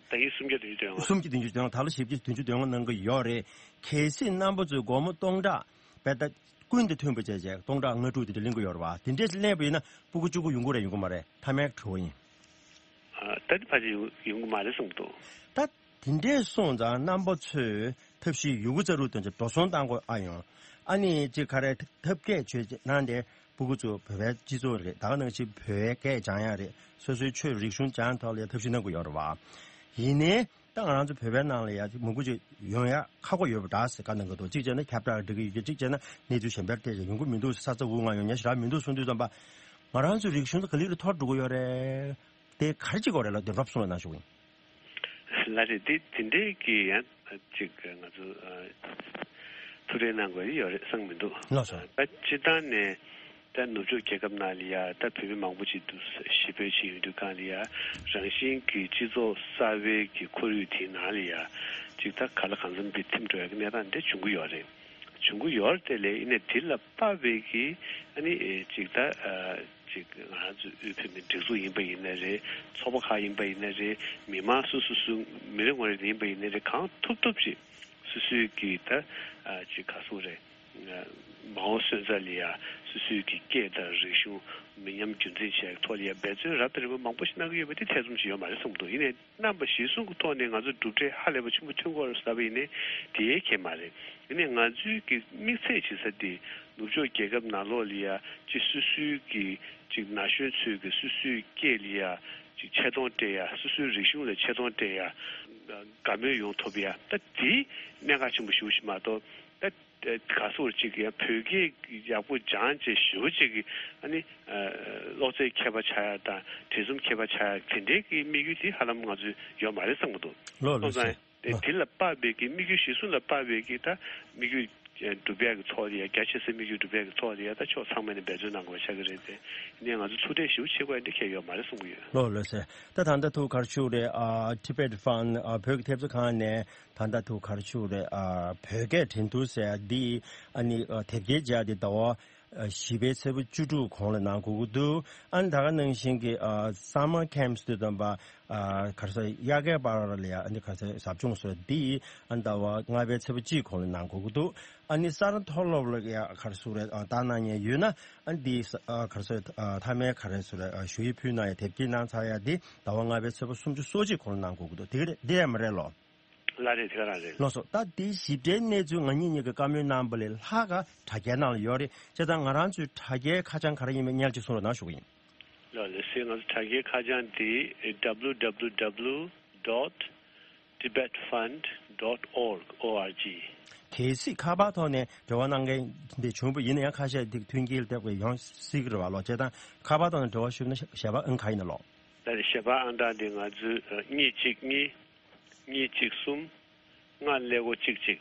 ཟླ་ཉིན་སུམ་བརྒྱ་བདུན་ཅུ་དོན་ལྔ། སུམ་བརྒྱ་བདུན་ཅུ་དོན་ལྔ། ད་ལོ་བཞི་བརྒྱ་བདུན་ཅུ་དོན་ལྔ་གནང་གི་ཡོད་རེད། གལ་སྲིད་རྣམ་པ་ཚོས་སྒོར་མོ་སྟོང་ཕྲག་བས་ད་ཀུན་ཏུ་མཐུན་པ་བྱས་བྱས་སྟོང་ཕྲག་ལྔ་དྲུག་དེ་འདྲ་ལེན་གི་ཡོད་རེད་བ། དེ་འདྲས་ལེན་པ་ཡིན་ན་སྤུ་གུ་བཅུ་དགུ་ཡོང་གི་རེད་ཡོང་གི་མ་རེད། མཐའ་མའི་དྲི་བ་ཡིན། ཨ། ད་དེ་ཕལ་ཆེར་ཡོང་ཡོང་གི་མ་རེད་གསུངས་འདུག་ད་དེ་འདྲས་སོང་ཙང་རྣམ་པ་ཚོས་ཐབས་ཤེས་ཡོད་རྒུ་རྩལ་སྤྲུགས་དོན་ཆེད་འགྲོ་སོང་བཏང་དགོས་ཨ་ཡོང་། ཨ་ནི་ཅིག་ག་རེ་ཐབས་མཁས་བྱས་གནང་སྟེ་སྤུ་གུ་ཚོ་བོད་པའི་སྤྱི་ཚོགས་རེད། ད་ག་ནང་བཞིན་བོད་སྐད་སྦྱང་ཡ་རེད། སོ་སོའི་ཆོས་རིག་གཞུང་སྦྱང་ཐོག་ལ་ཡ་ཐབས་ཤེས་གནང་དགོས་ཡོད་རེད་བ། ཡིན་ནའི་ད་ང་རང་ཚོ་བོད་པའི་ནང་ལ་ཡ་མང་པོ་ཅིག་ཡོང་ཡ་ཁག་པོ་ཡོད་པ་འདྲ་ཟེར་བཀའ་གནང་གི་འདུག་གཅིག་བྱས་ན་ཁྱབ་བསྒྲགས་འགྲིག་གི་ཡོད་ཀྱི། གཅིག་བྱས་ན་གནས་ཚུལ་གཞན་པར་བལྟས་ཀྱང་ཡོང་གི་མི་འདུག་ས་ཚ་འུར་ངང་ཡོང་ཉག་ཞེ་དྲག་མི་འདུག་གསུང་དུས་ཙམ་པ། ང་རང་ཚོའི་རིག་གཞུང་དེ་ག་ལེར་འཐོར་འགྲོ་གི་ཡོད་རེད། དེ་ག་རེ་བྱེད་དགོས་རེད་ལབ་དེ་རོབ་གསུང་རོགས་གནང་ཞུ་གི་ཡིན། ལགས་རེད། དེ་དེ་འདྲའི་གི་ཡང་ཅིག་ང་ཚོ་ཨ། ཐུགས་ཁྲལ་གནང་དགོས་ཡོད་རེད་བསམ་མི་འདུག་ལགས་སོ། ད་སྤྱིར་བཏང་ནས་ད་ནུབ་ཕྱོགས་རྒྱལ་ཁབ་ནང་ལ་ཡ་ད་བོད་མི་མང་པོ་ཅིག་འདུག་ཞེ་པོ་ཅིག་ཡོད་དུས་སྒང་ལ་ཡ་རང་བཞིན་གྱི་སྤྱི་ཚོགས་གསར་པའི་གི་ཁོར་ཡུག་དེའི་ནང་ལ་ཡ་ཅིག་ད་ག་ལ་གང་འཚམ་གི་ཐིམ་འགྲོ་ཡ་གི་གནས་སྟངས་འདི་བྱུང་གི་ཡོད་རེད། བྱུང་གི་ཡོད་རེད་དེ་ལས། ཡིན་ནའི་དེ་ལ་དཔག་པའི་གི་ཨ་ནི་ཅིག་ད་ཅིག་ང་རང་ཚོའི་དབུས་བོད་མིའི་སྒྲིག་འཛུགས་ཡིན་པ་ཡིན་ན་རེད། ཚོགས་པ་ཁག་ཡིན་པ་ཡིན་ན་རེད། མི་མང་སོ་སོ་སོའི་མི་རེ་ངོ་རེ་ཡིན་པ་ཡིན་ན་རེད། གང་ཐུབ་ཐུབ་ཅིག་སོ་སོའི་གི་ད་ཅིག་ག་སོང་རེད། མ་འོངས་སོན་རྩ་ལ་ཡ་སོ་སོའི་གི་སྐད་དང་རིག་གཞུང་མི་ཉམས་རྒྱུན་འཛིན་བྱེད་ཡག་ཐོག་ལ་ཡ་འབད་བརྩོན་རབ་དང་རིམ་པ་མང་པོ་ཞིག་གནང་གི་ཡོད་པ་དེ་ཐེ་ཚོམ་ཞིག་ཡོད་མ་རེད་བསམ་གྱི་འདུག་ཡིན་ནའི་རྣམ་པ་གཞིར་བཟུང་གི་ཐོག་ནས་ང་ཚོ་གྲུབ་འབྲས་ཧ་ལས་པ་ཆེན་པོ་ཐོན་གྱི་ཡོད་རེད་ཟེར་བ་ཡིན་ནའི་དེའི་ཁྱད་མ་རེད། ཡིན་ནའི་ང་ཚོའི་གི་དམིགས་ཚད་བྱེད་ས་དེ་ནུབ་ཕྱོགས་རྒྱལ་ཁབ་ནང་ལོགས་ལ་ཡ་ཅིག་སོ་སོའི་གི་ཅིག་ན་གཞོན་ཚོས་གི་སོ་སོའི་སྐད་ལ་ཡ་ཅིག་ཆེ་མཐོང་སྤྲད་ཡ། སོ་སོའི་རིག་གཞུང་ལ་ཆེ་མཐོང་སྤྲད་ཡ། དགའ་མོས་ཡོང་ཐུབ་ཡ། ད་དེ་གནད་འགག་ཆེན་པོ་ཞེ་པོ་ཞིག་མ་གཏོགས། ད་ག་སོགས་ཅིག་ཡང་བོད་སྐད་ཡག་པོ་སྦྱངས་བྱས་ཞེ་པོ་ཅིག་གི་ཨ་ནི་གློག་རྫས་མཁས་པ་ཆགས་ཡག་དང་བྲིས་རྩོམ་མཁས་པ་ཆགས་ཡག་དེ་འདྲའི་གི་དམིགས་ཡུལ་དེ་ཧ་ལམ་ང་ཚོའི་ཡོད་མ་རེད་བསམ་གྱི་འདུག་ལོ་ལོ་སོང་ཙང་ཨ་དེ་ལ་དཔག་པའི་གི་དམིགས་ཡུལ་གཞིར་བཟུང་ལ་དཔག་པའི་གི་ད་དམིགས་ཡུལ་སྒྲུབ་ཡག་གི་ཐོག་ལ་ཡ། རྒྱ་ཆེ་སའི་དམིགས་ཡུལ་སྒྲུབ་ཡག་གི་ཐོག་ལ་ཡ། ད་ཕྱོགས་ཚང་མ་ནས་འབད་བརྩོན་གནང་དགོས་པ་ཆགས་ཀྱི་རེད་དེ། ཡིན་ནའི་ང་ཚོ་ཐུགས་ཁྲལ་ཞེ་པོ་བྱེད་དགོས་ཡ་འདི་གལ་ཡོད་མ་རེད་བསམ་གྱི་ཡོད། ལོ་ལོ་ཟེར། ད་ད་ལྟ་ཐུག་ག་རེ་ཞུ་རེད། ཨ་Tibet Fund ཨ་བོད་ཀྱི་ཐེབས་རྩ་ཁང་ནས་ད་ལྟ་ཐུག་ག་རེ་ཞུ་རེད། ཨ་བོད་སྐད་འགྲན་བསྡུར་ཟེར་ཡ་འདི་ཨ་ནི་ཨ་དེབ་སྐྱེལ་བྱ་དེ་ཟླ་བ་ཨ་བཞི་པའི་ཚེས་པ་བཅུ་དྲུག་གོང་ལ་གནང་དགོས་ཀྱི་འདུག་ཨ་ནི་ད་ག་ནང་བཞིན་གྱི་ཨ་summer camps དུ་དམ་པ་ཨ་ག་རེ་ཟེར། དབྱར་ཁའི་པར་ལ་ཡ་ཨ་ནི་ག་རེ་ཟེར། ཟབ་སྦྱོང་ཟེར་འདི་ཨ་ནི་ཟླ་བ་ལྔ་པའི་ཚེས་པ་གཅིག་གོང་ལ་གནང་དགོས་ཀྱི་འདུག་ཨ་ནི་ས་རཱ་མཐོ་སློབ་ལ་ཡ་ག་རེ་ཟེར་རེད། ཨ་ལྟ་གནང་མཁན་ཡོད་ན། ཨ་འདི་ས་ཨ་ག་རེ་ཟེར། ཨ་མཐའ་མའི་ག་རེ་ཟེར། ཨ་ཞུ་ཡིག་ཕུལ་གནང་ཡ་དེབ་སྐྱེལ་གནང་ཚར་ཡ་འདི་ཟླ་བ་ལྔ་པའི་ཚེས་པ་སུམ་ཅུ་སོ་གཅིག་གོང་ལ་གནང་དགོས་ཀྱི་འདུག་དེ་འདྲ་མ་རེད་ལོ། ལགས་རེད། དེ་ག་རང་རེད། ལགས་སོ། ད་འདི་ཞིབ་ཕྲའི་གནས་ཚུལ་ང་གཉིས་གཉིས་ཀྱི་བཀའ་མོལ་གནང་པ་ལས་ལྷག་ག་དྲ་རྒྱའི་ནང་ལ་ཡོད་རེད། བྱས་ཙང་ང་རང་ཚོའི་དྲ་རྒྱའི་ཁ་བྱང་ག་རེ་ཡིན་མིན་སྙན་ཅིག་གསུང་རོགས་གནང་ཞུ་གི་ཡིན། ལགས་ལགས་སེ། ང་ཚོ་དྲ་རྒྱའི་ཁ་བྱང་འདི་www dot tibetfund dot org org གལ་སྲིད་ཁ་པར་ཐོག་ནས་འབྲེལ་བ་གནང་མཁན་དེ་བྱུང་བ་ཡིན་ན་ཡང་ཁ་ཤས་དེ་མཐུན་རྐྱེན་ལྟ་བུ་ཡོང་སྲིད་ཀྱི་རེད་བ་ལོ། བྱས་ཙང་ཁ་པར་ཐོག་ནས་འབྲེལ་བ་ཞུས་ན་ཞལ་པར་ཨང་ག་ཡིན་ན་ལོ། ད་ནི་ཞལ་པར་ཨང་གྲངས་དེ་ང་ཚོའི་གཉིས་གཅིག་གཉིས་གཉིས་གཅིག་གསུམ་ལྔ་ཀླད་ཀོར་གཅིག་གཅིག་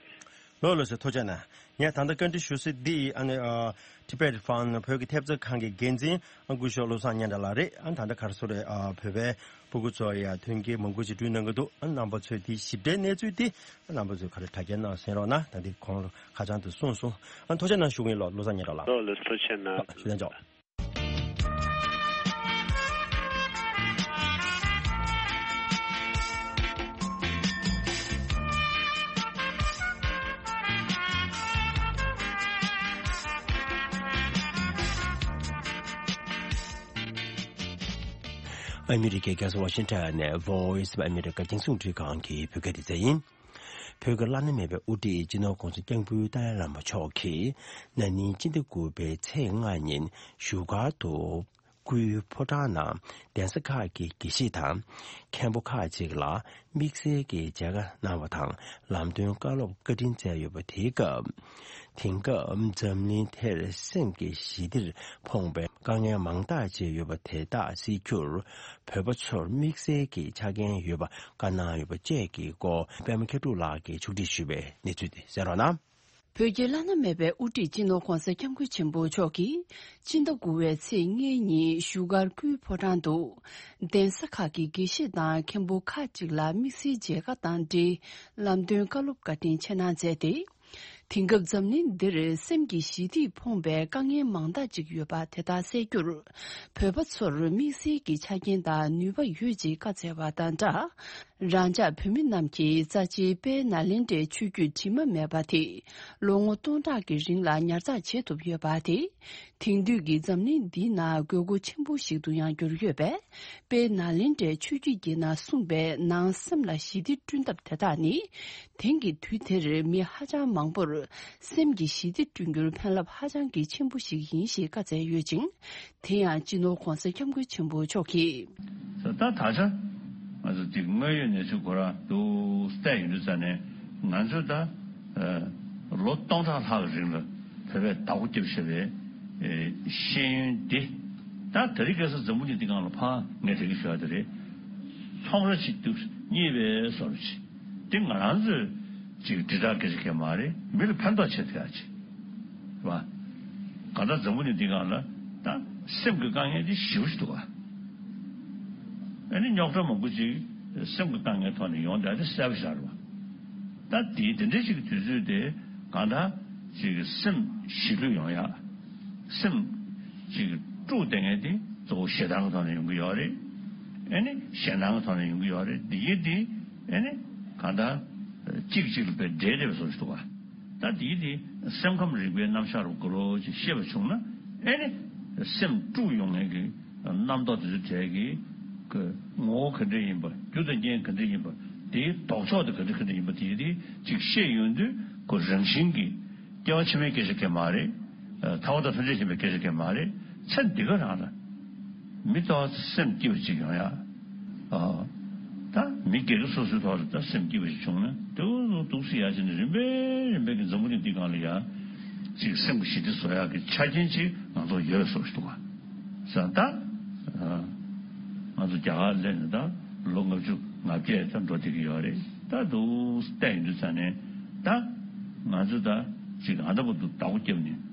ལོ་ལོ་ཟེར། ཐུགས་རྗེ་གནང་། ངས་ད་ལྟ་བཀའ་འདྲི་ཞུ་སྲིད་འདི་ཨ་ནི་ཨ་Tibet Fund བོད་ཀྱི་ཐེབས་རྩ་ཁང་གི་འགན་འཛིན་ཨ་སྐུ་ཞབས་བློ་བཟང་སྙན་གྲགས་ལགས་རེད། ཨ་ད་ལྟ་ག་རེ་ཟེར་རེད། ཨ་བོད་པའི་ཕྲུ་གུ་ཚོ་ཡ་མཐུན་རྐྱེན་མང་པོ་ཞིག་བསྐྲུན་གནང་གི་འདུག་ཨ་རྣམ་པ་ཚོས་དེའི་ཞིབ་ཕྲའི་གནས་ཚུལ་དེ་ཨ་རྣམ་པ་ཚོས་ག་རེ་དྲ་རྒྱའི་ནང་གསན་རོགས་གནང་། ད་འདི་ཁོང་ཁ་བྱང་དུ་གསུངས་སོང་། ཨ་ཐུགས་རྗེ་གནང་ཞུ་གི་ཡིན་ལོ། བློ་བཟང་སྙན་གྲགས་ལགས། ལོ་ལོ་ཐུགས་རྗེ་གནང་། ཞུ་ལན་ཆོག་ཨ་མི་རི་ཀའི་རྒྱལ་ས་ཝ་ཤིང་ཊོན་ནས་Voice of America རྒྱང་སྲིང་རླུང་འཕྲིན་ཁང་གི་བོད་སྐད་སྡེ་ཚན་ཡིན། བོད་ཀྱི་བླ་ན་མེད་པའི་དབུ་ཁྲིད་སྤྱི་ནོར་༸གོང་ས་༸སྐྱབས་མགོན་ཏཱ་ལའི་བླ་མ་མཆོག་གིས་ན་ནིང་སྤྱི་ཟླ་དགུ་པའི་ཚེས་ལྔ་ཉིན་བཞུགས་སྒར་དུ་སྐུའི་ཕོ་བྲང་ནང་གདན་ས་ཁག་གི་དགེ་བཤེས་དང་མཁན་པོ་ཁག་ཅིག་ལ་དམིགས་བསལ་གྱི་མཇལ་ཁ་གནང་བ་དང་ལམ་སྟོན་བཀའ་སློབ་བཀའ་དྲིན་སྩལ་ཡོད་པ། དེའི་སྐབས། དེང་སྐབས་འཛམ་གླིང་དེར་སེམས་ཀྱི་ཞི་བདེར་ཕོངས་པའི་དཀའ་ངལ་མང་དག་ཅིག་ཡོད་པ་དེ་དག་སེལ་རྒྱུར་བོད་པ་ཚོར་དམིགས་བསལ་གྱི་ཆ་རྐྱེན་ཡོད་པ་བཀའ་གནང་ཡོད་པ་བཅས་ཀྱི་སྐོར་པད་མ་མཁས་གྲུབ་ལགས་ཀྱིས་ཕྱོགས་སྒྲིག་ཞུས་པའི་གནས་ཚུལ་དེ་གསན་རོགས་གནང་། བོད་ཀྱི་བླ་ན་མེད་པའི་དབུ་ཁྲིད་སྤྱི་ནོར་༸གོང་ས་༸སྐྱབས་མགོན་ཆེན་པོ་མཆོག་གིས་སྤྱི་ཟླ་དགུ་པའི་ཚེས་ལྔའི་ཉིན་བཞུགས་སྒར་སྐུའི་ཕོ་བྲང་དུ་གདན་ས་ཁག་གི་དགེ་བཤེས་དང་མཁན་པོ་ཁག་ཅིག་ལ་དམིགས་བསལ་མཇལ་ཁ་དང་འབྲེལ་ལམ་སྟོན་བཀའ་སློབ་བཀའ་དྲིན་ཆེ་གནང་མཛད་དེ། དེང་སྐབས་འཛམ་གླིང་འདིར་སེམས་ཀྱི་ཞི་བདེས་ཕོངས་པའི་དཀའ་ངལ་མང་དག་ཅིག་ཡོད་པ་དེ་དག་སེལ་རྒྱུར། བོད་པ་ཚོར་དམིགས་བསལ་གྱི་ཆ་རྐྱེན་དང་ནུས་པ་ཡོད་ཅེས་བཀའ་སྩལ་བ་དང་སྦྲགས། རང་ཅག་བོད་མི་རྣམས་ཀྱི་རྩ་ཆེའི་དཔལ་ནཱ་ལེནྡྲའི་ཆོས་བརྒྱུད་དྲི་མ་མེད་པ་དེ་ལོ་ངོ་སྟོང་ཕྲག་གི་རིང་ལ་ཉར་ཚགས་བྱེད་ཐུབ་ཡོད་པ་དེ། དེང་དུས་ཀྱི་འཛམ་གླིང་འདིའི་ནང་དགོས་མཁོ་ཆེན་པོ་ཞིག་ཏུ་ཡང་གྱུར་ཡོད་པས། དཔལ་ནཱ་ལེནྡྲའི་ཆོས་བརྒྱུད་ཀྱི་ནང་གསུངས་པའི་ནང་སེམས་ལ་ཞི་བདེ་བསྐྲུན་ཐབས་དེ་དག་ནི། དེང་གི་དུས་འདིར་མི་ཧ་ཅང་མང་པོར་སེམས་ཀྱི་ཞི་བདེ་བསྐྲུན་རྒྱུར་ཕན་རླབས་ཧ་ཅང་གི་ཆེན་པོ་ཞིག་ཡིན་ཞེས་བཀའ་སྩལ་ཡོད་ཅིང་། དེ་ཡང་སྤྱི་ནོར་༸གོང་ས་༸སྐྱབས་མགོན་ཆེན་པོ་མཆོག་གིས། ད་ད་ཆ་ང་ཚོ་འདི་དངོས་ཡོད་གནས་ཚུལ་ཁོ་རང་འདུག་བལྟས་ཡོང་དུས་ཙ་ནས་ང་ཚོས་ད་ལོ་སྟོང་ཕྲག་ལྷག་གི་རིང་ལ་བོད་པས་བདག་པོ་རྒྱབ་བཞག་པའི་ཤེས་ཡོན་འདི་ད་དེ་རིང་ཁ་སང་འཛམ་བུ་གླིང་འདི་སྒང་ལ་ཕར་ངས་དྲན་གྱི་ཞུ་བ་དེ་རེད། ཚོང་ར་གཅིག་ཏུ་གཉིས་པའི་བཟོ་འདྲ་ཅིག་འདི་ང་རང་ཚོས་ཅིག་དྲིལ་བསྒྲགས་སྐད་ཆ་གང་མ་རེད། མི་ལ་ཕན་ཐོགས་བྱེད་ཐུབ་ཡ་ཅིག་རེད་བ། གང་ལྟར་འཛམ་བུ་གླིང་འདི་སྒང་ལ་ད་སེམས་ཀྱི་དཀའ་ངལ་འདི་ཞེ་པོ་ཅིག་འདུག་བ། ཨ་ནི་རྙོག་དྲ་མང་པོ་ཅིག་སེམས་ཀྱི་དཀའ་ངལ་ཐོག་ནས་ཡོང་བསྡད་དེ་གསལ་པོ་ཞིག་རེད་བ། ད་དེ་དེ་འདྲ་ཞིག་གི་དུས་ཚོད་དེ་གང་ལྟར་ ཅིག་སེམས་ཞི་ལྷོད་ཡོང་ཡ། སེམས་ཅིག་དཀྲུགས་བསྡད་མཁན་དེ་གཙོ་བོ་ཞེ་སྡང་གི་ཐོག་ནས་ཡོང་གི་ཡོད་རེད། ཨེ་ནི་ཞེ་སྡང་གི་ཐོག་ནས་ཡོང་གི་ཡོད་རེད། འདི་ཡིན་དེ་ཨེ་ནི་གང་ལྟར་གཅིག་གཅིག་ལ་དཔེ་འབྲེལ་བསྡད་པའི་བཟོ་ཞིག་འདུག་ག་ད་འདི་ཡིན་དེ་སེམས་ཁམས་རིག་པའི་རྣམ་གཞག་རུ་གོ་རོ་ཅིག་ཤེས་པ་བྱུང་ན་ཨེ་ནི་སེམས་དཀྲུགས་ཡོང་མཁན་གྱི་རྣམ་རྟོག་དེ་ཚོའི་གྲས་ཀྱི་གི་ངོ་བོ་ག་འདྲ་ཡིན་པ། རྒྱུ་དང་རྐྱེན་ག་འདྲ་ཡིན་པ། དེའི་ལྡོག་ཕྱོགས་དེ་ག་འདྲ་ག་འདྲ་ཡིན་པ། དེ་དེ་ཅིག་ཤེས་ཡོང་དུས་ཁོ་རང་བཞིན་གྱིས་སྐྱེ་བ་ཕྱི་མའི་སྐད་ཆ་གང་མ་རེད། ཐར་པ་དང་ཐམས་ཅད་མཁྱེན་པའི་སྐད་ཆ་གང་མ་རེད། ཚེ་འདི་ག་རང་ལ་མི་ལྟོགས་སེམས་སྐྱིད་པ་ཅིག་ཡོང་ཡ། ཨ། ད་མི་སྒེར་གྱི་སོ་སོའི་ཐོག་ལ་ད་སེམས་སྐྱིད་པ་ཞིག་བྱུང་ན་འདུག་འདུག་སེ་ཡར་ཕྱིན་ནས་རིམ་པས་རིམ་པས་ཀྱི་འཛམ་བུ་གླིང་འདི་སྒང་ལ་ཡ་ཅིག་སེམས་ཀྱི་ཞི་བདེ་བཟོ་ཡག་གི་ཆ་རྐྱེན་ཅིག་ང་ཚོ་ཡོད་བཟོ་ཞིག་འདུག་ག་ས་ད། ང་ཚོ་རྒྱ་གར་སླེབས་ནས་ད་ལོ་ལྔ་བཅུ་ང་བརྒྱད་ཙམ་འགྲོ་བསྡད་ཀྱི་ཡོད་རེད། ད་འདུག་བལྟས་ཡོང་དུས་ཙ་ནས་ད་ང་ཚོ་ད་ཅིག་ཨ་ད་བར་དུ་བདག་པོ་བརྒྱབ་ནས་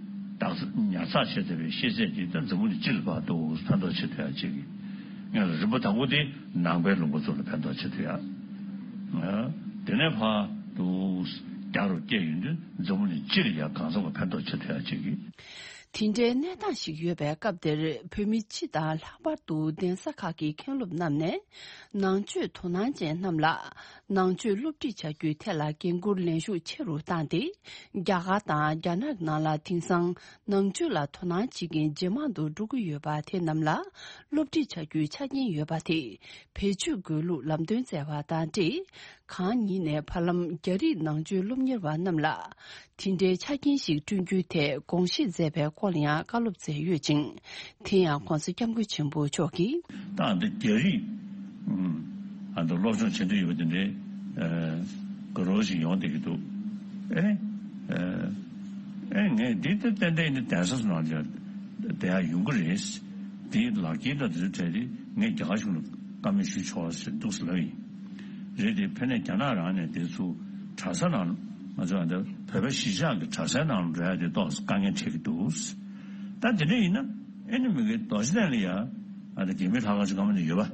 བདག་ཉར་ཚགས་བྱས་བསྡད་པའི་ཤེས་ཚད་ཀྱིས་ད་འཛམ་བུ་གླིང་སྤྱི་ལ་ཕར་འདུག་ཕན་ཐོགས་བྱེད་ཐུབ་ཡག་ཅིག་གི་ངས་རིམ་པ་དང་པོ་དེ་ནང་པའི་ལུང་པ་ཚོ་ལ་ཕན་ཐོགས་བྱེད་ཐུབ་ཡག་དེ་ནས་ཕར་འདུག་རྒྱ་རུ་སྐྱེས་ཡོང་དུས་འཛམ་བུ་གླིང་སྤྱི་ལ་ཡང་གང་འཚམ་གྱི་ཕན་ཐོགས་བྱེད་ཐུབ་ཡག་ཅིག་གི་དེ་འདྲའི་གནས་སྟངས་ཤིག་ཡོད་པའི་སྐབས་དེར་བོད་མི་སྤྱི་དང་ལྷག་པར་དུ་གདན་ས་ཁག་གི་མཁན་སློབ་རྣམས་ནས་ནང་ཆོས་དོ་སྣང་ཅན་རྣམས་ལ་ནང་ཆོས་སློབ་ཁྲིད་བྱ་རྒྱུའི་ཐད་ལ་འགན་འཁུར་ལས་ཤུགས་ཆེ་རུ་བཏང་སྟེ། རྒྱ་གར་དང་རྒྱ་ནག་ནང་ལ་དེང་སང་ནང་ཆོས་ལ་དོ་སྣང་བྱེད་མཁན་ཇེ་མང་དུ་འགྲོ་གི་ཡོད་པ་དེ་རྣམས་ལ་སློབ་ཁྲིད་བྱ་རྒྱུའི་ཆ་རྐྱེན་ཡོད་པ་དེ་བེད་སྤྱོད་དགོས་ལུགས་ལམ་སྟོན་སྩལ་བ་དང་འབྲེལ། གང་ཉིད་ནས་བར་ལམ་རྒྱ་རིགས་ནང་ཆོས་སློབ་གཉེར་བ་རྣམས་ལ། དེ་འདྲའི་ཆ་རྐྱེན་ཞིག་བསྐྲུན་རྒྱུའི་ཐད་དགོངས་བཞེས་མཛད་པའི་སྐོར་ལ་ཡང་བཀའ་སློབ་སྩལ་ཡོད་ཅིང་། དེ་ཡང་༧གོང་ས་༧སྐྱབས་མགོན་ཆེན་པོ་མཆོག་གིས། ད་འདི་རྒྱ་རིགས་ཨ་ནི་སློབ་སྦྱོང་བྱེད་འདོད་ཡོད་པ་དེ་འདྲའི་དགའ་རབ་ཞིག་ཡོང་བསྡད་ཀྱི་འདུག་ཨེ་ནི་ཨེ་ངས་འདི་ལྟ་ཏན་ཏན་ནི་གདན་ས་སུ་ནང་ལ་བསྡད་ཡག་ཡོང་གི་རེད། འདི་ལག་འཁྱེར་དང་དེ་ཚོ་བྲལ་ཏེ་ངས་རྒྱ་གར་གཞུང་ལ་བཀའ་མོལ་ཞུས་ཆོག་ཟེར་འདུག་ཟེར་ལབ་ཡིན། རེད་དེ་ཕ་ནས་རྒྱ་ནག་རང་ནས་དེ་ཚོ་གྲྭ་ས་ནང་ང་ཚོ་ཨ་འདི་བོད་པ་གཞིས་ཆགས་ཀྱི་གྲྭ་སའི་ནང་འགྲོ་ཡ་དེ་ཏོག་ཙམ་དཀའ་ངལ་འཕྲད་ཀྱི་འདུག་ད་དེ་འདྲ་ཡིན་ན་ཨེ་ནི་མི་དགེ་རྡོ་རྗེ་གདན་ལ་ཡ་ཨ་འདི་རྒྱ་མིའི་ལྷ་ཁང་ཅིག་སྔ་མོ་ནས་ཡོད་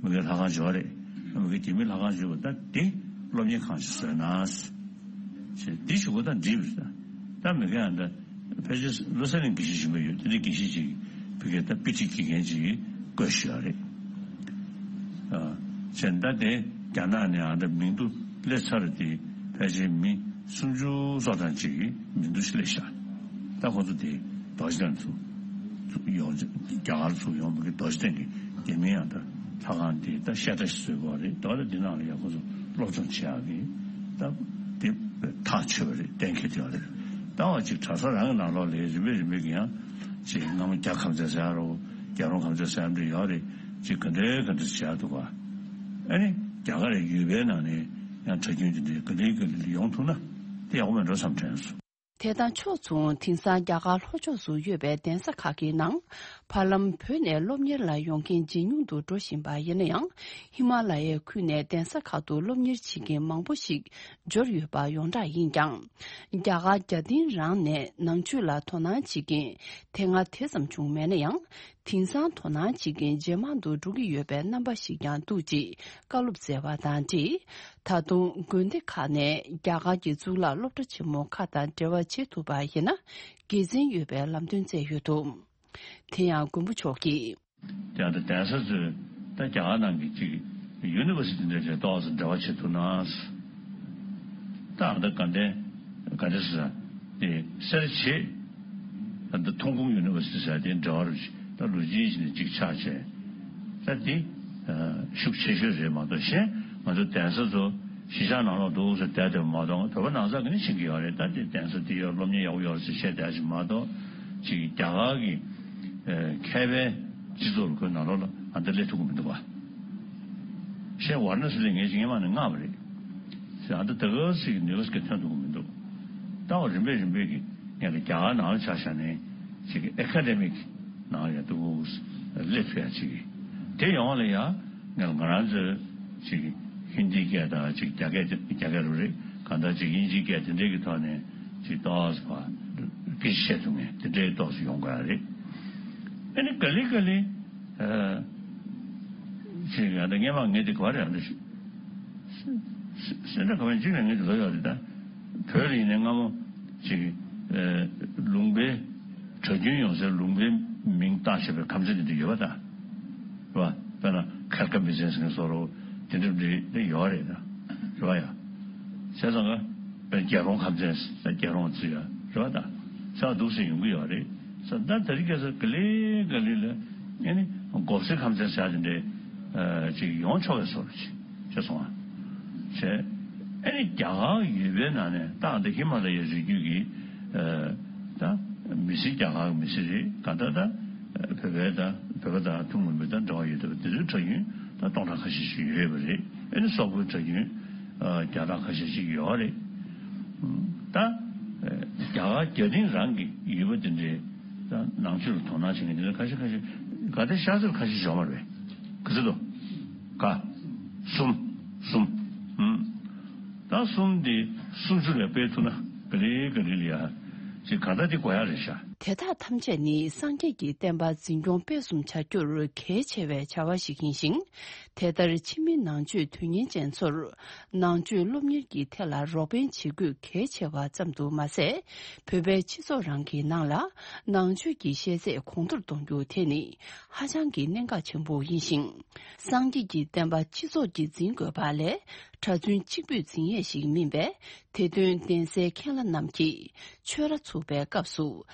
པ། མི་དགེ་ལྷ་ཁང་ཅིག་ཡོད་རེད། མི་དགེ་རྒྱ་མིའི་ལྷ་ཁང་ཅིག་ཡོད་པ་ད་དེ་སློབ་གཉེར་ཁང་ཞིག་བཟོས་ན། ཞེས་འདི་ཞུ་དགོས་དང་འགྲིག་པ་རེད། ད་མི་དགེ་ཨ་འདི་ཕལ་ཆེར་ལོ་གསར་གླིང་དགེ་བཤེས་ཆེན་པོ་ཡོད་དེ་འདྲའི་དགེ་བཤེས་ཅིག་བི་གའི་ད་པི་ཊི་དགེ་རྒན་ཅིག་བསྐོས་ཞུ་ཡ་རེད། ཨ་བྱས་ད་དེ་རྒྱ་ནག་ནས་ཨ་འདི་མིང་ཐོ་སླེབས་ཚར་དེ་ཕལ་ཆེར་མི་སུམ་ཅུ་སོ་གྲངས་ཅིག་གིས་མིང་ཐོ་ཞིག་སླེབས་ཤག་ད་ཁོ་ཚོ་དེ་རྡོ་རྗེ་གདན་དུ་ཡོང་རྒྱ་གར་ཚུར་ཡོང་མི་གི་རྡོ་རྗེ་གདན་གྱི་རྒྱ་མིའི་ཨ་འདི་ལྷ་ཁང་དེ་ད་བཤད་གྲྭ་ཞིག་བཟོས་པ་རེད། ད་ལྟ་འདི་ནང་ལ་ཡ་ཁོ་ཚོ་སློབ་སྦྱོང་བྱེད་ཡག་གི་ད་དེ་ཐག་ཆོད་པ་རེད། གཏན་འཁེལ་བསྡད་ཡོད་རེད། ད་བ་ཅིག་གྲྭ་ས་རང་གི་ནང་ལོགས་ལ་རིམ་པས་རིམ་པས་ཀྱི་ཡང་ཅིག་སྔ་མོ་རྒྱ་ཁམས་ཚན་ཟེར་ཡ་རོ་རྒྱ་རོང་ཁམས་ཚན་ཟེར་ཡ་འདྲ་ཡོད་རེད། ཅིག་ག་འདྲའི་ག་འདྲ་བྱེད་ཡག་འདུག་ག་ཨ་ནི་རྒྱ་གར་ཡུལ་པའི་ནང་ནས་ཡང་གྲྭ་རྒྱུན་དེ་འདྲའི་ག་འདྲའི་ག་འདྲ་ཡོང་ཐུབ་ན་དེ་ཡག་པོ་མེད་འགྲོ་བསམ་དྲན་སོང་། དེ་དང་ཕྱོགས་མཚུངས་དེང་སང་རྒྱ་གར་ལྷོ་ཕྱོགས་སུ་ཡོད་པའི་གདན་ས་ཁག་གི་ནང་བར་ལམ་བོད་ནས་སློབ་གཉེར་ལ་ཡོང་མཁན་ཇེ་ཉུང་དུ་འགྲོ་བཞིན་པ་ཡིན་ན་ཡང་། ཧི་མ་ལ་ཡའི་ཁུལ་ནས་གདན་ས་ཁག་ཏུ་སློབ་གཉེར་བྱེད་མཁན་མང་པོ་ཞིག་འབྱོར་ཡོད་པ་ཡོངས་གྲགས་ཡིན་ཀྱང་། རྒྱ་གར་རྒྱ་གདན་རང་ནས་ནང་ཆོས་ལ་དོ་སྣང་བྱེད་མཁན་དེ་སྔ་དེ་ཙམ་བྱུང་མེད་ན་ཡང་། དེང་སང་དོ་སྣང་བྱེད་མཁན་ཇེ་མང་དུ་འགྲོ་གི་ཡོད་པའི་རྣམ་པ་ཞིག་ཀྱང་འདུག་ཅེས་བཀའ་སློབ་སྩལ་བ་དང་འབྲེལ། ད་དུང་དགོན་སྡེ་ཁག་ནས་རྒྱ་གར་གྱི་གཙུག་ལག་སློབ་གྲྭ་ཆེན་མོ་ཁག་དང་འབྲེལ་བ་བྱེད་ཐུབ་པ་ཡིན་ན་དགེ་མཚན་ཡོད་པའི་ལམ་སྟོན་སྩལ་ཡོད་འདུག་དེ་ཡང་མགོན་པོ་མཆོག་གིས། དེ་ཡང་ད་གདན་ས་ཚོས་ད་རྒྱ་གར་ནང་གི་ཅིག་ཡུ་ནི་ཝར་སི་ཊི་འདྲ་ཞིག་ཏོག་ཙམ་འབྲེལ་བ་བྱེད་ཐུབ་ན། ད་ཨ་ད་དགའ་ལྡན་དགའ་ལྡན་ཟེར་ས་དེ་སེར་བྱེས་ཨ་ད་ཐོན་ཁུངས་ཡུ་ནི་ཝར་སི་ཊི་ཟེར་དེ་འབྲེལ་བ་རུ་ད་ལོ་རྒྱུས་ཀྱི་ནས་ཅིག་ཆགས་བྱས་ད་དེ་ཤུགས་ཆེ་ཤོས་རེད་མ་གཏོགས་གཞན་ང་ཚོ་གདན་ས་ཚོ་གཞིས་ཆགས་ནང་ལོགས་འདུག་ཟེར་བསྡད་བསྡད་པ་མ་གཏོགས་བོད་པ་ནང་ཚགས་ཀྱི་ནི་ཕྱིན་གྱི་ཡོད་རེད། ད་དེ་གདན་ས་དེ་ཡོད་སློབ་གཉེར་ཡག་པོ་ཡོད་རེད་ཟེར་བཤད་བསྡད་ཅིག་མ་གཏོགས་ཅིག་རྒྱ་གར་གྱི་མཁས་པའི་སྤྱི་ཚོགས་ལ་ཁོའི་ནང་ལོགས་ལ་ཨ་འདི་སླེབས་ཐུབ་ཀྱི་མི་འདུག་བ། གཞན་ཝཱ་ར་ཎ་སི་ལ་ངས་ཅིག་སྔོན་མ་ནས་མངགས་པ་རེད་ཟེར། ཨ་འདི་ད་ག་ཟིག་གི་ནུས་པ་ཟིག་ཐོན་ཐུབ་ཀྱི་མི་འདུག་ད་འོ་རིམ་པས་རིམ་པས་ཀྱི་ངས་ཀྱི་རྒྱ་གར་ནང་ལ་ཆ་བཞག་ནས་ཅིག་གི་ཨེ་ཁ་ཌེ་མིག་ནང་ལ་ཡ་འདུག་སླེབས་ཐུབ་ཡ་ཅིག་གི་དེ་ཡོང་བ་ལ་ཡ་ངས་ང་རང་ཚོའི་ཅིག་གི་ཧིན་དི་སྐད་དང་ཅིག་རྒྱ་སྐད་རྒྱ་སྐད་རུ་རེད། གང་ལྟར་ཅིག་དབྱིན་ཇིའི་སྐད་དེ་འདྲས་ཀྱི་ཐོག་ནས་ཅིག་ཏོག་ཙམ་སྐད་ཆ་བཤད་ཐུབ་མཁན་དེ་འདྲའི་ཏོག་ཙམ་ཡོང་དགོས་ཡ་རེད། ཨ་ནི་ག་ལེ་ག་ལེ་ཨ་ཅིག་ཨ་ད་སྔོན་མ་ངས་དེ་ག་རེ་ཨ་ད་སེ་འདྲ་ག་བན་ཅིག་ལ་ངས་དེ་ལོ་ཡོད་རེད། ད་བོད་ལ་ཡིན་ནའི་སྔ་མོ་ ཅིག་ཨ་ལུང་པའི་གྲྭ་རྒྱུན་ཡོང་སའི་ལུང་པའི་མིང་བཏགས་བྱས་པའི་ཁམས་ཚན་དེ་འདྲ་ཡོད་པ་དང་། རེད་བ། དཔེར་ན་ཁལ་ཀ་མི་ཚན་ཟེར་མཁན་བཟོ་འདྲ་དེ་འདྲ་འདྲ་དེ་ཡོད་རེད་ད། རེད་བ་ཡ། བྱས་ཙང་ཀ་དཔེར་རྒྱལ་རོང་ཁམས་ཚན་ཟེར་རྒྱལ་རོང་བརྩི་ཡ་རེད་བ་ད། ས་འདུག་སེ་ཡོང་གི་ཡོད་རེད། ས་ད་དེ་རིང་ཁ་སང་ག་ལེ་ག་ལེ་ལ་ཨ་ནི་མགོ་སེར་ཁམས་ཚན་ཟེར་ཡ་དེ་འདྲ་ཅིག་ཡོང་ཆོག་པའི་བཟོ་འདྲ་ཅིག་བྱས་སོང་བ། བྱས། ཨ་ནི་རྒྱ་གར་ཡུལ་པའི་ནང་ནས་ད་ཨ་ད་ཧི་མ་ལ་ཡའི་རི་རྒྱུད་ཀྱི་ཨ་ད་མི་སེར་རྒྱ་གར་གྱི་མི་སེར་རེད། གང་ལྟར་ད་བོད་པའི་ད་བོད་པ་དང་ཐུན་མོང་མི་དང་འབྲེལ་བ་ཡོད་བསྡད་པ་དེ་ཚོའི་གྲྭ་རྒྱུན་ད་སྟོང་ཕྲག་ཁ་ཤས་ཤིག་ཡོད་པ་རེད། ཨ་ནི་སོག་པོའི་གྲྭ་རྒྱུན་ཨ་བརྒྱ་ཕྲག་ཁ་ཤས་ཤིག་ཡོད་རེད། ད་ཨ་རྒྱ་གར་རྒྱ་སྟེང་རང་གི་ཡུལ་པ་དེ་འདྲའི་ད་ནང་ཆོས་ལ་དོ་སྣང་བྱེད་མཁན་དེ་འདྲ་ཁ་ཤས་ཁ་ཤས་ག་དེ་ཤ་ཚ་ཁ་ཤས་ཡོད་མ་རེད། ག་ཚོད་འདུག་ག་གསུམ། གསུམ། ཨུམ། ད་གསུམ་དེ་སུམ་ཅུ་ལ་སྤེལ་ཐུབ་ན་ག་ལེ་ག་ལེ་ལ་ཡ་ཅིག་གང་ལྟར་དེ་དགོས་ཡ་རེད་ཤག་དེ་དག་ཐམས་ཅད་ནི་སངས་རྒྱས་ཀྱི་བསྟན་པ་འཛིན་སྐྱོང་སྤེལ་གསུམ་བྱ་རྒྱུར་གལ་ཆེ་བའི་བྱ་བ་ཞིག་ཡིན་ཞིང་། དེ་ལྟར་ཕྱི་མི་ནང་ཆོས་དོན་གཉེར་ཅན་ཚོར་ནང་ཆོས་སློབ་གཉེར་གྱི་ཐད་ལ་རོགས་ཕན་བྱེད་དགོས་གལ་ཆེ་བ་ཙམ་དུ་མ་ཟད། བོད་པའི་སྤྱི་ཚོགས་རང་གི་ནང་ལ་ནང་ཆོས་ཀྱི་ཤེས་ཚད་གོང་མཐོར་གཏོང་རྒྱུ་དེ་ནི་ཧ་ཅང་གི་གནད་འགག་ཆེན་པོ་ཡིན་ཞིང་། སངས་རྒྱས་ཀྱི་བསྟན་པ་སྤྱི་ཚོགས་ཀྱིས་འཛིན་དགོས་པ་ལས་གྲྭ་བཙུན་གཅིག་པུས་འཛིན་ཡས་ཤིག་མིན་པས། དེ་དོན་གདན་སའི་མཁན་བླ་རྣམས་ཀྱིས་ཆོས་ར་ཚུགས་པའི་སྐབས་སུ་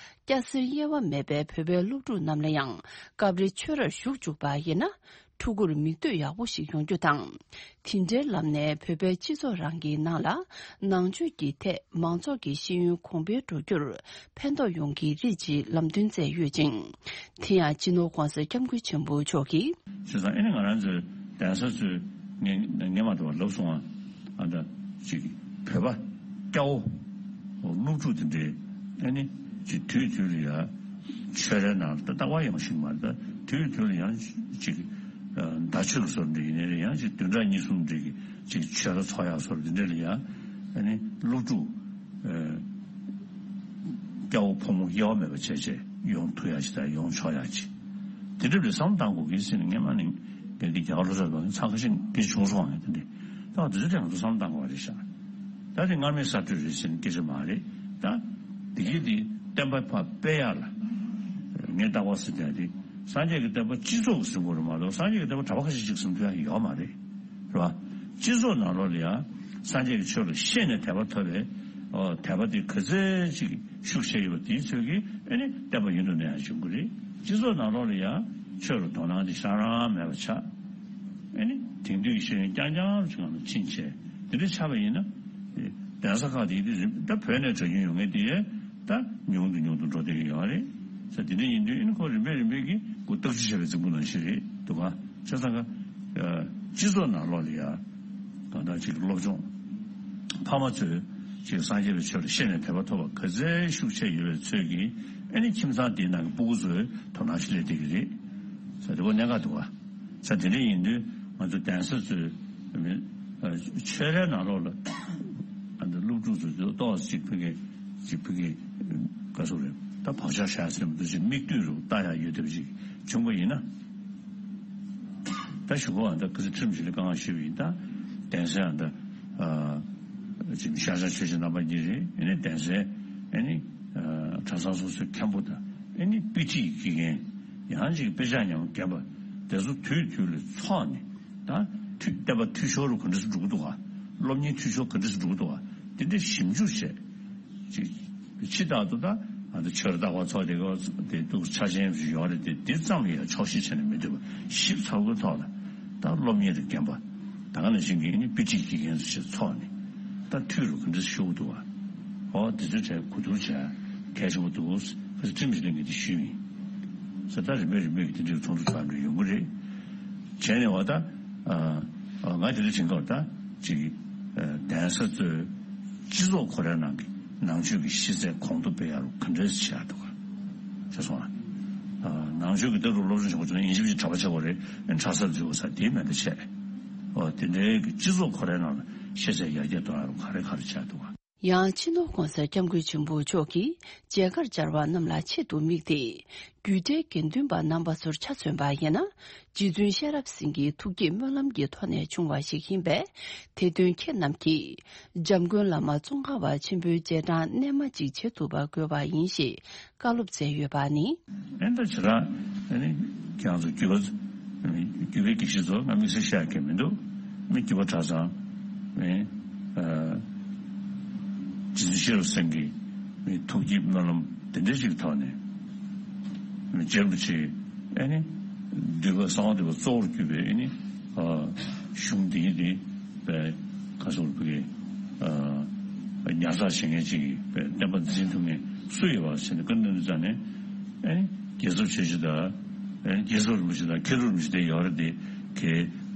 སྐྱ་སེར་དབྱེ་བ་མེད་པའི་བོད་པའི་སློབ་ཕྲུག་རྣམས་ལ་ཡང་སྐབས་རེ་ཆོས་རར་ཞུགས་བཅུག་པ་ཡིན་ན། ཕྲུ་གུར་མིག་ལྟོས་ཡག་པོ་ཞིག་ཡོང་རྒྱུ་དང་། དེ་འདྲའི་ལམ་ནས་བོད་པའི་སྤྱི་ཚོགས་རང་གི་ནང་ལ་ནང་ཆོས་ཀྱི་ཐད་མང་ཚོགས་ཀྱི་ཤེས་ཡོན་གོང་འཕེལ་འགྲོ་རྒྱུར་ཕན་ཐོགས་ཡོང་གི་རེད་ཅེས་ལམ་སྟོན་མཛད་ཡོད་ཅིང་། དེ་ཡང་སྤྱི་ནོར་༸གོང་ས་༸སྐྱབས་མགོན་ཆེན་པོ་མཆོག་གིས། བྱས་ཙང་ཨ་ནི་ང་རང་ཚོའི་གདན་ས་ཚོས་ངས་ངས་མ་གཏོགས་ལབ་སོང་ཨ། ཨ་ད་ཅིག་བོད་པ་སྐྱ་བོ་སློབ་ཕྲུག་དེ་འདྲའི་ཨ་ནི་ཅིག་དུས་དུས་ལ་ཡ་ཆོས་རའི་ནང་ལ་ད་ལྟ་བ་ཡོང་ཞིག་མ་རེད། ད་དུས་དུས་ལ་ཡང་ཅིག་ཨ་ཟླ་ཆོས་ཀྱི་སོར་འདྲ་ཡིན་ནའི་རེད། ཡང་ཅིག་བདུན་ཕྲག་གཉིས་གསུམ་འདྲ་གི་ཅིག་ཆོས་ར་ཚོགས་ཡག་སོར་འདི་འདྲ་ལ་ཡ་ཨ་ནི་སློབ་ཕྲུག་ཨ། སྐྱ་བོ་ཕོ་མོ་དབྱེ་བ་མེད་པ་བྱས་བྱས་ཡོང་ཐུབ་ཡག་ཅིག་དང་ཡོང་ཆོག་ཡག་ཅིག་དེ་འདྲ་ལ་བསམ་བློ་བཏང་དགོས་ཀྱི་ཟེར་ནས་ངས་མ་ནི་ངས་འདི་རྒྱ་གར་ལྷོ་ཕྱོགས་པ་ཚང་ཁ་ཤས་སྐད་ཆ་བྱུང་སོང་བ་ངས་དེ་འདྲ་ད་དུས་ཚོད་དེ་ང་ཚོ་བསམ་བློ་བཏང་དགོས་པ་རེད་ཤག་ད་དེ་སྔར་མེད་གསར་གཏོད་རེད་ཟེར་ནས་སྐད་ཆ་མ་རེད། ད་དེ་གི་དེ་བསྟན་པ་ཕར་སྤེལ་ཡག་ལ་ངས་ལྟ་བ་ཟེར་དེ་དེ་སངས་རྒྱས་ཀྱི་བསྟན་པ་སྤྱི་ཚོགས་ཀྱི་ཟིན་དགོས་རེད་མ་གཏོགས་སངས་རྒྱས་ཀྱི་བསྟན་པ་གྲྭ་པ་ཁ་ཤས་ཅིག་ཟིན་ཐུབ་ཡག་ཡོད་མ་རེད། རེད་བ། སྤྱི་ཚོགས་ནང་ལོགས་ལ་ཡང་སངས་རྒྱས་ཀྱི་ཆོས་ལ་ཤེས་ནས་དད་པ་ཐོབ་པའི་ཨོ་དད་པ་དེ་ག་ཚད་ཅིག་ཤུགས་ཆེ་ཡོད་པ་དེའི་ཚོད་ཀྱིས་ཨ་ནི་བསྟན་པ་ཡུན་དུ་གནས་ཡག་བྱུང་གི་རེད། སྤྱི་ཚོགས་ནང་ལོགས་ལ་ཡང་ཆོས་ལ་དོ་སྣང་དེ་ཧྲང་རང་མེད་པ་ཆགས། ཨ་ནི་དེང་དུས་ཀྱི་ཤེས་ཡོན་རྐྱང་རྐྱང་ཅིག་ངང་ལ་ཕྱིན་བྱས་དེ་འདྲ་ཆགས་པ་ཡིན་ན། གདན་ས་ཁག་དེ་དེ་རིམ་ད་བོད་ནས་གྲྭ་རྒྱུན་ཡོང་མཁན་དེ་ད་ཉུང་དུ་ཉུང་དུ་འགྲོ་བསྡད་ཀྱི་ཡོད་རེད། ས་དེ་འདྲ་ཡིན་དུས་ཨ་ནི་ཁོ་རིམ་པས་རིམ་པས་ཀྱིས་ཁོ་བརྟག་དཔྱད་བྱས་པའི་རྫིང་བུ་ནང་བཞིན་རེད་འདུག་ག་བྱས་ཙང་ཀ་སྤྱི་ཚོགས་ནང་ལོགས་ལ་ཡ་གང་ལྟར་ཅིག་སློབ་སྦྱོང་ཕ་མ་ཚོས་ཅིག་སངས་རྒྱས་པའི་ཆོས་ལ་ཤེས་ནས་དད་པ་ཐོབ་པ་ག་ཚད་ཤུགས་ཆེ་ཡོད་པའི་ཚོད་ཀྱིས་ཨ་ནི་ཁྱིམ་ཚང་དེའི་ནང་གི་སྤུ་གུ་ཚོའི་དོ་སྣང་ཞིག་སླེབས་བསྡད་ཀྱི་རེད། ས་དེ་ཁོ་གནད་འགག་འདུག་ག་ས་དེ་འདྲ་ཡིན་དུས་ང་ཚོ་གདན་ས་ཚོས་ཆོས་རའི་ནང་ལོགས་ལ་ཨ་ནི་སློབ་ཕྲུག་ཚོ་ཏོག་ཙམ་ཅིག་ཕ་གི་ཅིག་ཕ་གི་ག་སོ་རེད། ད་བག་ཆགས་བཞག་ཟེར་མི་འདུག་ཅིག་མིག་ལྟོས་རུ་ལྟ་ཡག་ཡོད་བསྡད་པ་ཅིག་བྱུང་བ་ཡིན་ན། ད་ཞུ་གོ་ཨ་ད་ག་ཚོད་ཁྲིམས་ཞིག་ལ་གང་ཞུས་པ་ཡིན་ད། གདན་སའི་ཨ་ད་ཅིག་ཤར་བྱང་ཆོས་ཀྱི་རྣམ་པ་གཉིས་རེད། ཨ་ནི་གདན་སའི་ཨ་ནི་གྲྭ་ཚང་སོ་སོའི་མཁན་པོ་དང་ཨ་ནི་དཔེ་ཁྲིད་དགེ་རྒན་ཡང་ཅིག་དཔེ་ཆ་ཉམས་རྒན་པ་དེ་ཚོ་དུས་དུས་ལ་འཚོགས་ནས། ད་འཐུས་བསྟན་པ་འཐུས་ཤོར་རུ་ག་འདྲ་སེ་འགྲོ་གི་འདུག་ག་སློབ་གཉེར་འཐུས་ཤོར་ག་འདྲ་སེ་འགྲོ་གི་འདུག་ག་དེ་འདྲ་ཞིབ་འཇུག་བྱས། ཅིག་ཕྱི་ལྟར་དུ་ད་ང་ཚོ་ཆོས་ར་ལྟ་བ་ཚོགས་དེ་ག་དེ་འདུག་ཆ་ཆེན་ཞིག་ཡོད་རེད། དེ་དེ་ཙམ་ལ་ཡང་ཆོག་ཤེས་བྱས་ནས་མི་འདུག་པ་ཞིབ་ཚགས་པོའི་ཐོག་ལ་ད་སློབ་གཉེར་དང་རྒན་པ་ད་ག་ནང་བཞིན་གྱི་ནི་དཔེ་ཁྲིད་དགེ་རྒན་ཚོ་ཞིག་ཚོགས་ནས་ད་འཐུས་རུ་ག་འདྲ་སེ་ཤོར་གི་འདུག་ག་ཨོ་དེ་ཚོའི་གྲས་གོ་བསྡུར་བྱས་གལ་ཆེན་པོ་འདུག་ཁ་ཚ་ཁྲིམས་ཞིབ་གླིང་གིས་དེ་ཞུས་ཡིན། ས་ད་རིམ་པས་རིམ་པས་ཀྱི་དེ་འདྲའི་ཚོགས་འདུ་ཚོགས་འདྲ་ཡོང་གི་རེད། བྱས་ནས་བ་ད། ང་དེ་འདྲ་བྱེད་སྐབས་ད་ཅིག་གདན་ས་གཙོས་སྤྱི་ཚོགས་ཁོ་རའི་ནང་གི་ནང་ཆོས་ཀྱི་ཤེས་ཚད་གོང་དུ་སྤེལ་ཡག་རུ་ག་འདྲས་བྱེད་ཡག་འདུག་ག་ཤེས་སོང་ང་། ནང་ཆོས་ཀྱི་ལྟ་གྲུབ་སློབ་སྦྱོང་བྱེད་པ་ཚོ་ཡིན་གཅིག་མིན་གཅིག་གྲྭ་པ་བྱེད་དགོས་རེད། ཨ་གྲྭ་སར་འཛུལ་དགོས་ས་དེའི་མེད་མཐའ་ཆད་རེད། འོ་དེ་འདྲའི་གི་སྤྱི་ཚོགས་ཁོ་རའི་ནང་ལ་ཤེས་ཚད་ཡར་རྒྱས་གཏོང་ཡག་རུ་ག་རེ་ག་རེ་བྱེད་ཡག་འདུག་ག་ཡང་སྤྱི་ནོར་༸གོང་ས་༸སྐྱབས་མགོན་ཆེན་པོ་མཆོག་གིས་མཇལ་ཁར་བཅར་བ་རྣམས་ལ་ཆེད་དུ་དམིགས་ཏེ། རྒྱུད་གྲྭའི་དགེ་འདུན་པ་རྣམ་པ་ཚོར་ཆ་མཚོན་པ་ཡིན་ན། རྗེ་བཙུན་ཤེས་རབ་སེང་གེའི་ཐུགས་བསྐྱེད་སྨོན་ལམ་གྱི་ཐོག་ནས་བྱུང་བ་ཞིག་ཡིན་པས། དེ་དོན་ཁྱེད་རྣམས་ཀྱིས་འཇམ་མགོན་བླ་མ་ཙོང་ཁ་པ་ཆེན་པོའི་རྗེས་འབྲང་རྣལ་མ་ཅིག་བྱེད་ཐུབ་པ་དགོས་པ་ཡིན་ཞེས་བཀའ་སློབ་སྩལ་ཡོད་པ་ནི། ཨེ་ད་ཇི་ལྟར་ཨ་ནི་ཁྱེད་རང་ཚོ་རྒྱུད་པ་རྒྱུད་པའི་དགེ་བཤེས་ཚོ་ང་དམིགས་བསལ་བཤད་མཁན་མི་འདུག་མི་རྒྱུད་པ་གྲྭ་ཚང་མི་ཨ་རྗེ་བཙུན་ཤེས་རབ་སེང་གེ་མི་ཐུགས་བསྐྱེད་སྨོན་ལམ་དེ་འདྲ་ཞིག་ཐོག་ནས་མི་རྗེ་རིན་པོ་ཆེ་ཨ་ནི་འདུས་པ་གསང་བ་འདུས་པ་གཙོ་བོར་གྱུར་པའི་ཨ་ནི་ཨ་གཞུང་འདིའི་འདི་པའི་ཁ་སོར་བུ་གི་ཨ་ཉར་ཚགས་བྱེད་མཁན་ཅིག་གི་པའི་བསྟན་པ་འཛིན་ཐུབ་མཁན་སུ་ཡོད་པ་ཟེར་ནས་བཀའ་འདོན་དུས་ཙང་ནས་ཨ་ནི་རྒྱལ་ཚབ་ཆོས་རྗེ་དང་ཨ་ནི་རྒྱལ་ཚབ་རིན་པོ་ཆེ་དང་མཁན་སློབ་རིན་པོ་ཆེ་དེ་ཡོད་རེད། དེ་གའི་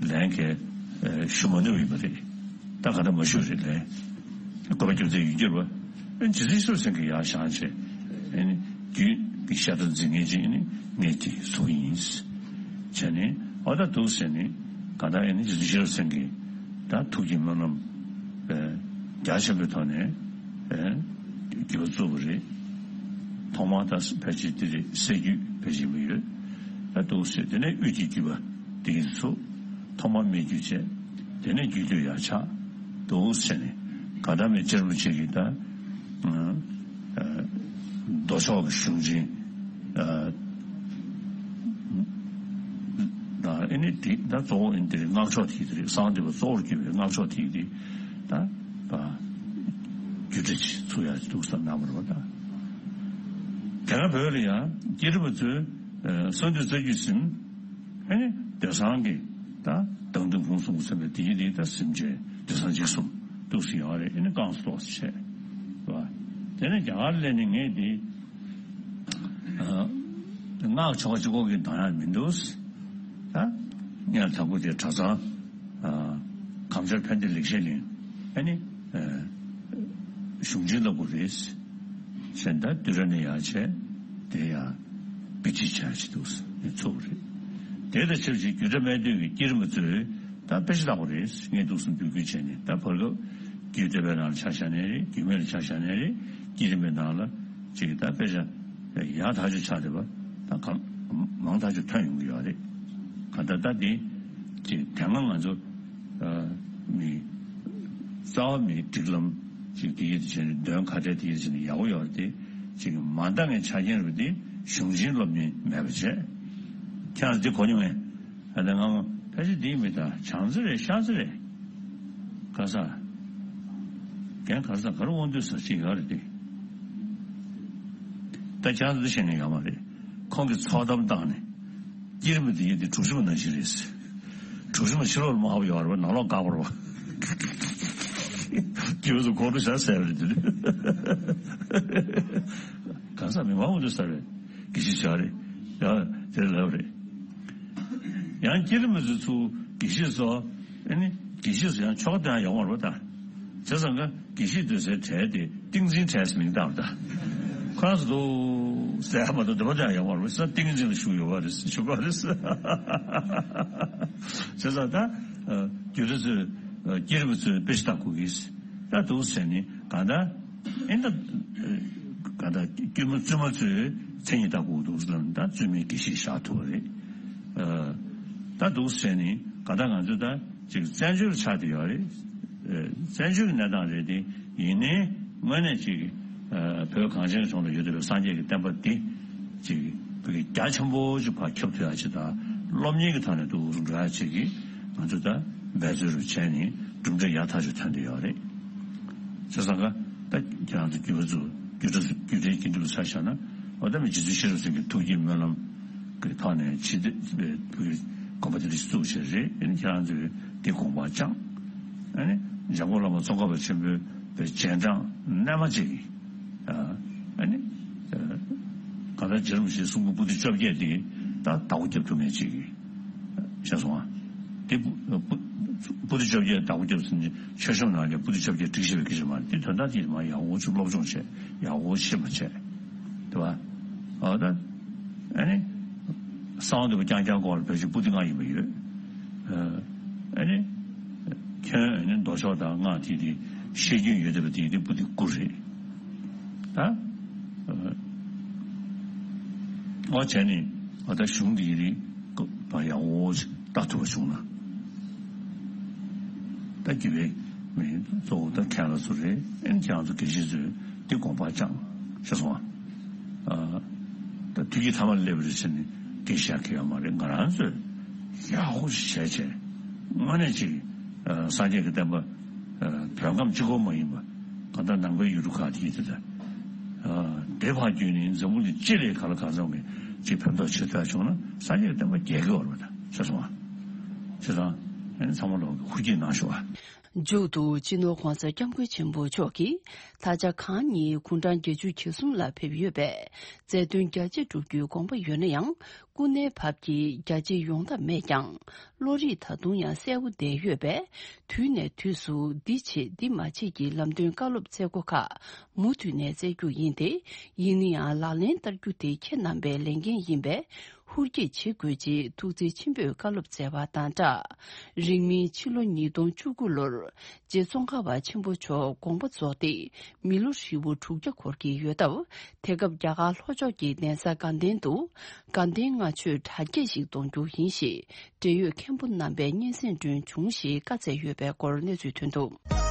ལན་གའི་ཨ་ཞུ་མ་ནུས་ཡིན་པ་རེད། ད་ག་ད་མ་ཞུ་རེད་ལན། གོ་བ་རྒྱབ་ཚད་ཡོད་རྒྱུ་རེད་པ། ཨ་ནི་རྗེ་བཙུན་ཤེས་རབ་སེང་གེ་ཡར་བཞེངས་བྱས་ཨ་ནི་རྒྱུད་ཀྱི་ཤ་ཁྲག་འཛིན་མཁན་ཅིག་ཨ་ནི་ངས་དེ་བཟོ་གི་ཡིན། བྱས་ནས་ཨོ་ད་འདུག་ཟེར་ནས་ག་ད་ཨ་ནི་རྗེ་བཙུན་ཤེས་རབ་སེང་གེ་ད་ཐུགས་ཀྱི་སྨོན་ལམ་ཨ་རྒྱ་ཆེན་པོའི་ཐོག་ནས་ཨ་རྒྱུད་པ་བཙུགས་པ་རེད། ཐོག་མར་ད་ཕལ་ཆེར་དེ་རེད། སྲད་རྒྱུད་ཕལ་ཆེར་ཡོད་ད་འདུག་ཟེར། དེ་ནས་དབུས་ཀྱི་རྒྱུད་པ་དེ་ཡིན་ཚུགས། ཐོག་མར་སྨད་རྒྱུད་བྱས། དེ་ནས་རྒྱུད་སྟོད་ཡར་ཆགས་འདུག་ཟེར་ནས་ག་ད་མི་རྗེ་རིན་པོ་ཆེ་གིས་ད་ཨ་ཨ་མདོ་ཕྱོགས་ཀྱི་གཞུང་ཆེན་ཨ་ད་ཨེ་ནི་དེ་ད་གཙོ་བོ་ཨེ་ནི་དེ་སྔགས་ཕྱོགས་དེ་དེ་རེད། གསང་བདེ་བ་གཙོ་བོར་གྱུར་པའི་སྔགས་ཕྱོགས་དེ་དེ་ད་ད་རྒྱུད་གྲྭ་ཅིག་ཚུགས་ཡག་ཅིག་འདུག་བསམ་གནང་བ་རེད་པ། ད་དེ་སྔ་བོད་ལ་ཡང་བསྐྱེད་རིམ་པ་ཚོས་ཨ་གསང་འདུས་རྩ་རྒྱུད་ཟིན། ཨེ་ནི་སྡེ་ཚང་གི་ད་མདང་དུ་ཕུང་གསུམ་གསུམ་པའི་དེ་ཡི་དེ་ད་གཟིམ་ཆས་སྡེ་ཚང་འཇིགས་གསུམ་འདུག་སེ་ཡོད་རེད། ཨེ་ནི་བསྐང་གསོ་ཏོག་ཙམ་བྱས་བ། དེ་ནས་རྒྱ་གར་སླེབས་ནས་ངས་འདི་ཨ་སྔགས་ཆོ་ག་གཅིག་པོ་གི་གདམ་ཡག་མི་འདུག་ད་ངས་དང་པོ་དེ་གྲྭ་ཚང་ཨ་གངས་ལྗོངས་ཕན་བདེ་ལེགས་བཤད་གླིང་ཨེ་ནི་ཨ་གཞུང་ཆེན་ལ་དགོས་རེད། གཞན་དག་བསྡུས་གྲྭ་ནས་ཡར་བྱས་དེ་ཡང་དཔེ་ཁྲིད་བྱ་ཞིག་འདུག་ནས་ཚུགས་པ་རེད། དེ་དང་ཆབས་ཅིག་རྒྱུད་གྲྭ་སྨད་སྟོད་ཀྱི་བསྐྱེད་རིམ་པ་ཚོས་ད་དཔེ་ཆ་བཏགས་པ་རེད། ངས་འདུག་སེ་འབོད་སྐུལ་བྱས་ནས་ད་བར་སྐབས་རྒྱུད་སྟོད་པའི་ནང་ལ་ཆ་བཞག་ནའི་རེད། རྒྱུད་སྨད་ལ་ཆ་བཞག་ནའི་རེད། བསྐྱེད་རིམ་པའི་ནང་ལ་ཅིག་ད་དཔེ་ཆ་ཡག་ཐག་ཆོད་ཆགས་བསྡད་པ་ད་གང་མང་ཐག་ཆོད་ཐོན་ཡོང་གི་ཡོད་རེད། གང་ལྟར་ད་འདི་ཅིག་དེ་སྔ་ང་ཚོ་ཨ་མི་རྩ་བ་མི་སྒྲིག་ལམ་ཅིག་དེ་ཡིད་བྱས་ནས་འདོན་ཁ་བྲལ་དེ་ཡིད་བྱས་ནས་ཡག་པོ་ཡོད་རེད། དེ་ཅིག་མ་འདང་བའི་ཆ་རྐྱེན་རེད་པ། དེ་གཞུང་ཆེན་སློབ་གཉེར་མེད་པ་བྱས། ཁྱེད་རང་འདི་གོ་མྱོང་ངས། ཨ་ད་ང་མོ་ཕལ་ཆེར་འདིའི་མི་ད་བྱང་རྩེ་རེད། ཤར་རྩེ་རེད། ག་ས། རྒན་ག་ས་ག་རེ་དབང་འདུས་ས་ཅིག་ཡོད་རེད་དེ། ད་ཁྱེད་རང་ཚོ་ཤེས་མཁན་ཡོད་མ་རེད། ཁོང་གིས་ཚོགས་གཏམ་བཏང་ནས། བསྐྱེད་རིམ་དེ་ཡིན་དེ་གྲུ་གཞོན་མ་ནང་བཞིན་རེད། གྲུ་གཞོན་མ་ཕྱི་ལོགས་ལ་མ་ཧབ་ཡོད་རེད་པ། ནང་ལོགས་བཀག་པ་རེད་པ། སྐྱེ་བོ་ཚོ་ཁོང་ཁྲོ་བྱ་ཟེར་རེད་དེ། གང་ཟག་མི་མང་པོ་འདུག་ས་རེད། དགེ་བཤེས་བྱ་རེད། ཡང་དེར་ལབ་རེད། ཡང་བསྐྱེད་རིམ་མི་ཚོ་ཚུར་དགེ་བཤེས་ཚོ། ཨ་ནི་དགེ་བཤེས་ཚོ་ཡང་ཆོ་ག་དེ་ཡང་ཡོང་བ་རེད་པ། ད་བྱས་ཙང་ཀ་དགེ་བཤེས་སྡོད་སའི་གྲལ་དེ་ཏིང་འཛིན་གྲལ་ཟེར་མིང་བཏགས་པ། ད་ཁོ་རང་ཚོ་འདུག་ཟེར་ཡ་མ་གཏོགས་འདི་པ་དེ་ཡང་ཡོང་བ་རེད་པ། ས་ཏིང་འཛིན་ལ་བཞུགས་ཡོད་པ་རེད། བཞུགས་པ་རེད། བྱས་ཙང་ད་རྒྱུད་སྡེ་ཚོས་བསྐྱེད་རིམ་པ་ཚོས་དཔེ་ཆ་ལྟ་དགོས་ཀྱི། ད་འདུག་ཟེར་ནི་གང་ལྟར། ཨེ་ད་ག་ད་དཀྱུས་མ་བཙུན་མ་ཚོས་མཚན་ཉིད་ལྟ་དགོས་འདུག་ཟེར་ན་ད་བཙུན་མའི་དགེ་བཤེས་བཞག་ཐུབ་པ་རེད། ཨ་ད་འདུག་ཟེར་ནི་ག་ད་ང་ཚོས་ད་ཅིག་བཙན་བྱོལ་ཆགས་བསྡད་ཡོད་རེད། ཨ་བཙན་བྱོལ་གྱི་གནས་སྟངས་རེད་དེ། ཡིན་ནའི་དངོས་གནས་ཅིག་ཨ་བོད་གངས་ཅན་གྱི་ལྗོངས་ལ་ཡོད་བསྡད་པའི་སངས་རྒྱས་ཀྱི་བསྟན་པ་འདི་ཅིག་བོད་ཀྱི་རྒྱ་ཆེན་པོ་ཅིག་ཕར་ཁྱབ་ཐུབ་ཡ་ཅིག་དང་སློབ་གཉེར་གྱི་ཐོག་ནས་འདུག་འགྲོ་ཡ་ཅིག་གིས་ང་ཚོས་ད་འབད་རྩོལ་རུ་བྱས་ནས་གྲུབ་འབྲས་ཡག་ཐག་ཆོད་ཐོན་བསྡད་ཡོད་རེད། བྱས་ཙང་ཀ་ད་ཁྱེད་རང་ཚོ་རྒྱུད་པ་ཚོ་རྒྱུད་གྲྭ་རྒྱུད་གྲྭའི་དགེ་འདུན་པ་ཚོ་ཆ་བཞག་ན། འོ་ད་མི་རྗེ་བཙུན་ཤེས་རབ་སེང་གེའི་ཐུགས་བསྐྱེད་སྨོན་ལམ་གྱི་ཐོག་ནས་ཕྱི་དེ་དགོན་པ་དེ་འདྲ་ཞིག་བཙུགས་བྱས་རེད། ཨ་ནི་ཁྱེད་རང་ཚོས་དེ་དགོངས་པ་བཅངས། ཨ་ནི་འཇམ་མགོན་བླ་མ་ཙོང་ཁ་པ་ཆེན་པོའི་རྗེས་འབྲང་རྣལ་མ་ཅིག་གིས། ཨ་ནི་གང་ལྟར་རྗེ་རིན་པོ་ཆེའི་གསུང་འབུམ་པོ་ཏི་བཅོ་བརྒྱད་དེ་ད་བདག་པོ་རྒྱབ་ཐུབ་མཁན་ཅིག་གིས། ཤེས་སོང་ཨ། དེ་པོ་པོ་ཏི་བཅོ་བརྒྱད་བདག་པོ་རྒྱབ་ཟེར་ནས་མཆོད་བཤམས་ནང་ལ་པོ་ཏི་བཅོ་བརྒྱད་བསྒྲིགས་བཞག་པའི་སྐད་ཆ་མ་རེད། དེ་དོན་དག་དེ་མ་ཡག་པོ་ཅིག་སློབ་སྦྱོང་བྱས། ཡག་པོ་ཤེས་པ་བྱས། དེ་བ། ཨ་ད། ཨ་ནི། གསང་བ་འདུས་པ་རྐྱང་རྐྱང་སྐོར་ལ་བོད་ཀྱི་པོ་ཏི་ལྔ་ཡིན་པ་ཡོད། ཨ་ནི། ཁྱོན་ཨ་ནི་མདོ་ཕྱོགས་དང་སྔགས་དེ་དེ་ བཤད་རྒྱུན་ཡོད་བསྡད་པ་དེ་ཡིན་དུས་པོ་དེ་སྐུ་རེད། ད་ཨ་བྱས་ནས་ཨ་ད་གཞུང་འདི་ཡིན་རིང་ཀོ་བ་ཡག་པོ་ཞིག་བཏགས་ཐུབ་པ་བྱུང་ན། ད་དགེ་བའི་མི་གཙོ་བོ་ད་མཁན་སློབ་ཚོ་རེད། ཨེ་ཁྱེད་རང་ཚོ་དགེ་བཤེས་ཚོས་འདི་དགོངས་པ་བཅངས་ཤེས་སོང་ཨ། ད་དུས་ཀྱི་མཐའ་མ་སླེབས་རེད་ཟེར་ནས་དགེ་བཤེས་ཁེལ་ཡོད་མ་རེད། ང་རང་ཚོས་ཡག་པོ་ཞིག་བྱས་བྱས་དངོས་གནས་ཅིག་ཨ་སངས་རྒྱས་ཀྱི་བསྟན་པ་ཨ་བོད་ཁམས་གཅིག་པོ་མ་ཡིན་པ་གང་ལྟར་ནང་པའི་ཡུལ་གྲུ་ཁག་དེ་ཡིན་དུས་ད་ཨ་དེ་ཕར་བརྒྱུད་ནས་འཛམ་བུ་གླིང་སྤྱི་ལ་གང་ལ་གང་འཚམ་གྱི་ཅིག་ཕན་ཐོགས་བྱེད་ཐུབ་ཡ་བྱུང་ན་སངས་རྒྱས་ཀྱི་བསྟན་པ་རྒྱས་ཀྱི་ཡོད་རེད་ད་ཤེས་སོང་ཨ། བྱས་ཙང་ཨ་ནི་ཚང་མ་ལོག་གི་ཧུར་གྱིས་གནང་ཤོག་ཨ། མཇུག་ཏུ་སྤྱི་ནོར་༧གོང་ས་༧སྐྱབས་མགོན་ཆེན་པོ་མཆོག་གིས་ད་ཆ་གང་ཉིད་དགུང་གྲངས་བརྒྱད་ཅུ་གྱ་གསུམ་ལ་ཕེབས་ཡོད་པས། མཛད་དོན་རྒྱ་ཆེ་བསྒྲུབ་རྒྱུའི་དགོངས་པ་ཡོད་ན་ཡང་སྐུ་ངལ་བབས་ཀྱིས་རྒྱ་ཆེ་ཡོང་ཐབས་མེད་ཀྱང་བློ་རིག་ད་དུང་ཡང་གསལ་པོ་བསྡད་ཡོད་པས། དུས་ནས་དུས་སུ་འདི་བྱེད་འདི་མ་བྱེད་ཀྱི་ལམ་སྟོན་བཀའ་སློབ་སྩལ་སྒོ་ཁག་མུ་མཐུད་ནས་སྩལ་རྒྱུ་ཡིན་ཏེ། ཡིན་ན་ཡང་ལག་ལེན་བསྟར་རྒྱུ་དེ་ཁྱེད་རྣམ་པའི་ལས་འགན་ཡིན་པས། ཧུར་སྐྱེད་བྱེད་དགོས་ཅེས་ཐུགས་བརྩེ་ཆེན་པོས་བཀའ་སློབ་སྩལ་བ་དང་སྦྲགས། རིང་མིན་ཕྱི་ལོ་ཉིས་སྟོང་བཅུ་དགུ་ལོར་རྗེ་ཙོང་ཁ་པ་ཆེན་པོ་མཆོག་དགོངས་པ་རྫོགས་ཏེ་མི་ལོ་ཧྲིལ་པོ་དྲུག་བརྒྱ་འཁོར་གྱི་ཡོད་སྟབས། དེ་སྐབས་རྒྱ་གར་ལྷོ་ཕྱོགས་ཀྱི་གདན་ས་དགའ་ལྡན་དུ་དགའ་ལྡན་ལྔ་མཆོད་གྲ་རྒྱས་ཤིག་གཏོང་རྒྱུ་ཡིན་ཞེས་འབྲེལ་ཡོད་མཁན་པོ་རྣམ་པས་སྙན་སེང་བསྐྲུན་བྱུང་ཞེས་བཀའ་སྩལ་ཡོད་པའི་སྐོར་གནས་ཚུལ་ཐོན་འདུག།